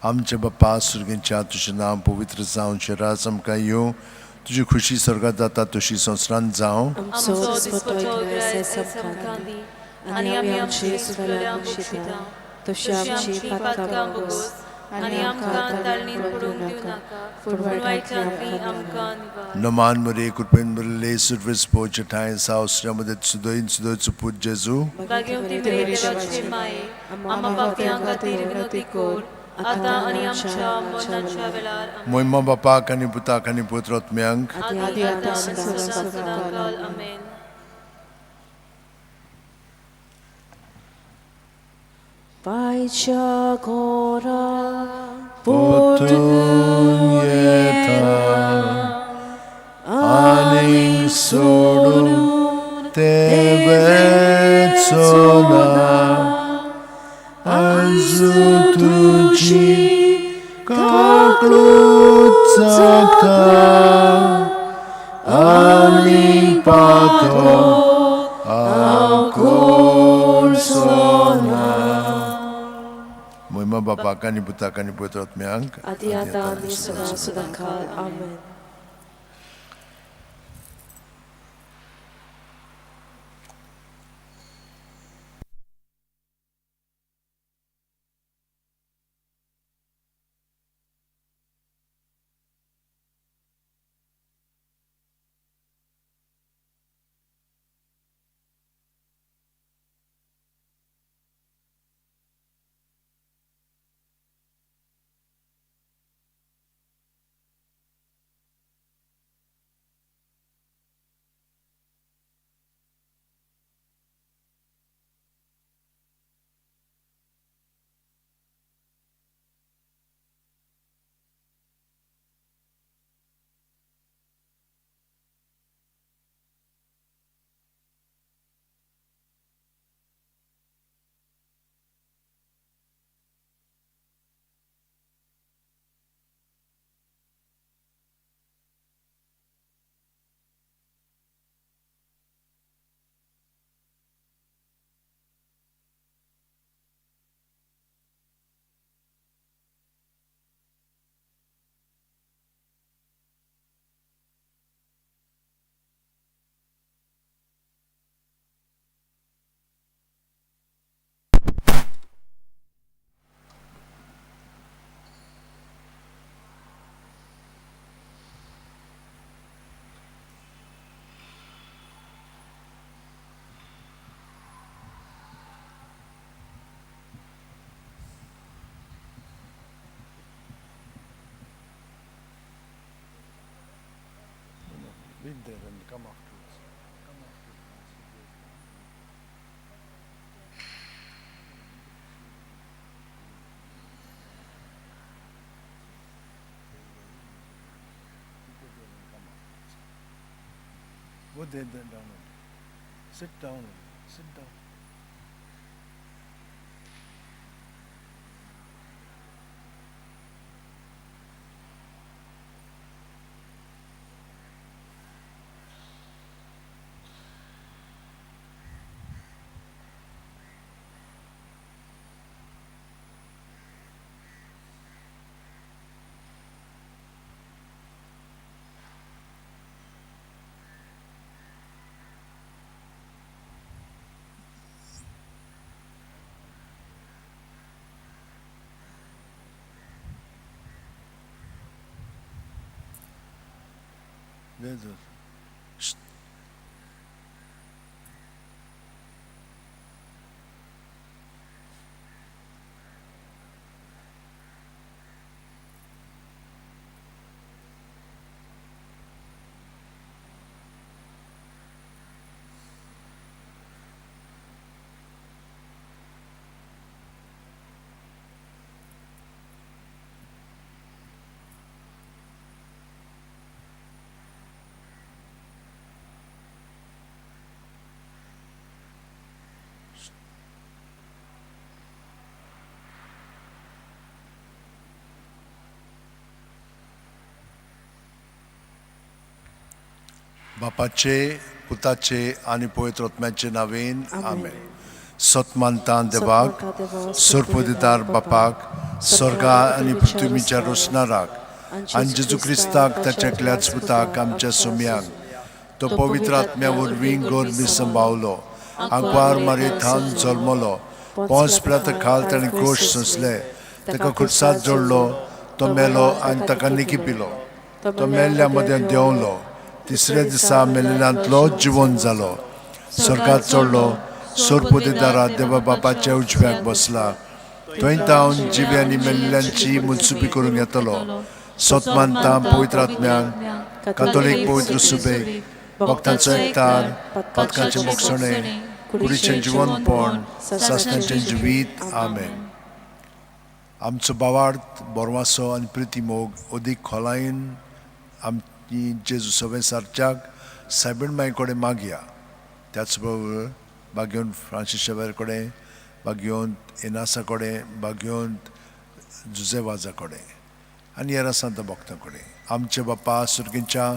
आमच्या बापा सुर्गेच्या, तुजें नांव पवित्र जावं, तुजें राज आमकां येवं, तुजी खुशी स्वर्गात जाता तशी संवसारांत जावं. आमचो दिसपटो गिरायस आमकां दी आनी आमी आमचे चुकलेल्यांक बक्षिता तशी आमची पातकां भोगोस आनी आमकां ताळणेंत पडूंक दिवं नाका पूण वायटांतली आमकां निवार. नमान मरे कृपेन भरिल्ले सर्वेस पोच्या ठांय सावसच्या मदत सुदैव सुदैवचो पूत जेजू. भाग्यवंती मरे देवाचे माये, आमा पापयां खातीर विनोती कर आतां आनी आमच्या मरणाच्या वेळार. आमेन. मोहिमा बापाक आनी पुताक आनी पवित्र आत्म्यांक, आदी आतां आनी सदां सदां काल. आमेन. पायच्या घरा पोतून येता आनी सोडून ते वेचो ना, आजू तुजी काकलूत चकता आनी पातो आकोळचो ना. मोहिमा बापाक आनी पुताक आनी पवित्र आत्म्यांक, आदी आतां आनी सदां सदां काल. आमेन. there and come afterwards. Come afterwards. Go there, there, down. Sit down. Sit down. There. Shh. बापाचे पुताचे आनी पवित्र आत्म्याचे नावेन आमेन. सत मानता देवाक, सरपदिदार बापाक, स्वर्गा आनी पृथ्वीच्या रोसणाराक आनी जेजू क्रिस्ताक ताच्या एकल्याच पुताक आमच्या सोम्याक, तो पवित्र आत्म्या वरवीं गर्भी संभावलो, आंकवार मारये थावन जल्मलो, पोंस पिलाता खाल ताणें क्रोश सोंसले, ताका खुर्सात जोडलो, तो मेलो आनी ताका निकी पिलो, तो मेल्ल्या मदें देंवलो, तिसऱ्या दिसा मेल्ल्यांतलो जिवन जालो, स्वर्गात चडलो, सोरपोदेदारा देवा बापाच्या उजव्याक बसला, थंय तावन जिवी आनी मेल्ल्यांची मुनसुपी करूंक येतलो. सत मानता पवित्र आत्म्याक, कातोलीक पवित्र सुबेक, भक्तांचो एकतार, पातकांचें मोगसणें, कुडीचें जिवनपण, सासणाचें जिवीत. आमेन. आमचो बावार्थ बोरवासो आनी प्रिती मोग अदीक खोलायेन आमची जेजू सवें सारच्याक सायबीण माई कडेन मागया. त्याच बरोबर बागेवन फ्रांसीस शेवर कडेन, बागेवन इनासा कडेन, बागेवन जुजे वाजा कडेन आनी हेर सांत भक्तां कडेन. आमचे बापा सुर्गींच्या,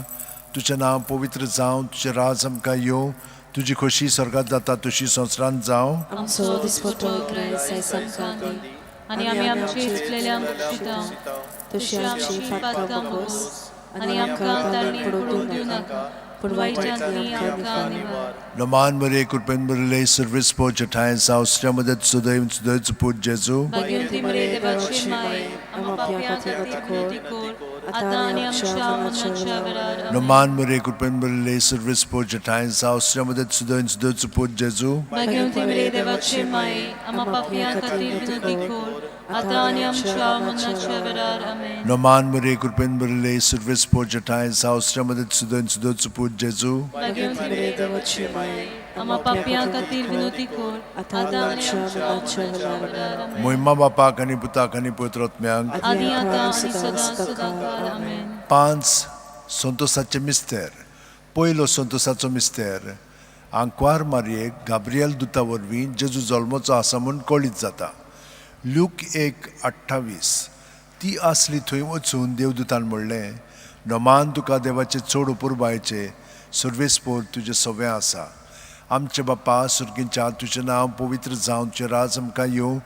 तुजें नांव पवित्र जावं, तुजें राज आमकां येवं, तुजी खोशी स्वर्गांत जाता तशी संवसारांत जावं. आमचो दिसपट्टो ग्रेस आयज आमकां दी आनी आमी आमची चुकलेल्यांक बक्षिता तशी आमची पातकां बोगोस आनी आमकां ताळणी पडूंक दिवं नाका, पूण वायटांतली आमकां निवार. नमान मरे कृपेन भरिल्ले सर्वेस्पर जठाय जावं, मदत सदैव सदैव पूत जेजू. भाग्यवंती मरे देवाची माये, आम्हा पाप्यां खातीर विनंती कर, आतां आनी आमच्या मरणाच्या वेळार. आमेन. नमान मरे कृपेन भरिल्ले सर्वेस्पर जठाय जावं, मदत सदैव सदैव पूत जेजू. भाग्यवंती मरे देवाची माये, आम्हा पाप्यां खातीर विनंती कर, आतां आनी आमच्या मरणाच्या वेळार. आमेन. नमान मरे कृपेन भरिल्ले सर्वेस्पर जठाय जावं, मदत सदैव सदैव पूत जेजू. भाग्यवंती मरे देवाची माये, आम्हा पाप्यां खातीर विनंती कर, आतां आनी आमच्या मरणाच्या वेळार. आमेन. मोहिमा बापाक आनी पुताक आनी पवित्र आत्म्याक, आदी आतां आनी सदां सदांकाळ. आमेन. 5 संतोसाचे मिस्तेर. पयलो संतोसाचो मिस्तेर, आंकवार मारयेक गाब्रियल दुता वरवीं जेजू जल्मचो आसा म्हूण कळीत जाता. ल्यूक 1:28. ती आसली थंय वचून देवदूतान म्हणलें, नमान तुका देवाचे चड उपुरबायचे, सर्वेस्पर तुजें सवें आसा. आमचे बापा सुर्गींच्या, तुजें नांव पवित्र जावं, तुजें राज आमकां येवं,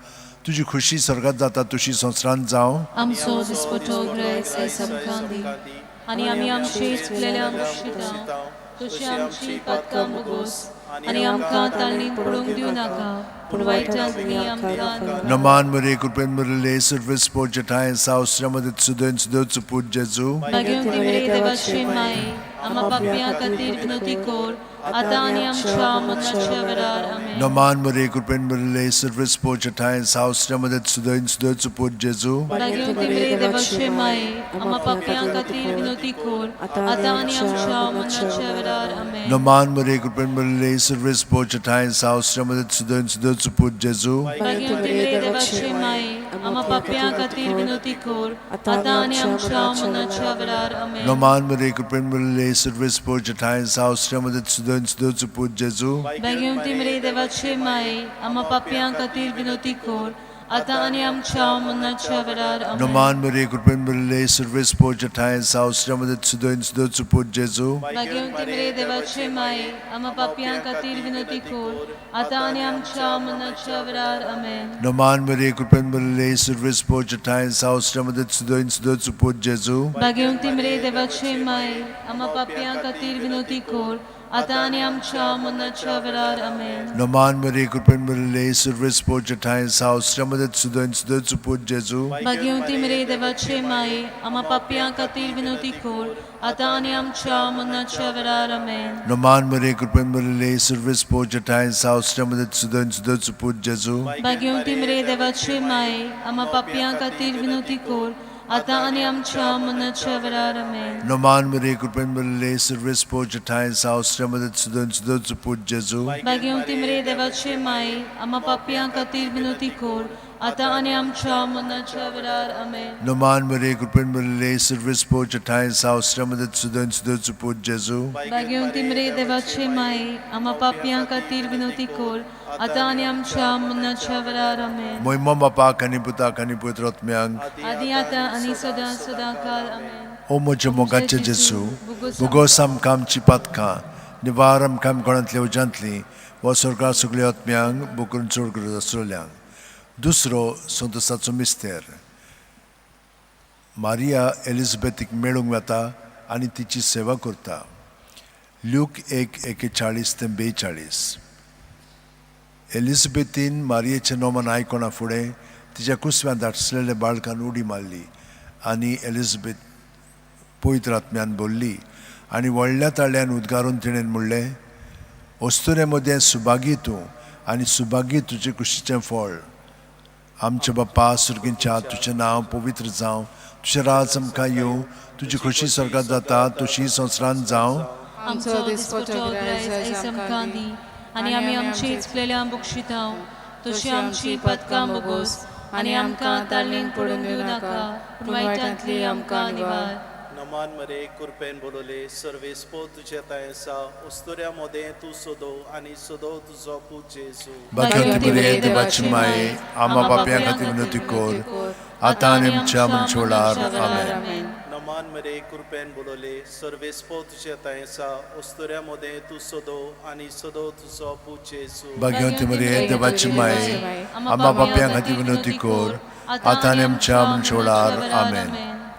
तुजी खुशी स्वर्गांत जाता तशी संवसारांत जावं. आमचो दिसपट्टो ग्रेस आयज आमकां दी आनी आमी आमचे चुकलेल्यांक बक्षिता तशी आमची पातकां बोगोस आनी आमकां ताळणीन पडूंक दिवं नाका, पूण वायटांतली आमकां निवार. नमान मरे कृपेन भरिल्ले सर्वेस्पर जठाय जावं, मदत सदैव सदैव पूत जेजू. भाग्यवंती मरे देवाची माये, आम्हा पाप्यां खातीर विनंती कर, आतां आनी आमच्या मरणाच्या वेळार. आमेन. नमान मरे कृपेन भरिल्ले सर्वेस्पोर ठांय सावसच्या मदत सुदयन सुदयचो पूत जेजू. भाग्यवंती मरिये देवाचे माये, आम्हा पापयां खातीर विनवती कर, आतां आनी आमच्या मरणाच्या वेळार. आमेन. नमान मरे कृपेन भरिल्ले सर्वेस्पोर ठांय सावसच्या मदत सुदयन सुदयचो पूत जेजू. भाग्यवंती मरिये देवाचे माये, आम्हा पापयां खातीर विनवती कर, आतां आनी आमच्या मरणाच्या वेळार. आमेन. नमान मरे कृपेन भरिल्ले सर्वेस्पोर ठांय सावसच्या मदत सुदयन सुदयचो पूत जेजू. भाग्यवंती मरिये देवाचे माये, आम्हा पापयां खातीर विनवती कर, आतां आनी आमच्या मरणाच्या वेळार. आमेन. नमान मरे कृपेन भरिल्ले सर्वेस्पोर ठांय सावसच्या मदत सुदयन सुदयचो पूत जेजू. भाग्यवंती मरिये देवाचे माये, आम्हा पापयां खातीर विनवती कर, आतां आनी आमच्या मरणाच्या वेळार. आमेन. नमान मरे कृपेन भरिल्ले सर्वेस्पोर ठांय सावसच्या मदत सुदयन सुदयचो पूत जेजू. भाग्यवंती मरिये देवाचे माये, आम्हा पापयां खातीर विनवती कर, आतां आनी आमच्या मरणाच्या वेळार. आमेन. नमान मरे कृपेन भरिल्ले सर्वेस्पोर ठांय सावसच्या मदत सुदयन सुदयचो पूत जेजू. भाग्यवंती मरिये देवाचे माये, आम्हा पापयां खातीर विनवती कर, आतां आनी आमच्या मरणाच्या वेळार. आमेन. नमान मरे कृपेन भरिल्ले सर्वेस्पोर ठांय सावसच्या मदत सुदयन सुदयचो पूत जेजू. भाग्यवंती मरिये देवाचे माये, आम्हा पापयां खातीर विनवती कर, आतां आनी आमच्या मरणाच्या वेळार. आमेन. नमान मरे कृपेन भरिल्ले सर्वेस्पोर ठांय सावसच्या मदत सुदयन सुदयचो पूत जेजू. भाग्यवंती मरिये देवाचे माये, आम्हा पापयां खातीर विनवती कर, आतां आनी आमच्या मरणाच्या वेळार. आमेन. नमान मरे कृपेन भरिल्ले सर्वेस्पोर ठांय सावसच्या मदत सुदयन सुदयचो पूत जेजू. भाग्यवंती मरिये देवाचे माये, आम्हा पापयां खातीर विनवती कर, आतां आनी आमच्या मरणाच्या वेळार. आमेन. मोहिमा बापाक आनी पुताक आनी पवित्र आत्म्यांक, आदी आतां आनी सदां सदां काल. आमेन. ओ म्हज्या मोगाचे जेजू, भुगोस आमकां आमची पातकां, निवार आमकां कोणांतल्या उज्यांतली वा सरकार सगल्या आत्म्यांक बोकरून चड गरज आसलेल्यांक. दुसरो संतोसाचो मिस्तेर. मारिया एलिझाबेथीक मेळूंक वता आनी तिची सेवा करता. ल्यूक 1:41 ते 42. एलिझाबेथीन मारियेचें नोमन आयकना फुडें तिच्या कुसव्यांत आसलेल्या बाळकान उडी मारली आनी एलिझाबेथ पवित्र आत्म्यान बोल्ली आनी व्हडल्या ताळ्यान उद्गारून तिणें म्हणलें, अस्तुरे मदें सुभागी तूं आनी सुभागी तुजे कुशीचें फळ. आमच्या बापा सुर्गींच्या, तुजें नांव पवित्र जावं, तुजें राज आमकां येवं, तुजी खोशी स्वर्गात जाता तशी संवसारांत जावं. आमचो दिसपट्टो ग्रास आयज आमकां दी आनी आमी आमची चुकलेल्या बक्षितांव तशी आमची पदकां बोगोस आनी आमकां ताळणीन पडून दिवं नाका, पूण वायटांतली आमकां निवार. नमान मरे कृपेन बोलले सर्वेस्पो तुझ्या तांय आसा, अस्तुऱ्या मोदें तूं सोदो आनी सोदो तुजो पूत जेजू. भाग्यवंती मरिये देवाची माये, आम्हा पापयां खातीर विनवती कर, आतां आनी आमच्या मरणाच्या वेळार. आमेन. नमान मरे कृपेन बोलले सर्वेस्पो तुझ्या तांय आसा, अस्तुऱ्या मोदें तूं सोदो आनी सोदो तुजो पूत जेजू. भाग्यवंती मरिये देवाची माये, आम्हा पापयां खातीर विनवती कर, आतां आनी आमच्या मरणाच्या वेळार. आमेन.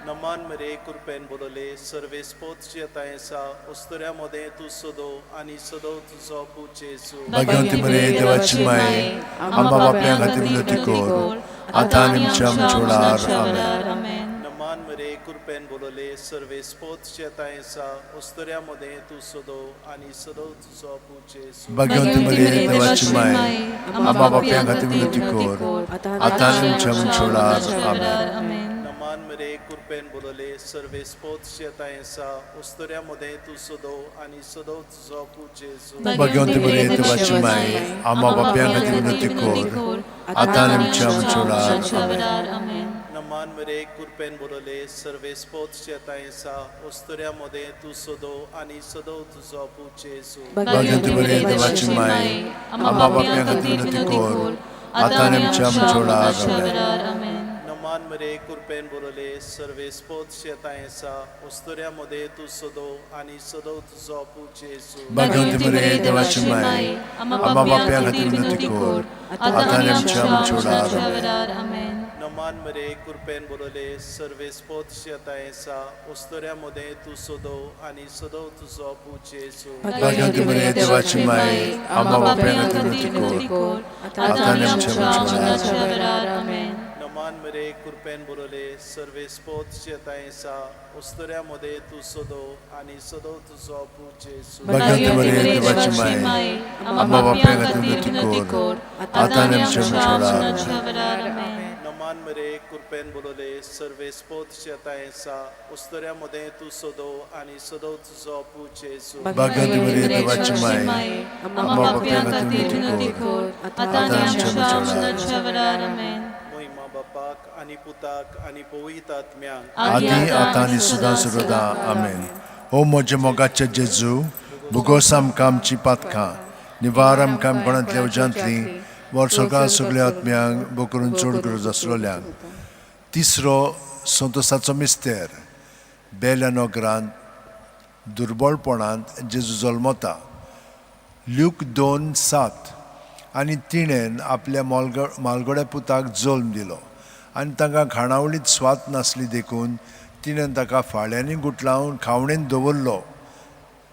नमान मरे कृपेन बोलले सर्वेस्पो तुझ्या तांय आसा, अस्तुऱ्या मोदें तूं सोदो आनी सोदो तुजो पूत जेजू. भाग्यवंती मरिये देवाची माये, आम्हा पापयां खातीर विनवती कर, आतां आनी आमच्या मरणाच्या वेळार. आमेन. नमान मरे कृपेन बोलले सर्वेस्पो तुझ्या तांय आसा, अस्तुऱ्या मोदें तूं सोदो आनी सोदो तुजो पूत जेजू. भाग्यवंती मरिये देवाची माये, आम्हा पापयां खातीर विनवती कर, आतां आनी आमच्या मरणाच्या वेळार. आमेन. नमान मरे कृपेन बोलले सर्वेस्पो तुझ्या तांय आसा, अस्तुऱ्या मोदें तूं सोदो आनी सोदो तुजो पूत जेजू. भाग्यवंती मरिये देवाची माये, आम्हा पापयां खातीर विनवती कर, आतां आनी आमच्या मरणाच्या वेळार. आमेन. नमान मरे कृपेन बोलले सर्वेस्पो तुझ्या तांय आसा, अस्तुऱ्या मोदें तूं सोदो आनी सोदो तुजो पूत जेजू. भाग्यवंती मरिये देवाची माये, आम्हा पापयां खातीर विनवती कर, आतां आनी आमच्या मरणाच्या वेळार. आमेन. नमान मरे कृपेन बोलले सर्वेस्पो तुझ्या तांय आसा, अस्तुऱ्या मोदें तूं सोदो आनी सोदो तुजो पूत जेजू. भाग्यवंती मरिये देवाची माये, आम्हा पापयां खातीर विनवती कर, आतां आनी आमच्या मरणाच्या वेळार. आमेन. नमान मरे कृपेन बोलले सर्वेस्पो तुझ्या तांय आसा, अस्तुऱ्या मोदें तूं सोदो आनी सोदो तुजो पूत जेजू. भाग्यवंती मरिये देवाची माये, आम्हा पापयां खातीर विनवती कर, आतां आनी आमच्या मरणाच्या वेळार. आमेन. नमान मरे कृपेन बोलले सर्वेस्पोत शेतांसा उस्तुऱ्या मदें तूं सदो आनी सदो तुजो पूत जेजू. भाग्यवंत मरिये देवाची माये, आम्हा पाप्यां खातीर विनंती कर, आतां आनी आमच्या मरणाच्या वेळार. आमेन. नमान मरे कृपेन बोलले सर्वेस्पोत शेतांसा उस्तुऱ्या मदें तूं सदो आनी सदो तुजो पूत जेजू. भाग्यवंत मरिये देवाची माये, आम्हा पाप्यां खातीर विनंती कर, आतां आनी आमच्या मरणाच्या वेळार. आमेन. मोहिमा बापाक आनी पुताक आनी पवित्र आत्म्याक, आदी आतां आनी सदां सर्वदा. आमेन. ओ म्हज्या मोगाचे जेजू, भुगोस आमकां आमची पातकां, निवार आमकां कोणांतल्या उज्यांतली, वर्सोका सगल्या आत्म्यांक बोकरून चड गरज आसलेल्यांक. तिसरो संतोसाचो मिस्तेर. बेल्या नगरांत दुर्बळपणांत जेजू जल्मता. ल्यूक 2:7. आनी तिणें आपल्या मालगोड्या पुताक जल्म दिलो आनी तांकां खाणावळींत स्वाद नासली देखून तिणें ताका फाळ्यांनी गुटलावन खावणेन दवरलो.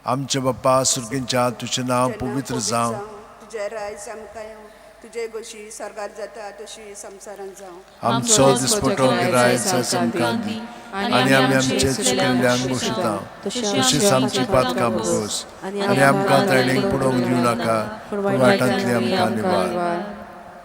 आमचे बाप्पा सुर्गींच्या, तुजें नांव पवित्र जावं, तुजें रायज आमकां येवं, तुजे गोशी स्वर्गार जाता तशी संवसारांत जावं. आमचो दिसपटो गिरायज आमकां दी आनी आमी आमचे चुकिल्ल्यांक बक्षिता तशीच आमची पातकां बगोस आनी आमकां ताणें पडोवंक दिवं नाका, पूण वायटांतली आमकां निवार.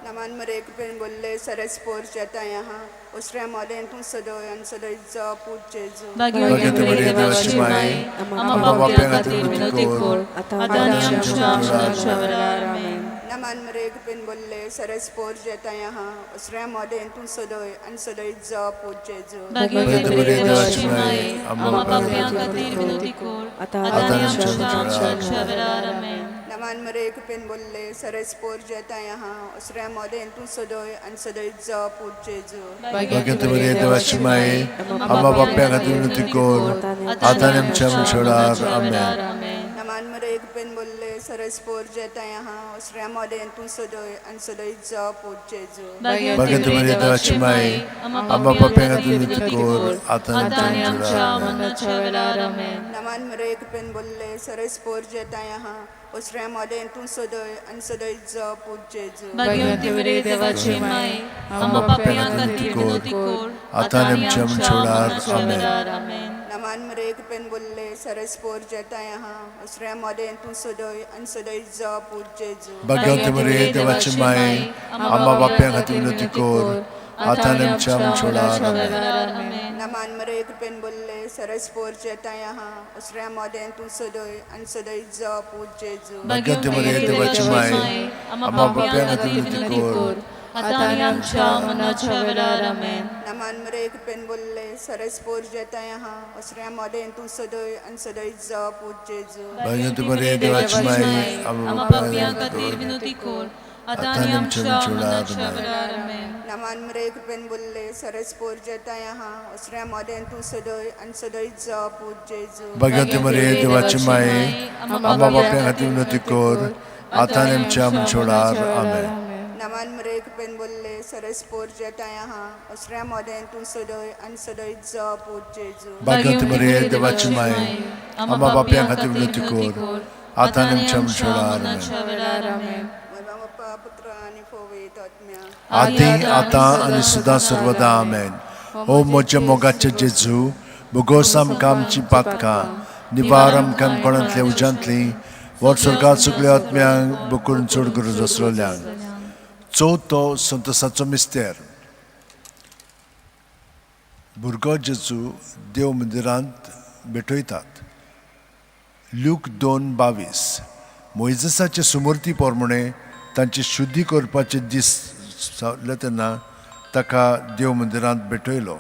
नमान मरे कृपेन बोलले सरस पोर जेताय आहा, उसऱ्या मोलें तूं सदय आनी सदय जो पूत जेजू. भाग्यवंत मरिये देवाची माये, आमकां पाप्यां खातीर विनंती कर, आतां आनी आमच्या मरणाच्या वेळार. आमेन. नमान मरे कृपेन बोलले सरस पोर जेताय आहा, उसऱ्या मोलें तूं सदय आनी सदय जो पूत जेजू. भाग्यवंत मरिये देवाची माये, आमकां पाप्यां खातीर विनंती कर, आतां आनी आमच्या मरणाच्या वेळार. आमेन. नमान मरे कृपेन बोलले सरस पोर जेताय आहा, उसऱ्या मोलें तूं सदय आनी सदय जो पूत जेजू. भाग्यवंत मरिये देवाची माये, आमकां पाप्यां खातीर विनंती कर, आतां आनी आमच्या मरणाच्या वेळार. आमेन. नमान मरे कृपेन बोलले सरस पोर जेताय आहा, उसऱ्या मोलें तूं सदय आनी सदय जो पूत जेजू. भाग्यवंत मरिये देवाची माये, आमकां पाप्यां खातीर विनंती कर, आतां आनी आमच्या मरणाच्या वेळार. आमेन. नमान मरे कृपेन बोलले सरस पोर जेताय आहा, उसऱ्या मोलें तूं सदय आनी सदय जो पूत जेजू. भाग्यवंत मरिये देवाची माये, आमकां पाप्यां खातीर विनंती कर, आतां आनी आमच्या मरणाच्या वेळार. आमेन. नमान मरे कृपेन बोलले सरस पोर जेताय आहा, उसऱ्या मोलें तूं सदय आनी सदय जो पूत जेजू. भाग्यवंत मरिये देवाची माये, आमकां पाप्यां खातीर विनंती कर, आतां आनी आमच्या मरणाच्या वेळार. आमेन. नमान मरे कृपेन बोलले सरस पोर जेताय आहा, उसऱ्या मोलें तूं सदय आनी सदय जो पूत जेजू. भाग्यवंत मरिये देवाची माये, आमकां पाप्यां खातीर विनंती कर, आतां आनी आमच्या मरणाच्या वेळार. आमेन. नमान मरे कृपेन बोलले सरस पोर जेताय आहा, उसऱ्या मोलें तूं सदय आनी सदय जो पूत जेजू. भाग्यवंत मरिये देवाची माये, आमकां पाप्यां खातीर विनंती कर, आतां आनी आमच्या मरणाच्या वेळार. आमेन. नमान मरे कृपेन बोलले सरस पोर जेताय आहा, उसऱ्या मोलें तूं सदय आनी सदय जो पूत जेजू. भाग्यवंत मरिये देवाची माये, आमकां पाप्यां खातीर विनंती कर, आतां आनी आमच्या मरणाच्या वेळार. आमेन. नमान मरे कृपेन बोलले सरस पोर जेताय आहा, उसऱ्या मोलें तूं सदय आनी सदय जो पूत जेजू. भाग्यवंत मरिये देवाची माये, आमकां पाप्यां खातीर विनंती कर, आतां आनी आमच्या मरणाच्या वेळार. आमेन. आदी आतां आनी सदां सर्वदा. आमेन. ओ म्हज्या मोगाचे जेजू, भुगोस आमकां आमची पातकां, निवार आमकां कोणांतल्या उज्यांतली, वर स्वर्गात सगल्या आत्म्यांक बोकून चड गरज आसलेल्यांक. चवथो संतोसाचो मिस्तेर. भुरगो जेजू देव मंदिरांत भेटयतात. ल्यूक 2:22. मोयजेसाचे सुमूर्ती प्रमाणे तांची शुद्धी करपाचे दीस जाले तेन्ना ताका देव मंदिरांत भेटयलो.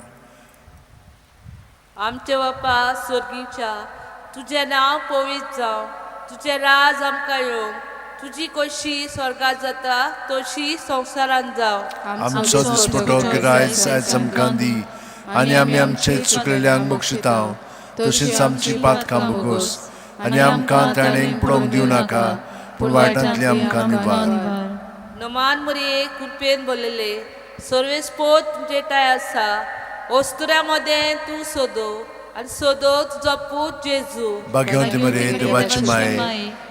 आमचे बापा स्वर्गीच्या, तुजें नांव पवित्र जावं, तुजें राज आमकां येवं, तुजी कशी स्वर्गात जाता तशी संवसारांत जावं. आमचो दिसपटो गिरायज आयज आमकां दी आनी आमी आमचे चुकलेल्यांक बक्षिता तशीच आमची पातकां बगोस आनी आमकां ताणें पडोवंक दिवं नाका, पूण वायटांतली आमकां निवार. नमान मरिये कृपेन भरलेले सर्वेस्पोत तुमचे ठांय आसा, वस्तुऱ्या मदें तूं सोदो आनी सोदो तुजो पूत जेजू. भाग्यवंत मरिये देवाची माये,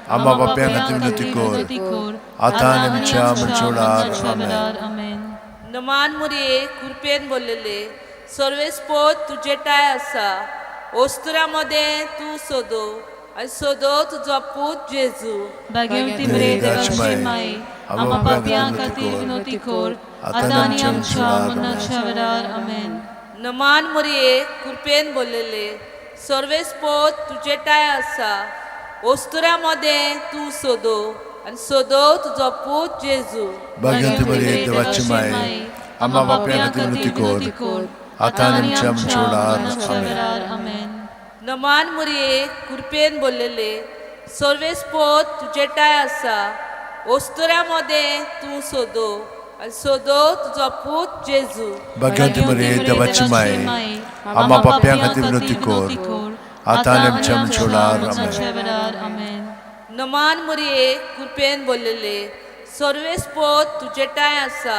आम्हा पाप्यां खातीर विनंती कर, आतां आनी आमच्या मरणाच्या वेळार. आमेन. नमान मुरये कृपेन बोललेले सर्वेस्पोत तुजे ठांय आसा ओस्तुरा मदें तूं सोदो आनी सोदो तुजो पूत जेजू. भाग्यवंती मरिये देवाची माई, आम्हा पापयां खातीर विनवती कर, आतां आनी आमच्या मरणाच्या वेळार. आमेन. नमान मुरये कृपेन बोललेले सर्वेस्पोत तुजे ठांय आसा ओस्तुरा मदें तूं सोदो आनी सोदो तुजो पूत जेजू. भाग्यवंती मरिये देवाची माई, आम्हा पापयां खातीर विनवती कर, आतां आनी आमच्या मरणाच्या वेळार. आमेन. नमान मुरये कृपेन बोललेले सर्वेस्पोत तुजे ठांय आसा ओस्तुरा मदें तूं सोदो आनी सोदो तुजो पूत जेजू. भाग्यवंती मरिये देवाची माई, आम्हा पापयां खातीर विनवती कर, आतां आनी आमच्या मरणाच्या वेळार. आमेन. नमान मुरये कृपेन बोललेले सर्वेस्पोत तुजे ठांय आसा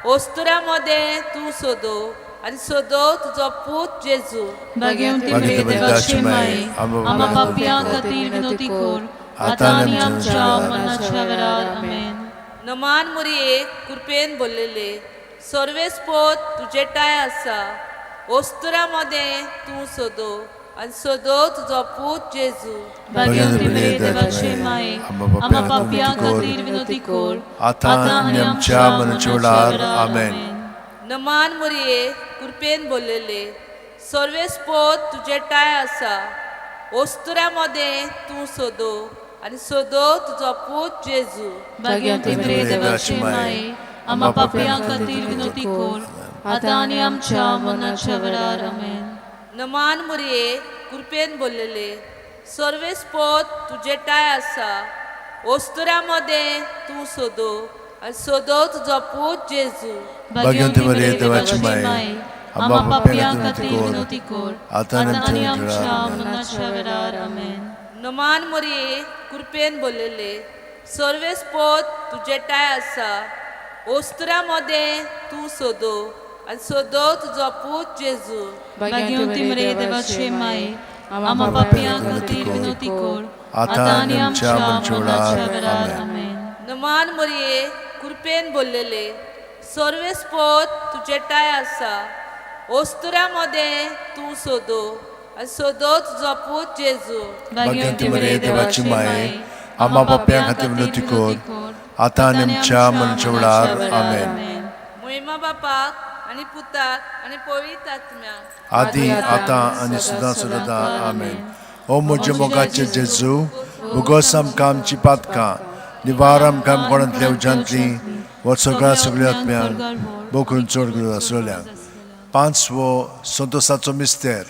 ओस्तुरा मदें तूं सोदो आनी सोदो तुजो पूत जेजू. भाग्यवंती मरिये देवाची माई, आम्हा पापयां खातीर विनवती कर, आतां आनी आमच्या मरणाच्या वेळार. आमेन. नमान मुरये कृपेन बोललेले सर्वेस्पोत तुजे ठांय आसा ओस्तुरा मदें तूं सोदो आनी सोदो तुजो पूत जेजू. भाग्यवंती मरिये देवाची माई, आम्हा पापयां खातीर विनवती कर, आतां आनी आमच्या मरणाच्या वेळार. आमेन. नमान मुरये कृपेन बोललेले सर्वेस्पोत तुजे ठांय आसा ओस्तुरा मदें तूं सोदो आनी सोदो तुजो पूत जेजू. भाग्यवंती मरिये देवाची माई, आम्हा पापयां खातीर विनवती कर, आतां आनी आमच्या मरणाच्या वेळार. आमेन. नमान मुरये कृपेन बोललेले सर्वेस्पोत तुजे ठांय आसा ओस्तुरा मदें तूं सोदो आनी सोदो तुजो पूत जेजू. भाग्यवंती मरिये देवाची माई, आम्हा पापयां खातीर विनवती कर, आतां आनी आमच्या मरणाच्या वेळार. आमेन. नमान मुरये कृपेन बोललेले सर्वेस्पोत तुजे ठांय आसा ओस्तुरा मदें तूं सोदो आनी सोदो तुजो पूत जेजू. भाग्यवंती मरिये देवाची माई, आम्हा पापयां खातीर विनवती कर, आतां आनी आमच्या मरणाच्या वेळार. आमेन. नमान मुरये कृपेन बोललेले सर्वेस्पोत तुजे ठांय आसा ओस्तुरा मदें तूं सोदो आनी सोदो तुजो पूत जेजू. भाग्यवंती मरिये देवाची माई, आम्हा पापयां खातीर विनवती कर, आतां आनी आमच्या मरणाच्या वेळार. आमेन. मोहिमा बापाक आनी पुताक आनी पवित्र आत्म्याक, आदी आतां आनी सदां सदां. आमेन. ओ म्हज्या मोगाचे जेजू, भोगोस आमकां आमची पातकां, निवार आमकां कोणांतल्या उज्यांतली व सगळ्या सगळ्या आत्म्यांक बोकरून चड करून आसलेल्यांक. पांचवो संतोसाचो मिस्तेर.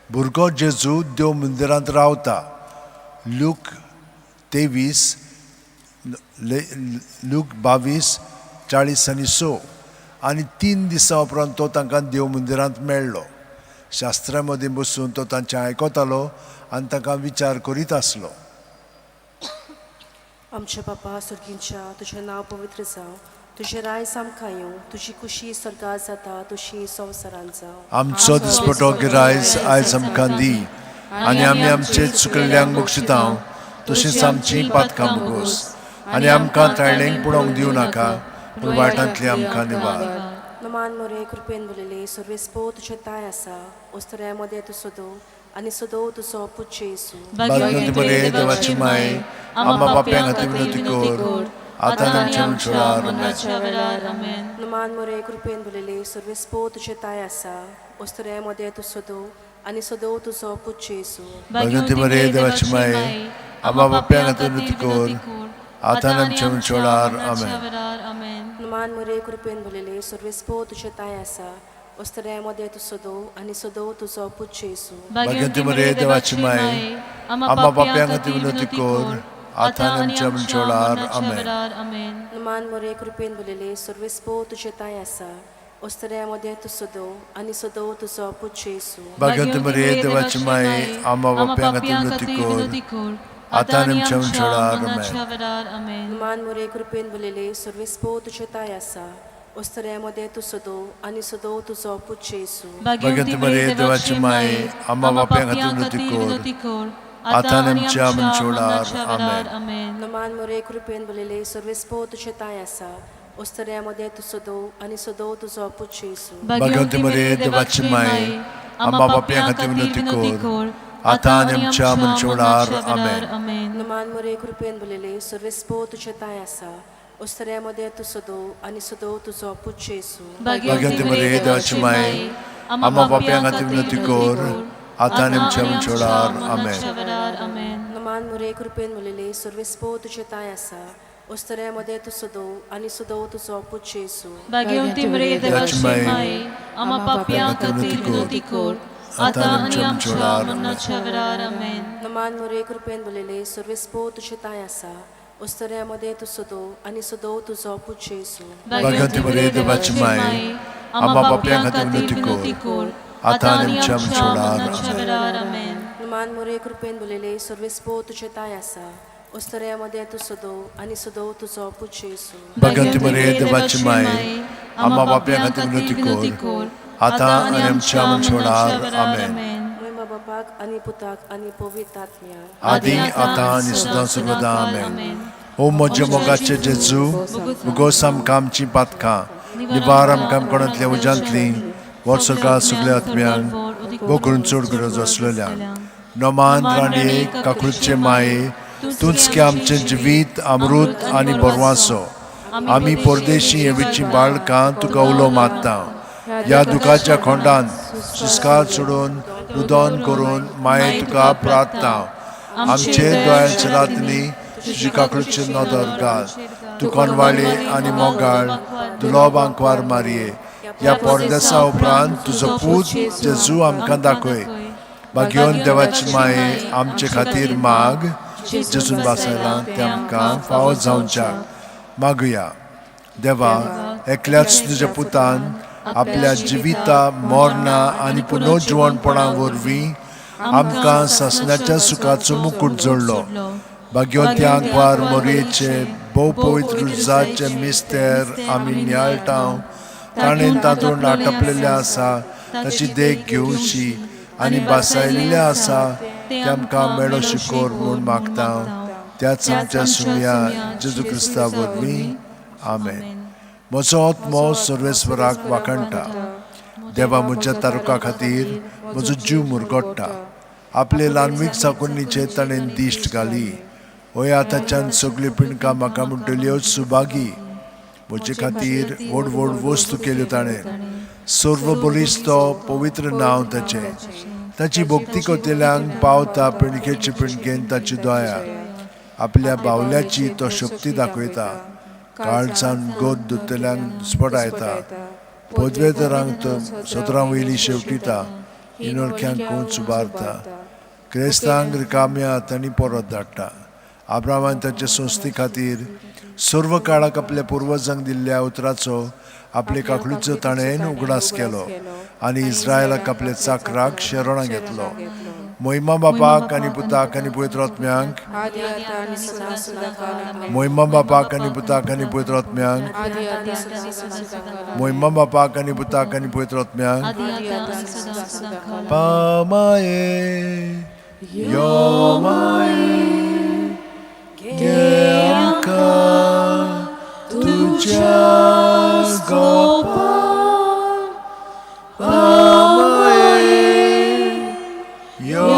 भुरगो जेजू देव मंदिरांत रावता. लूक 23, लूक 22, 40 आनी 6. आनी 3 दिसां उपरांत तो तांकां देव मंदिरांत मेळ्ळो. शास्त्रा मदीं बसून तो तांचें आयकतालो आनी तांकां विचार करीत आसलो. आमच्या बापा सुर्गींच्या, तुजें नांव पवित्र जावं, तुजें रायस आमकां येवं, तुजी खुशी स्वर्गार जाता तशी संवसारांत जावं. आमचो दिसपटो गिरायस आयज आमकां दी, आनी आमी आमचे चुकल्ल्यांक बक्षिता तशींच आमची पातकां भोगोस, आनी आमकां ताळणेक पुणोवंक दिवं नाका, पूण वायटांतली आमकां निवार. नमान मोरे कृपेन बोलले सर्वेस्पो तुजें ताय आसा ओस्तऱ्या मदें तूं सोदो आनी सदो तुजो पूत जेजू. भाग्यवंती मरिये देवाची माय, आम्हा पापयां खातीर विनवती कर, आतां आनी आमच्या मरणाच्या वेळार. आमेन. नमान मोरे कृपेन बोलले सर्वेस्पो तुजें ताय आसा ओस्तऱ्या मदें तूं सोदो आनी सदो तुजो पूत जेजू. भाग्यवंती मरिये देवाची माय, आम्हा पापयां खातीर विनवती कर, आतां आनी आमच्या मरणाच्या वेळार. आमेन. नमान मोरे कृपेन बोलले सर्वेस्पो तुजें ताय आसा ओस्तऱ्या मदें तूं सोदो आनी सदो तुजो पूत जेजू. भाग्यवंती मरिये देवाची माय, आम्हा पापयां खातीर विनवती कर, आतां आनी आमच्या मरणाच्या वेळार. आमेन. नमान मोरे कृपेन बोलले सर्वेस्पो तुजें ताय आसा ओस्तऱ्या मदें तूं सोदो आनी सदो तुजो पूत जेजू. भाग्यवंती मरिये देवाची माय, आम्हा पापयां खातीर विनवती कर, आतां आनी आमच्या मरणाच्या वेळार. आमेन. नमान मोरे कृपेन बोलले सर्वेस्पो तुजें ताय आसा ओस्तऱ्या मदें तूं सोदो आनी सदो तुजो पूत जेजू. भाग्यवंती मरिये देवाची माय, आम्हा पापयां खातीर विनवती कर, आतां आनी आमच्या मरणाच्या वेळार. आमेन. नमान मोरे कृपेन बोलले सर्वेस्पो तुजें ताय आसा उस्तऱ्या मदें तूं सदो आनी सदो तुजो पूत जेजू. भाग्यवंती मरिये देवाची माय, आम्हा पापयां खातीर विनवती कर, आतां आनी आमच्या मरणाच्या वेळार. आमेन. नमान मरिये, कृपेन भरलेले, सर्वेस्पोर तुजें तांय आसा, उस्तऱ्या मदें तूं सदो आनी सदो तुजो पूत जेजू. भाग्यवंती मरिये देवाची माय, आम्हा पापयां खातीर विनवती कर, आतां आनी आमच्या मरणाच्या वेळार. आमेन. नमान मरिये, कृपेन भरलेले, सर्वेस्पोर तुजें तांय आसा, उस्तऱ्या मदें तूं सदो आनी सदो तुजो पूत जेजू. भाग्यवंती मरिये देवाची माय, आम्हा पापयां खातीर विनवती कर, आतां आनी आमच्या मरणाच्या वेळार. आमेन. नमान मरिये, कृपेन भरलेले, सर्वेस्पोर तुजें तांय आसा, उस्तऱ्या मदें तूं सदो आनी सदो तुजो पूत जेजू. भाग्यवंती मरिये देवाची माय, आम्हा पापयां खातीर विनवती कर, आतां आनी आमच्या मरणाच्या वेळार. आमेन. नमान मरिये, कृपेन भरलेले, सर्वेस्पोर तुजें तांय आसा, उस्तऱ्या मदें तूं सदो आनी सदो तुजो पूत जेजू. भाग्यवंती मरिये देवाची माय, आम्हा पापयां खातीर विनवती कर, आतां आनी आमच्या मरणाच्या वेळार. आमेन. म्हयमा बापाक आनी पुताक आनी पवित्र आत्म्याक, आदी आतां आनी सदां सर्वदा. आमेन. ओ म्हज्या मोगाचे जेजू, मुगोस आमकां आमचीं पातकां निवार, आमकां कोणांतल्या उज्यांतलीं वर्सकाळ सगल्या आत्म्यांक बोकरून चड गरज आसलेल्यांक. नमान राणये, काकुळचे माये, तूंच की आमचें जिवीत अमृत आनी बरवासो. आमी परदेशी हेवीचीं बाळकां तुका उलो मारता. ह्या दुखाच्या खोंडान सुस्कार सोडून रुदन करून माये तुका प्रार्थना. आमचे दोळ्यांच्या रातनी तुजी काकुळची नदर घाल. तूं कोणवाळी आनी मोगाळ दुलोब आंकवार मारये, ह्या परदेसा उपरांत तुजो पूत जेजू आमकां दाखय. भाग्योन देवाची माये, आमचे खातीर माग, जेजून बासायलां तें आमकां फावो जावच्याक. मागुया. देवा, एकल्याच तुज्या पुतान आपल्या जिविता मरणा आनी पुनर्जिवणपणा वरवीं आमकां सासणाच्या सुखाचो मुकूट जोडलो. भाग्यवंती आंकवार मोरयेचे भोव पवित्र रुजाचे मिस्तेर आमी नियाळटा. ताणें तातूंत आटपलेलें आसा ताची देख घेवची आनी बासायलेलें आसा तें आमकां मेळो शिकोर म्हूण मागता. त्याच आमच्या सुमया जेजू क्रिस्ता वरवीं. आमेन. म्हजो आत्मो सर्वेस्वराक वाखाणटा. देवा म्हज्या तारुका खातीर म्हजो जीव मुरगोट्टा. आपले ल्हानवीक साकुनीचेर ताणें दिश्ट घाली. हय आतांच्यान सगल्यो पिणकां म्हाका म्हणटल्यो सुभागी. म्हजे खातीर व्हड व्हड वस्तू केल्यो ताणें. सर्व बळिश्ट तो पवित्र नांव ताचें. ताची भक्ती करतल्यांक पावता पिणकेचे पिणकेन ताची दया. आपल्या बावल्याची तो शक्ती दाखयता. काळजान गोद धुतल्यांक स्पटायता. पदवेतरांक तो सतरां वयली शेवटिता. इनोळख्यांक कोंच उबारता. क्रिस्तांक रिकाम्या हातांनी परत धाडटा. आब्रामान ताचे संस्थे खातीर सर्व काळाक आपल्या पुर्वजांक दिल्ल्या उतराचो आपले काकलूचो ताणें उगडास केलो आनी इस्रायलाक आपल्या चाकराक शरणां घेतलो. मोहिमा बापाक आनी पुताक आनी पवित्र आत्म्यांक, मोहिमा बापाक आनी पुताक आनी पवित्र आत्म्यांक, मोहिमा बापाक आनी पुताक आनी पवित्र आत्म्यांक. पामाये यो माये घे आमकां तुज्या गोपान. पामाये यो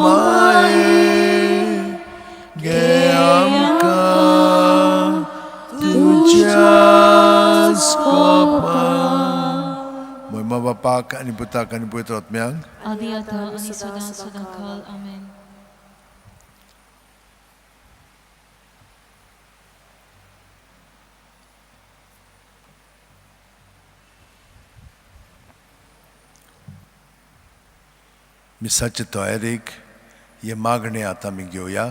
माये घे आमकां तुज्या गोपान. मोहिमा बापाक आनी पुताक आनी पवित्र आत्म्यांक, आदी आतां आनी सदां सदां काल. आमेन. मिसाचे तयारेक हे मागणें आतां आमी घेवया.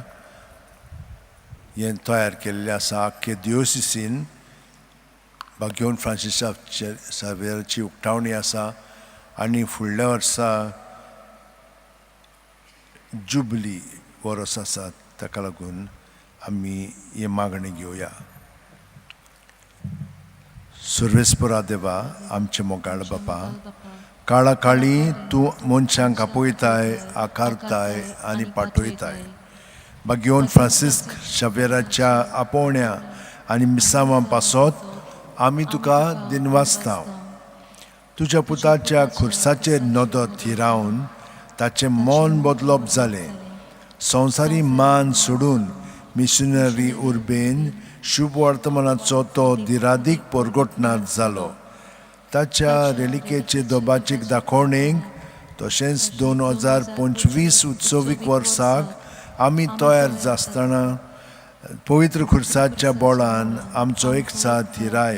हें तयार केल्लें आसा आख्खे दियोसिसीन भाग्योन फ्रांसिसा सावेराची उक्तावणी आसा आनी फुडल्या वर्सा जुबली वर्स आसा, ताका लागून आमी हें मागणें घेवया. सर्वेस्परा देवा, आमचे मोगाळ बापा, काळा काळी तूं मनशांक आपयताय, आकारताय आनी पाठयताय. भाग्योन फ्रांसिस्क शावेराच्या आपोवण्या आनी मिसांवां पासत आमी तुका दिनवासता. तुज्या पुताच्या खुर्साचेर नदर थिरावन ताचें मन बदलप जालें. संवसारी मान सोडून मिशनरी उर्बेन शुभ वर्तमानाचो तो दिरादीक परगटनार जालो. ताच्या रेलिकेचे दोबाचीक दाखोवणेक तशेंच 2025 उत्सवीक वर्साक आमी तयार जासतना पवित्र खुर्साच्या बोळान आमचो एकचार थिराय.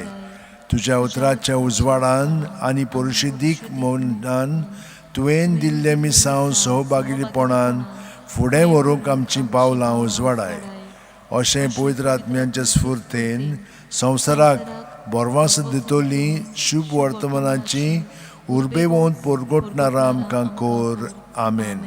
तुज्या उतराच्या उजवाडान आनी परिशुदीक मनान तुवें दिल्लें मिसांव सहभागीपणान फुडें व्हरूंक आमचीं पावलां उजवाडाय. अशें पवित्र आत्म्यांच्या स्फुर्तेन संवसाराक बरवास दितली शुभ वर्तमानाची उर्बेवंत परगटणारा आमकां कोर. आमेन.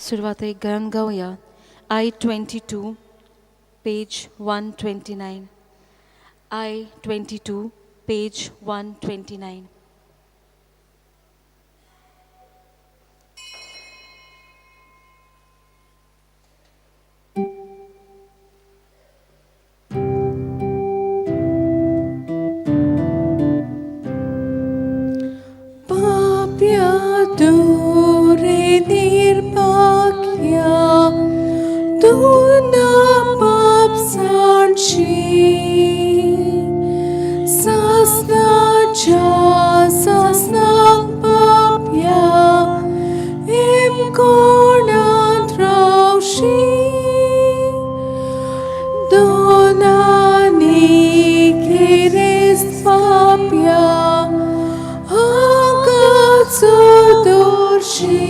सुरवातेक गायन गावया I 22 page 129. I 22 page 129. पाप्या दूरे निर्भाग्या तूं ना पाप सांडशी सासनाच्या सासनाक पाप्या एम कोणांत रावशी दोनांनी गिरेस्त पाप्या हांगाचो दोशी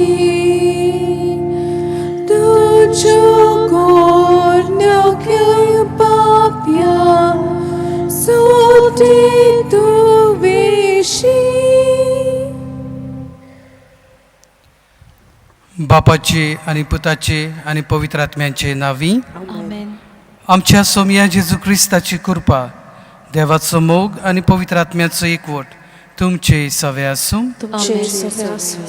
तुज्यो कोरन्याक्य पाप्या सोटी तूं वेशी. बापाचे आनी पुताचे आनी पवित्र आत्म्यांचे नांवी आमेन. आमच्या सोमया जेजू क्रिस्ताची कृपा, देवाचो मोग आनी पवित्र आत्म्याचो एकवट तुमचे सवे आसूं. तुमचे सवे आसूं.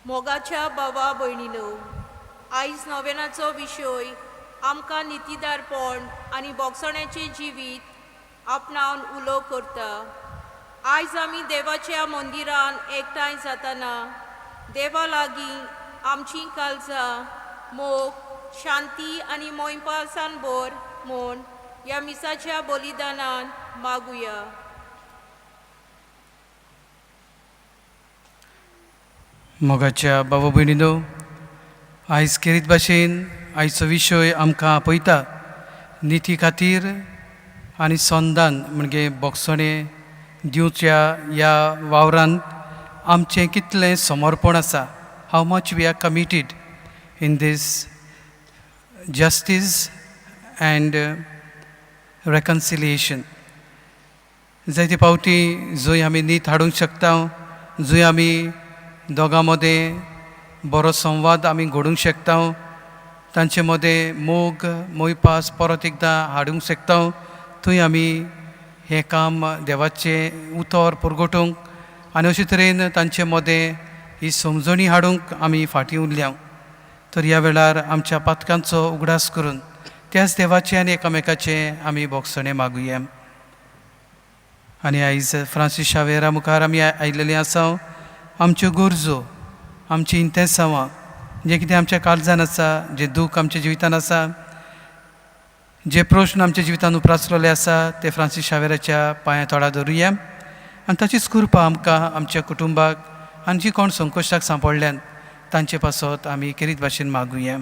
मोगाच्या भावा भयणीनो, आयज नोवेनाचो विशय आमकां नितीदारपण आनी बोगसण्याचें जिवीत आपणावन उलो करता. आयज आमी देवाच्या मंदिरान एकठांय जातना देवा लागीं आमचीं काळजां मोग, शांती आनी मोयपासान भर म्हूण ह्या मिसाच्या बलिदानान मागुया. मोगाच्या बाबा भयणीनो, आयज खेरीत भाशेन आयचो विशय आमकां आपयता निती खातीर आनी संदान म्हणजे बोगसणें दिवच्या ह्या वावरांत आमचें कितलें समर्पण आसा. How much we are committed in this justice and reconciliation. जायते फावटी जंय आमी नीत हाडूंक शकता, जंय आमी दोगां मदें बरो संवाद आमी घडोवंक शकता, तांचे मदें मोग मोयपास परत एकदां हाडूंक शकता, थंय आमी हें काम देवाचें उतर परगटोवंक आनी अशे तरेन तांचे मदें ही समजणी हाडूंक आमी फाटीं उरल्या. तर ह्या वेळार आमच्या पातकांचो उगडास करून त्याच देवाचें आनी एकामेकाचें आमी भोगसणें मागुया. आनी आयज फ्रांसीस शावेरा मुखार आमी आयिल्ले आसा. आमच्यो गरजो, आमची इंतेसांवां, जें कितें आमच्या काळजान आसा, जें दूख आमच्या जिवितान आसा, जे प्रश्न आमच्या जिवितान उप्रासलेले आसा ते फ्रांसीस शावेराच्या पांया तोडा धरुया आनी ताचीच कृपा आमकां, आमच्या कुटुंबाक आनी जी कोण संकश्टाक सांपडल्यान तांचे पासत आमी खेरीत भाशेन मागुया.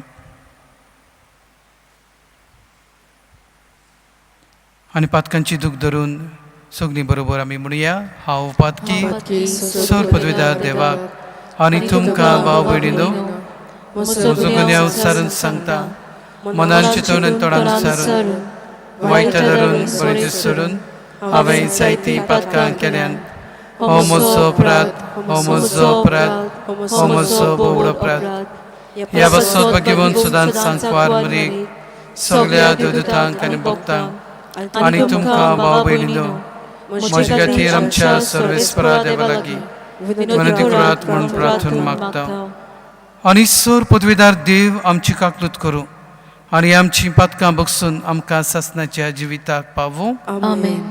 आनी पातकांची दूख धरून सगळीं बरोबर आमी म्हणुया, हांव पातकी सर पदवीदार देवाक आनी तुमकां भाव भयणीनो म्हजो गुन्यांव सारून सांगता, मनान चिंतून आनी तोंडान सारून वायट धरून बरें दीस सोडून हांवें जायतीं पातकां केल्यान. हो म्हजो अपराध, हो म्हजो अपराध, हो म्हजो भोव अपराध. ह्या पासत भगवंत सदांच सांकवार मरीक सगळ्या देवदूतांक आनी भक्तांक आनी तुमकां भाव भयणीनो म्हजे खातीर आमच्या सर्वेस्परा देवा लागीं विनंती करात म्हूण प्रार्थना मागता. आनी सर पदवीदार देव आमची काकलूत करूं आनी आमची पातकां बगसून आमकां सासणाच्या जिविताक पावूं. आमेन.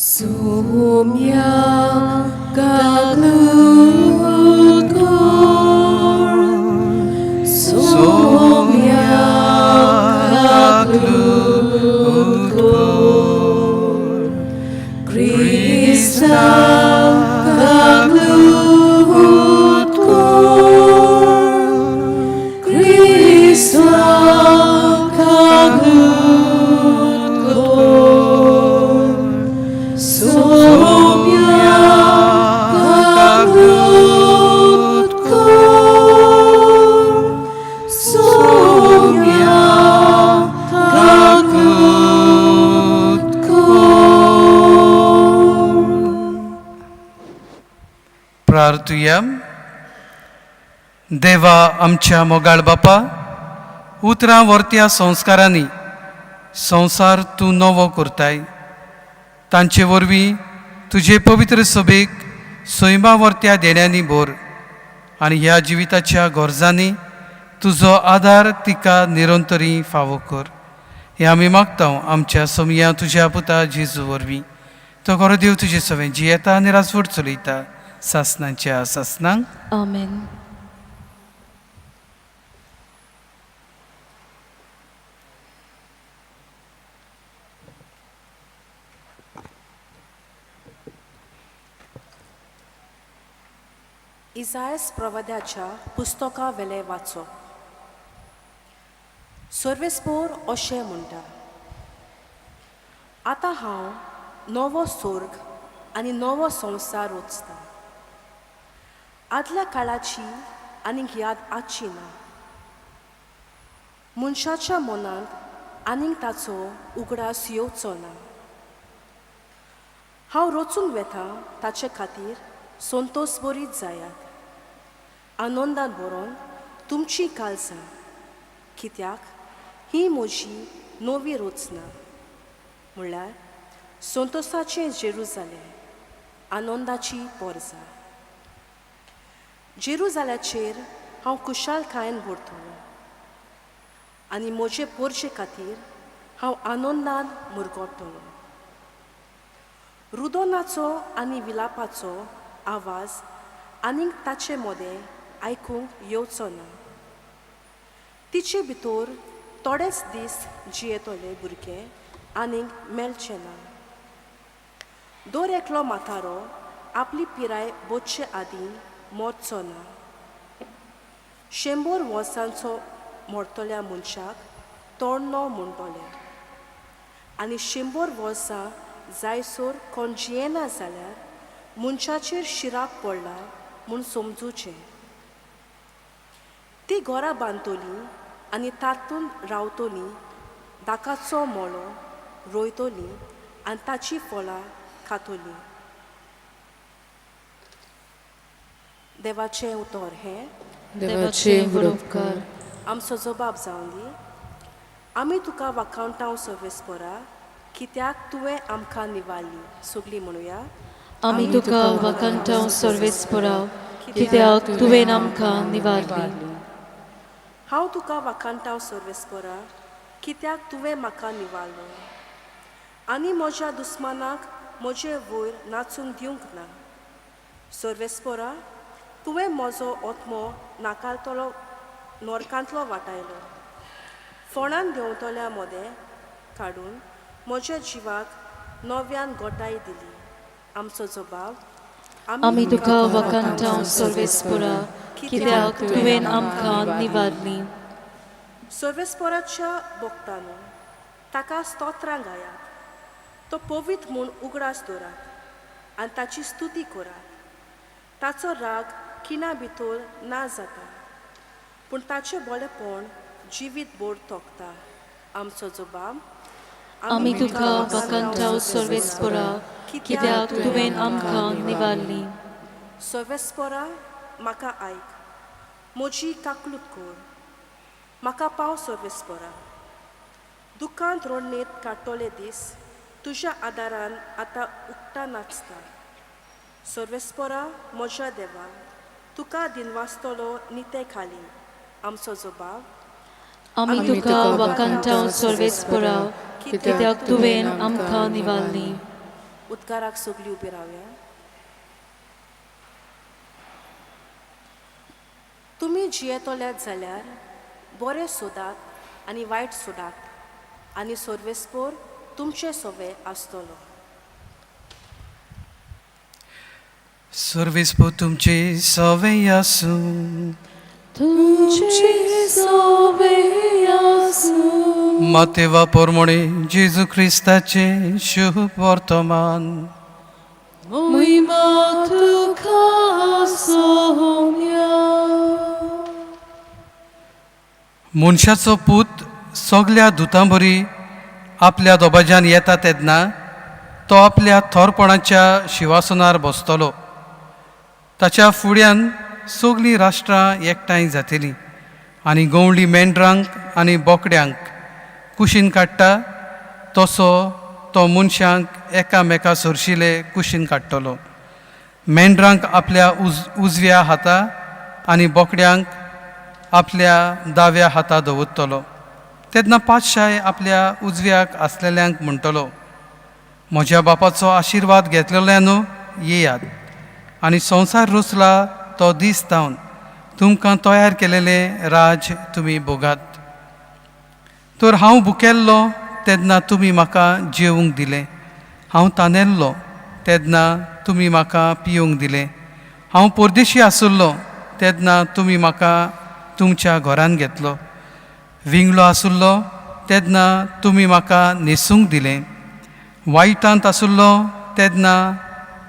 Soumya kaklukor, Soumya kaklukor, Krista kaklukor, Krista kaklukor, Soumya प्रार्थुया. देवा आमच्या मोगाळ बापा, उतरां वर्त्या संस्कारांनी संवसार तूं नवो करताय. तांचे वरवीं तुजे पवित्र सभेक सैमा वर्त्या देण्यांनी भर आनी ह्या जिविताच्या गरजांनी तुजो आदार तिका निरंतरी फावो कर. हें आमी मागता आमच्या सोमया तुज्या पुता जेजू वरवीं. तो खरो देव तुजे सवें जियेता आनी राजवट चलयता सासनाच्या सासनांक. आमेन. इजायस प्रवाद्याच्या पुस्तका वेले वाचो. सर्वेस्पोर अशें म्हणटा, आतां हांव नवो स्वर्ग आनी नवो संवसार रचता. आदल्या काळाची आनीक याद आसची ना. मनशाच्या मनांत आनीक ताचो उगडास येवचो ना. हांव रचूंक वेता ताचे खातीर संतोश बरीत जायात, आनंदान बरोवन तुमची काळजां, कित्याक ही म्हजी नवी रचना, म्हणल्यार संतोसाचें जेरुजालें, आनंदाची पोरजा. जेरुजाल्याचेर हांव खुशालकायेन भरतलो आनी म्हजे पोरजे खातीर हांव आनंदान मुरगोटलो. रुदोनाचो आनी विलापाचो आवाज आनीक ताचे मदें आयकूंक येवचो ना. तिचे भितर थोडेच दीस जियेतले भुरगे आनीक मेळचे ना. दर एकलो म्हातारो आपली पिराय बोचचे आदीं मरचो ना. 100 वर्सांचो मरतल्या मनशाक तोडणो म्हणटले आनी 100 वर्सां जायसर कोण जियेना जाल्यार मनशाचेर शिराप पडला म्हूण समजुचें. ती घरां बांदतली आनी तातूंत रावतली, दाकाचो मोळो रोयतली आनी ताची फळां खातली. देवाचें उतर हें. देवाचे उपकार. आमचो जबाब जावन दी. आमी तुका वाखावटांव सर्वेस्परा, कित्याक तुवें आमकां निवारली. सगळीं म्हणुया. आमी तुका वाखाणटांव सर्वेस्परा, कित्याक तुवें आमकां निवारली. हांव तुका वाखाणटांव सर्वेस्परा, कित्याक तुवें म्हाका निवारलो आनी म्हज्या दुस्मानाक म्हजे वयर नाचूंक दिवंक ना. सर्वेस्परा, तुवें म्हजो आत्मो नाकालतलो नरकांतलो वाटायलो. फोंडान देंवतल्या मदें काडून म्हज्या जिवाक नव्यान गोटाय दिली. आमचो जबाब. आमी तुका वाखाणटांव सर्वेस्परा, कित्याक तुवें आमकां निवारली. सर्वेस्पराच्या भक्तांनो, ताका स्तोत्रां गायात. तो पवित्र म्हूण उगडास दवरात आनी ताची स्तुती करात. ताचो राग खिणा भितर ना जाता, पूण ताचें बरेपण जिवीत भर तोखता. आमचो जबाब. आमी तुका वाखाणटांव सर्वेस्परा, कित्याक तुवें आमकां निवारली. सर्वेस्परा, म्हाका आयक, म्हजी काकलूत कर, म्हाका पाव सर्वेस्परा. दुकांत रोडणेंत काडटले दीस तुज्या आदारान आतां उक्ता नाचता. सर्वेस्परा म्हज्या देवा, तुका दिनवासतलो निते खाली. आमचो जबाब. आमी तुका वाखाणटांव सर्वेस्परा, कित्याक तुवें आमकां निवारली. उदकाराक सगळीं उबी रावया. तुमी जियेतल्यात जाल्यार बरें सोदात आनी वायट सोडात आनी सर्वेस्पोर तुमचे सोवे आसतलो. सर्वेस्पोर तुमचे सवे आसूं. तुमचे सवे आसूं. मातेवा पोरमोणे जेजू क्रिस्ताचे शुभ वर्तमान. मोहिमा तुका सोम्या. मनशाचो पूत सगल्या दुतांबरी आपल्या दोबाज्यान येता तेन्ना तो आपल्या थोरपणाच्या शिवासनार बसतलो. ताच्या फुड्यान सगलीं राष्ट्रां एकठांय जातलीं आनी गंवळी मेंढरांक आनी बोकड्यांक कुशीन काडटा तसो तो मनशांक एकामेका सरशिले कुशीन काडटलो. मेंढरांक आपल्या उजव्या हाता आनी बोकड्यांक आपल्या दाव्या हाता दवरतलो. तेन्ना पातशाय आपल्या उजव्याक आसलेल्यांक म्हणटलो, म्हज्या बापाचो आशिर्वाद घेतलेल्यानो येयात आनी संवसार रचला तो दीस जावन तुमकां तयार केलेलें राज तुमी भोगात. तर हांव भुकेल्लो तेन्ना तुमी म्हाका जेवंक दिलें, हांव तानेल्लो तेन्ना तुमी म्हाका पिवंक दिलें, हांव परदेशी आसुल्लो तेन्ना तुमी म्हाका तुमच्या घरान घेतलो, विंगळो आसुल्लो तेन्ना तुमी म्हाका न्हेसूंक दिलें, वायटांत आसुल्लो तेन्ना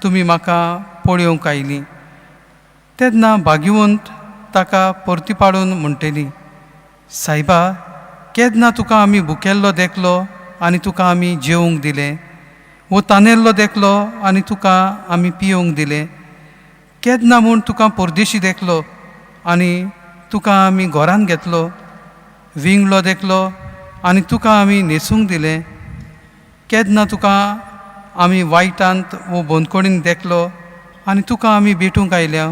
तुमी म्हाका पळोवंक आयलीं. तेन्ना भाग्यवंत ताका परती पाडून म्हणटली, सायबा केन्ना तुका आमी भुकेल्लो देखलो आनी तुका आमी जेवंक दिलें, वो तानेल्लो देखलो आनी तुका आमी पिवंक दिलें, केन्ना म्हूण तुका परदेशी देखलो आनी तुका आमी घरान घेतलो, विंगळो देखलो आनी तुका आमी न्हेसूंक दिलें, केन्ना तुका आमी वायटांत वो बंदखणीन देखलो आनी तुका आमी भेटूंक आयल्या.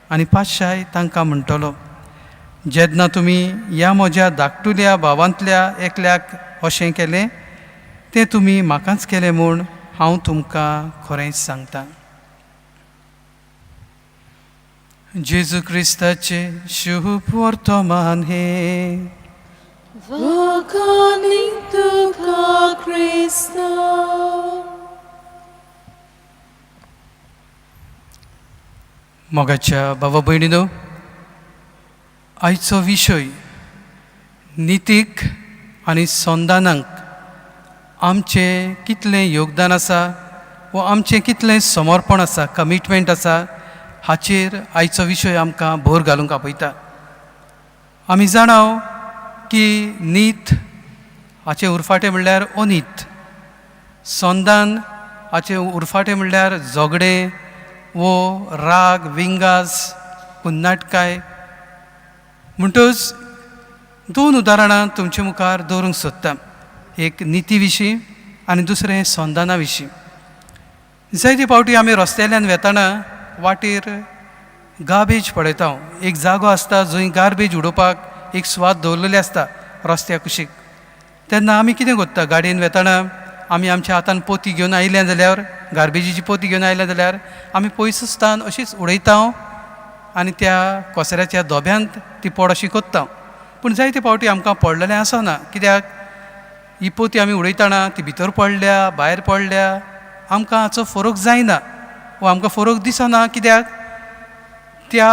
आनी पातशाय तांकां म्हणटलो, जेन्ना तुमी ह्या म्हज्या धाकटुल्या भावांतल्या एकल्याक अशें केलें तें तुमी म्हाकाच केलें म्हूण हांव तुमकां खरेंच सांगता. जेजू क्रिस्ताचें शुभ वर्तमान हें. वाखाणी तुका क्रिस्ता. मोगाच्या बाबा भयणीनो, आयचो विशय नितीक आनी संदानाक आमचें कितलें योगदान आसा वो आमचें कितलें समर्पण आसा, कमिटमेंट आसा, हाचेर आयचो विशय आमकां भर घालूंक आपयता. आमी जाणाव की नीत हाचें उरफाटें म्हणल्यार अनीत, संदान हाचें उरफाटें म्हणल्यार झगडें वो राग, विंगास, कुन्नाटकाय. म्हणटच दोन उदाहरणां तुमचे मुखार दवरूंक सोदता, एक निती विशीं आनी दुसरें संदाना विशीं. जायते फावटी आमी रस्त्याल्यान वेताना वाटेर गार्बेज पळयता. एक जागो आसता जंय गार्बेज उडोवपाक एक सुवात दवरलेली आसता रस्त्या कुशीक. तेन्ना आमी कितें करता, गाडयेन वेताना आमी आमच्या हातान पोती घेवन आयल्या जाल्यार, गार्बेजीची पोती घेवन आयल्या जाल्यार आमी पयस स्थान अशीच उडयता आनी त्या कचऱ्याच्या दोब्यांत ती पड अशी कोत्ता. पूण जायते फावटी आमकां पडलेलें आसना, कित्याक ही पोती आमी उडयतना ती भितर पडल्या भायर पडल्या आमकां हाचो फरक जायना वो आमकां फरक दिसना, कित्याक त्या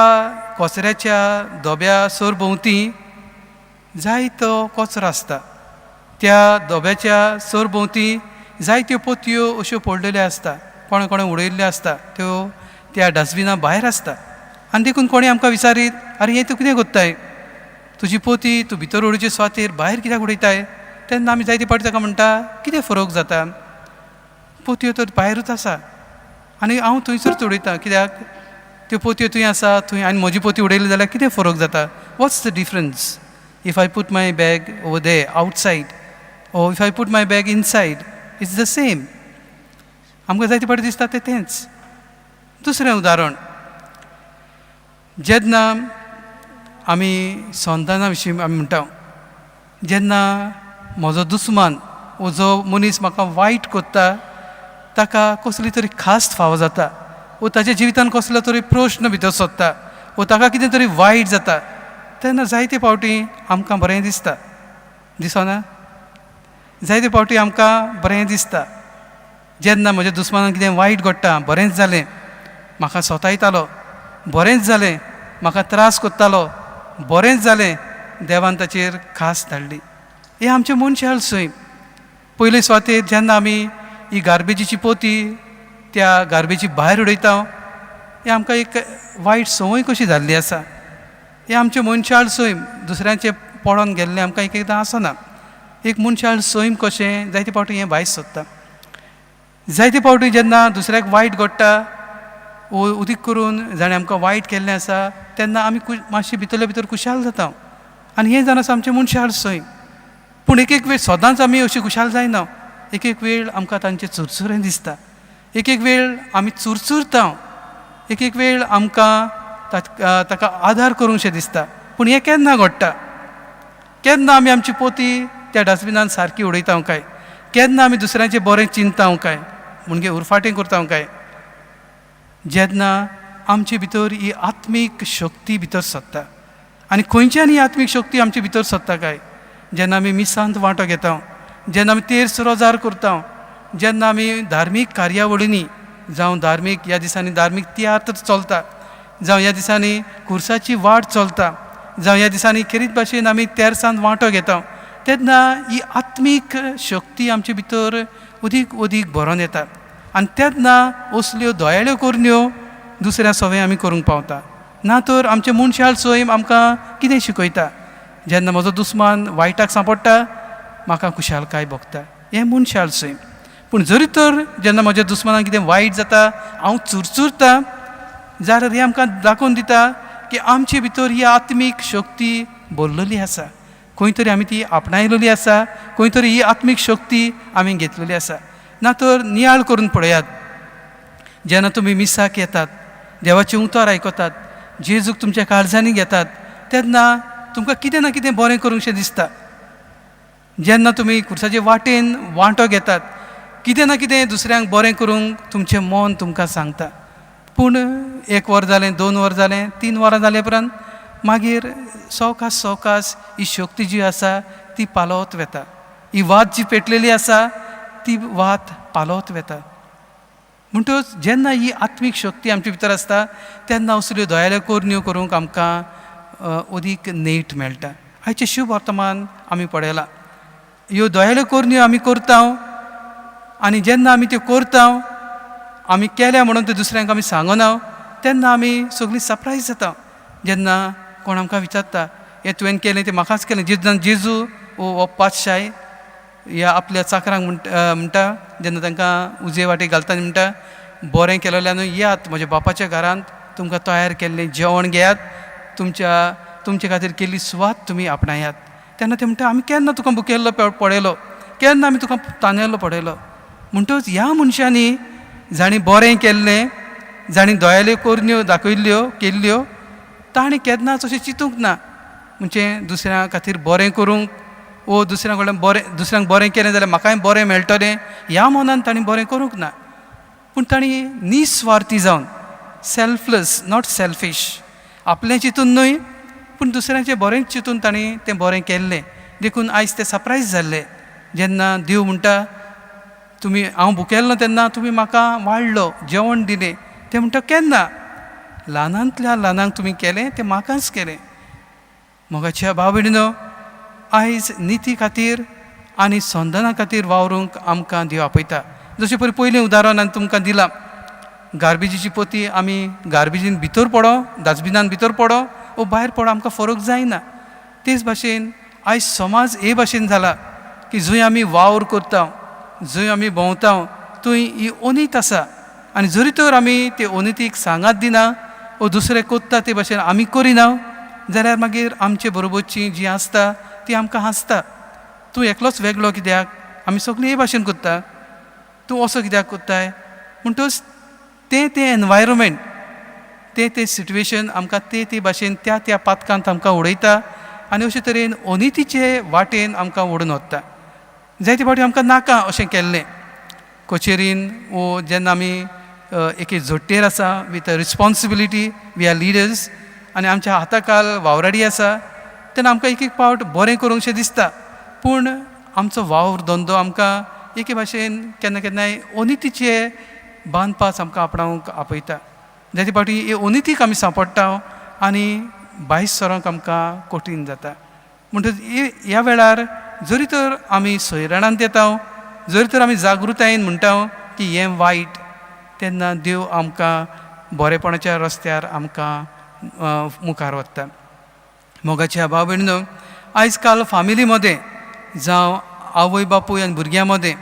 कचऱ्याच्या दोब्या सरभोंवती जायतो कचरो आसता, त्या दोब्याच्या सरभोंवती जायत्यो पोतयो अश्यो पडलेल्यो आसता, कोणें कोणें उडयल्ल्यो आसता, त्यो त्या डस्टबिना भायर आसता. आनी देखून कोणी आमकां विचारीत, आरे हें तूं कितें कोत्ताय, तुजी पोती तूं भितर उडोवचे सुवातेर भायर कित्याक उडयताय? तेन्ना आमी जायते फावटी ताका म्हणटा, कितें फरक जाता, पोतयो तर भायरूच आसा आनी हांव थंयसरूच उडयता, कित्याक त्यो पोतयो थंय आसा थंय आनी म्हजी पोती उडयली जाल्यार कितें फरक जाता? What's the difference if I put my bag over there outside or if I put my bag inside, it's the same. आमकां जायते फावटी दिसता तें तेंच. दुसरें उदाहरण, जेन्ना आमी संताना विशीं आमी म्हणटा, जेन्ना म्हजो दुस्मान वो जो मनीस म्हाका वायट कोत्ता ताका कसली तरी खास्त फावो जाता वो ताच्या जिवितान कसलो तरी प्रश्न भितर सोदता वो ताका कितें तरी वायट जाता, तेन्ना जायते फावटी आमकां बरें दिसता, दिसना? जायते फावटी आमकां बरें दिसता जेन्ना म्हज्या दुस्मानाक कितें वायट घडटा, बरेंच जालें म्हाका सोतायतालो, बरेंच जालें म्हाका त्रास कोत्तालो, बरेंच जालें देवान ताचेर खास धाडली. हें आमचें मनशाल सैम. पयले सुवातेर जेन्ना आमी ही गार्बेजीची पोती त्या गार्बेजी भायर उडयता, हें आमकां एक वायट संवय कशी जाल्ली आसा. हें आमचें मनशाळ सैम, दुसऱ्यांचें पडोन गेल्लें आमकां एक एकदां आसना. एक मनशाळ सैम कशें जायते फावटी हें भायर सोदता. जायते फावटी जेन्ना दुसऱ्याक वायट घडटा वो उदीक करून जाणें आमकां वायट केल्लें आसा तेन्ना आमी मातशें भितरले भितर खुशाल जाता आनी हें जावन आसा आमचें मनशाळ सैम. पूण एक एक वेळ सदांच आमी अशी खुशाल जायना, एक एक वेळ आमकां तांचें चुरचुरें दिसता, एक एक वेळ आमी चुरचुरता, एक एक वेळ आमकां ताका आदार करूंकशें दिसता. पूण हें केन्ना घडटा? केन्ना आमी आमची पोती त्या डस्टबिनान सारकी उडयता काय? केन्ना आमी दुसऱ्यांचें बरें चिंतता काय? म्हणजे उरफाटें करता काय? जेन्ना आमचे भितर ही आत्मीक शक्ती भितर सरता. आनी खंयच्यान ही आत्मीक शक्ती आमचे भितर सरता काय? जेन्ना आमी मिसांत वांटो घेता, जेन्ना आमी तेर्स रोजार करता, जेन्ना आमी धार्मीक कार्यावळींनी जावं धार्मीक ह्या दिसांनी धार्मीक तियात्र चलता, जावं ह्या दिसांनी खुर्साची वाट चलता, जावं ह्या दिसांनी खेरीत भाशेन आमी तेर्सांत वांटो घेता, तेन्ना ही आत्मीक शक्ती आमचे भितर अदीक अदीक भरोन येता आनी तेन्ना असल्यो दयाळ्यो करण्यो दुसऱ्या सवय आमी करूंक पावता. ना तर आमचें मनशाळ सैम आमकां कितें शिकयता? जेन्ना म्हजो दुस्मान वायटाक सांपडटा म्हाका खुशालकाय भोगता, हें मनशाळ सैम. पूण जरी तर जेन्ना म्हज्या दुस्मानाक कितें वायट जाता हांव चुरचुरता जाल्यार हें आमकां दाखोवन दिता की आमचे भितर ही आत्मीक शक्ती भरलेली आसा, खंय तरी आमी ती आपणायलेली आसा, खंय तरी ही आत्मीक शक्ती आमी घेतलेली आसा. ना तर नियाळ करून पळयात, जेन्ना तुमी मिसाक येतात, देवाचें उतर आयकतात, जेजूक तुमच्या काळजांनी घेतात, तेन्ना तुमकां कितें ना कितें बरें करूंकशें दिसता. जेन्ना तुमी खुर्साचे वाटेन वांटो घेतात, कितें ना कितें दुसऱ्यांक बरें करूंक तुमचें मन तुमकां सांगता. पूण एक वर जालें, 2 वर जालें, 3 वरां जाले उपरांत मागीर सवकास सवकास ही शक्ती जी आसा ती पालवत वता, ही वात जी पेटलेली आसा ती वात पालवत वता. म्हणटकच जेन्ना ही आत्मीक शक्ती आमचे भितर आसता तेन्ना असल्यो दयाळ्यो करण्यो करूंक आमकां अदीक नेट मेळटा. आयचें शुभ वर्तमान आमी पळयलां, ह्यो दयाळ्यो करण्यो आमी करता आनी जेन्ना आमी त्यो करता, आमी केल्या म्हणून त्यो दुसऱ्यांक आमी सांगना, तेन्ना आमी सगळीं सरप्रायज जाता. जेन्ना कोण आमकां विचारता, हें तुवें केलें तें म्हाकाच केलें. जेन्ना जेजू हो पातशाय ह्या आपल्या चाकरांक म्हणटा, जेन्ना तांकां उजवे वाटेक घालता आनी म्हणटा, बरें केलेल्यान येयात म्हज्या बापाच्या घरांत, तुमकां तयार केल्लें जेवण घेयात, तुमचे खातीर केल्ली सुवात तुमी आपणायात. तेन्ना ते म्हणटा, आमी केन्ना तुका भुकेल्लो पळयलो, केन्ना आमी तुका तानेल्लो पळयलो. म्हणटकच ह्या मनशांनी जांणी बरें केल्लें, जांणी दयाल्यो करण्यो दाखयल्ल्यो केल्ल्यो, तांणी केन्नाच अशें चिंतूंक ना म्हणजे दुसऱ्यां खातीर बरें करूंक वो दुसऱ्यां कडल्यान बरें, दुसऱ्यांक बरें केलें जाल्यार म्हाकाय बरें मेळटलें ह्या मनान तांणी बरें करूंक ना. पूण तांणी निस्वार्थी जावन, सेल्फलेस not selfish, आपलें चिंतून न्हय पूण दुसऱ्यांचें बरेंच चिंतून तांणी तें बरें केल्लें. देखून आयज ते सरप्रायज जाल्ले जेन्ना देव म्हणटा, तुमी हांव भुकेल्लो तेन्ना तुमी म्हाका वाडलो, जेवण दिलें. ते म्हणटा, केन्ना? ल्हानांतल्या ल्हानांक तुमी केलें तें म्हाकाच केलें. मोगाच्या भाव भयणीनो, आयज निती खातीर आनी संदाना खातीर वावरूंक आमकां देव आपयता. जशें पळय पयलें उदाहरण हांवें तुमकां दिलां, गार्बेजीची पोती आमी गार्बेजीन भितर पडो, डस्टबिनान भितर पडो वो भायर पडो, आमकां फरक जायना. तेच भाशेन आयज समाज हे भाशेन जाला की जंय आमी वावर करता, जंय आमी भोंवता, थंय ही अनीत आसा आनी जरी तर आमी ते अनितीक सांगात दिना वो दुसरे करता ते भाशेन आमी करिना जाल्यार मागीर आमचे बरोबरची जी आसता ती आमकां हांसता, तूं एकलोच वेगळो कित्याक, आमी सगळीं हे भाशेन करता, तूं असो कित्याक करताय. म्हणटकच तें तें एनवायरमेंट, तें तें सिट्युएशन आमकां ते ते भाशेन त्या त्या पातकांत आमकां उडयता आनी अशे तरेन अनितीचे वाटेन आमकां ओडून व्हरता. जायते फावटी आमकां नाका अशें केल्लें कचेरीन वो जेन्ना आमी एके झोट्टेर आसा with a responsibility, we are leaders आनी आमच्या हाताखाल वावराडी आसा, तेन्ना आमकां एक एक फावट बरें करूंकशें दिसता, पूण आमचो वावर धंदो आमकां एके भाशेन केन्ना केन्नाय अनितीचे बांदपास आमकां आपणावंक आपयता. जायते फावटी हे अनितीक आमी सांपडटा आनी भायस सरोंक आमकां कठीण जाता. म्हणटच ह्या वेळार जरी तर आमी सोयराणांत येता, जरी तर आमी जागृतायेन म्हणटा की हें वायट, तेन्ना देव आमकां बरेपणाच्या रस्त्यार आमकां मुखार व्हरता. मोगाच्या भाव भयणीनो, आयज काल फामिली मदें जावं आवय बापूय आनी भुरग्यां मदें,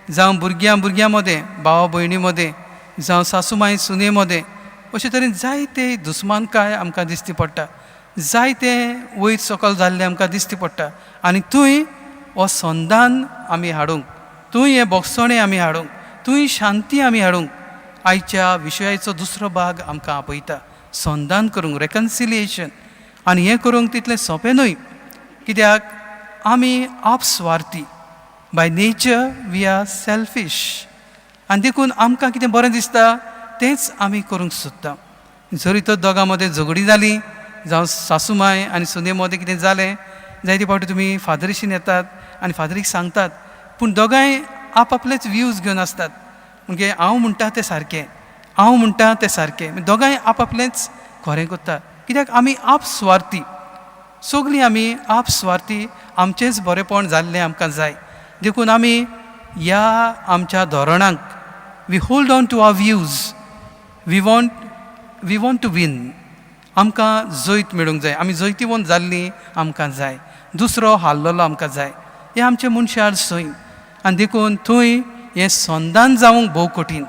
जावं भुरग्यां भुरग्यां मदें, भावा भयणी मदें, जावं सासू माय सुने मदें अशे तरेन जायते दुस्मानकाय आमकां दिसती पडटा, जायते वयर सकयल जाल्लें आमकां दिसती पडटा. आनी थंय हो संदान आमी हाडूंक, थंय हें बोगसणें आमी हाडूंक, थंय शांती आमी हाडूंक आयच्या विशयाचो दुसरो भाग आमकां आपयता, संदान करूंक, रेकन्सिलिएशन. आनी हें करूंक तितलें सोंपें न्हय, कित्याक आमी आपस्वार्थी, by nature we are selfish. आनी देखून आमकां कितें बरें दिसता तेंच आमी करूंक सोदता. जरी तर दोगां मदें झगडीं जालीं, जावं सासू माय आनी सुने मदें कितें जालें, जायते फावटी तुमी फादरीशीन येतात आनी फादरीक सांगतात, पूण दोगांय आपआपलेच व्यूज घेवन आसतात. म्हणजे हांव म्हणटा तें सारकें, हांव म्हणटा तें सारकें, दोगांय आपआपलेंच खरें करता. कित्याक आमी आपस्वार्थी, सगळीं आमी आपस्वार्थी, आमचेंच बरेंपण जाल्लें आमकां जाय. देखून आमी ह्या आमच्या धोरणांक we hold on to our views, we want to win. आमकां जैत मेळूंक जाय, आमी जैतिवंत जाल्लीं आमकां जाय, दुसरो हारलेलो आमकां जाय. हें आमचें मनशाळ सैम. आनी देखून थंय हें संदान जावंक भोव कठीण.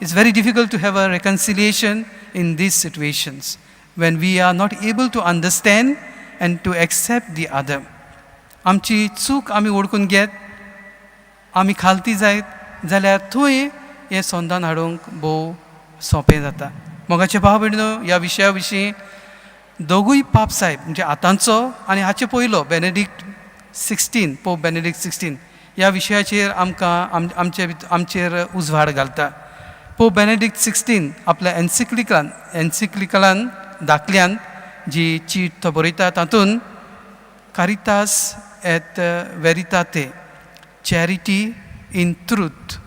It's very difficult to have a reconciliation in these situations when we are not able to understand and to accept the other. आमची चूक आमी वळखून घेत, आमी खालती जायत जाल्यार थंय हें संदान हाडूंक भोव सोंपें जाता. मोगाचे भाव भयणीनो, ह्या विशया विशीं दोगूय पाप साहेब म्हणजे आतांचो आनी हाचे पयलो बेनेडिक्ट 16, पोप बेनेडिक्ट 16 ह्या विशयाचेर आमकां आमचेर उजवाड घालता. पोप बेनेडिक्ट 16 आपल्या एन्सिक्लिकलान दाखल्यान जी चीट तो बरयता तातूंत कारितास एट वेरिताते, चॅरिटी इन ट्रूथ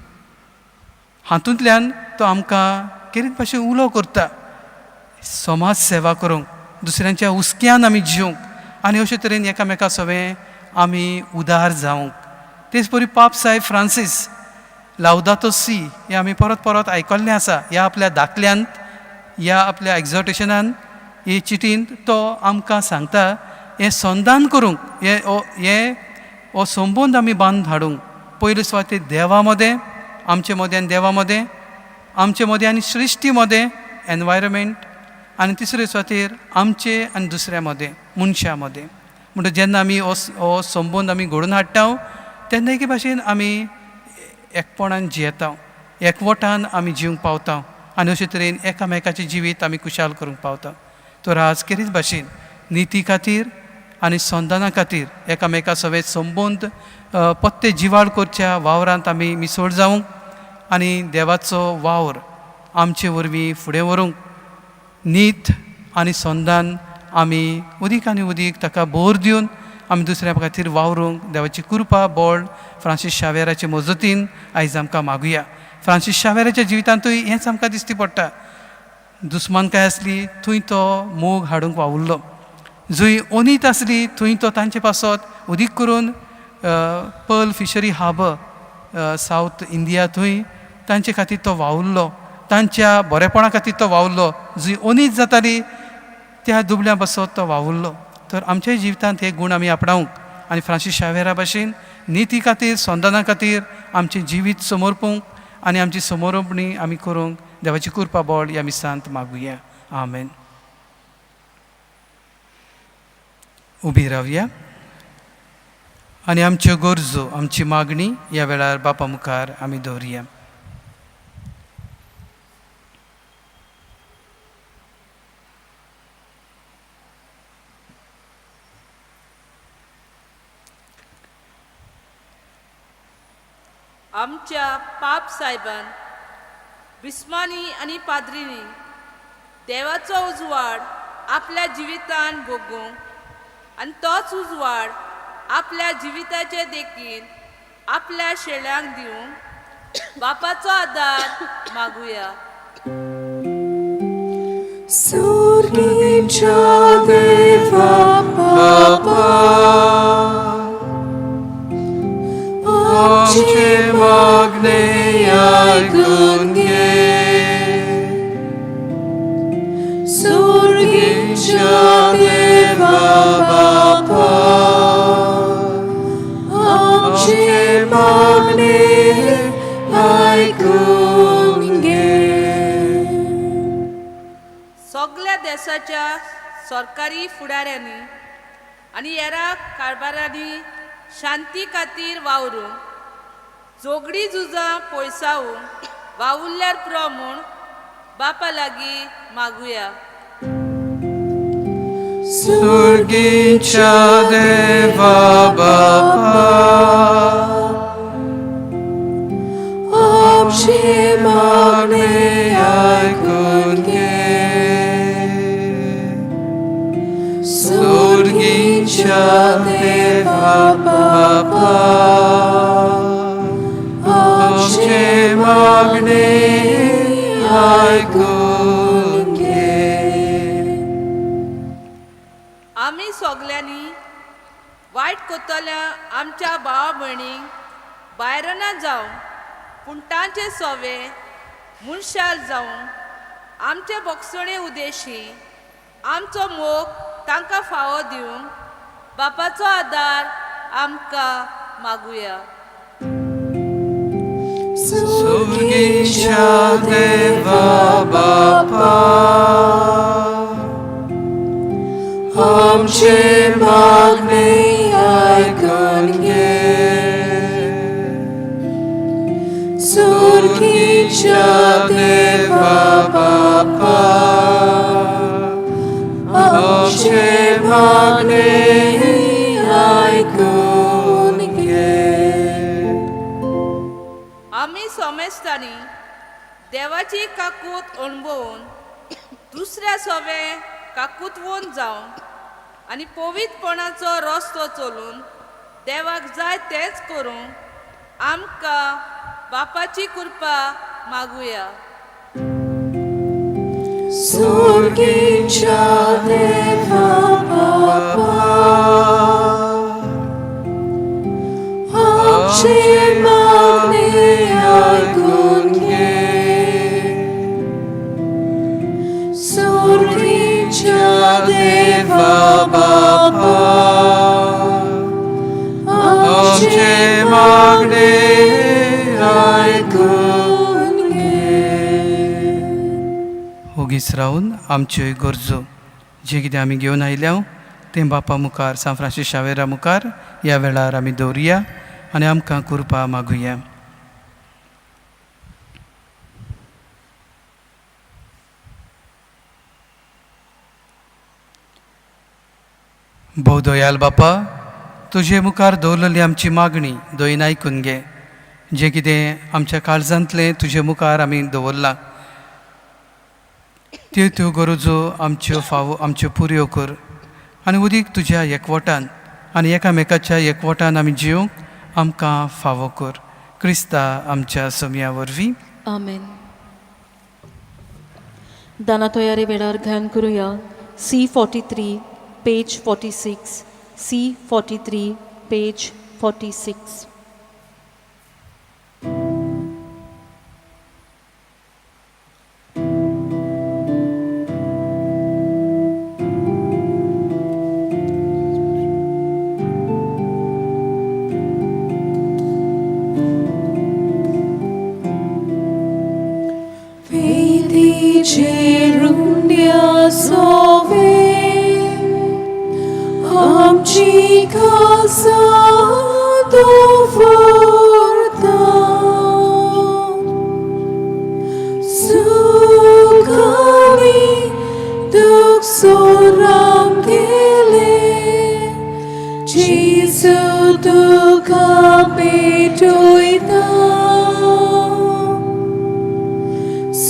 हातूंतल्यान तो आमकां केरीत भाशेन उलो करता समाज सेवा करूंक, दुसऱ्यांच्या हुस्क्यान आमी जिवंक आनी अशे तरेन एकामेका सवें आमी उदार जावंक. तेच परी पाप साहेब फ्रांसीस लावदातो सी हें आमी परत परत आयकल्लें आसा. ह्या आपल्या दाखल्यांत, ह्या आपल्या एक्झॉर्टेशनान, हे चिटींत तो आमकां सांगता हें संदान करूंक, हें हो संबंद आमी बांद हाडूंक पयले सुवातेर देवा मदें, आमचे मदें आनी देवा मदें, आमचे मदें आनी सृश्टी मदें, एनवायरमेंट, आनी तिसरे सुवातेर आमचे आनी दुसऱ्या मदें, मनशां मदें. म्हणटकच जेन्ना आमी हो संबंद आमी घडोवन हाडटा तेन्ना एके भाशेन आमी एकपणान जियेता, एकवटान आमी जिवंक पावता आनी अशे तरेन एकामेकाचें जिवीत आमी खुशाल करूंक पावता. तर आज केरीच भाशेन निती खातीर आनी संदाना खातीर एकामेका सवें संबंद पत्ते जिवाळ करच्या वावरांत आमी मिसळ जावंक आनी देवाचो वावर आमचे वरवीं फुडें व्हरूंक नीत आनी संदान आमी उदीक आनी उदीक ताका भर दिवन आमी दुसऱ्या खातीर वावरूंक देवाची कृपा बळ फ्रांसीस शावेराचे मजतीन आयज आमकां मागुया. फ्रांसीस शावेराच्या जिवितांतूय हेंच आमकां दिसती पडटा. दुस्मानकाय आसली थंय तो मोग हाडूंक वावुरलो, जंय अनीत आसली थंय तो तांचे पासत उदीक करून pearl fishery harbour south India थंय तांचे खातीर तो वावुरलो, तांच्या बरेपणा खातीर तो वावुरलो. जंय अनीत जाताली त्या दुबल्या पासत तो वावुरलो. तर आमच्या जिवितांत हे गूण आमी आपणावंक आनी फ्रांसीस शावेरा भाशेन निती खातीर, संदाना खातीर आमचें जिवीत समर्पूंक आनी आमची समर्पणी आमी करूंक देवाची कृपा बळ ह्या मिसांत मागुया. आमेन. उबी रावया आनी आमच्यो गरजो, आमची मागणी ह्या वेळार बापा मुखार आमी दवरुया. आमच्या पाप साहेबान, बिस्मानी आनी पाद्रीनी देवाचो उजवाड आपल्या जिवितान भोगूंक आनी तोच उजवाड आपल्या जिविताचे देखीन आपल्या शेळ्यांक दिवंक बापाचो आदार मागुया. सुर्गीच्या देवा बापा, आमचे मागणे आयकून घे. सुर्गीच्या देवा बापा, आमचे मागणे आयकून घे. देसाच्या सरकारी फुडाऱ्यांनी आनी हेरा कारभारांनी शांती खातीर वावरूंक झगडीं झुजां पयसावूंक वावुरल्यार पुरो म्हूण बापा लागीं मागुया. सुर्गीच्या देवा बापा, आमचे मागणे आयकून घे. सुर्गीच्या देवा बापा, आमचे मागणे आयकून घे. आमी सगल्यांनी वायट कोत्तल्या आमच्या भावा भयणींक भायरना जावं पूण तांचे सोवे मनशाल जावं आमचे भोगसणे उदेशी आमचो मोग तांकां फावो दिवंक बापाचो आदार आमकां मागुया. सुर्गीच्या देवा बापा, आमचे मागणे आयकून घे. सुर्गीच्या देवा बापा, आमचे मागणे आयकून घे. आमी सोमेस्तांनी देवाची काकूत अणभवून दुसऱ्या सोवे काकूतवून जावन आनी पवित्रपणाचो रस्तो चलून देवाक जाय तेंच करूंक आमकां बापाची कृपा मागुया. सुर्गीच्या देवा बापा, आमचे मागणे आयकून घे. सुर्गीच्या देवा बापा, आमचे मागणे आयकून घे. ओगीच रावन आमच्यो गरजो जे कितें आमी घेवन आयल्या तें बापा मुखार, सांत फ्रांसीस शावेरा मुखार ह्या वेळार आमी दवरुया आनी आमकां कृपा मागुया. भोव दयाल बापा, तुजे मुखार दवरलेली आमची मागणी दयेन आयकून घे. जें कितें आमच्या काळजांतलें तुजे मुखार आमी दवरलां त्यो त्यो गरजो आमच्यो फावो आमच्यो पुऱ्यो कर आनी उदीक तुज्या एकवटान आनी एकामेकाच्या एकवटान आमी जिवंक आमकां फावो कर. क्रिस्ता आमच्या समया वरवीं. आमेन. दाना तयारी वेळार ध्यान करुया. C 43 page 46, C 43 page 46. Cerunia sove, amci casa dovorta, sukali duk soram gele, Jesu duka betuita.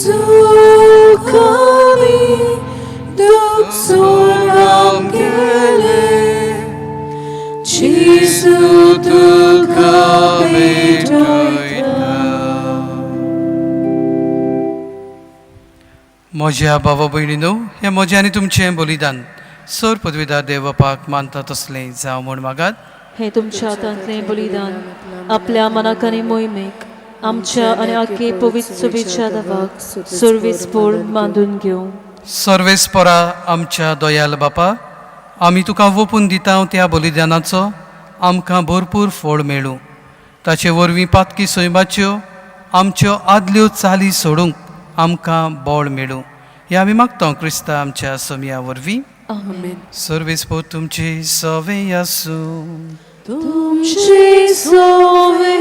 Sukali duk soram gele, Jesu duka betuita. म्हज्या भावा भयणीनो, हें म्हजें आनी तुमचें बलिदान सर पदवीदार देव बापाक मानता तसलें जावं म्हूण मागात. हें तुमच्या हातांतलें बलिदान आपल्या मनाक आनी मोहिमेक आमच्या आनी आखे पवित्र सभेच्या देवाक सर्वेस्पोर मांदून घेवं. सर्वेस्पोरा आमच्या दयाल बापा, आमी तुका वोपून दिता त्या बलिदानाचो आमकां भरपूर फळ मेळूं. ताचे वरवीं पातकी सैमाच्यो आमच्यो आदल्यो चाली सोडूंक आमकां बळ मेळूं. हे आमी मागता क्रिस्ता आमच्या सोमया वरवीं. आमेन. सर्वेस्पोर तुमचे सवे आसूं. तुमचे सोवे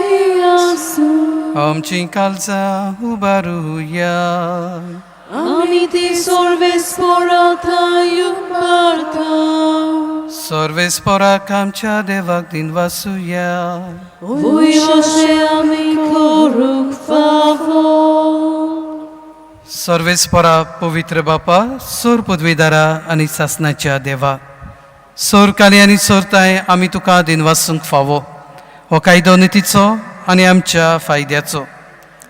आसूं. आमची कालजा उबारुया. आमी ती सर्वेस्पोरा उबारता. सर्वेस्पोराक आमच्या देवाक दिनवासुया. वय अशें आमी करूंक फावो. सर्वेस्पोरा पवित्र बापा, सोर पदवीदारा आनी सासनाच्या देवा, सोर काली आनी सोरताय आमी तुका दिनवासूंक फावो. हो कायदो नितीचो आनी आमच्या फायद्याचो.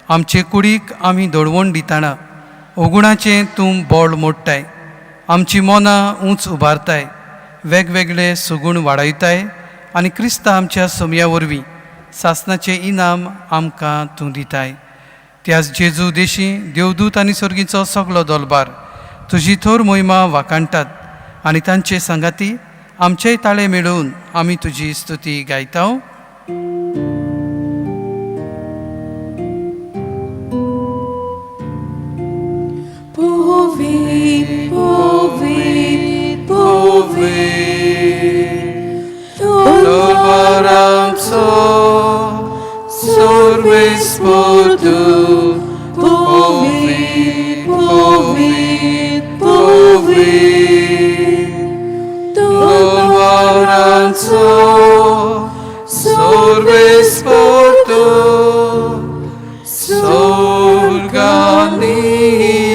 आमचे कुडीक आमी दडवण दितना अगुणाचें तूं बोळ मोडटाय, आमची मनां उंच उबारताय, वेगवेगळे सुगूण वाडयताय आनी क्रिस्ता आमच्या सोमया वरवीं सासनाचें इनाम आमकां तूं दिताय. त्याच जेजू देशी देवदूत आनी सर्गीचो सगलो दोलबार तुजी थोर मोहिमा वाखाणटात आनी तांचे सांगाती आमचेय ताळे मेळोवन आमी तुजी स्तुती गायता. पवित्र पवित्र पवित्र दोलबारांचो सर्वेस्पोर पवित्र पवित्र पवित्र दोलबारांचो सर्वेस्पोर स्वर्गानी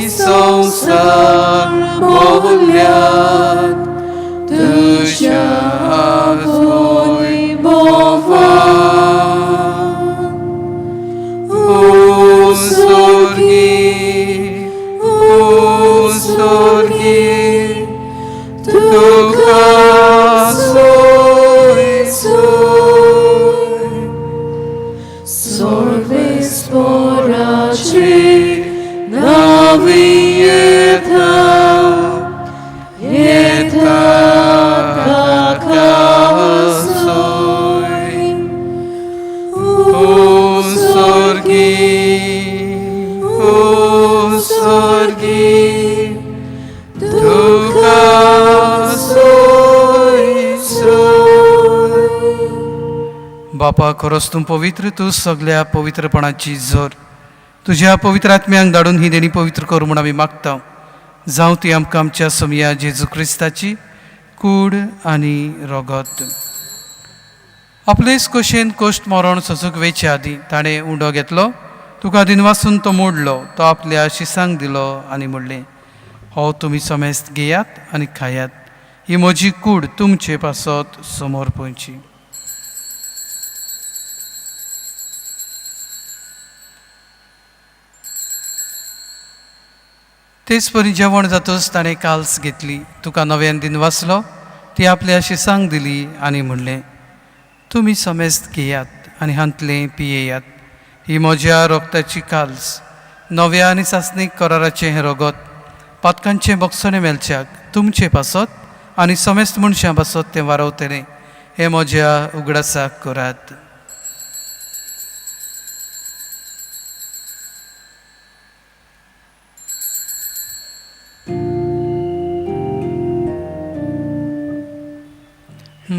संसार बोल्यात तुज्या वैभवान. ओ स्वर्गी, ओ स्वर्गी, तुका सोय सोय. सर्वेस्पोराचे नांवी येता, येता काकासोय. ओ स्वर्गी, ओ स्वर्गी, तुका सोय सोय. बापा, खरोच तूं पवित्र, तूं सगल्या पवित्रपणाची जोर. तुज्या पवित्र आत्म्यांक धाडून ही देणी पवित्र कर म्हूण आमी मागता. जावं ती आमकां आमच्या सोमया जेजू क्रिस्ताची कूड आनी रोगत. आपलेच कशेन कोश्ट मरण सोसूंक वेचे आदीं ताणें उंडो घेतलो, तुका दिनवासून तो मोडलो, तो आपल्या शिसांक दिलो आनी म्हणलें, हो तुमी समेस्त घेयात आनी खायात, ही म्हजी कूड तुमचे पासत समोर पळची. तेच परी जेवण जातच ताणें काल्स घेतली, तुका नव्यान दिनवासलो, ती आपल्या शिसांक दिली आनी म्हणलें, तुमी समेस्त घेयात आनी हांतलें पियेयात, ही म्हज्या रोगताची काल्स, नव्या आनी सासणीक कराराचें हें रोगत, पातकांचें बगसणें मेळच्याक तुमचे पासत आनी समेस्त मनशां पासत तें वारवतलें. हें म्हज्या उगडासाक करात.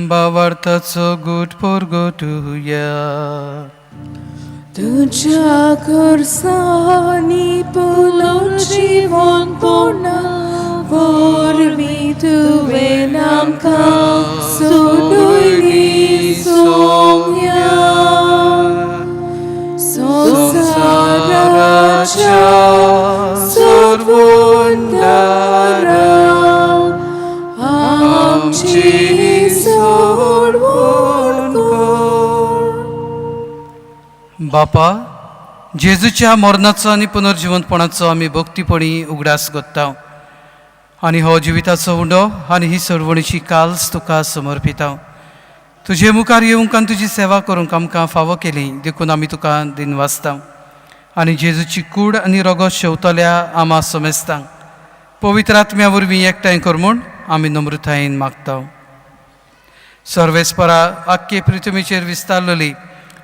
बावार्थाचो गुट परगटुया. तुज्या करसांनी पुनर्जीवनपणा वरवीं तुवें आमकां सोडयली सोम्या. संवसाराच्या सर्वोंदारा आमची सोडवण कर. बापा, जेजूच्या मरणाचो आनी पुनर्जिवंतपणाचो आमी भक्तीपणी उगडास करता आनी हो जिविताचो उंडो आनी ही सरवणीची काल्स तुका समर्पिता. तुजे मुखार येवंक आनी तुजी सेवा करूंक आमकां फावो केली देखून आमी तुका दिनवासता आनी जेजूची कूड आनी रोगो शेवतल्या आमा समेस्तांक पवित्र आत्म्या वरवीं एकठांय कर म्हूण आमी नम्रतायेन मागता. सर्वेस्परा आख्खे पृथ्वीचेर विस्तारलेली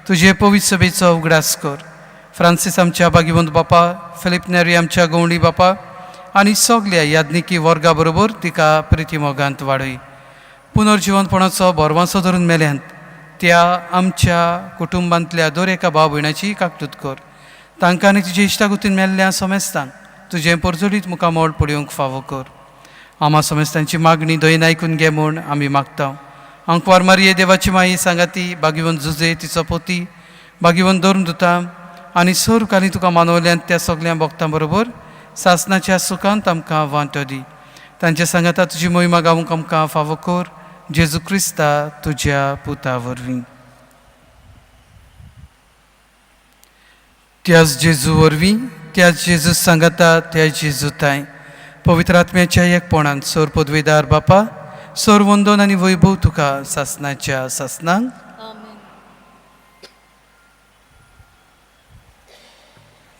तुजे पवित्र सभेचो उगडास कर. फ्रांसीस आमच्या भागीवंत बापा, फिलीप नेरी आमच्या गवंडी बापा आनी सगल्या याज्ञिकी वर्गा बरोबर तिका प्रितीमोगांत वाडय. पुनर्जिवनपणाचो बोरवांसो धरून मेल्यांत त्या आमच्या कुटुंबांतल्या दर एका भाव भयणाची काकतूत कर. तांकां आनी तुजे इश्टागुतीन मेल्ल्या समेस्तांक तुजें परजळीत मुखामोळ पळोवंक फावो कर. आमा समेस्तांची मागणी दयेन आयकून घे म्हूण आमी मागता. आंकवार मारये देवाची माई सांगाती बागीवन जुजे तिचो पोती बागीवन धरून दुता आनी सर्व तुका मानवल्यान त्या सगल्या भक्तां बरोबर सासनाच्या सुखांत आमकां वांटो दी. तांच्या सांगाता तुजी मोहिमा गावंक आमकां फावो कर. जेजू क्रिस्ता तुज्या पुता वरवीं. त्याच जेजू वरवीं, त्याच जेजू सांगाता, त्याच जेजू ताय पवित्र आत्म्याच्या एकपणान सोर पदवेदार बापा सोर वंदन आनी वैभव तुका सासनाच्या सासनांक.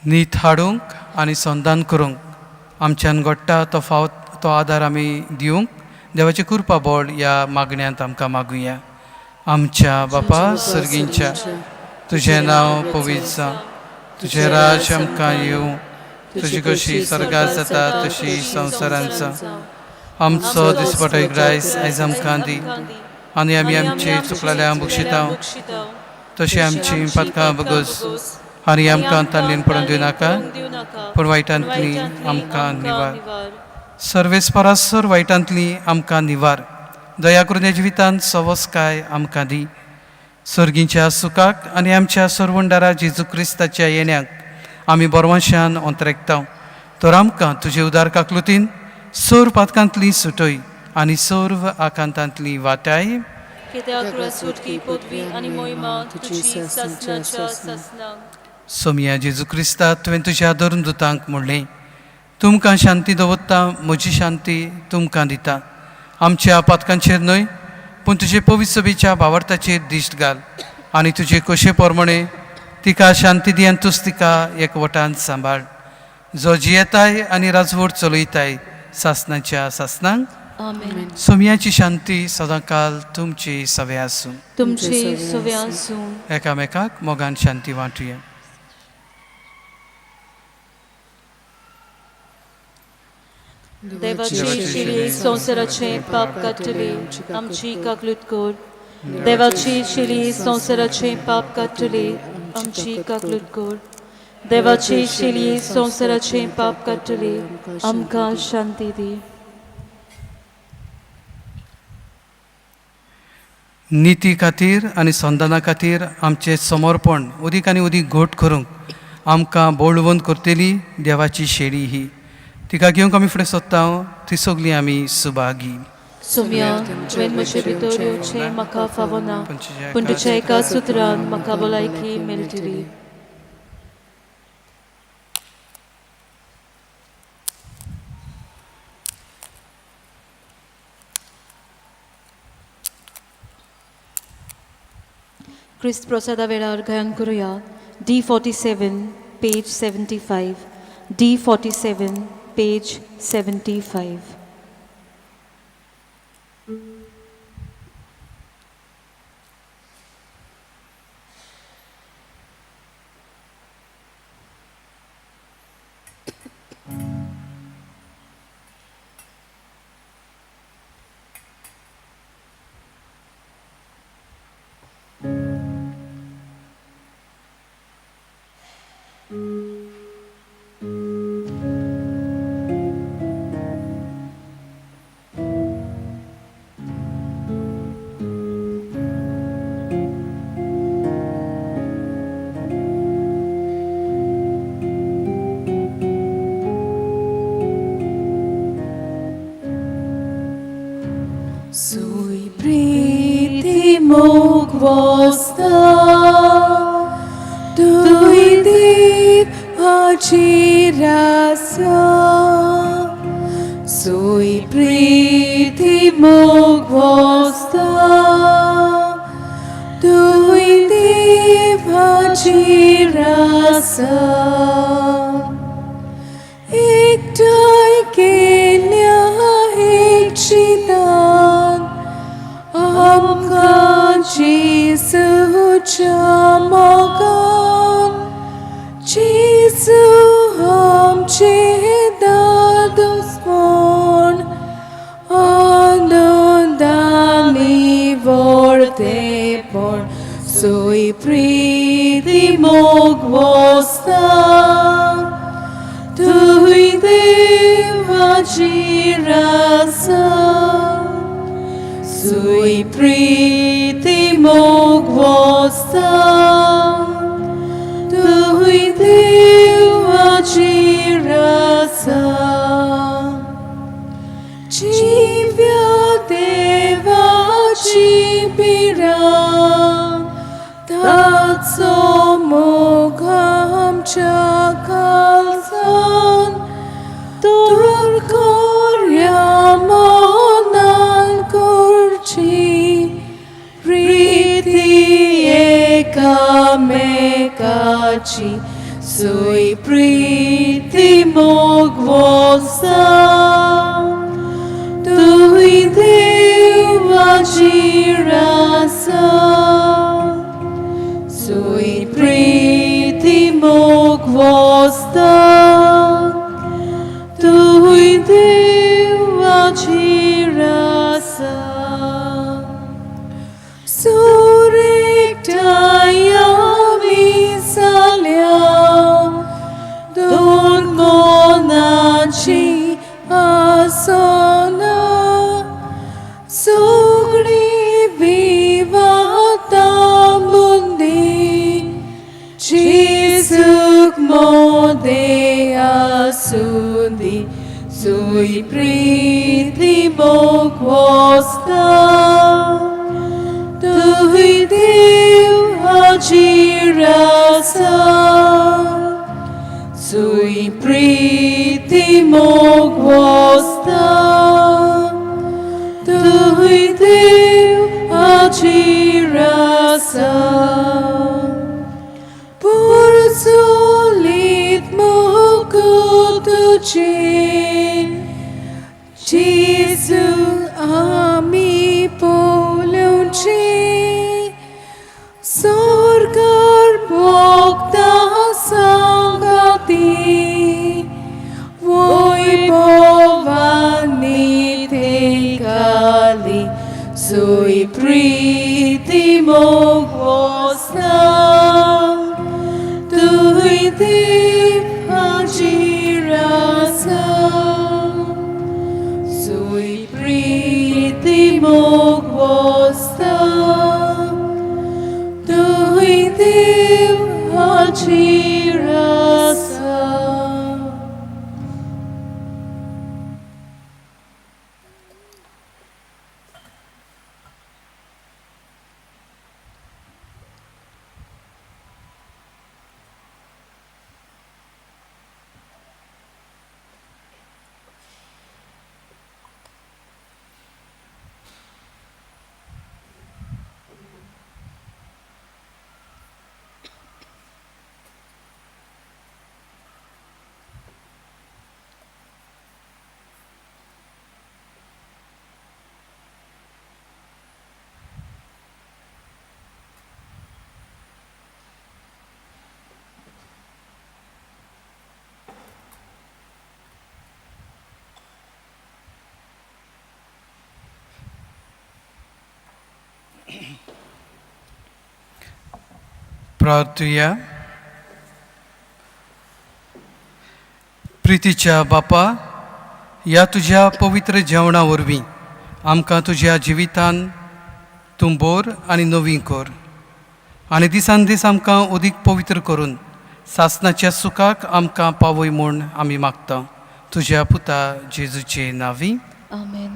नीत हाडूंक आनी संदान करूंक आमच्यान घडटा तो फाव तो आदार आमी दिवंक देवाची कृपा बळ ह्या मागण्यांत आमकां मागुया. आमच्या बापा सर्गींच्या तुजें नांव पवित्र जावं, तुजें राज्य आमकां येवं, तुजी कशी स्वर्गात जाता तशी संवसारांत जावं. आमचो दिसपटो ग्रायस आयज आमकां दी आनी आमी आमचे चुकलेल्या बक्षिता तशी आमची पातकां बगस आनी आमकां ताल्लीन पडून दिवनाका पूण वायटांतली आमकां निवार. सर्वेस्परा सर वायटांतली आमकां निवार. दया करून ह्या जिवितांत सवसकाय आमकां दी. सर्गींच्या सुखाक आनी आमच्या सरवंडारा जेजू क्रिस्ताच्या येण्याक आमी बरवांशान अंतरेकता. तर आमकां तुजे उदार काकलुतीन सर्व पातकांतली सुटय आनी सर्व आकांतांतली वाटाय. सोमया जेजू क्रिस्ता तुवें तुज्या धरून दुतांक म्हणलें, तुमकां शांती दवरता, म्हजी शांती तुमकां दिता. आमच्या पातकांचेर न्हय पूण तुजे पवित्र सभेच्या भावार्थाचेर दिश्ट घाल आनी तुजे कशे प्रमाणे तिका शांती दी आनी तूच तिका एकवटान सांबाळ. जो जियेताय आनी राजवट चलयताय सासनाच्या सासनांक. सोमयाची शांती सदांकाल तुमची सवे आसूं. तुमची सवे आसूं. एकामेकाक मोगान शांती वांटुया. देवाची शिली संवसाराचे पाप काडटली आमची काकलूत कर. देवाची शिली संवसाराचे पाप काडटली आमची काकलूत कर. देवाची शिली संवसाराचे पाप काडटली आमकां शांती दी. निती खातीर आनी संदाना खातीर आमचें समर्पण उदीक आनी उदीक घट करूंक आमकां बळवंत करतली देवाची शेळी ही. तिका घेवंक आमी फुडें सोदता ती सगळीं आमी सुभागी. सोम्या तुवें म्हजे भितर येवचें म्हाका फावना पूण तुज्या एका सुत्रान म्हाका भलायकी मेळटली. क्रिस्त प्रसादा वेळार गायन करुया. D47 page 75. D47 page 75. Sui priti mog vosta, tui div achirasa. Sui priti mog vosta, tui div achirasa. Ektai kelya ek chitan, आमकां जेजूच्या मोगान, जेजू आमचे दादो प्रीती मोग वसता तुय देवाची रासा सुय प्रीती मोग वसता तुय देवाची रासा जिव्या देवाची पिरा ताचो मोग आमच्या काळजान तर कोऱ्या मनान करची प्रीती एकामेकाची सुय प्रीती मोग वसता तुय देवाची रासा सुय प्रीती मोग वसता तुय देवाची रासा सुरेकटाय आमी जाल्या दोन मनाची आसना सगळी विवाता मुंदी जेजूक मोदे आसुंदी सुय प्रीती मोग वसता तुय देवाची रासा सुय प्रीती मोग वसता तुय देवाची रासा पोरचोलीत मोग तुझे जेजू आमी पळोवचे स्वर्गार भोगता सांगाती वैभवानी तेकाली सुय प्रीती मोग वसता तुय देवाची रासा सुय प्रीती मोग वसता तुय देवाची रासा. प्रार्थुया. प्रितीच्या बापा, ह्या तुज्या पवित्र जेवणा वरवीं आमकां तुज्या जिवितान तूं बोर आनी नवी कर आनी दिसान दीस आमकां अदीक पवित्र करून सासणाच्या सुखाक आमकां पावय म्हूण आमी मागता तुज्या पुता जेजूचे नांवी. आमेन.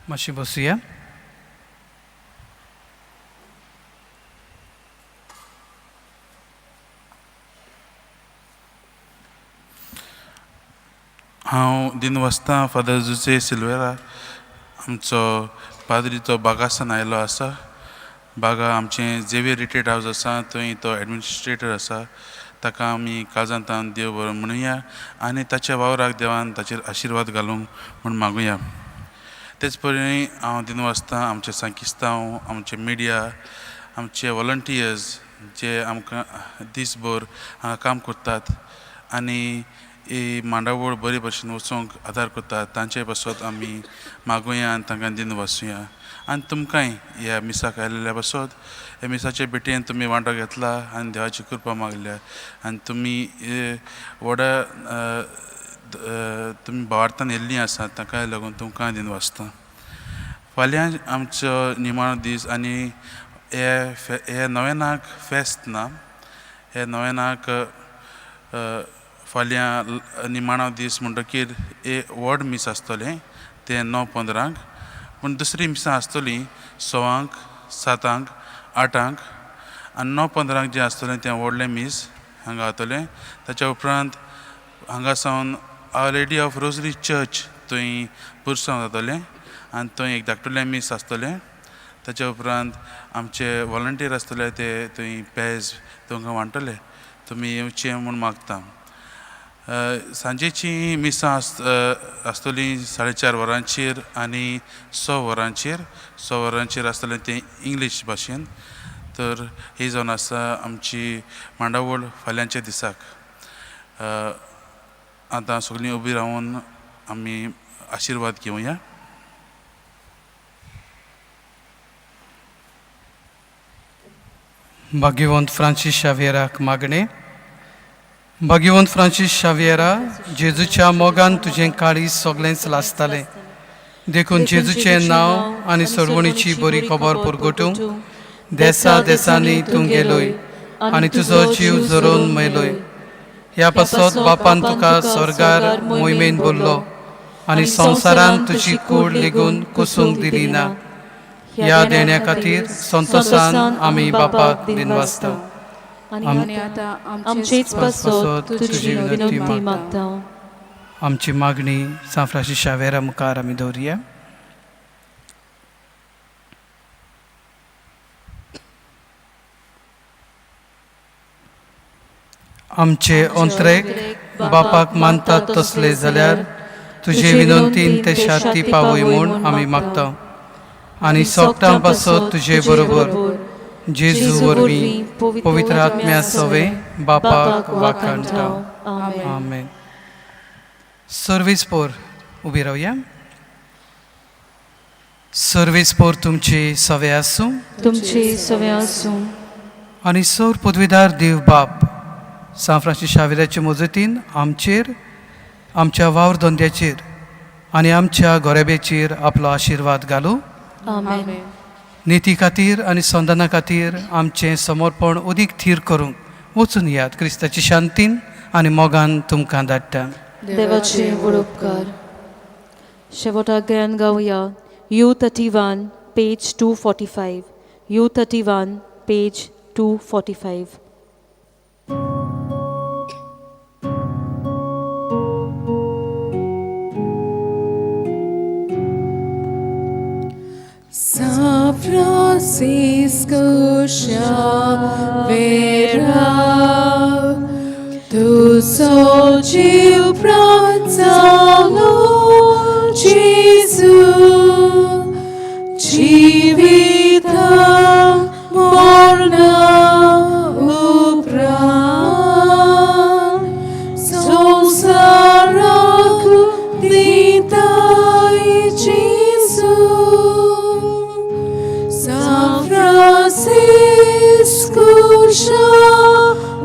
मातशें बसुया. हांव दिनवासतां फादर जुजे सिल्वेरा आमचो पाद्री तो बागासान आयलो आसा. बागा आमचें झेवियर रिट्रीट हावज आसा थंय तो एडमिनिस्ट्रेटर आसा. ताका आमी काळजांतान देव बरो म्हणुया आनी ताच्या वावराक देवान ताचेर आशिर्वाद घालूंक म्हूण मागुया. तेच परी हांव दिनवासतां आमचे सांकिस्तांव, आमचे मिडिया, आमचे वॉलंटियर्स जे आमकां दीसभर हांगा काम करतात आनी ही मांडावळ बरे भशेन वचोंक आदार करतात तांचे पासत आमी मागुया आनी तांकां दिनवासुया. आनी तुमकांय ह्या मिसाक आयिल्ल्या पासत ह्या मिसाचे भेटेन तुमी वांटो घेतला आनी देवाची कृपा मागल्या आनी तुमी व्हडा तुमी भावार्थान येल्लीं आसा ताका लागून तुमकां दिन वाचता. फाल्यां आमचो निमाणो दीस आनी हे नोवेनाक फेस्त ना, हे नोवेनाक फाल्यां निमाणो दीस म्हणटकीर एक व्हड मीस आसतलें तें 9:15, पूण दुसरीं मिसां आसतलीं 6, 7, 8 आनी 9:15 जें आसतलें तें व्हडलें मीस हांगा जातलें. ताच्या उपरांत हांगा सावन our lady of rosary church थंय पुरसांव जातलें आनी थंय एक धाकटुलें मीस आसतलें. ताच्या उपरांत आमचे वॉलंटियर आसतले ते थंय पेज तुमकां वांट्टले, तुमी येवचें म्हूण मागता. सांजेची मिसां आसतलीं 4:30 वरांचेर आनी 6 वरांचेर. 6 वरांचेर आसतलें तें इंग्लीश भाशेन. तर ही जावन आसा आमची मांडावळ फाल्यांच्या दिसाक. आतां सगळीं उबी रावन आमी आशिर्वाद घेवया. भाग्यवंत फ्रांसीस शाव्येराक मागणें. भाग्यवंत फ्रांसीस शाव्येरा, जेजूच्या मोगान तुजें काळीज सगळेंच लासतालें, देखून जेजूचें नांव आनी सरवणीची बरी खबर पुरगटूंक देसा देसांनी तूं गेलोय आनी तुजो जीव जरोवन मेलोय. ह्या पासत बापान तुका स्वर्गार मोहिमेन बोल्लो आनी संवसारान तुजी कूड लेगून कुसूंक दिली ना. ह्या देण्या खातीर संतोसान आमी बापाक दिनवासता. आमचेच पासत तुजी विनंती मागता. आमची मागणी सांत फ्रांसीस शाव्येरा मुखार आमी दवरुया. आमचे अंतरेक बापाक मानतात तसले जाल्यार तुजे विनंतीन ते शांती पावय म्हूण आमी मागता आनी सोगटां पासत तुजे बरोबर जेजू वरवीं पवित्र आत्म्या सवें बापाक वाखाणटा. आमेन. सर्वीस पोर उबी रावया. सर्वीस पोर तुमची सवे आसूं, तुमची सवे आसूं. आनी सर पदवीदार देव बाप सांत फ्रांसीस शाव्येराचे मजतीन आमचेर, आमच्या वावर धंद्याचेर आनी आमच्या गोरेब्याचेर आपलो आशिर्वाद घालूं. आमेन. निती खातीर आनी संदाना खातीर आमचें समर्पण अदीक थीर करूंक वचून याद क्रिस्ताची शांतीन आनी मोगान तुमकां धाडटा. देवाचे व्हड उपकार. शेवटाक गायन गावया U31 page 245. U31 page 245. San Francisco Xavier, tu soldi pranzalo Gesù, Civita morna upran, Samsara ditai Gesù. San Francisco Xavier,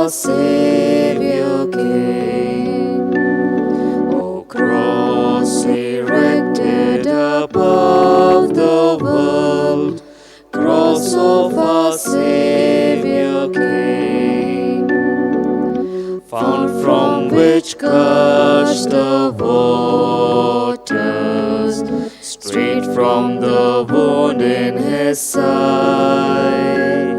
our Savior King. O cross erected above the world, cross of our Savior King, fount from which gush the waters, straight from the wound in his side,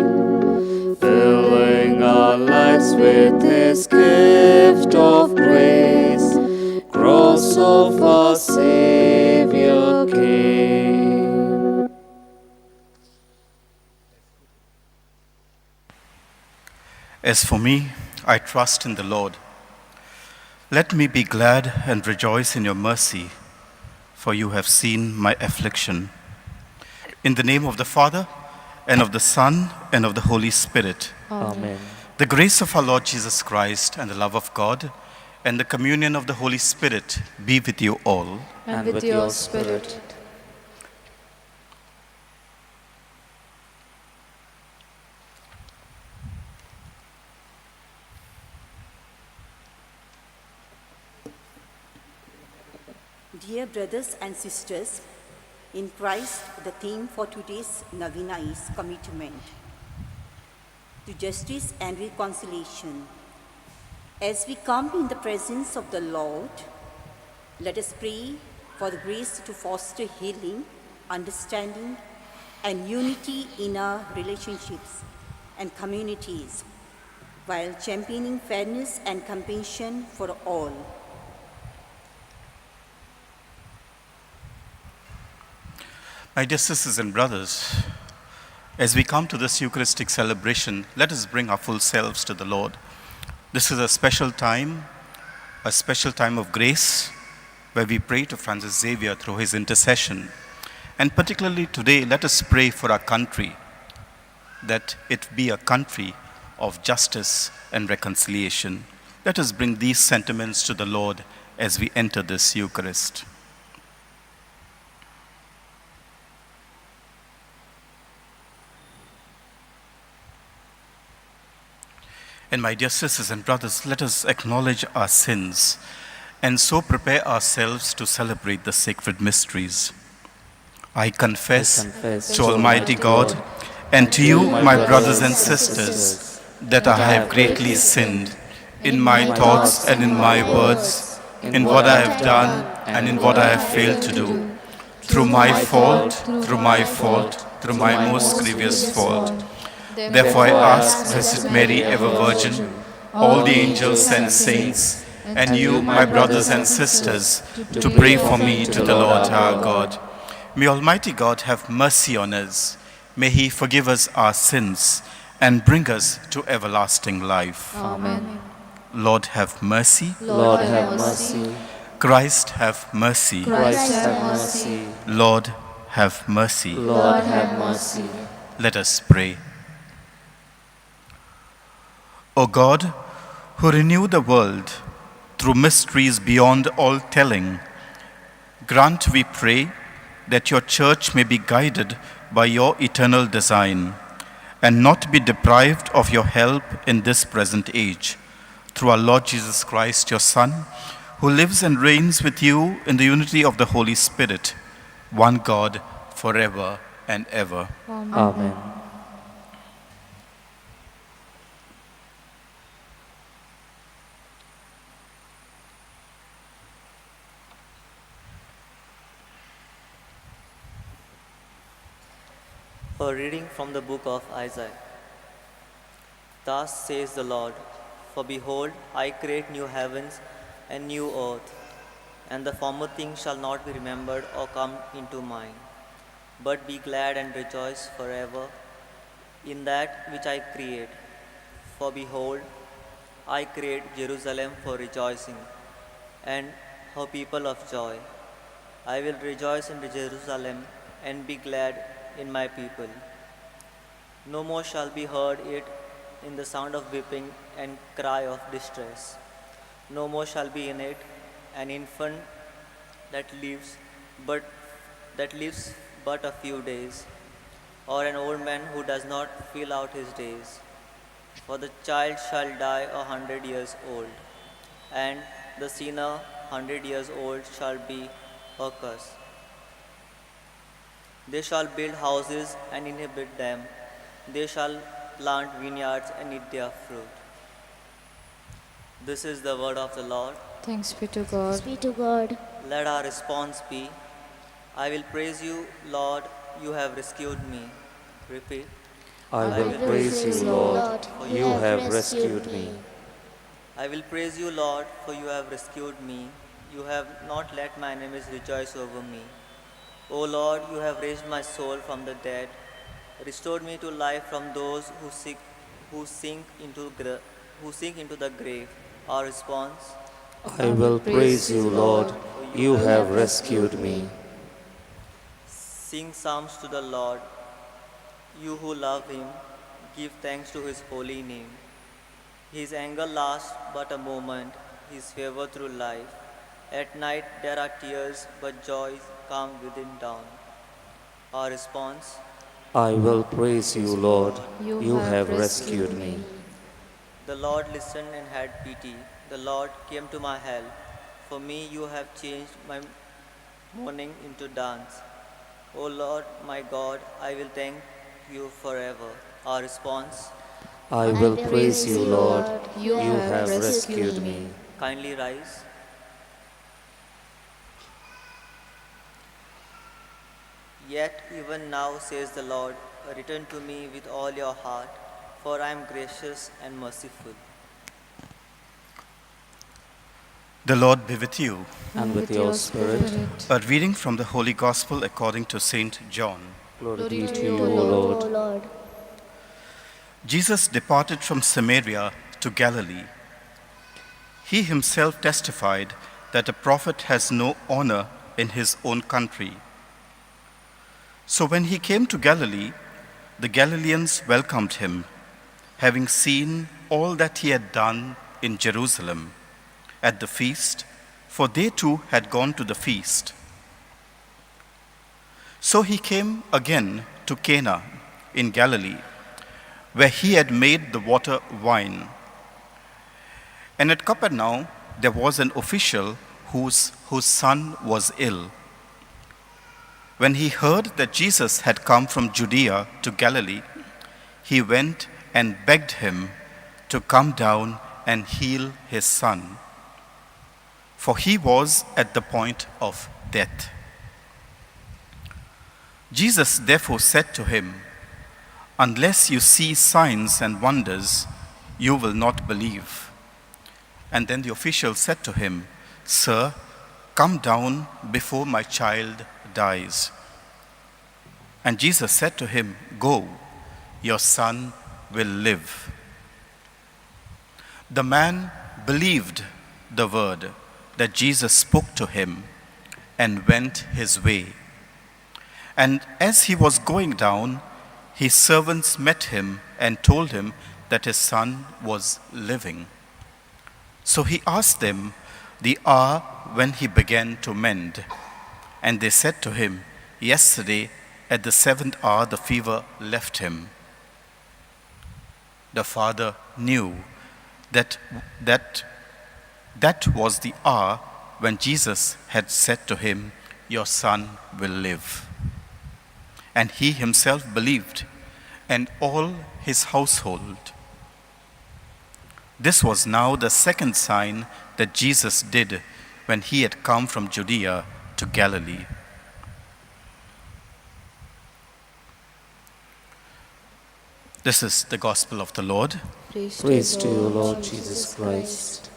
filling our lives with his gift of grace, cross of our Savior King. As for me, I trust in the Lord. Let me be glad and rejoice in your mercy, for you have seen my affliction. In the name of the Father, and of the Son, and of the Holy Spirit. Amen. The grace of our Lord Jesus Christ, and the love of God, and the communion of the Holy Spirit be with you all. And with your spirit. Dear brothers and sisters, in Christ, the theme for today's novena is commitment to justice and reconciliation. As we come in the presence of the Lord, let us pray for the grace to foster healing, understanding, and unity in our relationships and communities, while championing fairness and compassion for all. My dear sisters and brothers, as we come to this Eucharistic celebration, let us bring our full selves to the Lord. This is a special time of grace, where we pray to Francis Xavier through his intercession. And particularly today, let us pray for our country, that it be a country of justice and reconciliation. Let us bring these sentiments to the Lord as we enter this Eucharist. And my dear sisters and brothers, let us acknowledge our sins and so prepare ourselves to celebrate the sacred mysteries. I confess to Almighty God and to you, my brothers and sisters, that I have greatly sinned in my thoughts and in my words, in what I have done and in what I have failed to do, through my fault, through my fault, through my most grievous fault. Therefore I ask Blessed Mary, ever Virgin, all the angels and saints, and you, my brothers and sisters, to pray for me to the Lord our God. May Almighty God have mercy on us. May He forgive us our sins and bring us to everlasting life. Amen. Lord, have mercy. Lord, have mercy. Christ, have mercy. Christ, have mercy. Lord, have mercy. Lord, have mercy. Let us pray. O God, who renew the world through mysteries beyond all telling, grant, we pray, that your church may be guided by your eternal design and not be deprived of your help in this present age. Through our Lord Jesus Christ, your Son, who lives and reigns with you in the unity of the Holy Spirit, one God, forever and ever. Amen. A reading from the book of Isaiah. Thus says the Lord, for behold, I create new heavens and new earth, and the former things shall not be remembered or come into mind. But be glad and rejoice forever in that which I create. For behold, I create Jerusalem for rejoicing, and her people of joy. I will rejoice in Jerusalem and be glad in my people. No more shall be heard it in the sound of weeping and cry of distress. No more shall be in it an infant that lives but a few days, or an old man who does not fill out his days. For the child shall die 100 years old, and the sinner 100 years old shall be accursed. They shall build houses and inhabit them. They shall plant vineyards and eat their fruit. This is the word of the Lord. Thanks be to God. Thanks be to God. Let our response be, I will praise you, Lord, you have rescued me. Repeat. I will praise you, Lord, you have rescued me. I will praise you, Lord, for you have rescued me. You have not let my enemies rejoice over me. O Lord, you have raised my soul from the dead, restored me to life from those who sink into the grave. Our response: I will praise you, Lord, you have rescued me. Sing psalms to the Lord. You who love him, give thanks to his holy name. His anger lasts but a moment, his favor through life. At night there are tears, but joys come within dawn. Our response: I will praise you, Lord, you have rescued me. The Lord listened and had pity. The Lord came to my help. For me you have changed my mourning into dance. O Lord, my God, I will thank you forever. Our response: I will praise you, Lord, you have rescued me. Kindly rise. Yet even now, says the Lord, return to me with all your heart, for I am gracious and merciful. The Lord be with you. And with your spirit. A reading from the Holy Gospel according to St. John. Glory be to you, O Lord. Jesus departed from Samaria to Galilee. He himself testified that a prophet has no honor in his own country. So when he came to Galilee, the Galileans welcomed him, having seen all that he had done in Jerusalem at the feast, for they too had gone to the feast. So he came again to Cana in Galilee, where he had made the water wine. And at Capernaum there was an official whose son was ill. When he heard that Jesus had come from Judea to Galilee, he went and begged him to come down and heal his son, for he was at the point of death. Jesus therefore said to him, "Unless you see signs and wonders, you will not believe." And then the official said to him, "Sir, come down before my child dies." And Jesus said to him, "Go, your son will live." The man believed the word that Jesus spoke to him and went his way. And as he was going down, his servants met him and told him that his son was living. So he asked them the hour when he began to mend. And they said to him, "Yesterday at the 7th hour the fever left him." The father knew that was the hour when Jesus had said to him, "Your son will live." And he himself believed, and all his household. This was now the second sign that Jesus did when he had come from Judea to Galilee. This is the gospel of the Lord. Praise to you, Lord Jesus Christ.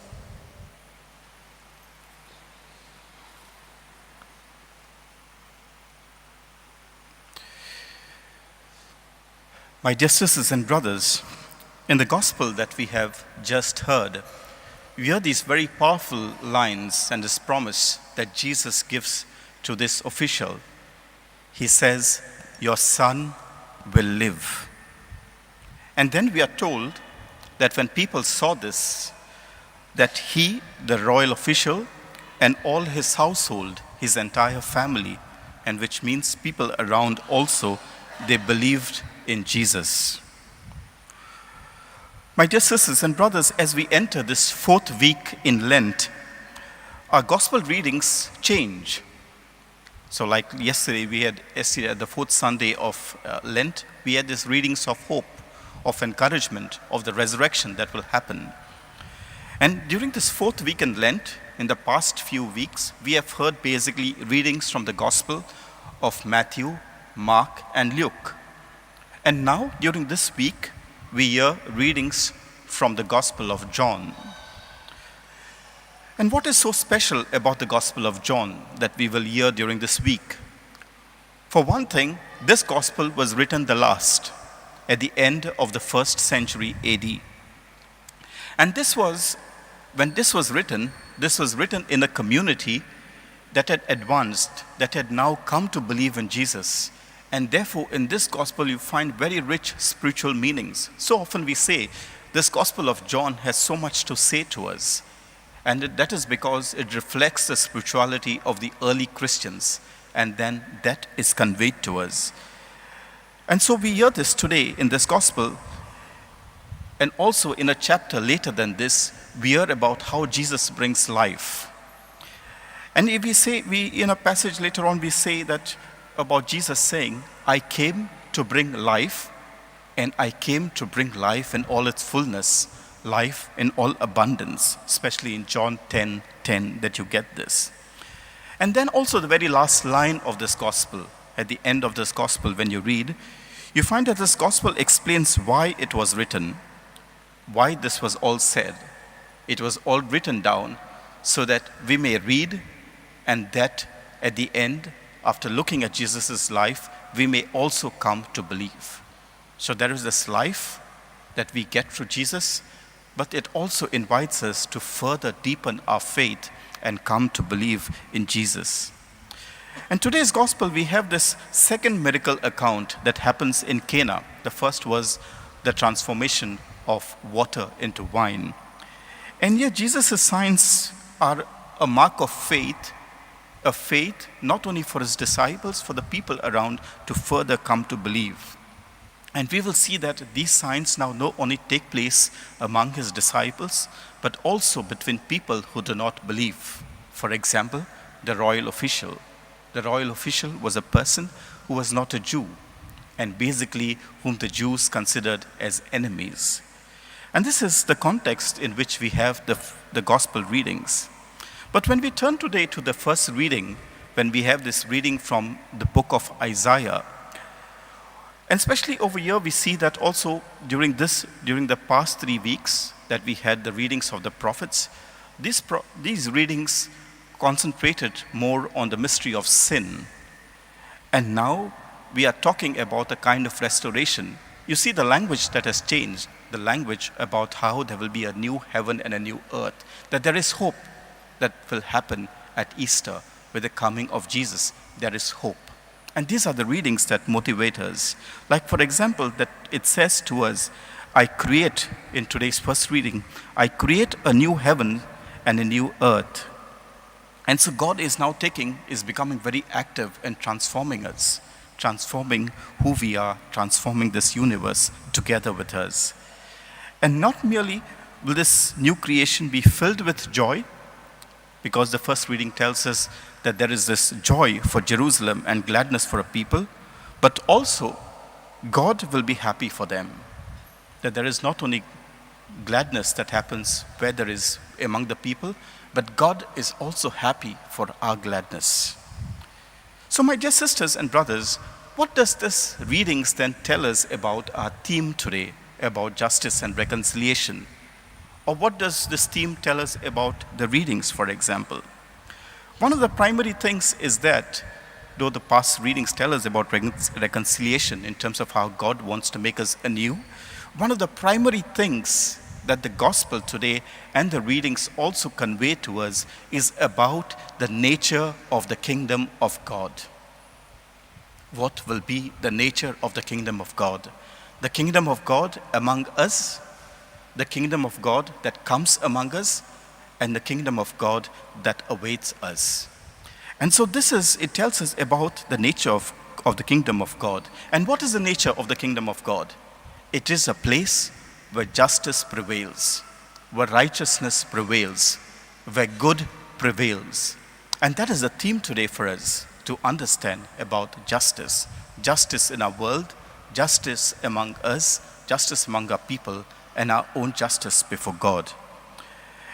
My dear sisters and brothers, in the gospel that we have just heard, we hear these very powerful lines and this promise that Jesus gives to this official. He says, "Your son will live." And then we are told that when people saw this, that he, the royal official, and all his household, his entire family, and which means people around also, they believed in Jesus. My dear sisters and brothers, as we enter this fourth week in Lent, our gospel readings change. So like yesterday, we had yesterday, the fourth Sunday of Lent, we had these readings of hope, of encouragement, of the resurrection that will happen. And during this fourth week in Lent, in the past few weeks, we have heard basically readings from the Gospel of Matthew, Mark, and Luke. And now, during this week, we hear readings from the Gospel of John. And what is so special about the Gospel of John that we will hear during this week? For one thing, this Gospel was written the last, at the end of the 1st century AD. And when this was written in a community that had advanced, that had now come to believe in Jesus. And therefore, in this gospel, you find very rich spiritual meanings. So often we say, this Gospel of John has so much to say to us. And that is because it reflects the spirituality of the early Christians. And then that is conveyed to us. And so we hear this today in this gospel. And also in a chapter later than this, we hear about how Jesus brings life. And if we say, we in a passage later on, we say that about Jesus saying, I came to bring life, and I came to bring life in all its fullness, life in all abundance, especially in John 10:10 that you get this. And then also the very last line of this gospel, at the end of this gospel when you read, you find that this gospel explains why it was written, why this was all said. It was all written down so that we may read, and that at the end, after looking at Jesus' life, we may also come to believe. So there is this life that we get through Jesus, but it also invites us to further deepen our faith and come to believe in Jesus. And today's gospel, we have this second miracle account that happens in Cana. The first was the transformation of water into wine. And yet Jesus' signs are a mark of faith, a faith not only for his disciples, for the people around to further come to believe. And we will see that these signs now not only take place among his disciples, but also between people who do not believe. For example, the royal official. The royal official was a person who was not a Jew, and basically whom the Jews considered as enemies. And this is the context in which we have the gospel readings. But when we turn today to the first reading, when we have this reading from the book of Isaiah, and especially over here we see that also during the past 3 weeks that we had the readings of the prophets, these readings concentrated more on the mystery of sin. And now we are talking about a kind of restoration. You see the language that has changed, the language about how there will be a new heaven and a new earth, that there is hope that will happen at Easter with the coming of Jesus. There is hope. And these are the readings that motivate us. Like, for example, that it says to us, I create, in today's first reading, I create a new heaven and a new earth. And so God is now is becoming very active and transforming us, transforming who we are, transforming this universe together with us. And not merely will this new creation be filled with joy, because the first reading tells us that there is this joy for Jerusalem and gladness for a people, but also God will be happy for them. That there is not only gladness that happens where there is among the people, but God is also happy for our gladness. So my dear sisters and brothers, what does this readings then tell us about our theme today, about justice and reconciliation? Or what does this theme tell us about the readings, for example? One of the primary things is that, though the past readings tell us about reconciliation in terms of how God wants to make us anew, one of the primary things that the gospel today and the readings also convey to us is about the nature of the kingdom of God. What will be the nature of the kingdom of God? The kingdom of God among us, the kingdom of God that comes among us, and the kingdom of God that awaits us. And so it tells us about the nature of the kingdom of God. And what is the nature of the kingdom of God? It is a place where justice prevails, where righteousness prevails, where good prevails. And that is the theme today for us to understand about justice. Justice in our world, justice among us, justice among our people, and our own justice before God.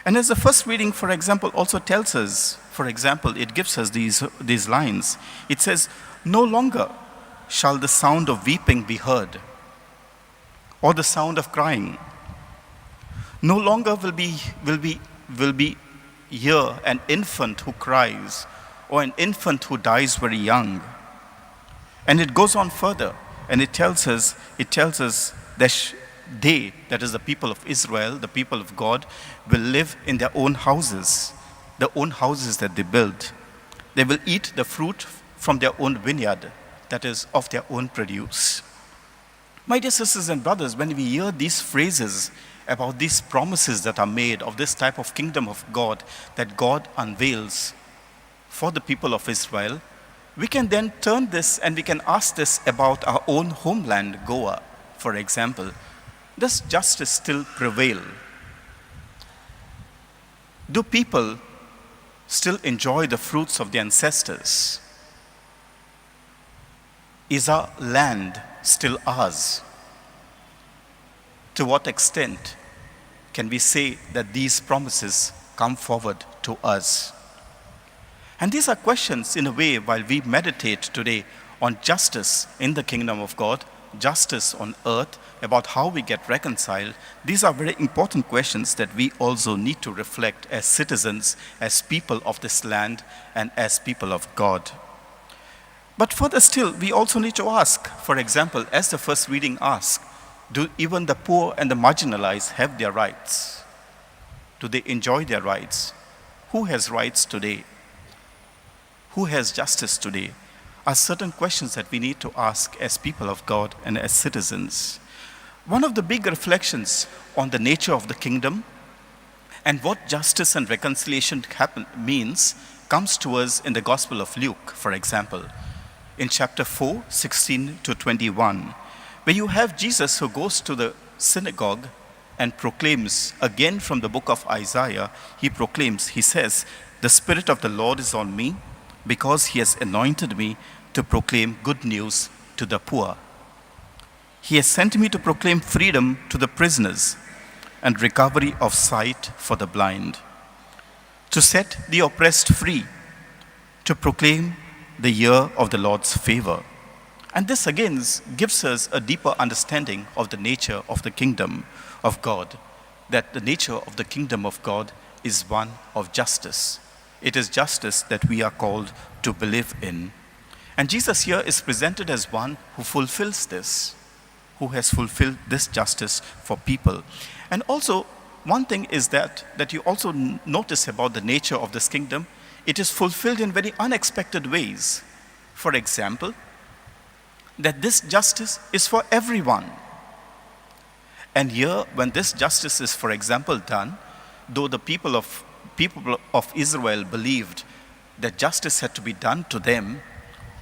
And as the first reading, for example, also tells us, for example, it gives us these lines. It says, "No longer shall the sound of weeping be heard, or the sound of crying. No longer will be hear an infant who cries, or an infant who dies very young." And it goes on further, and it tells us that they, that is the people of Israel, the people of God, will live in their own houses, the own houses that they build. They will eat the fruit from their own vineyard, that is, of their own produce. My dear sisters and brothers, when we hear these phrases about these promises that are made of this type of kingdom of God that God unveils for the people of Israel, we can then turn this and we can ask this about our own homeland, Goa, for example. Does justice still prevail? Do people still enjoy the fruits of their ancestors? Is our land still ours? To what extent can we say that these promises come forward to us? And these are questions, in a way, while we meditate today on justice in the kingdom of God, justice on earth, about how we get reconciled. These are very important questions that we also need to reflect as citizens, as people of this land, and as people of God. But further still, we also need to ask, for example, as the first reading asks, do even the poor and the marginalized have their rights? Do they enjoy their rights? Who has rights today? Who has justice today? Are certain questions that we need to ask as people of God and as citizens. One of the big reflections on the nature of the kingdom and what justice and reconciliation means comes to us in the Gospel of Luke, for example, in chapter 4, 16 to 21, where you have Jesus who goes to the synagogue and proclaims, again from the book of Isaiah, he proclaims, he says, "The Spirit of the Lord is on me, because he has anointed me to proclaim good news to the poor. He has sent me to proclaim freedom to the prisoners and recovery of sight for the blind, to set the oppressed free, to proclaim the year of the Lord's favor." And this again gives us a deeper understanding of the nature of the kingdom of God, that the nature of the kingdom of God is one of justice. It is justice that we are called to believe in. And Jesus here is presented as one who fulfills this, who has fulfilled this justice for people. And also, one thing is that you also notice about the nature of this kingdom, it is fulfilled in very unexpected ways. For example, that this justice is for everyone. And here, when this justice is, for example, done, though the people of Israel believed that justice had to be done to them,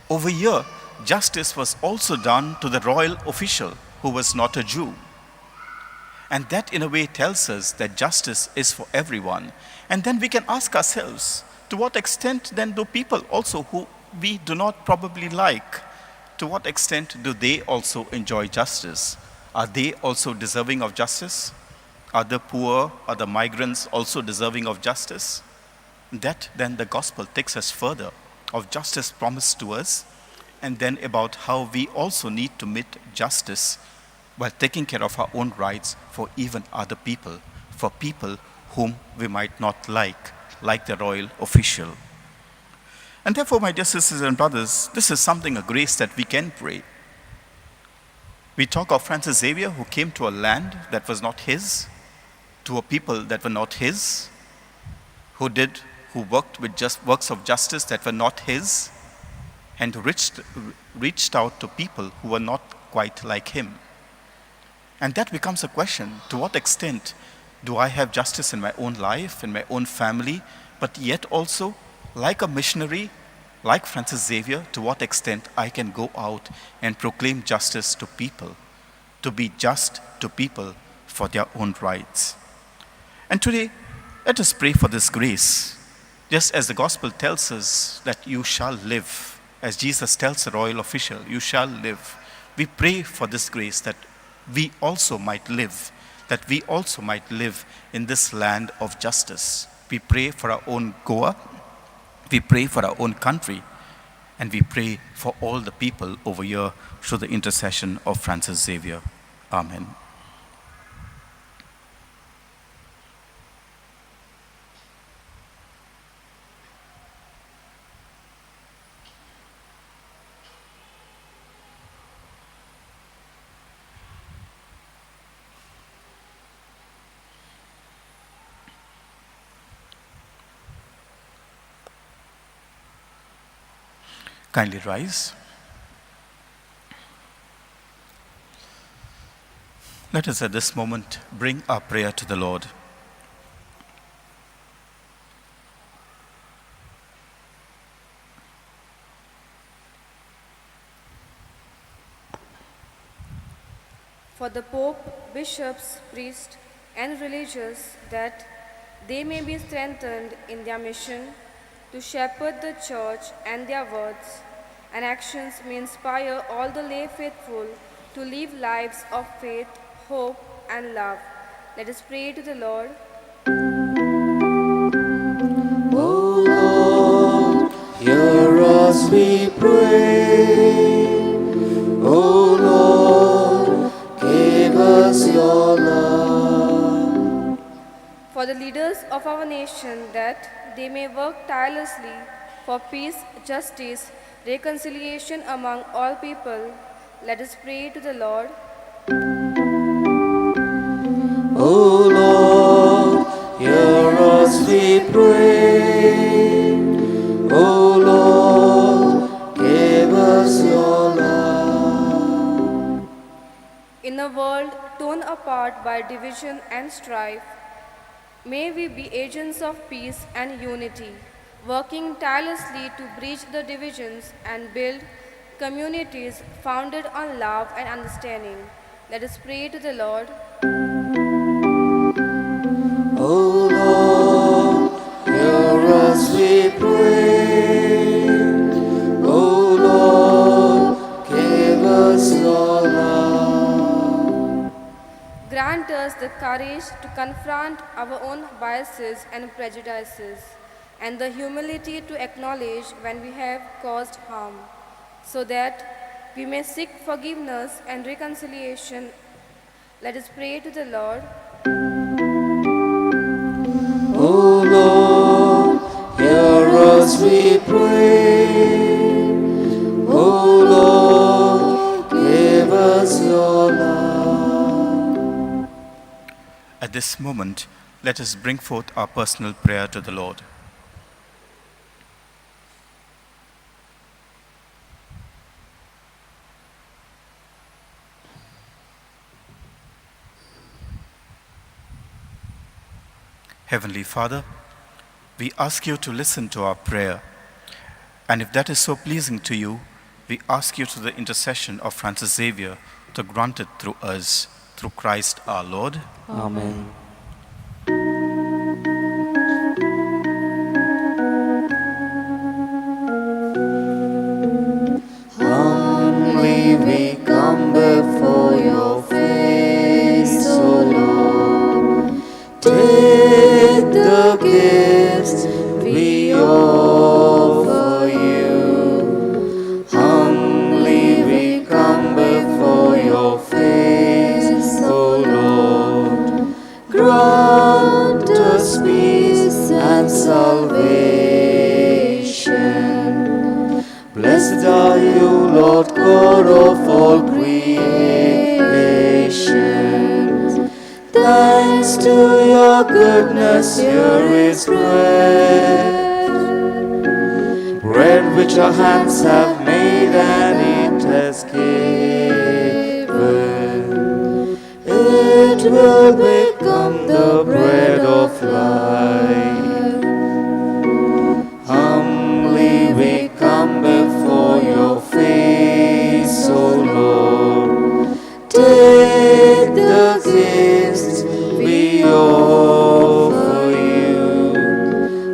over here, justice was also done to the royal official who was not a Jew. And that, in a way, tells us that justice is for everyone. And then we can ask ourselves, to what extent then do people also who we do not probably like, to what extent do they also enjoy justice? Are they also deserving of justice? Are the poor, are the migrants also deserving of justice? That then the gospel takes us further of justice promised to us, and then about how we also need to meet justice while taking care of our own rights for even other people, for people whom we might not like the royal official. And therefore, my dear sisters and brothers, this is something, a grace that we can pray. We talk of Francis Xavier, who came to a land that was not his, to a people that were not his, who worked with just works of justice that were not his, and reached out to people who were not quite like him. And that becomes a question, to what extent do I have justice in my own life, in my own family, but yet also, like a missionary, like Francis Xavier, to what extent I can go out and proclaim justice to people, to be just to people for their own rights. And today, let us pray for this grace. Just as the gospel tells us that you shall live, as Jesus tells the royal official, you shall live. We pray for this grace that we also might live, that we also might live in this land of justice. We pray for our own Goa, we pray for our own country, and we pray for all the people over here through the intercession of Francis Xavier. Amen. Kindly rise. Let us at this moment bring our prayer to the Lord. For the Pope, bishops, priests, and religious, that they may be strengthened in their mission to shepherd the church, and their words and actions may inspire all the lay faithful to live lives of faith, hope, and love. Let us pray to the Lord. O Lord, hear us, we pray. O Lord, give us your love. For the leaders of our nation, that they may work tirelessly for peace, justice, reconciliation among all people. Let us pray to the Lord. O Lord, hear us, we pray. O Lord, give us your love. In a world torn apart by division and strife, may we be agents of peace and unity, working tirelessly to bridge the divisions and build communities founded on love and understanding. Let us pray to the Lord. O Lord, hear us, we pray. O Lord, give us your love. Grant us the courage to confront our own biases and prejudices, and the humility to acknowledge when we have caused harm, so that we may seek forgiveness and reconciliation. Let us pray to the Lord. O Lord, hear us, we pray. O Lord, give us your love. At this moment, let us bring forth our personal prayer to the Lord. Heavenly Father, we ask you to listen to our prayer, and if that is so pleasing to you, we ask you through the intercession of Francis Xavier to grant it through us, through Christ our Lord. Amen. Humbly we come before your face, O Lord. Take the gifts we offer you. Humbly we come before your face, O Lord. Grant us peace and salvation. Blessed are you, Lord God of all creation. Thanks to your goodness, here is bread, bread which our hands have made and it has given. It will become the bread of life. Humbly we come before your face, O Lord. Take the gifts gifts we offer you.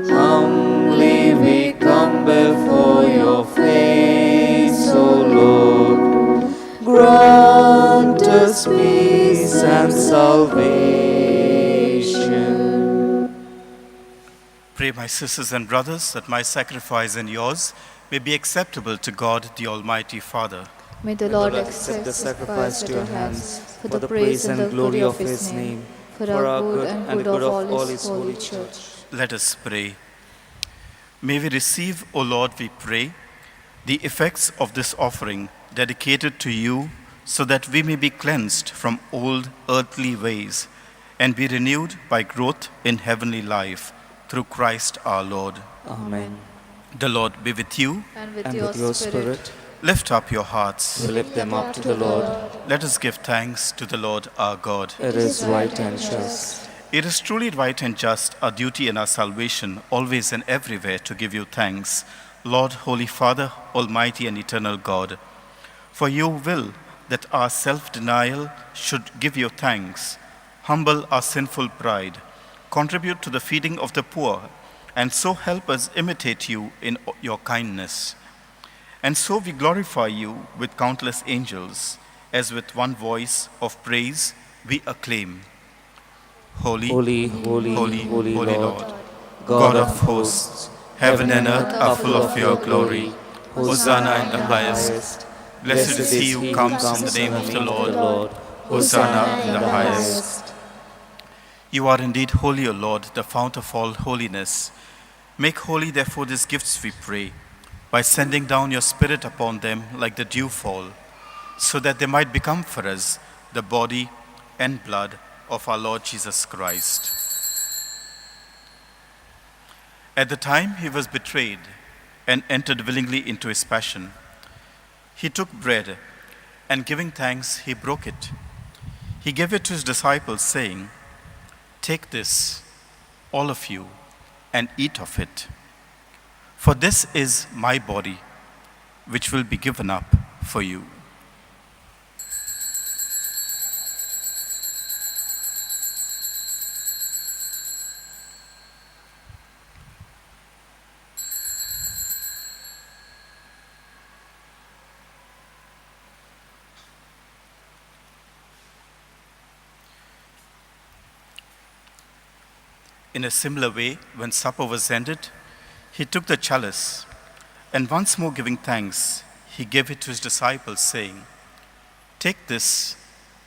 Humbly we come before your face, O Lord. Grant us peace and salvation. Pray, my sisters and brothers, that my sacrifice and yours may be acceptable to God, the Almighty Father. May the Lord accept the sacrifice at your hands for the praise and the glory of his name, for our good and the good of all his holy church. Let us pray. May we receive, O Lord, we pray, the effects of this offering dedicated to you, so that we may be cleansed from old earthly ways and be renewed by growth in heavenly life, through Christ our Lord. Amen. The Lord be with you. And with your spirit. Lift up your hearts. We lift them up to the Lord. Let us give thanks to the Lord our God. It is right and just. It is truly right and just, our duty and our salvation, always and everywhere to give you thanks, Lord, Holy Father, Almighty and eternal God. For you will that our self-denial should give you thanks, humble our sinful pride, contribute to the feeding of the poor, and so help us imitate you in your kindness. And so we glorify you with countless angels, as with one voice of praise we acclaim. Holy, holy, holy, holy, holy, holy Lord, Lord, God of hosts, heaven and earth are full of your glory. Hosanna in the highest. Blessed is he who comes in the name of the Lord. Hosanna in the highest. You are indeed holy, O Lord, the fount of all holiness. Make holy, therefore, these gifts, we pray, by sending down your Spirit upon them like the dewfall, so that they might become for us the body and blood of our Lord Jesus Christ. At the time he was betrayed and entered willingly into his passion, he took bread and, giving thanks, he broke it. He gave it to his disciples, saying, "Take this, all of you, and eat of it. For this is my body, which will be given up for you." In a similar way, when supper was ended, he took the chalice, and once more giving thanks, he gave it to his disciples, saying, "Take this,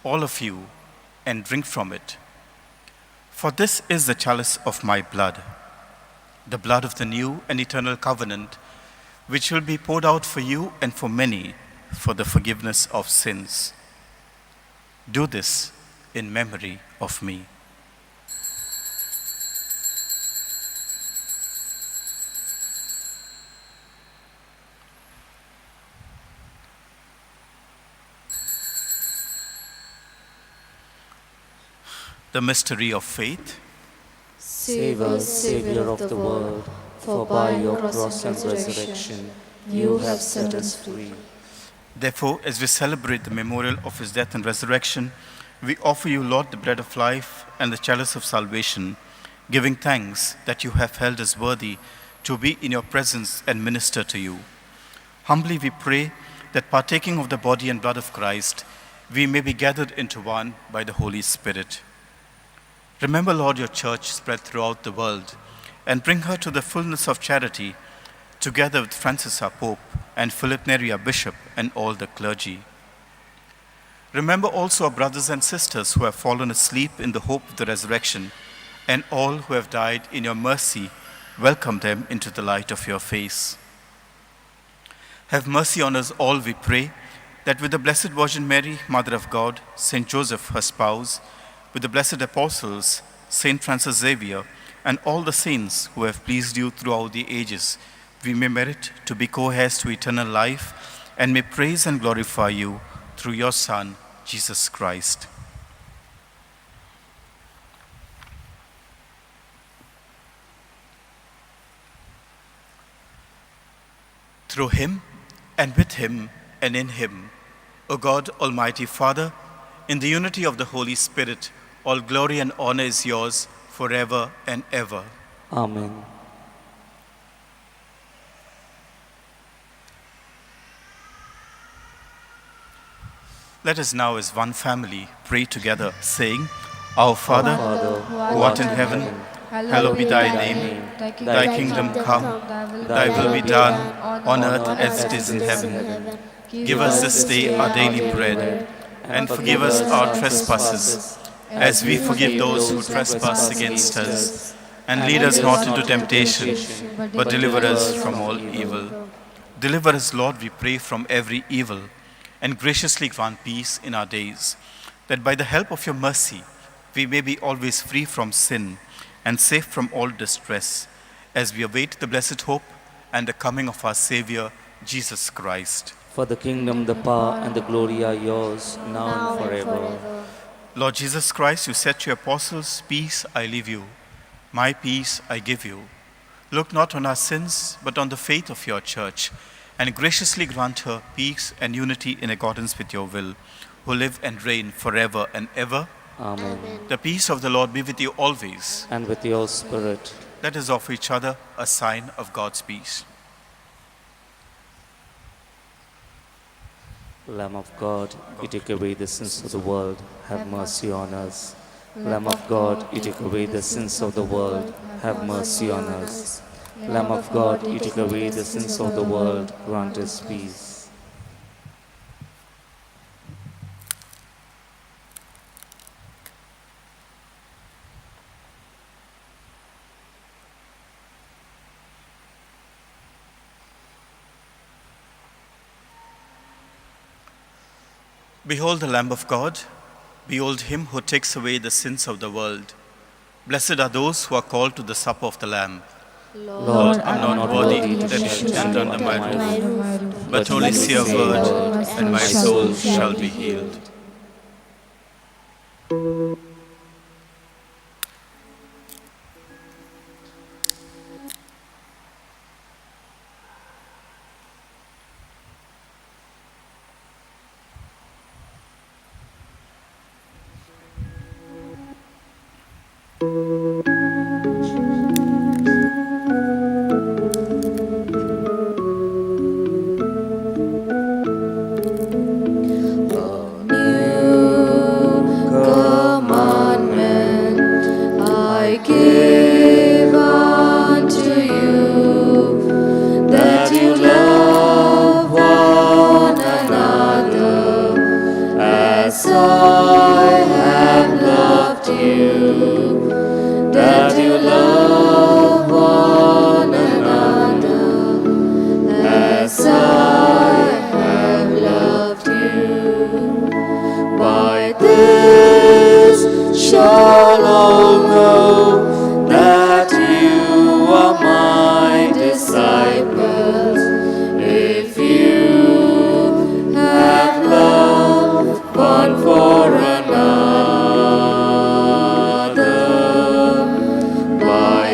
all of you, and drink from it. For this is the chalice of my blood, the blood of the new and eternal covenant, which will be poured out for you and for many for the forgiveness of sins. Do this in memory of me." The mystery of faith. Save us, Savior of the world, for by your cross and resurrection you have set us free. Therefore, as we celebrate the memorial of his death and resurrection, we offer you, Lord, the bread of life and the chalice of salvation, giving thanks that you have held us worthy to be in your presence and minister to you. Humbly we pray that, partaking of the body and blood of Christ, we may be gathered into one by the Holy Spirit. Remember, Lord, your church spread throughout the world, and bring her to the fullness of charity, together with Francis our Pope and Philip Neri our Bishop and all the clergy. Remember also our brothers and sisters who have fallen asleep in the hope of the resurrection, and all who have died in your mercy, welcome them into the light of your face. Have mercy on us all, we pray, that with the Blessed Virgin Mary, Mother of God, Saint Joseph, her spouse, with the blessed apostles, Saint Francis Xavier, and all the saints who have pleased you throughout the ages, we may merit to be co-heirs to eternal life, and may praise and glorify you through your Son, Jesus Christ. Through him, and with him, and in him, O God, Almighty Father, in the unity of the Holy Spirit, All glory and honor is yours forever and ever. Amen. Let us now, as one family, pray together, saying, Our Father, who art in heaven, hallowed be thy name. Thy kingdom come, thy will be done, on earth as it is in heaven. Give us this day our daily bread, and forgive us our trespasses, as we forgive those who trespass against us. And lead us not into temptation, but deliver us from all evil. Deliver us, Lord, we pray, from every evil, and graciously grant peace in our days, that by the help of your mercy we may be always free from sin and safe from all distress, as we await the blessed hope and the coming of our Savior, Jesus Christ. For the kingdom, the power, and the glory are yours, now and forever. Lord Jesus Christ, you said to your apostles, Peace I leave you, my peace I give you. Look not on our sins, but on the faith of your church, and graciously grant her peace and unity in accordance with your will, who live and reign forever and ever. Amen. The peace of the Lord be with you always. And with your spirit. Let us offer each other a sign of God's peace. Lamb of God, you take away the sins of the world, have mercy on us. Lamb of God, you take away the sins of the world, have mercy on us. Lamb of God, you take away the sins of the world, grant us peace. Behold the Lamb of God, behold him who takes away the sins of the world. Blessed are those who are called to the supper of the Lamb. Lord, I am not worthy that you should enter under my roof, but only say a word, and my soul shall be healed. For another, by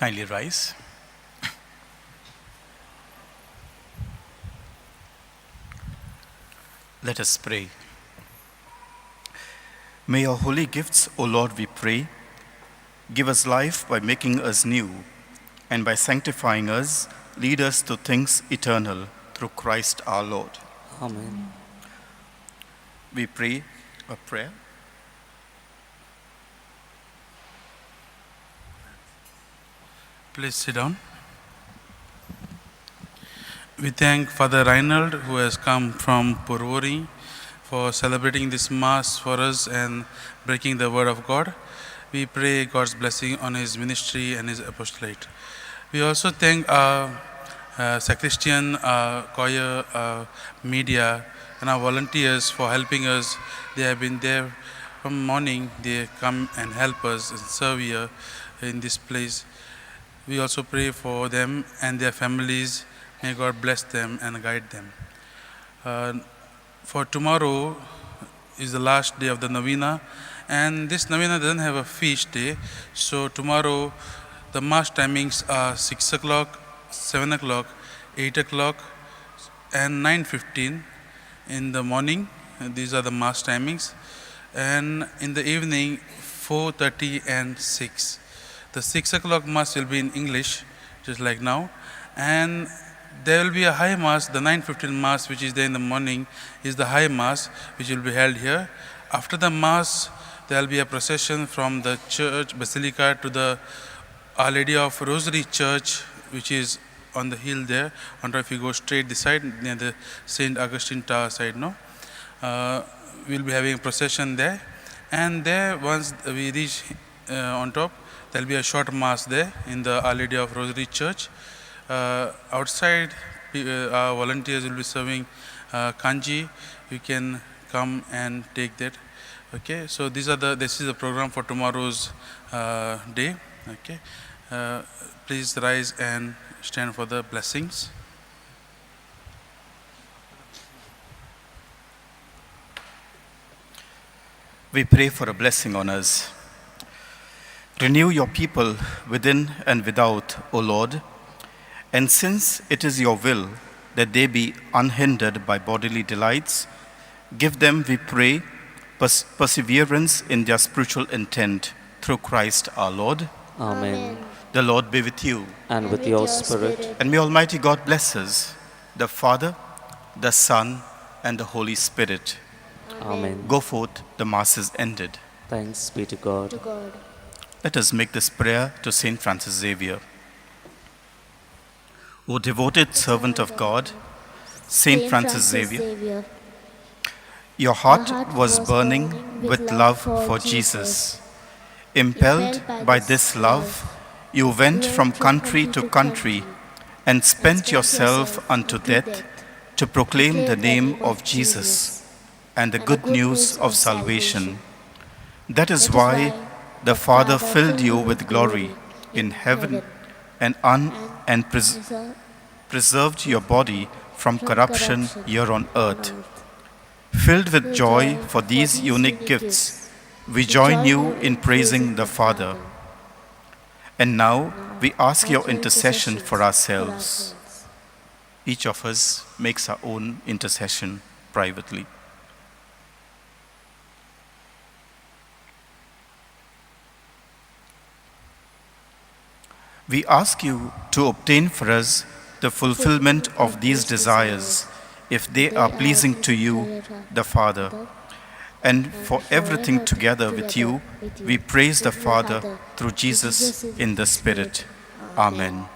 Kindly rise. Let us pray. May your holy gifts, O Lord, we pray, give us life by making us new, and by sanctifying us, lead us to things eternal through Christ our Lord. Amen. We pray a prayer. Please sit down. We thank Father Reinhold, who has come from Porvorim, for celebrating this Mass for us and breaking the Word of God. We pray God's blessing on his ministry and his apostolate. We also thank our sacristan, choir, media, and our volunteers for helping us. They have been there from morning. They come and help us and serve here in this place. We also pray for them and their families. May God bless them and guide them. For tomorrow is the last day of the novena, and this novena doesn't have a feast day. So tomorrow the Mass timings are 6 o'clock, 7 o'clock, 8 o'clock, and 9:15 in the morning. These are the Mass timings. And in the evening, 4:30 and 6. The 6 o'clock Mass will be in English, just like now. And there will be a high Mass. The 9:15 Mass, which is there in the morning, is the high Mass, which will be held here. After the Mass, there will be a procession from the church basilica to the Our Lady of Rosary Church, which is on the hill there. On top, if you go straight this side, near the St. Augustine Tower side, no? We'll be having a procession there. And there, once we reach on top, there'll be a short Mass there in the Our Lady of Rosary Church. Outside, our volunteers will be serving kanji. You can come and take that. Okay, so this is the program for tomorrow's day. Okay, please rise and stand for the blessings. We pray for a blessing on us. Renew your people within and without, O Lord, and since it is your will that they be unhindered by bodily delights, give them, we pray, perseverance in their spiritual intent through Christ our Lord. Amen. The Lord be with you. And with your spirit. And may Almighty God bless us, the Father, the Son, and the Holy Spirit. Amen. Go forth, the Mass is ended. Thanks be to God. To God. Let us make this prayer to Saint Francis Xavier. O devoted servant of God, Saint Francis Xavier, your heart was burning with love for Jesus. Impelled by this love, you went from country to country and spent yourself unto death to proclaim the name of Jesus and the good news of salvation. That is why the Father filled you with glory in heaven and preserved your body from corruption here on earth. Filled with joy for these unique gifts, we join you in praising the Father. And now we ask your intercession for ourselves. Each of us makes our own intercession privately. We ask you to obtain for us the fulfillment of these desires, if they are pleasing to you, the Father. And for everything together with you, we praise the Father through Jesus in the Spirit. Amen.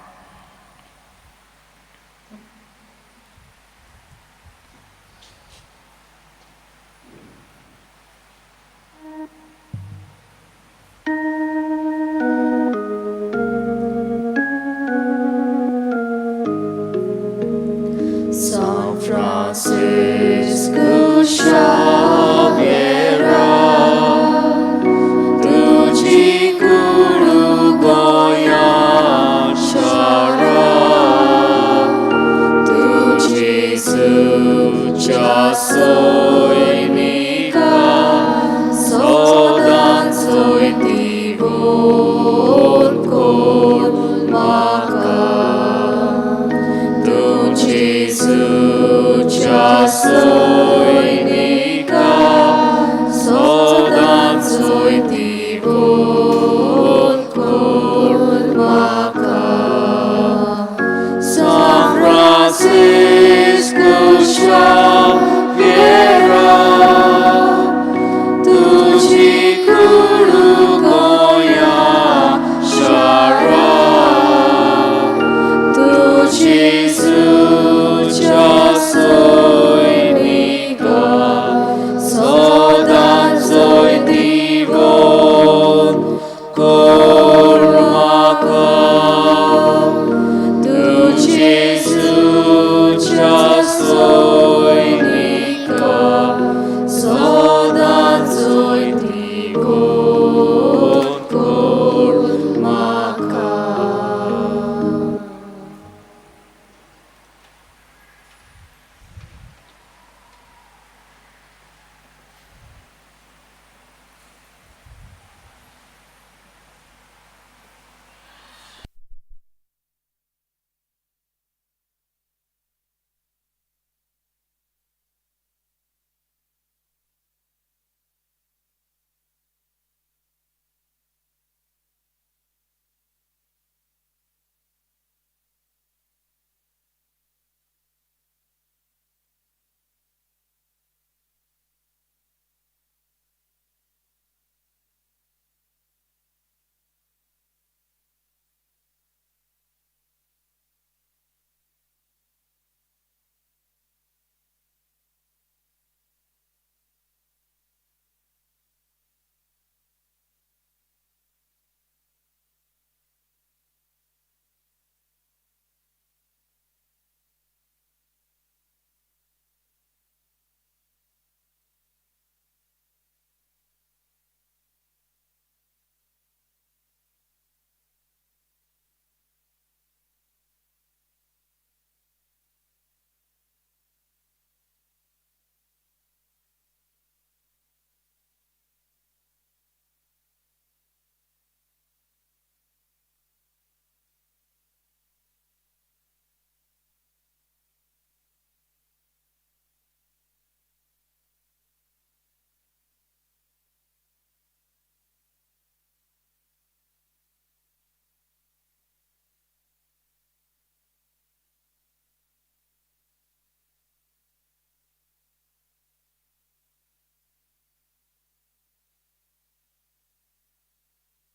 San Francisco Xaviera, tuji kuru goya shara, tuji sucha soinika, sodan soiti von kor. जेजूच्या